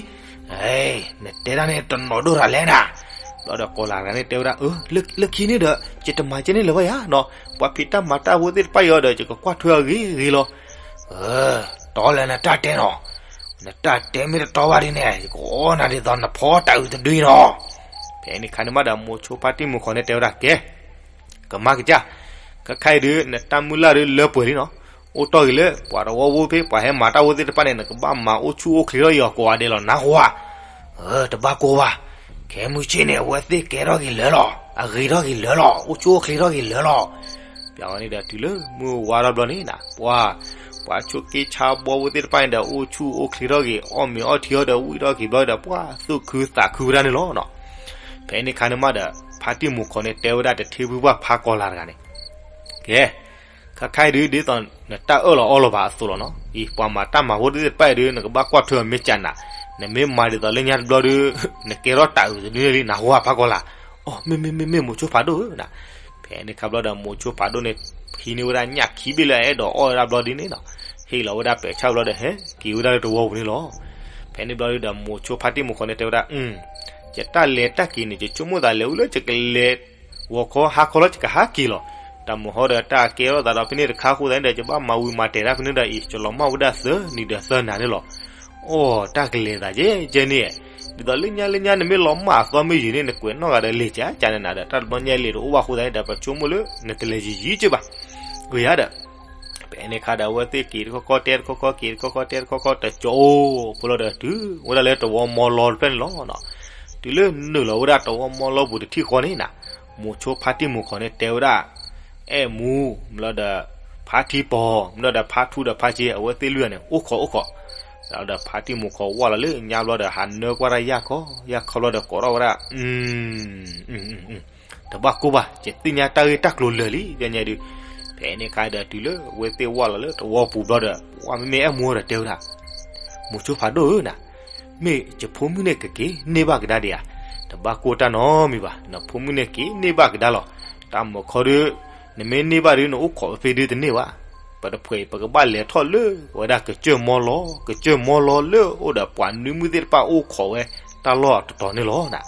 နတဲဒၣ်န့ၣ်တနီၤဒိၣ်ရၤလဲၣ်နၤ. ဘျီဒီးကီၤလၤတဂၤန့ၣ်တဲဝဲဒၣ်, အၢ လၢခံန့ၣ်ဒီး ယတမၤက့ၤန့ၢ်လၢၤဘၣ်ယၤနီၤ, ပှၤဖံးတၢ်မၤတၢ်ဖိသ့ၣ်တဖၣ်အံၤအီၤဒီး ယကကွၢ်ထွဲအီၤဂ့ၤဂ့ၤလီၤ. တီလၢနတၢ်တဲနီၤ, နတၢ်တဲမ့ၢ်တတီဘၣ်ဒ်န့ၣ် ယကအီၣ်နၤဒ်သိးနဖီတၢ်အၢတဒုအံၤနီၤ. ဖဲန့ၣ်အခါန့ၣ်မးဒီး မိၤဆိဖါတံၢ်မုၢ်ခီန့ၣ်တဲဝဲဒၣ် ကဲ ကမၣ်ကစၢ်, ခဲခါအံၤဒုး နတၢ်မုၢ်လၢ်ဒုးလၢပှဲၤလံနီၤ. အိၣ်တီၢ်ဂ့ၤလၢ ပှၤတဝီဖိဖဲ ပှၤဟဲမၤတၢ်ဖိသ့ၣ်တဖၣ်န့ၣ် နကဘၣ်မၤအိၣ်ဆူၣ်အိၣ်ချ့ထီၣ်ယီၤကိးဂၤဒဲးလီၤ နၢ်ဟူဧါ. တဘၣ်ကိၢ်ဘၣ်, ခဲမုၢ်ဆ့ၣ်န့ၣ် အဝဲသ့ၣ်ကဲထီၣ်ဂ့ၤလၢာ်လီၤ, အဂ့ၤထီၣ်ဂ့ၤလၢာ်လီၤ, အိၣ်ဆူၣ်အိၣ်ချ့ထီၣ်ဂ့ၤလၢာ်လီၤ. ပျီန့ၣ်ဒီးတုၤလၢမုၢ်ဝါထီၣ်ဘျီန့ၣ် ပှၤ ပှၤဆိးက့ဆါဘီဖိသ့ၣ်တဖၣ်န့ၣ်ဒီး အိၣ်ဆူၣ်အိၣ်ချ့ထီၣ်ဂ့ၤ အီၣ်မ့ၤအီထံအီဒီး ဝံၣ်ထီၣ်က့ၤဘျီဒီး ပှၤသူၣ်ခုသးခုဝဲဒၣ်န့ၣ်လီၤ. ဖဲန့ၣ်အခါန့ၣ်မးဒီး ဖါတံၢ်မုၢ်ခီန့ၣ်တဲဝဲဒၣ်တထံဖုပှၢ်ဖးကီၤလၤတဂၤန့ၣ်, ကဲ ခဲခါအံၤဒုး ဒ်သိးနတၢ်အၢၣ်လီၤအီလီၤဘၣ်အသိးလီၤနီၤ. အံၤ ပှၤမၤတၢ်မၤဖိသ့ၣ်တဖၣ်အံၤဒုး နကဘၣ်ကွၢ်ထွဲအီၤမ့ၢ်ကနၤ, နမ့ၢ်မၤဒ်သိးလၢညါတဘျီဒုး နကဲထီၣ်တၢ်အၢတဒုန့ၣ်လံ နၢ်ဟူဧါဖးကီၤလၤ. အိ မ့ၢ်မ့ၢ်မ့ၢ်မ့ၢ် မိၤဆိဖးဒိၣ်ဧၢနၤ. ဖဲန့ၣ်ခါဘျီဒီး မိၤဆိဖးဒိၣ်န့ၣ် ဟံးန့ၢ်ဝဲဒၣ်ညၣ်ခံဘ့ၣ်လၢအအဲၣ်ဒိးအီၣ်ဝဲဒၣ်ဘျီဒ်န့ၣ်နီၤ, ဟ့ၣ်လီၤဝဲဒၣ်ပဲာ်ဆၣ်ဘျီဒီး ဟဲက့ၤဝဲဒၣ်လၢတဝီပူၤန့ၣ်လီၤ. ဖဲန့ၣ်ဘျီဒုးဒီး မိၤဆိဖါတံၢ်မုၢ်ခီန့ၣ်တဲဝဲဒၣ် ယတၢ်လဲၤတၢ်က့ၤန့ၣ် ယဆိကမိၣ်သးလဲၤအိၣ်လၢယကလဲၤ ဂီၤခီဟါခီလီၤ ယကဟးက့ၤလီၤ. တၢ်မုာ်ဟီဒီးတၢ်ကဲထီၣ်သးဒီးဖဲန့ၣ်တခါအဃိသတးန့ၣ်ဒီး ယဘၣ်မၤဝံၤမၤတဲာ်တၢ်ဖဲန့ၣ်ဒီးအံၤ ယလီၤမၢ်ဝဲဒၣ်သၢနံၤဒီးသၢနၤန့ၣ်လီၤ. အိ တၢ်ကလဲၤသးယဲယဲန့ၣ်, ဒ်သိးလၢညါလၢညါနမ့ၢ်လီၤမၢ်အသီမ့ၢ်ယံာ်န့ၣ် နကွဲးနီၣ်ဂၤဒီးလဲၤကကန့ၣ်နၤဒီး တၢ်တဘျီညါလဲၤတအိၣ်ဘၣ်အဃိသတးန့ၣ်ဒီး ပဆိကမိၣ်လၢနတလဲၤယံာ်ယံာ်က့ဘၣ်. ဂ့ၤယါဒီး ဖဲန့ၣ်ခါဒီး အဝဲသ့ၣ်က့ၤတခီခီတဲတခီခီ က့ၤတခီခီတဲတခီခီ တကၠီအိၣ်ဖိလီၤဒီး တုၤဝဲဒၣ်လၢတဝီမီလီတဖျၢၣ်န့ၣ်လီၤ. တုၤလၢနုာ်လီၤဝဲဒၣ်တဝီမီလီပူၤတထံၣ်ဃီန့ၣ်နၤ, မိၤဆိဖါတံၢ်မုၢ်ခီန့ၣ်တဲဝဲဒၣ် အဲၣ်မူ မ့ၢ်လီၤဒီး ဖါထံပီၤ မ့ၢ်လီၤဒီး ဖါထူဒီးဖါစ့ အဝဲသ့ၣ်လွံၢ်ဂၤန့ၣ် အိၣ်ခိးအိၣ်ခိး, ဒီးဖါတံၢ်မုၢ်ခီဝၢ်လီၤလၢညါဘျီဒီး ဟးနၢကွၢ်တၢ်ယၢ်ခီယၢ်ခီဘျီဒီး ကိးထီၣ်ဝဲဒၣ် တဘၣ်ကိၢ်ဘၣ် ယသ့ၣ်ညါတၢ်ဂ့ၢ်တၢ်ကျိၤလၢာ်လံ ကဲညါဒုး. ဖဲန့ၣ်ခါဒီးတုၤလၢအဝဲသ့ၣ်ဝၢ်လီၤလၢတဝီပူၤဘျီဒီး ပှၤမ့မ့ၢ်အဲၣ်မူဒီးတဲဝဲဒၣ် မိၤဆိဖးဒိၣ်ဧၢနၤ, မ့ၢ်ယဖိမုၣ်န့ၣ်ကက့ၤန့ၢ်ဘၣ်ကဒါဒံးဧါ. တဘၣ်ကိၢ်တၢ်နီတမံၤဘၣ်, နဖိမုၣ်န့ၣ်က့ၤန့ၢ်ဘၣ်ကဒါလီၤ. တၢ်မုာ်ခီဒုး နမ့ၢ်န့ၢ်ဘၣ်ဒုး နအိၣ်ခိးဖဲဒုးတန့ၢ်ဘၣ်. ပတဖှဲးအံၤ ပကဘၣ်လဲၤထီၣ်လၢ ဝဲဒၣ်ကစၢၢ်မီလီၤ, ကစၢၢ်မီလီၤလၢအိၣ်ဒီးပှၤနွံမုၣ်သ့ၣ်တဖၣ်အိၣ်ခိးဝဲ တၢ်လီၢ်တတီၤန့ၣ်လီၤနၤ.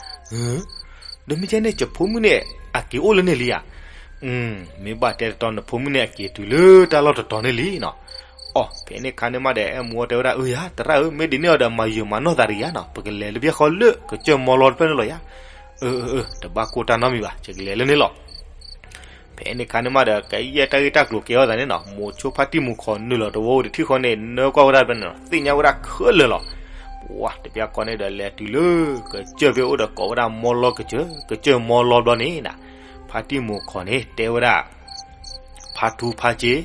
ဒီးမ့ၢ်ကဲန့ၣ် ယဖိမုၣ်န့ၣ် အက့ၤအိၣ်လၢန့ၣ်လံဧါ. မ့ၢ်ဘၣ်တဲတတီၤ နဖိမုၣ်န့ၣ်အက့ၤတုၤလၢတၢ်လီၢ်တတီၤန့ၣ်လံနီၤ. အိ ဖဲန့ၣ်ခါန့ၣ်မးဒီး အဲၣ်မူအီၤတဲဝဲဒၣ် အၢယၤ သရၣ်ဧၢ မ့ၢ်ဒ်န့ၣ်အီၤဒီး မၤယုာ်မၤနီၢ်သးတဂ့ၤဧါနီၤ, ပကလဲၤလၢဘၣ်ဃီလၢကစၢၢ်မီလီၤတဖျၢၣ်န့ၣ်လီၤယၤ. အၢ အၢ တဘၣ်ကိၢ်တၢ်နီတမံၤဘၣ်, ယကလဲၤလၢန့ၣ်လီၤ. ဖဲန့ၣ်ခါန့ၣ်မးဒီး ကယဲၢ်တၢ်ဂ့ၢ်တၢ်ကျိၤကဲထီၣ်သးန့ၣ်နီၤ, မိၤဆိဖါတံၢ်မူၤခီၣ်နုာ်လီၤတဝီအိၣ်တထံၣ်ဃီန့ၣ် နၢကွၢ်ဝဲဒၣ်တဖျၢၣ်န့ၣ်နီၤ သ့ၣ်ညါဝဲဒၣ်ခဲလၢာ်လီၤ. ပှၤတပျၢ်ကီန့ၣ်ဒီး လဲၤတုၤလၢကစၢၢ်ဖဲအိၣ်ဒီးကိးဝဲဒၣ်မီလီၤကစၢၢ်, ကစၢၢ်မီလီၤဘျီန့ၣ်နီၤ, ဖါတံၢ်မူၤခီၣ်န့ၣ် တဲဝဲဒၣ် ဖါထူဖါစ့,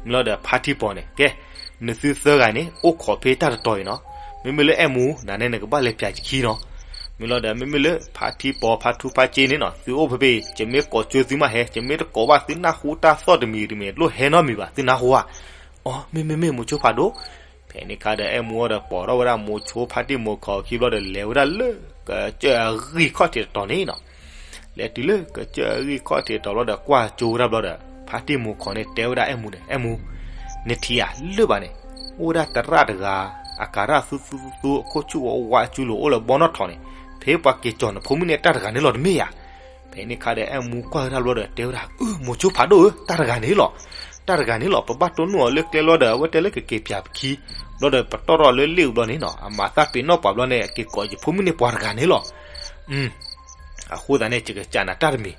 မ့ၢ်လီၤဒီးဖါထံပီၤန့ၣ် ကဲ, နသုသၢဂၤန့ၣ် အိၣ်ခိးဖဲတၢ်တတီၤအံၤနီၤ. မ့မ့ၢ်လၢအဲၣ်မူၤ နၤန့ၣ် နကဘၣ်လဲၤပၠးခံနီၤ. မ့ၢ်လီၤဒီး မ့မ့ၢ်လၢဖါထံပီၤ ဖါထူဖါစ့န့ၣ်နီၤ သုအိၣ်ဖဲဖဲအံၤ, ယမ့ၢ်ကိးကၠိသုမ့ၢ်ဟဲ, ယမ့ၢ်တကိးဘၣ်သုနၢ်ဟူတၢ်သီၣ်တမံၤတမံၤ တလိၣ်ဟဲနီတမံၤဘၣ် သုနၢ်ဟူဧါ. အိ မ့ၢ်မ့ၢ်မ့ၢ် မိၤဆိဖးဒိၣ်. ဖဲန့ၣ်ခါဒီး အဲၣ်မူၤအီၤဒီး ပိာ်ထီၣ်ဝဲဒၣ်မိၤဆိဖါတံၢ်မူၤခီၣ်ခံဘျီဒီး လဲၤဝဲဒၣ်လၢကစၢၢ်အဂံၢ်ခီၣ်ထံးတတီၤန့ၣ်နီၤ. လဲၤတုၤလၢကစၢၢ်အဂံၢ်ခီၣ်ထံးတတီၤဘျီဒီး ကွၢ်ကၠိဝဲဒၣ်ဘျီဒီး ဖါတံၢ်မူၤခီၣ်န့ၣ် တဲဝဲဒၣ်အဲၣ်မူၤန့ၣ် အဲၣ်မူၤ, နထံၣ်ဧါ လၢၢ်ဘၣ်န့ၣ် အိၣ်ဝဲဒၣ်သရၣ်တဂၤ အကၤရၣ်သူသူသူသူ အခိၣ်ဆူၣ်ဝးဝးအစုလိၤ အိၣ်လၢဘီနီၣ်ထိးန့ၣ်, ဖဲပှၤက့ၤကၠီၤနဖိမုၣ်န့ၣ် တၢ်တဂၤန့ၣ်လီၤတမ့ၢ်ဧါ. ဖဲန့ၣ်ခါဒီး အဲၣ်မူၤကွၢ်ဝဲဒၣ်ဘျီဒီး တဲဝဲဒၣ် အၢ မိၤဆိဖးဒိၣ်ဧၢ, တၢ်တဂၤန့ၣ်လီၤ. တၢ်တဂၤန့ၣ်လီၤ. ပဘၣ်တိၢ်နီၣ်အီၤလၢကျဲလီၤဒီး အဝဲတဲလၢကက့ၤပၠးပခံ, ဘျီဒီးပတီၢ်ထီၣ်လၢလ့ၣ်အူဘျီန့ၣ်နီၤ အမၤသးပ့ၤနီၣ်ပှၤဘျီန့ၣ် အက့ၤကိးယဖိမုၣ်န့ၣ်ပှၤတဂၤန့ၣ်လီၤ. အဃိသတးန့ၣ် ယကစံးနၤတၢ်တမံၤ,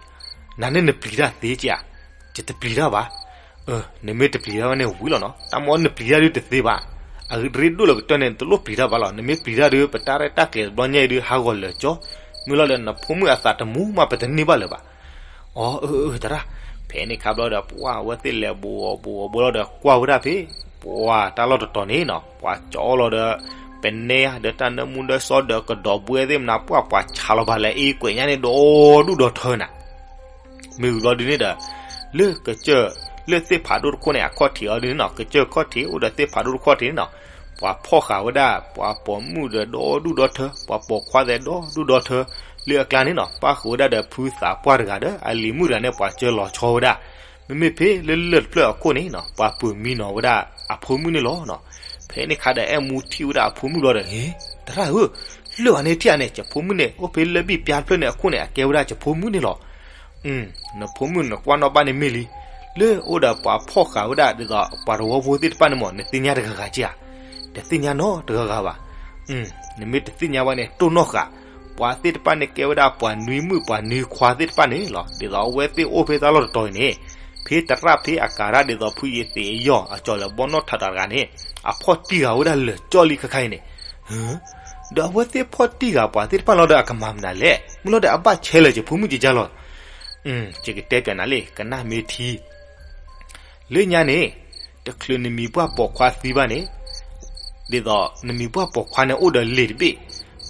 နၤန့ၣ်နပျံၤတၢ်သ့ကဧါ, ယတပျံၤတၢ်ဘၣ်. နမ့ၢ်တပျံၤတၢ်ဘၣ်န့ၣ်ဝံၤလီၤနီၤ, တၢ်မ့ၢ်နပျံၤတၢ်ဒုးတသ့ဘၣ်. အရ့ဒိၣ်လၢကတၢၢ်န့ၣ် နတလိၣ်ပျံၤတၢ်ဘၣ်လီၤ. နမ့ၢ်ပျံၤတၢ်ဒုး ပတၢ်ရဲၣ်တၢ်ကျဲၤတဘျီညါအံၤဒုး ဟးဂီၤလၢာ်ကၠီ, မ့ၢ်လီၤဒီးနဖိမုၣ်အသးတမူမး ပတန့ၢ်ဘၣ်လၢၤဘၣ်. အၢ အၢ အၢ သရၣ်, ဖဲန့ၣ်ခါဘျီဒီး ပှၢ်အဝဲသ့ၣ်လဲၤဘူးအီၤဘူးအီၤဘိလီၤဒီးကွၢ်ဝဲဒၣ်ဖဲ ပှၢ်တၢ်လီၢ်တတီၤန့ၣ်နီၤ ပှၤကၠီလီၤဒီး ပနဲဒီးတၢ်နၢမူဒၢစီဒီးကဒီးဘှဲသ့ၣ်မနၤ ပှၢ်ပှၤဆးလီၤဘၣ်လဲၤအ့ကွဲးညါန့ၣ်ဒီဒူၣ်ဒီထၢနၤ မ့ၢ်ဝံၤဘျီဒုန့ၣ်ဒီး လၢကစၢၢ် လၢသ့ၣ်ဖးဒိၣ်တခိၣ်န့ၣ် အခီၣ်ထံးအီၤဒုန့ၣ်နီၤ ကစၢၢ်ခီၣ်ထံးအိၣ်ဒီးသ့ၣ်ဖးဒိၣ်တခီၣ်ထံးန့ၣ်နီၤ ပှၤဖီၣ်ဃာ်ဝဲဒၣ် ပှၤပိာ်မုၣ်ဒီးဒီဒူၣ်ဒီထၢ ပှၤပိာ်ခွါသဲးဒီဒူၣ်ဒီထၢ လၢအကျါန့ၣ်နီၤ ပၣ်ဃုာ်ဝဲဒၣ်ဒီးဖုသးပှၢ်တဂၤဒီး အလံၤမုၣ်တဂၤန့ၣ် ပှၤစၢလီၤဆီဝဲဒၣ် မ့မ့ၢ်ဖဲလၢလၢၢ်တဖျၢၣ်အခိၣ်န့ၣ်နီၤ ပှၤပၢၤမံနီၤဝဲဒၣ်အဖိမုၣ်န့ၣ်လီၤ. ဖဲန့ၣ်ခါဒီးအဲၣ်မူထံၣ်ဝဲဒၣ်အဖိမုၣ်ဘျီဒီး ဟ့ သရၣ်ဧၢ, လၢၢ်အန့ၣ်ထံၣ်အန့ၣ် ယဖိမုၣ်န့ၣ် အိၣ်ဖဲလၢဘံၣ်ပျါတဖျၢၣ်န့ၣ်အခိၣ်န့ၣ် အကဲဝဲဒၣ်ယဖိမုၣ်န့ၣ်လီၤ. နဖိမုၣ်နကွၢ်နီၣ်ဘၣ်န့ၣ်မ့ၢ်လံ, လၢအိၣ်ဒီးပှၤဖီၣ်ဃာ်ဝဲဒၣ်ဒ်သိးပှၤတဝီဖိသ့ၣ်တဖၣ်န့ၣ်မ့ၢ် နသ့ၣ်ညါတဂၤဂၤကဧါ, တသ့ၣ်ညါနီတဂၤဂၤဘၣ်. နမ့ၢ်တသ့ၣ်ညါဘၣ်န့ၣ် တိၢ်နီၣ်ဃာ်, ပှၤသ့ၣ်တဖၣ်န့ၣ်ကဲဝဲဒၣ်ပှၤနွံမုၣ်ပှၤနွံခွါသ့ၣ်တဖၣ်န့ၣ်လီၤ. ဒ်သိးအဝဲသ့ၣ်အိၣ်ဖဲတၢ်လီၢ်တတီၤအံၤန့ၣ်, ဖဲသရၣ်ဖဲအကၤတၢ်ဒ်သိးဖုယသံးအယီၢ်အကၠီၤလၢဘီနီၣ်ထးတဂၤန့ၣ်, အဖီၣ်တံၢ်ဃာ်ဝဲဒၣ်လၢာ်ကၠီလံခဲခါအံၤန့ၣ်, ဒီးအဝဲသ့ၣ်ဖီၣ်တံၢ်ဃာ်ပှၤသ့ၣ်တဖၣ်လီၤဒီးအကမၤမနုၤလဲၣ်, မ့ၢ်လီၤဒီးအဘၣ်ဆဲလၢာ်ယဖိမုၣ်ကကါလီၤ. ယကတဲပျးနၤလံ ကနၣ်မ့ၢ်ထံ လၢညါန့ၣ်, တချုးနမံၤပှၢ်ပိာ်ခွါသံဘၣ်န့ၣ်, ဒ်သိးနမံၤပှၢ်ပိာ်ခွါန့ၣ်အိၣ်ဒီးလံာ်တဘ့ၣ်,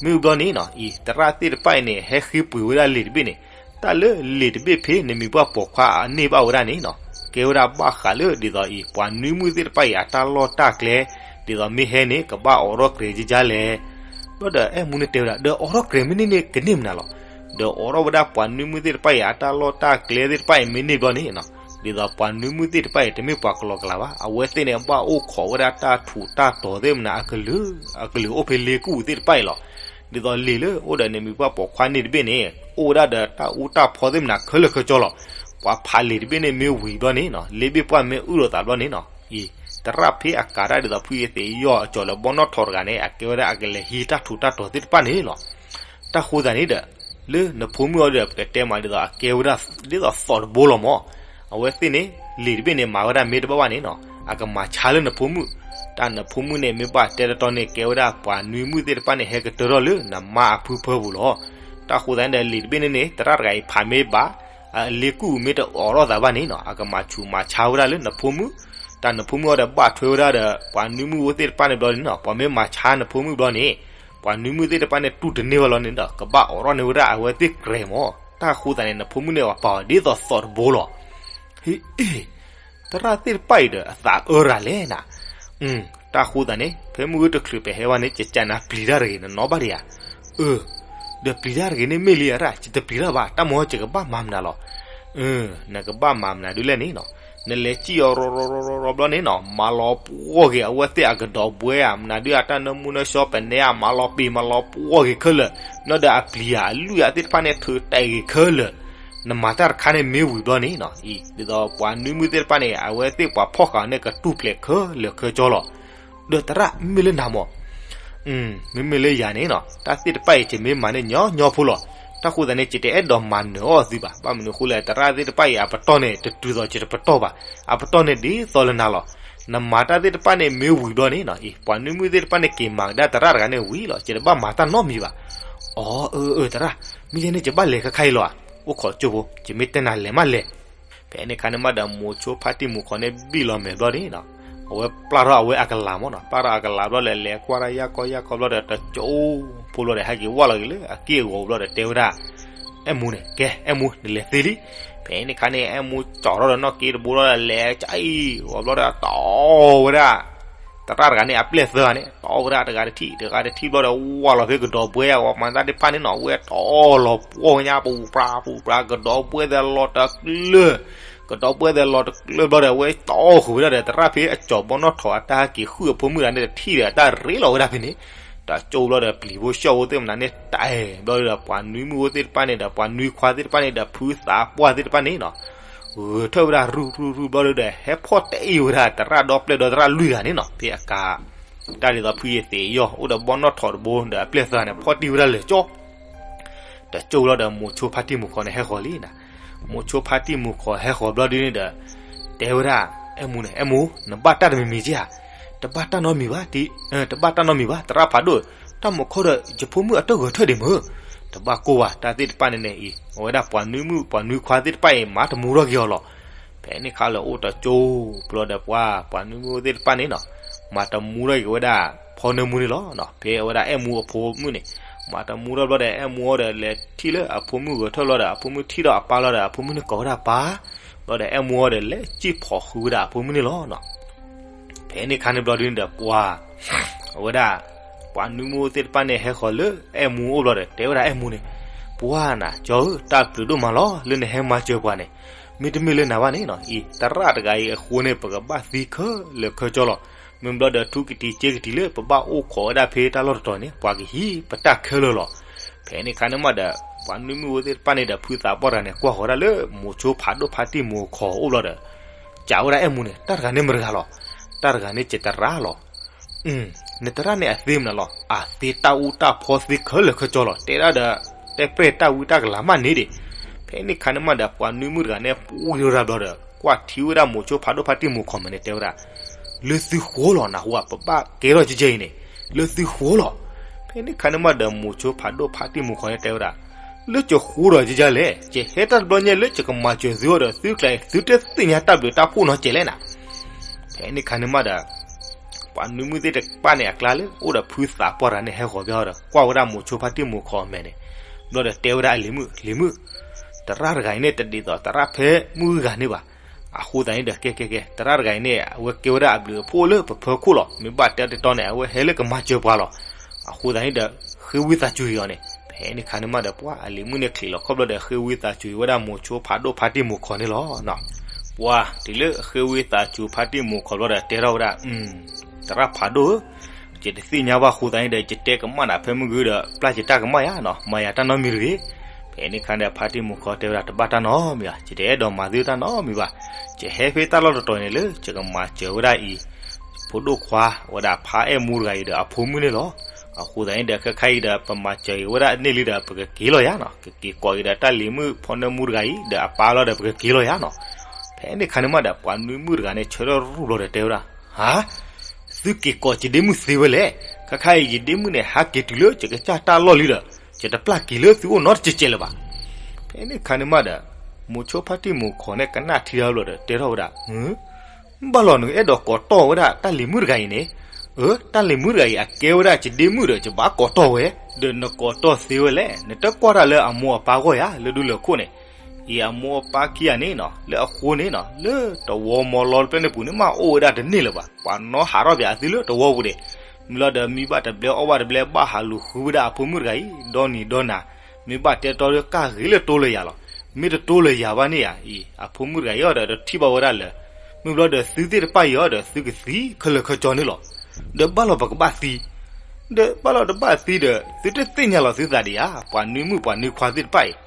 မ့ၢ်ဘျီန့ၣ်နီၤ အံၤ သရၣ်သ့ၣ်တဖၣ်အံၤန့ၣ် ဟဲဃ့ပှ့ၤဝဲဒၣ်လံာ်တဘ့ၣ်န့ၣ်, တၢ်လၢလံာ်တဘ့ၣ်ဖဲနမံၤပှၢ်ပိာ်ခွါအန့ၢ်ဘၣ်ဝဲဒၣ်န့ၣ်နီၤ, ကဲဝဲဒၣ်ဘၣ်ဃးလၢဒ်သိးအံၤ ပှၤနွံမုၣ်သ့ၣ်တဖၣ်အံၤအတၢ်လီၢ်တၢ်ကျဲ, ဒ်သိးမ့ၢ်ဟဲန့ၣ် ကဘၣ်အိးထီၣ်ကြဲးကကါလဲၣ်. ဘျီဒီးအဲၣ်မူန့ၣ်တဲဝဲဒၣ် ဒီးအိးထီၣ်ကြဲးမ့ၢ်န့ၢ်န့ၣ် ကန့ၢ်မနုၤလီၤ. ဒီးအိးထီၣ်ဝဲဒၣ်ပှၤနွံမုၣ်သ့ၣ်တဖၣ်အံၤ အတၢ်လီၢ်တၢ်ကျဲသ့ၣ်တဖၣ်အံၤမ့ၢ်န့ၢ်ဘျီန့ၣ်နီၤ, ဒ်သိးပှၤနွံမုၣ်သ့ၣ်တဖၣ်အံၤ တမ့ၢ်ပှၤကလီကလးဘၣ်, အဝဲသ့ၣ်န့ၣ် ဘၣ်အိၣ်ခိးဝဲဒၣ်တၢ်ထူးတၢ်တီၤသ့ၣ်မနၤ အကလုာ်အိၣ်ဖဲလ့ကူၣ်သ့ၣ်တဖၣ်အံၤလီၤ. ဒ်သိးလံာ်လၢအိၣ်ဒီးနမံၤပှၢ်ပိာ်ခွါန့ၢ်တဘ့ၣ်န့ၣ် အိၣ်ဝဲဒၣ်ဒီးတၢ်အူတၢ်ဖီသ့ၣ်မနၤခဲလၢာ်ခဲဆ့လီၤ. ပှၤဖးလံာ်တဘ့ၣ်န့ၣ်မ့ၢ်ဝံၤဘျီန့ၣ်နီၤ လ့ဘ့ၣ်ပှၢ်မ့ၢ်အုၣ်လိာ်သးဘျီန့ၣ်နီၤ အံၤ သရၣ်ဖဲအကၤတၢ်ဒ်သိးဖုယသံးအယီၢ်အကၠီၤလၢဘီနီၣ်ထးတဂၤန့ၣ် အကဲဝဲဒၣ်အကလဲၤဟံးတၢ်ထူးတၢ်တီၤသ့ၣ်တဖၣ်န့ၣ်လီၤ. တၢ်ဃိသတးန့ၣ်ဒီး လၢနဖိမုၣ်အီၤဒီး ပကတဲမးဒ်သိးအကဲဝဲဒၣ်ဒ်သိးသိးတဘိလီၤမး, အဝဲသ့ၣ်န့ၣ် လံာ်တဘ့ၣ်န့ၣ် မၤဝဲဒၣ်မ့ၢ်တဘၣ်ဘၣ်န့ၣ်နီၤ အကမၤဆါလၢနဖိမုၣ်, တၢ်နဖိမုၣ်န့ၣ် မ့ၢ်ဘၣ်တဲတတီန့ၣ် ကဲဝဲဒၣ်ပှၤနွံမုၣ်သ့ၣ်တဖၣ်န့ၣ် ဟဲကတၢၢ်ထီၣ်လၢနမါအဖုဖၢပူၤလီၤ. တၢ်ဃိသတးန့ၣ်ဒီး လံာ်တဘ့ၣ်န့ၣ်န့ၣ် သရၣ်တဂၤအံၤဖးမ့ၢ်ဘၣ် အလ့ကူၣ်မ့ၢ်တအိးထီၣ်သးဘၣ်န့ၣ်နီၤ အကမၤဆူးမၤဆါဝဲဒၣ်လၢနဖိမုၣ်, တၢ်နဖိမုၣ်အီၤဒီးဘၣ်ထွဲဝဲဒၣ်ဒီး ပှၤနွံမုၣ်ဝဲသ့ၣ်တဖၣ်န့ၣ်ဘျီန့ၣ်နီၤ ပှၤမ့ၢ်မၤဆါနဖိမုၣ်ဘျီန့ၣ် ပှၤနွံမုၣ်သ့ၣ်တဖၣ်န့ၣ် တူၢ်တန့ၢ်ဝဲလီၤန့ၣ်ဒီး ကဘၣ်အိးထီၣ်န့ၢ်ဝဲဒၣ်အဝဲသ့ၣ်ကြဲးမး, တၢ်ဃိသတးန့ၣ် နဖိမုၣ်န့ၣ် ပာ်အီၤဒ်သိးသိးတဘိလီၤ. ဟ့ၣ် သရၣ်သ့ၣ်တဖၣ်အံၤဒီး အသးအၢရၤလဲၣ်နၤ, တၢ်ဃိသတးန့ၣ် ဖဲမုၢ်ဂ့ၤတချုးပဟဲဝဲန့ၣ် ကစၢ်နၤပျံၤတၢ်တဂ့ၤ နနီၣ်ဘၣ်ဒံးဧါ, အၢ ဒီးပျံၤတၢ်တဂ့ၤန့ၣ်မ့ၢ်လံအရၣ် ယတပျံၤတၢ်ဘၣ် တၢ်မ့ၢ်ဟီ ယကဘၣ်မၤမနုၤလီၤ. နကဘၣ်မၤမနုၤဒ်လဲၣ်န့ၣ်နီၤ, နလဲၤစံၣ်အီၤရီရီရီရီဘျီန့ၣ်နီၤ မၤလီၤပှီၢ်က့ၤအဝဲသ့ၣ်အကဒီးဘှဲဧါ မနုၤဒုးအတၢ်နၢမူနၢဆှီပနဲဧါ မၤလီၤပ့ၤမၤလီၤပှီၢ်က့ၤခဲလၢာ်, ဘျီဒီးအပျံၤဧါ အလွံၢ်ဧါသ့ၣ်တဖၣ်န့ၣ် ထုးတဲာ်က့ၤခဲလၢာ်, နမၤတၢ်တခါန့ၣ်မ့ၢ်ဝံၤဘျီန့ၣ်နီၤ အံၤ ဒ်သိးပှၤနွံမုၣ်သ့ၣ်တဖၣ်န့ၣ် အဝဲသ့ၣ်ပှၤဖီၣ်ဃာ်န့ၣ် ကတူၢ်ဖျဲးခဲလၢာ်ခဲဆ့လီၤ. ဒီးသရၣ်မ့မ့ၢ်လၢနၤမး မ့မ့ၢ်လၢယၤန့ၣ်နီၤ တၢ်သ့ၣ်တဖၣ်အံၤ ယမ့ၢ်မၤန့ၣ်ညီညီဖိလီၤ. တၢ်ဃိသတးန့ၣ် ယတအဲၣ်ဒိးမၤနၢၤအီၣ်သုဘၣ်. ဘၣ်မနုၤအဃိလဲၣ် သရၣ်သ့ၣ်တဖၣ်အံၤ အပတီၢ်န့ၣ် တတုၤသိးယတပတီၢ်ဘၣ်. အပတီၢ်န့ၣ်ဒ်သိးလၢနၤလီၤ. နမၤတၢ်သ့ၣ်တဖၣ်န့ၣ် မ့ၢ်ဝံၤဘျီန့ၣ်နီၤ အံၤ ပှၤနွံမုၣ်သ့ၣ်တဖၣ်န့ၣ် က့ၤမၤကဒါသရၣ်တဂၤန့ၣ်ဝံၤလီၤ. ယတဘၣ်မၤတၢ်နီတမံၤဘၣ်. အၢ အၢ အၢ သရၣ်, မ့ၢ်ယဲန့ၣ် ယဘၣ်လဲၤခါခါအံၤလီၤဧါ. အိၣ်ခိးကၠိဖိ, ယမ့ၢ်တဲနၤလဲၤမးလဲၤ ဖဲန့ၣ်ခါန့ၣ်မးဒီး မိၤဆိဖါတံၢ်မူၤခီန့ၣ် ဘံၣ်လီၤမဲာ်ဘျီန့ၣ်နီၤ, အဝဲပျၢ်ထီၣ်အဝဲအကလၤမးနီၤ, ပျၢ်ထီၣ်အကလၤဘျီဒီး လဲၤကွၢ်တၢ်ယၢ်ကီယၢ်ကီဘျီဒီး တကၠိဖိဘျီဒီး ဟဲက့ၤဝၢ်လီၤက့ၤလၢအက့ၢ်အဂီၤဘျီဒီး တဲဝဲဒၣ် အဲၣ်မူန့ၣ်, ကဲ အဲၣ်မူ နလဲၤသ့လံ. ဖဲန့ၣ်ခါန့ၣ် အဲၣ်မူကၠီထီၣ်ဒီးနီၣ်က့တဘိလီၤဒီး လဲၤကအံၤဝဲဘျီဒီး တီဝဲဒၣ် သရၣ်တဂၤန့ၣ် အပျဲၢ်သၢဂၤန့ၣ် တီဝဲဒၣ်တဂၤတထံၣ် တဂၤတထံၣ်ဘျီဒီး ဝၢ်လီၤဖဲကဒီးဘှဲဧါ ဝဲမၤတၢ်သ့ၣ်တဖၣ်န့ၣ်နီၤ, ဝဲတီလီၤပှီၢ်ညါ ပူၤပြၤ ပူၤပြၤ ကဒီးဘှဲသဲးလီၤတကျၢၢ်, ကဒီးဘှဲသဲးလီၤတကျၢၢ်ဘျီဒီး ဝဲတီဃုာ်ဝဲဒၣ်ဒီး သရၣ်ဖဲအကၠီၤဘီနီၣ်ထိးအတၢ်ဟဲက့ၤဃုအဖိမုၣ်တဂၤန့ၣ် တထံၣ်ဒီး အတၢ်ရ့လီၤဝဲဒၣ်ဖဲန့ၣ်, တၢ်ကၠိဘျီဒီး ပျံၤဖိဆှီဖိသ့ၣ်မနၤန့ၣ် တၢ်အဲၣ်ဘျီဒီး ပှၤနွံမုၣ်ဖိသ့ၣ်တဖၣ်န့ၣ်ဒီး ပှၤနွံခွါသ့ၣ်တဖၣ်န့ၣ်ဒီး ဖုသးပှၢ်သ့ၣ်တဖၣ်န့ၣ်နီၤ ဂဲၤထၢၣ်ဝဲဒၣ် ရူၢ်ရူၢ်ရူၢ်ဘျီဒီး ဟဲဖီၣ်တဲအံၤဝဲဒၣ် သရၣ်ဒီပျဲၢ်ဒီသရၣ်လွံၢ်ဂၤန့ၣ်နီၤ ဖဲအကၤ တၢ်ဒ်သိးဖုယသ့ၣ်ယီၢ် အိၣ်ဒီးဘီနီၣ်ထိးတဘိဒီးအပျဲၢ်သၢဂၤန့ၣ် ဖီၣ်တံၢ်ဝဲဒၣ်လၢာ်ကၠီ တကၠိလီၤဒီး မိၤဆိဖါတံၢ်မိၤခီန့ၣ်ဟဲဃီၤလံနၤ. မိၤဆိဖါတံၢ်မိၤခီဟဲဃီၤဘျီဒ်န့ၣ်ဒီး တဲဝဲဒၣ် အဲၣ်မူန့ၣ် အဲၣ်မူ နဘၣ်တၢ်တမံၤမံၤက့ဧါ. တဘၣ်တၢ်နီတမံၤဘၣ်, တဘၣ်တၢ်နီတမံၤဘၣ် သရၣ်ဖးဒိၣ်, တၢ်မူခီဒီး ယဖိမုၣ်အတၢ်ဂဲၤထၢၣ်ဒံးမ့ၢ်, တဘၣ်ကိၢ်ဘၣ် တၢ်သ့ၣ်တဖၣ်န့ၣ်န့ၣ်အံၤ အဝဲဒၣ်ပှၤနွံမုၣ်ပှၤနွံခွါသ့ၣ်တဖၣ်အံၤ မၤတမူထီၣ်က့ၤအီၤလီၤ. ဖဲန့ၣ်ခါလၢအိၣ်တကၠိ ဘျီဒီးပှၤ ပှၤနွံမုၣ်သ့ၣ်တဖၣ်န့ၣ်နီၤ မၤတမူထီၣ်က့ၤဝဲဒၣ် ဖီနၢမူန့ၣ်လီၤ. ဖဲအဝဲဒၣ်အဲၣ်မူအဖိမုၣ်န့ၣ် မၤတမူထီၣ်ဘျီဒီး အဲၣ်မူအီၤဒီး လဲၤထံၣ်လၢအဖိမုၣ်ဂဲၤထၢၣ်လီၤဒီး အဖိမုၣ်ထံၣ်ဒီးအပၢ်လီၤဒီး အဖိမုၣ်န့ၣ်ကိးဝဲဒၣ်ပၢ်, ဘျီဒီးအဲၣ်မူအီၤဒီး လဲၤစံၣ်ဖီၣ်ဃုဝဲဒၣ်အဖိမုၣ်န့ၣ်လီၤ. ဖဲန့ၣ်ခါန့ၣ်ဘျီဒ်န့ၣ်ဒီးပှၤ အဝဲဒၣ် ပှၤနွံမုၣ်သ့ၣ်တဖၣ်န့ၣ်ဟဲဃီၤလၢအဲၣ်မူအိၣ်ဘျီဒီး တဲဝဲဒၣ်အဲၣ်မူန့ၣ် ပှၤနၤ ကၠီဧၢ တၢ်ဘျုးဒိၣ်မးလီၤ လၢနဟဲမၤစၢၤပှၤန့ၣ်, မ့တမ့ၢ်လၢနၤဘၣ်န့ၣ်နီၤ အံၤ သရၣ်တဂၤအံၤအဃိန့ၣ် ပကဘၣ်သံခဲလၢာ်ခဲဆ့လီၤ. မ့ၢ်ဘျီဒီးထူကတံၤစ့ကတံၤလၢပဘၣ်အိၣ်ခိးဝဲဒၣ်ဖဲတၢ်လီၢ်တတီၤန့ၣ် ပှၤကဟံးပတၢ်ခဲလၢာ်လီၤ. ဖဲန့ၣ်ခါန့ၣ်မးဒီး ပှၤနွံမုၣ်သ့ၣ်တဖၣ်န့ၣ်ဒီး ဖုသးပှၢ်တဂၤန့ၣ် ကွၢ်ဃီၤဒၣ်လၢမိၤဆိဖးဒိၣ်ဖါတံၢ်မိၤခီအိၣ်ဘျီဒီး စံးဝဲဒၣ်အဲၣ်မူန့ၣ် တၢ်တဂၤန့ၣ်မတဂၤလီၤ. တၢ်တဂၤန့ၣ်ကတရၣ်လီၤ. နတရၣ်န့ၣ်အသ့မနုၤလီၤ. အသ့တၢ်အူတၢ်ဖီသ့ခဲလၢာ်ခဲဆ့လီၤ. တဲဒၣ်ဒီး တဲပြဲၢ်တၢ်ဝံတၢ်ကလၤမးန့ၣ်ဒံး. ဖဲန့ၣ်ခါန့ၣ်မးဒီး ပှၤနွံမုၣ်တဂၤန့ၣ် ပူၤဝဲဒၣ်ဘျီဒီး ကွၢ်ထံဝဲဒၣ်မိၤဆိဖးဒိၣ်ဖါတံၢ်မိၤခီမဲာ်န့ၣ် တဲဝဲဒၣ် လၢသုဃိလီၤ နၢ်ဟူဧါ ပဘၣ်ကဲထီၣ်ကဲကဲအံၤန့ၣ် လၢသုဃိလီၤ. ဖဲန့ၣ်ခါန့ၣ်မးဒီး မိၤဆိဖးဒိၣ်ဖါတံၢ်မိၤခီန့ၣ် တဲဝဲဒၣ် လၢကဃိဒီးကဲကဲလဲၣ် ကဟဲတၢ်တဘျီညါလၢကကမၤစၢၤသုအီၤဒီး သုကျဲ သုတသ့ၣ်ညါတၢ်ဘျုးတၢ်ဖှိၣ်နီတစဲးလဲၣ်နၤ. ဖဲန့ၣ်ခါန့ၣ်မးဒီး ပှၤနွံမုၣ်သ့ၣ်တဖၣ်န့ၣ်အကျါလၢ အိၣ်ဒီးဖုသးပှၢ်တဂၤန့ၣ်ဟဲဃီၤဘျီဒီး ကွၢ်ဝဲဒၣ်မိၤဆိဖါတံၢ်မိၤခီအမဲာ်န့ၣ် ဘျီဒီးတဲဝဲဒၣ်အလံၤမုၣ် လံၤမုၣ် သရၣ်တဂၤအံၤန့ၣ် တဒ်သိးသရၣ်ဖဲမုၢ်ဂၤန့ၣ်ဘၣ်. အဃိသတးန့ၣ်ဒီး ကဲကဲကဲ သရၣ်တဂၤအံၤန့ၣ် အဝဲကဲဝဲဒၣ်အဘျုးအဖှိၣ်လၢပဖီခိၣ်လီၤ. မ့ၢ်ဘၣ်တဲတတီန့ၣ် အဝဲဟဲလၢကမၤစၢၤပှၤလီၤ. အဃိသတးန့ၣ်ဒီး ဃ့ဝံသးစူၤအီၤန့ၣ် ဖဲန့ၣ်ခါန့ၣ်မးဒီး ပှၤအလံၤမုၣ်န့ၣ်ချံးလီၤခီၣ်ဘျီဒီး ဃ့ဝံသးစူၤဝဲဒၣ်မိၤဆိဖးဒိၣ်ဖါတံၢ်မိၤခီန့ၣ်လီၤ. ပှၤတုၤလၢဃ့ဝံသးစူၤဖါတံၢ်မိၤခီဘျီဒီး တဲထီၣ်ဝဲဒၣ် သရၣ်ဖးဒိၣ်ဧၢ, ယတသ့ၣ်ညါဘၣ်အဃိသတးန့ၣ်ဒီး ယတဲကမၣ်နၤဖဲမုၢ်ဂ့ၤဒီး ပျၢ်ယတၢ်ကမၣ်ယါနီၤ, မၤယၤတၢ်နီတမံၤတဂ့ၤ. ဖဲန့ၣ်ခါန့ၣ် ဖါတံၢ်မိၤခီတဲဝဲဒၣ် တဘၣ်တၢ်နီတမံၤဘၣ်, ယတအဲၣ်ဒိးမၤသုတၢ်နီတမံၤဘၣ်. ယဟဲဖဲတၢ်လီၢ်တတီၤန့ၣ်လၢ ယကမၤစၢၤဝဲဒၣ်အံၤ ဖိဒိၣ်ခွါဝဲဒၣ်ဖါအဲၣ်မူတဂၤအံၤဒီးအဖိမုၣ်န့ၣ်လီၤ. အဃိသတးန့ၣ်ဒီး ခဲခါအံၤဒီး ပမၤစၢၤအံၤဝဲဒၣ်န့ၢ်လံဒီး ပကက့ၤလီၤယါနီၤ, ကက့ၤကိးအံၤဒီးတၢ်လံၤမုၣ်ဖီနၢမူတဂၤအံၤ ဒီးအပၢ်လီၤဒီး ပကက့ၤလီၤယါနီၤ. ဖဲန့ၣ်ခါန့ၣ်မးဒီး ပှၤနွံမုၣ်တဂၤန့ၣ် ဆၢထၢၣ်ရူၢ်ဘျီဒီးတဲဝဲဒၣ်, ဟါ, သုက့ၤကိးယဒ့မုၣ်သ့ဝဲလဲၣ်. ခဲခါအံၤ ယဒ့မုၣ်န့ၣ် ဟးက့ၤတုၤလၢယကစၢ်တၢ်လီၢ်လံဒီး ယတပျၢ်က့ၤလၢသုအိၣ်နီတစဲးစဲးလၢၤဘၣ်. ဖဲန့ၣ်ခါန့ၣ်မးဒီး မိၤဆိဖါတံၢ်မိၤခီန့ၣ် ကနၣ်ထံတၢ်ဘျီဒီး တဲထီၣ်ဝဲဒၣ်, ဘၣ်လီၤ နကအဲၣ်ဒိးကိးတီၢ်ဝဲဒၣ်တၢ်လံၤမုၣ်တဂၤအံၤန့ၣ်, အၢ တၢ်လံၤမုၣ်တဂၤအံၤ အကဲဝဲဒၣ်ယဒ့မုၣ်ဒီး ယဘၣ်ကိးတီၢ်ဝဲ, ဒီးနကိးတီၢ်သ့ဝဲလဲၣ်. နတကွၢ်တၢ်လၢအမိၢ်အပၢ်ဂီၢ်ယါ လၢဒူလၢၢ်ခိၣ်န့ၣ်, အံၤအမိၢ်အပၢ်ခံဂၤန့ၣ်နီၤ လၢအဃိန့ၣ်နီၤ လၢတဝီမီၤလီတဖျၢၣ်န့ၣ်ပူၤန့ၣ် မ့ၢ်အိၣ်ဝဲဒၣ်တန့ၢ်လၢၤဘၣ်, ပှၤနီၣ်ဟးထီၣ်ပၠးအသုလၢတဝီပူၤဒဲး. မ့ၢ်လီၤဒီးမံဘၣ်တဘျဲအီၣ်ဘၣ်တဘျဲ ဘၣ်ဟးလူၤဃုဝဲဒၣ်အဖိမုၣ်တဂၤအံၤ ဒီနံၤဒီနၤ, မ့ၢ်ဘၣ်တဲတီဒီးကၢ်ဂ့ၤလၢတိလၢယၤလီၤ. မ့ၢ်တတိလၢယၤဘၣ်န့ၣ်ဧါ အံၤ အဖိမုၣ်တဂၤအံၤဒီး တထံၣ်ဘၣ်ဝဲဒၣ်လၢၤ. မ့ၢ်ဘျီဒီးသုသ့ၣ်တဖၣ်အံၤဒီး သုကသံခဲလၢာ်ခဲဆ့န့ၣ်လီၤ. ဒီးဘၣ်လီၤပကဘၣ်သံ, ဒီးဘၣ်လီၤတဘၣ်သံဒီး သုတသ့ၣ်ညါလီၤသုသးဒံးဧါ ပှၤနွံမုၣ်ပှၤနွံခွါသ့ၣ်တဖၣ်အံၤ.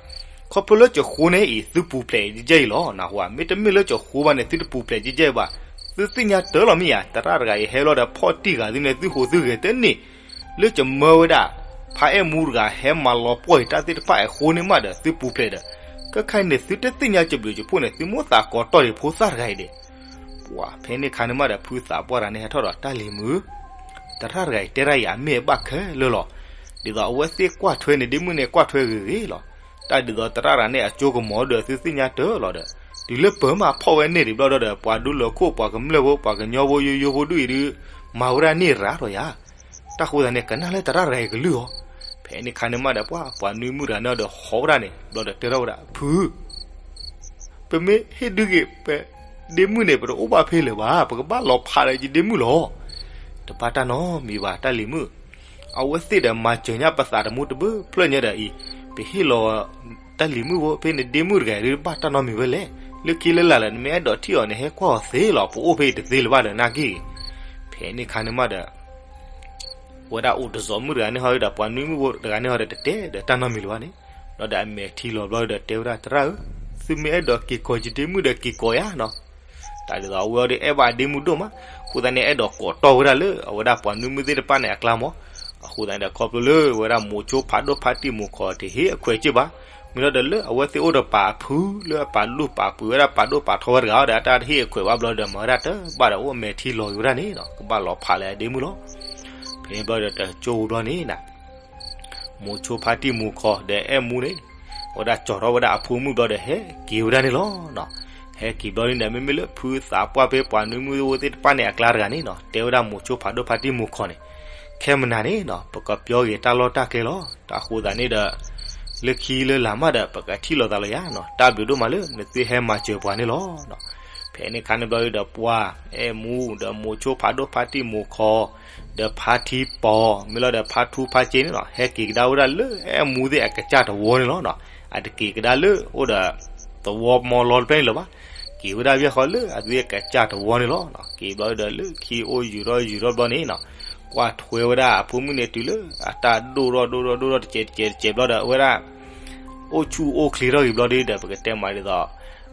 ခီဖျိလၢကဃိန့ၣ်အံၤ သုပူၤဖျဲးယကဲအံၤလီၤ နၢ်ဟူဧါ. မ့တမ့ၢ်လၢကဃိဘၣ်န့ၣ် သုတပူၤဖျဲးယကဲအံၤဘၣ်. သုသ့ၣ်ညါတၢ်လီၤမ့ၢ်ဧါ သရၣ်တဂၤအံၤဟဲလီၤဒီးဖီၣ်တံၢ်ဂၤသုန့ၣ် သုဟူးသုဂဲၤတန့ၢ် လၢကမၢဝဲဒၣ် ဖါအဲၣ်မူတဂၤဟဲမၤလီၤပှီၢ်အံၤတၢ်သ့ၣ်တဖၣ်အဃိန့ၣ်မးဒီး သုပူၤဖျဲးဒီး ခဲခါအံၤန့ၣ် သုတသ့ၣ်ညါကဘျုးကဖှိၣ်န့ၣ် သုမိၣ်သးကိးတီၢ်ဒံးဖိသၣ်တဂၤအံၤဒဲး. ပှၤဖဲန့ၣ်ခါန့ၣ်မးဒီး ဖုသးပှၢ်တဂၤန့ၣ် ဟဲထီၣ်ဒီးတၢ်လံၤမုၣ်, သရၣ်တဂၤအံၤတဲတၢ်အံၤ အမ့ၢ်အဘၣ်ခဲလၢာ်လီၤ. ဒ်သိးအဝဲသ့ၣ်ကွၢ်ထွဲန့ၣ် ဒ့မုၣ်န့ၣ် ကွၢ်ထွဲဂ့ၤဂ့ၤလီၤ. တၢ်ဒ်သိးသရၣ်တဂၤန့ၣ် အကၠိကမီၤဒီး သုသ့ၣ်ညါတၢ်လီၤဒီး တုၤလၢပၢၤမးဖီၣ်ဝဲန့ၢ်ဒံးဘျီဒီး ပှၤဒူလၢၢ်ခိၣ် ပှၤကမျၢၢ်ဖိ ပှၤကညီဖိ ယိယိဖိဒူၣ်အံၤဒုး မၤဝဲဒၣ်န့ၢ်ရၤဒီးယၤ တၢ်ဃိသတးန့ၣ် ကနၣ်လၢသရၣ်တဂၤအံၤကလုၢ်အီၤ. ဖဲန့ၣ်ခါန့ၣ်မးဒီး ပှၤ ပှၤနွံမုၣ်တဂၤန့ၣ်ဒီးဟီၣ်ဝဲဒၣ်န့ၣ် ဘျီဒီးတဲထီၣ်ဝဲဒၣ် ဖု ပမ့ၢ်ဟ့ၣ်ဒုးက့ၤပဒ့မုၣ်န့ၣ် ပတအိၣ်ဘၣ်ဖဲလၢၤဘၣ်, ပကဘၣ်လီၤဖးဒီးယဒ့မုၣ်လီၤ. တဘၣ်တၢ်နီတမံၤဘၣ် တၢ်လံၤမုၣ်, အဝဲသ့ၣ်ဒီးမၤစၢၤညါပသးတမူတဘၢဖျၢၣ်ညါဒီးအံၤ, ပဟ့ၣ်လီၤတၢ်လံၤမုၣ်ဖိ ဖဲနဒ့မုၣ်တဂၤအံၤဒုး ဘၣ်တၢ်နီတမံၤဝဲလဲၣ်. လၢခံလၢလာ်လၢနမ့ၢ်အဲၣ်ဒိးထံၣ်အီၤန့ၣ် ဟဲကွၢ်အီၤသ့လီၤ, ပအိၣ်ဖဲအံၤတသ့လၢၤဘၣ်ဒီးနာ်က့ၢ်. ဖဲန့ၣ်ခါန့ၣ်မးဒီး ဝဲဒၣ်အိၣ်တစိၤမုၣ်တဂၤန့ၣ်ဟီဒီး ပှၤနွံမုၣ်ဖိတဂၤန့ၣ်ဟီဒီး တတဲဒီးတၢ်နီတမံၤလၢၤဘၣ်န့ၣ်, ဒီးအမဲာ်ထံလီၤဘျီဒီးတဲဝဲဒၣ် သရၣ်ဧၢ, သုမ့ၢ်အဲၣ်ဒိးက့ၤကိးယဒ့မုၣ်ဒီးက့ၤကိးယၤနီၤ. တၢ်ဒ်သိးအဝဲအံၤဒီးအဲၣ်ဘၣ်အဒ့မုၣ်ဒိၣ်မး, အဃိသတးန့ၣ် အဲၣ်ဒိးကိးတီၢ်ဝဲဒၣ်လၢအဝဲဒၣ်ပှၤနွံမုၣ်သ့ၣ်တဖၣ်န့ၣ်အကျါမး. အဃိသတးန့ၣ်ဒီး ခီဖျိလၢဝဲဒၣ်မိၤဆိဖးဒိၣ်ဖါတံၢ်မိၤခီၣ်တဟ့ၣ်အခွဲးစ့ၢ်ဘၣ်, မ့ၢ်လီၤဒီးလၢအဝဲသ့ၣ်အိၣ်ဒီးပာ်အဖုလၢအပာ်လုၢ်ပာ်ပှ့ၤဝဲဒၣ်ပာ်ဒိၣ်ပာ်ထီဝဲတဂၤအံၤဒီး အတၢ်တဟ့ၣ်အခွဲးဘၣ်ဘျီဒီး မၤဝဲဒၣ်တဘၣ်ဒီးအိၣ်မဲာ်ထံလီၤက့ၤဝဲဒၣ်န့ၣ်နီၤ, ကဘၣ်လီၤဖးလၢအဒ့မုၣ်လီၤ. ဖဲန့ၣ်ဘျီဒီးတကၠိဘျီန့ၣ်နီၤ မိၤဆိဖါတံၢ်မိၤခီၣ်ဒီးအဲၣ်မူန့ၣ် အဝဲဒၣ်ကၠီၤထီၣ်ဝဲဒၣ်အဖိမုၣ်ဘျီဒီးဟဲက့ၤဝဲဒၣ်န့ၣ်လီၤ. ဟဲက့ၤဘျီန့ၣ်ဒီး မ့မ့ၢ်လၢဖုသးပှၢ်ဖဲပှၤနွံမုၣ်သ့ၣ်တဖၣ်န့ၣ်အကျါတဂၤန့ၣ်နီၤ တဲဝဲဒၣ်မိၤဆိဖးဒိၣ်ဖါတံၢ်မိၤခီၣ်န့ၣ်, ခဲမနၤန့ၣ်နီၤ ပကပျီက့ၤတၢ်လီၢ်တၢ်ကျဲလီၤ. တၢ်အဃိသတးန့ၣ်ဒီး လၢခံလၢလာ်မးဒီး ပကထံၣ်လိာ်သးလီၤယၤနီၤ, တၢ်ဘျုးဒိၣ်မးလၢနသုဟဲမၤစၢၤပှၤန့ၣ်လီၤ. ဖဲန့ၣ်အခါန့ၣ်ဘျီဒီးပှၤအဲၣ်မူ ဒီးမိၤဆိဖးဒိၣ်ဖါတံၢ်မိၤခီၣ် ဒီးဖါထံပီၤ မ့ၢ်လီၤဒီးဖါထူဖါစ့န့ၣ်နီၤ ဟဲက့ၤကဒါဝဲဒၣ်လၢအဲၣ်မူသ့ၣ်အကစၢ်တဝီန့ၣ်လီၤ. အတက့ၤကဒါလၢအိၣ်ဒီးသဝီမီလီတဖျၢၣ်န့ၣ်လၢၤဘၣ်, က့ၤဝဲဒၣ်ဘၣ်ဃီလၢအသုအကစၢ်တဝီန့ၣ်လီၤ. က့ၤဘျီဒီးလၢခံအိၣ်ယူၤထီၣ်ယူၤထီၣ်ဘျီန့ၣ်နီၤ ကွၢ်ထွဲဝဲဒၣ်အဖိမုၣ်န့ၣ်တုၤလၢအတၢ်ဒိၣ်ထီၣ်ဒိၣ်ထီၣ်ဒိၣ်ထီၣ်တစဲးတစဲးတစဲးဘျီဒီး အဝဲဒၣ် အိၣ်ဆူၣ်အိၣ်ချ့ထီၣ်ဂ့ၤဘျီဒ်ဒီး ပကတဲမးဒ်သိး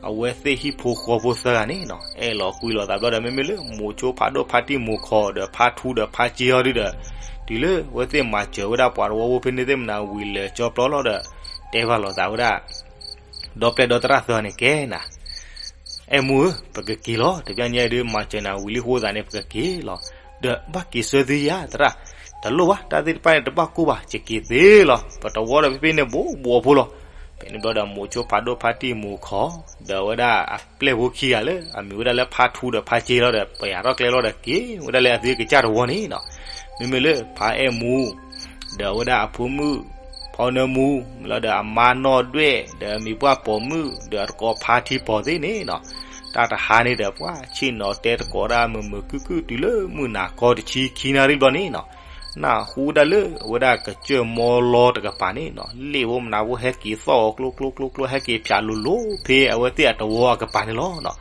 အဝဲသ့ၣ်ဟံၣ်ဖိဃီဖိသၢဂၤန့ၣ်နီၤ အဲၣ်လီၤကွံလီၤသးဘျီဒီး မ့မ့ၢ်လၢမိၤဆိဖးဒိၣ်ဖါတံၢ်မိၤခီၣ်ဒီးဖါထူဒီးဖါစ့အီၤဒ်ဒီး တုၤလၢအဝဲသ့ၣ်မၤစၢၤဝဲဒၣ်ပှၤတဝီဖိဖဲန့ၣ်သ့ၣ်မနၤဝံၤလၢာ်ကၠီပျီလီၤဒီး တဲဘၣ်လိာ်သးဝဲဒၣ် ဒီပျဲၢ်ဒီသရၣ်သၢဂၤန့ၣ်ကဲနၤ အဲၣ်မူဧၢ, ပကက့ၤလီၤ. တဘျီညါဒ်မၤစၢၤနၤဝံၤလံအဃိသတးန့ၣ် ပကက့ၤလီၤ. ဒီးဘၣ်က့ၤဆၢသုယၤသရၣ်, တလိၣ်ဘၣ်, တၢ်သ့ၣ်တဖၣ်န့ၣ်တဘၣ်ကိၢ်ဘၣ်, ယက့ၤသ့လီၤ. ပတဝီဒီးဖဲဖဲန့ၣ်ဘူးဘူးအဖိလီၤ. ဖဲန့ၣ်ဘျီဒီးမိၤဆိဖးဒိၣ်ဖါတံၢ်မိၤခီၣ် ဒီးဝဲဒၣ်အပျဲၢ်ဖိခံဂၤလၢ အမံၤဝဲဒၣ်လၢဖါထူဒီးဖါစ့လီၤဒီး ပယၤထီၣ်ကျဲလီၤဒီးက့ၤဝဲဒၣ်လၢအသုကစၢ်တဝီန့ၣ်နီၤ. မ့မ့ၢ်လၢဖါအဲၣ်မူ ဒီးအဝဲဒၣ်အဖိမုၣ် ဖီနၢမူ လီၤဒီးအမါနီၢ်ဒွဲၣ် ဒီးအမံၤပှၢ်ပိာ်မုၣ် ဒီးအတကိးဖါထံပီၤသ့ၣ်န့ၣ်နီၤ, တၢ်တဟါန့ၣ်ဒီး ပှၤဆ့ၣ်နီၤတဲတကိးဒၣ်မုာ်မုာ်ခုၣ်ခုၣ်တုၤလၢမုၢ်နၤခီတဆံခံနၣ်ရံၣ်ဘျီန့ၣ်နီၤ, နၢ်ဟူဒၣ်လၢအဝဲဒၣ်ကစၢၢ်မီလီတကပၤန့ၣ်နီၤ လ့ၣ်ဖိမနၤဖိဟဲက့ၤသီၣ်အီၤကျိကျိကျိကျိ ဟဲက့ၤဖၠးလိၤလိၤဖဲအဝဲသ့ၣ်အတဝီအကပၤန့ၣ်လီၤ.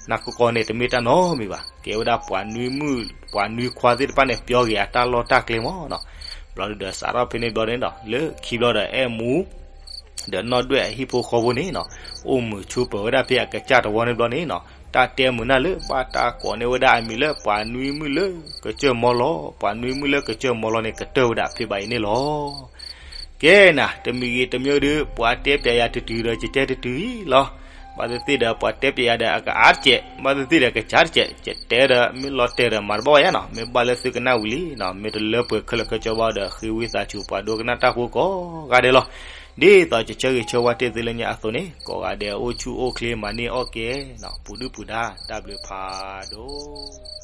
နၢ်ကီကီန့ၣ် တမ့ၢ်တၢ်နီတမံၤဘၣ်, ကဲဝဲဒၣ်ပှၤနွံမုၣ် ပှၤနွံခွါသ့ၣ်တဖၣ်န့ၣ် ပျီက့ၤအတၢ်လီၢ်တၢ်ကျဲမးနီၤ. ဘျီဒုဒီးစးထီၣ်ဖဲန့ၣ်ဘျီန့ၣ်နီၤ လၢခံဘျီဒီးအဲၣ်မူ ဒီးနီၢ်ဒွဲၣ်အဟံၣ်ဖိဃီဖိန့ၣ်နီၤ အိၣ်မုာ်ဆိးပၢၤဝဲဒၣ်ဖဲအကစၢ်တဝီန့ၣ်ဘျီန့ၣ်နီၤ, တၢ်တဲမုာ်နၢ်လၢဘၣ်တၢ်ကိးန့ၢ်ဝဲဒၣ်အမံၤလၢပှၤနွံမုၣ်လၢကစၢၢ်မီလီၤ, ပှၤနွံမုၣ်လၢကစၢၢ်မီလီၤန့ၣ် ကတၢၢ်ဝဲဒၣ်ဖဲဘၣ်အံၤန့ၣ်လီၤ. ကဲနၤ တမံၤဂ့ၤတမံၤဒု ပှၤတဲပျဲယၤတတုၤဒီး ယတဲတတုၤအံၤလီၤ. ဘၣ်သ့ၣ်သ့ၣ်ဒီး ပှၤတဲပျဲယၤဒီး အကအါတစဲး, ဘၣ်သ့ၣ်သ့ၣ်ဒီး ကစၢ်တစဲး, ယတဲဒီး မ့ၢ်လီၤတဲာ်ဒီး မၤတဘၣ်ဝဲယါနီၤ, မ့ၢ်ဘၣ်လၢသုကနၣ်ဝံၤလံနီၤ, မ့ၢ်တလၢပှဲၤခဲလၢာ်ခဲဆ့ဘၣ်ဒီး ဃ့ဝံသးစူၤပှၤဒိကနၣ်တၢ်ဖိကိးဂၤဒဲးလီၤ. ဒ်သိးယဆၢဂ့ၤဆၢဝါတ့ၢ်သုလၢညါအသိးန့ၣ် ကိးဂၤဒဲးအိၣ်ဆူၣ်အိၣ်ချ့မၤန့ၢ်အီၣ်ကဲနီၤ, ပူၤဒုၣ်ပူၤဒါ တၢ်ဘျုးဖးဒိၣ်.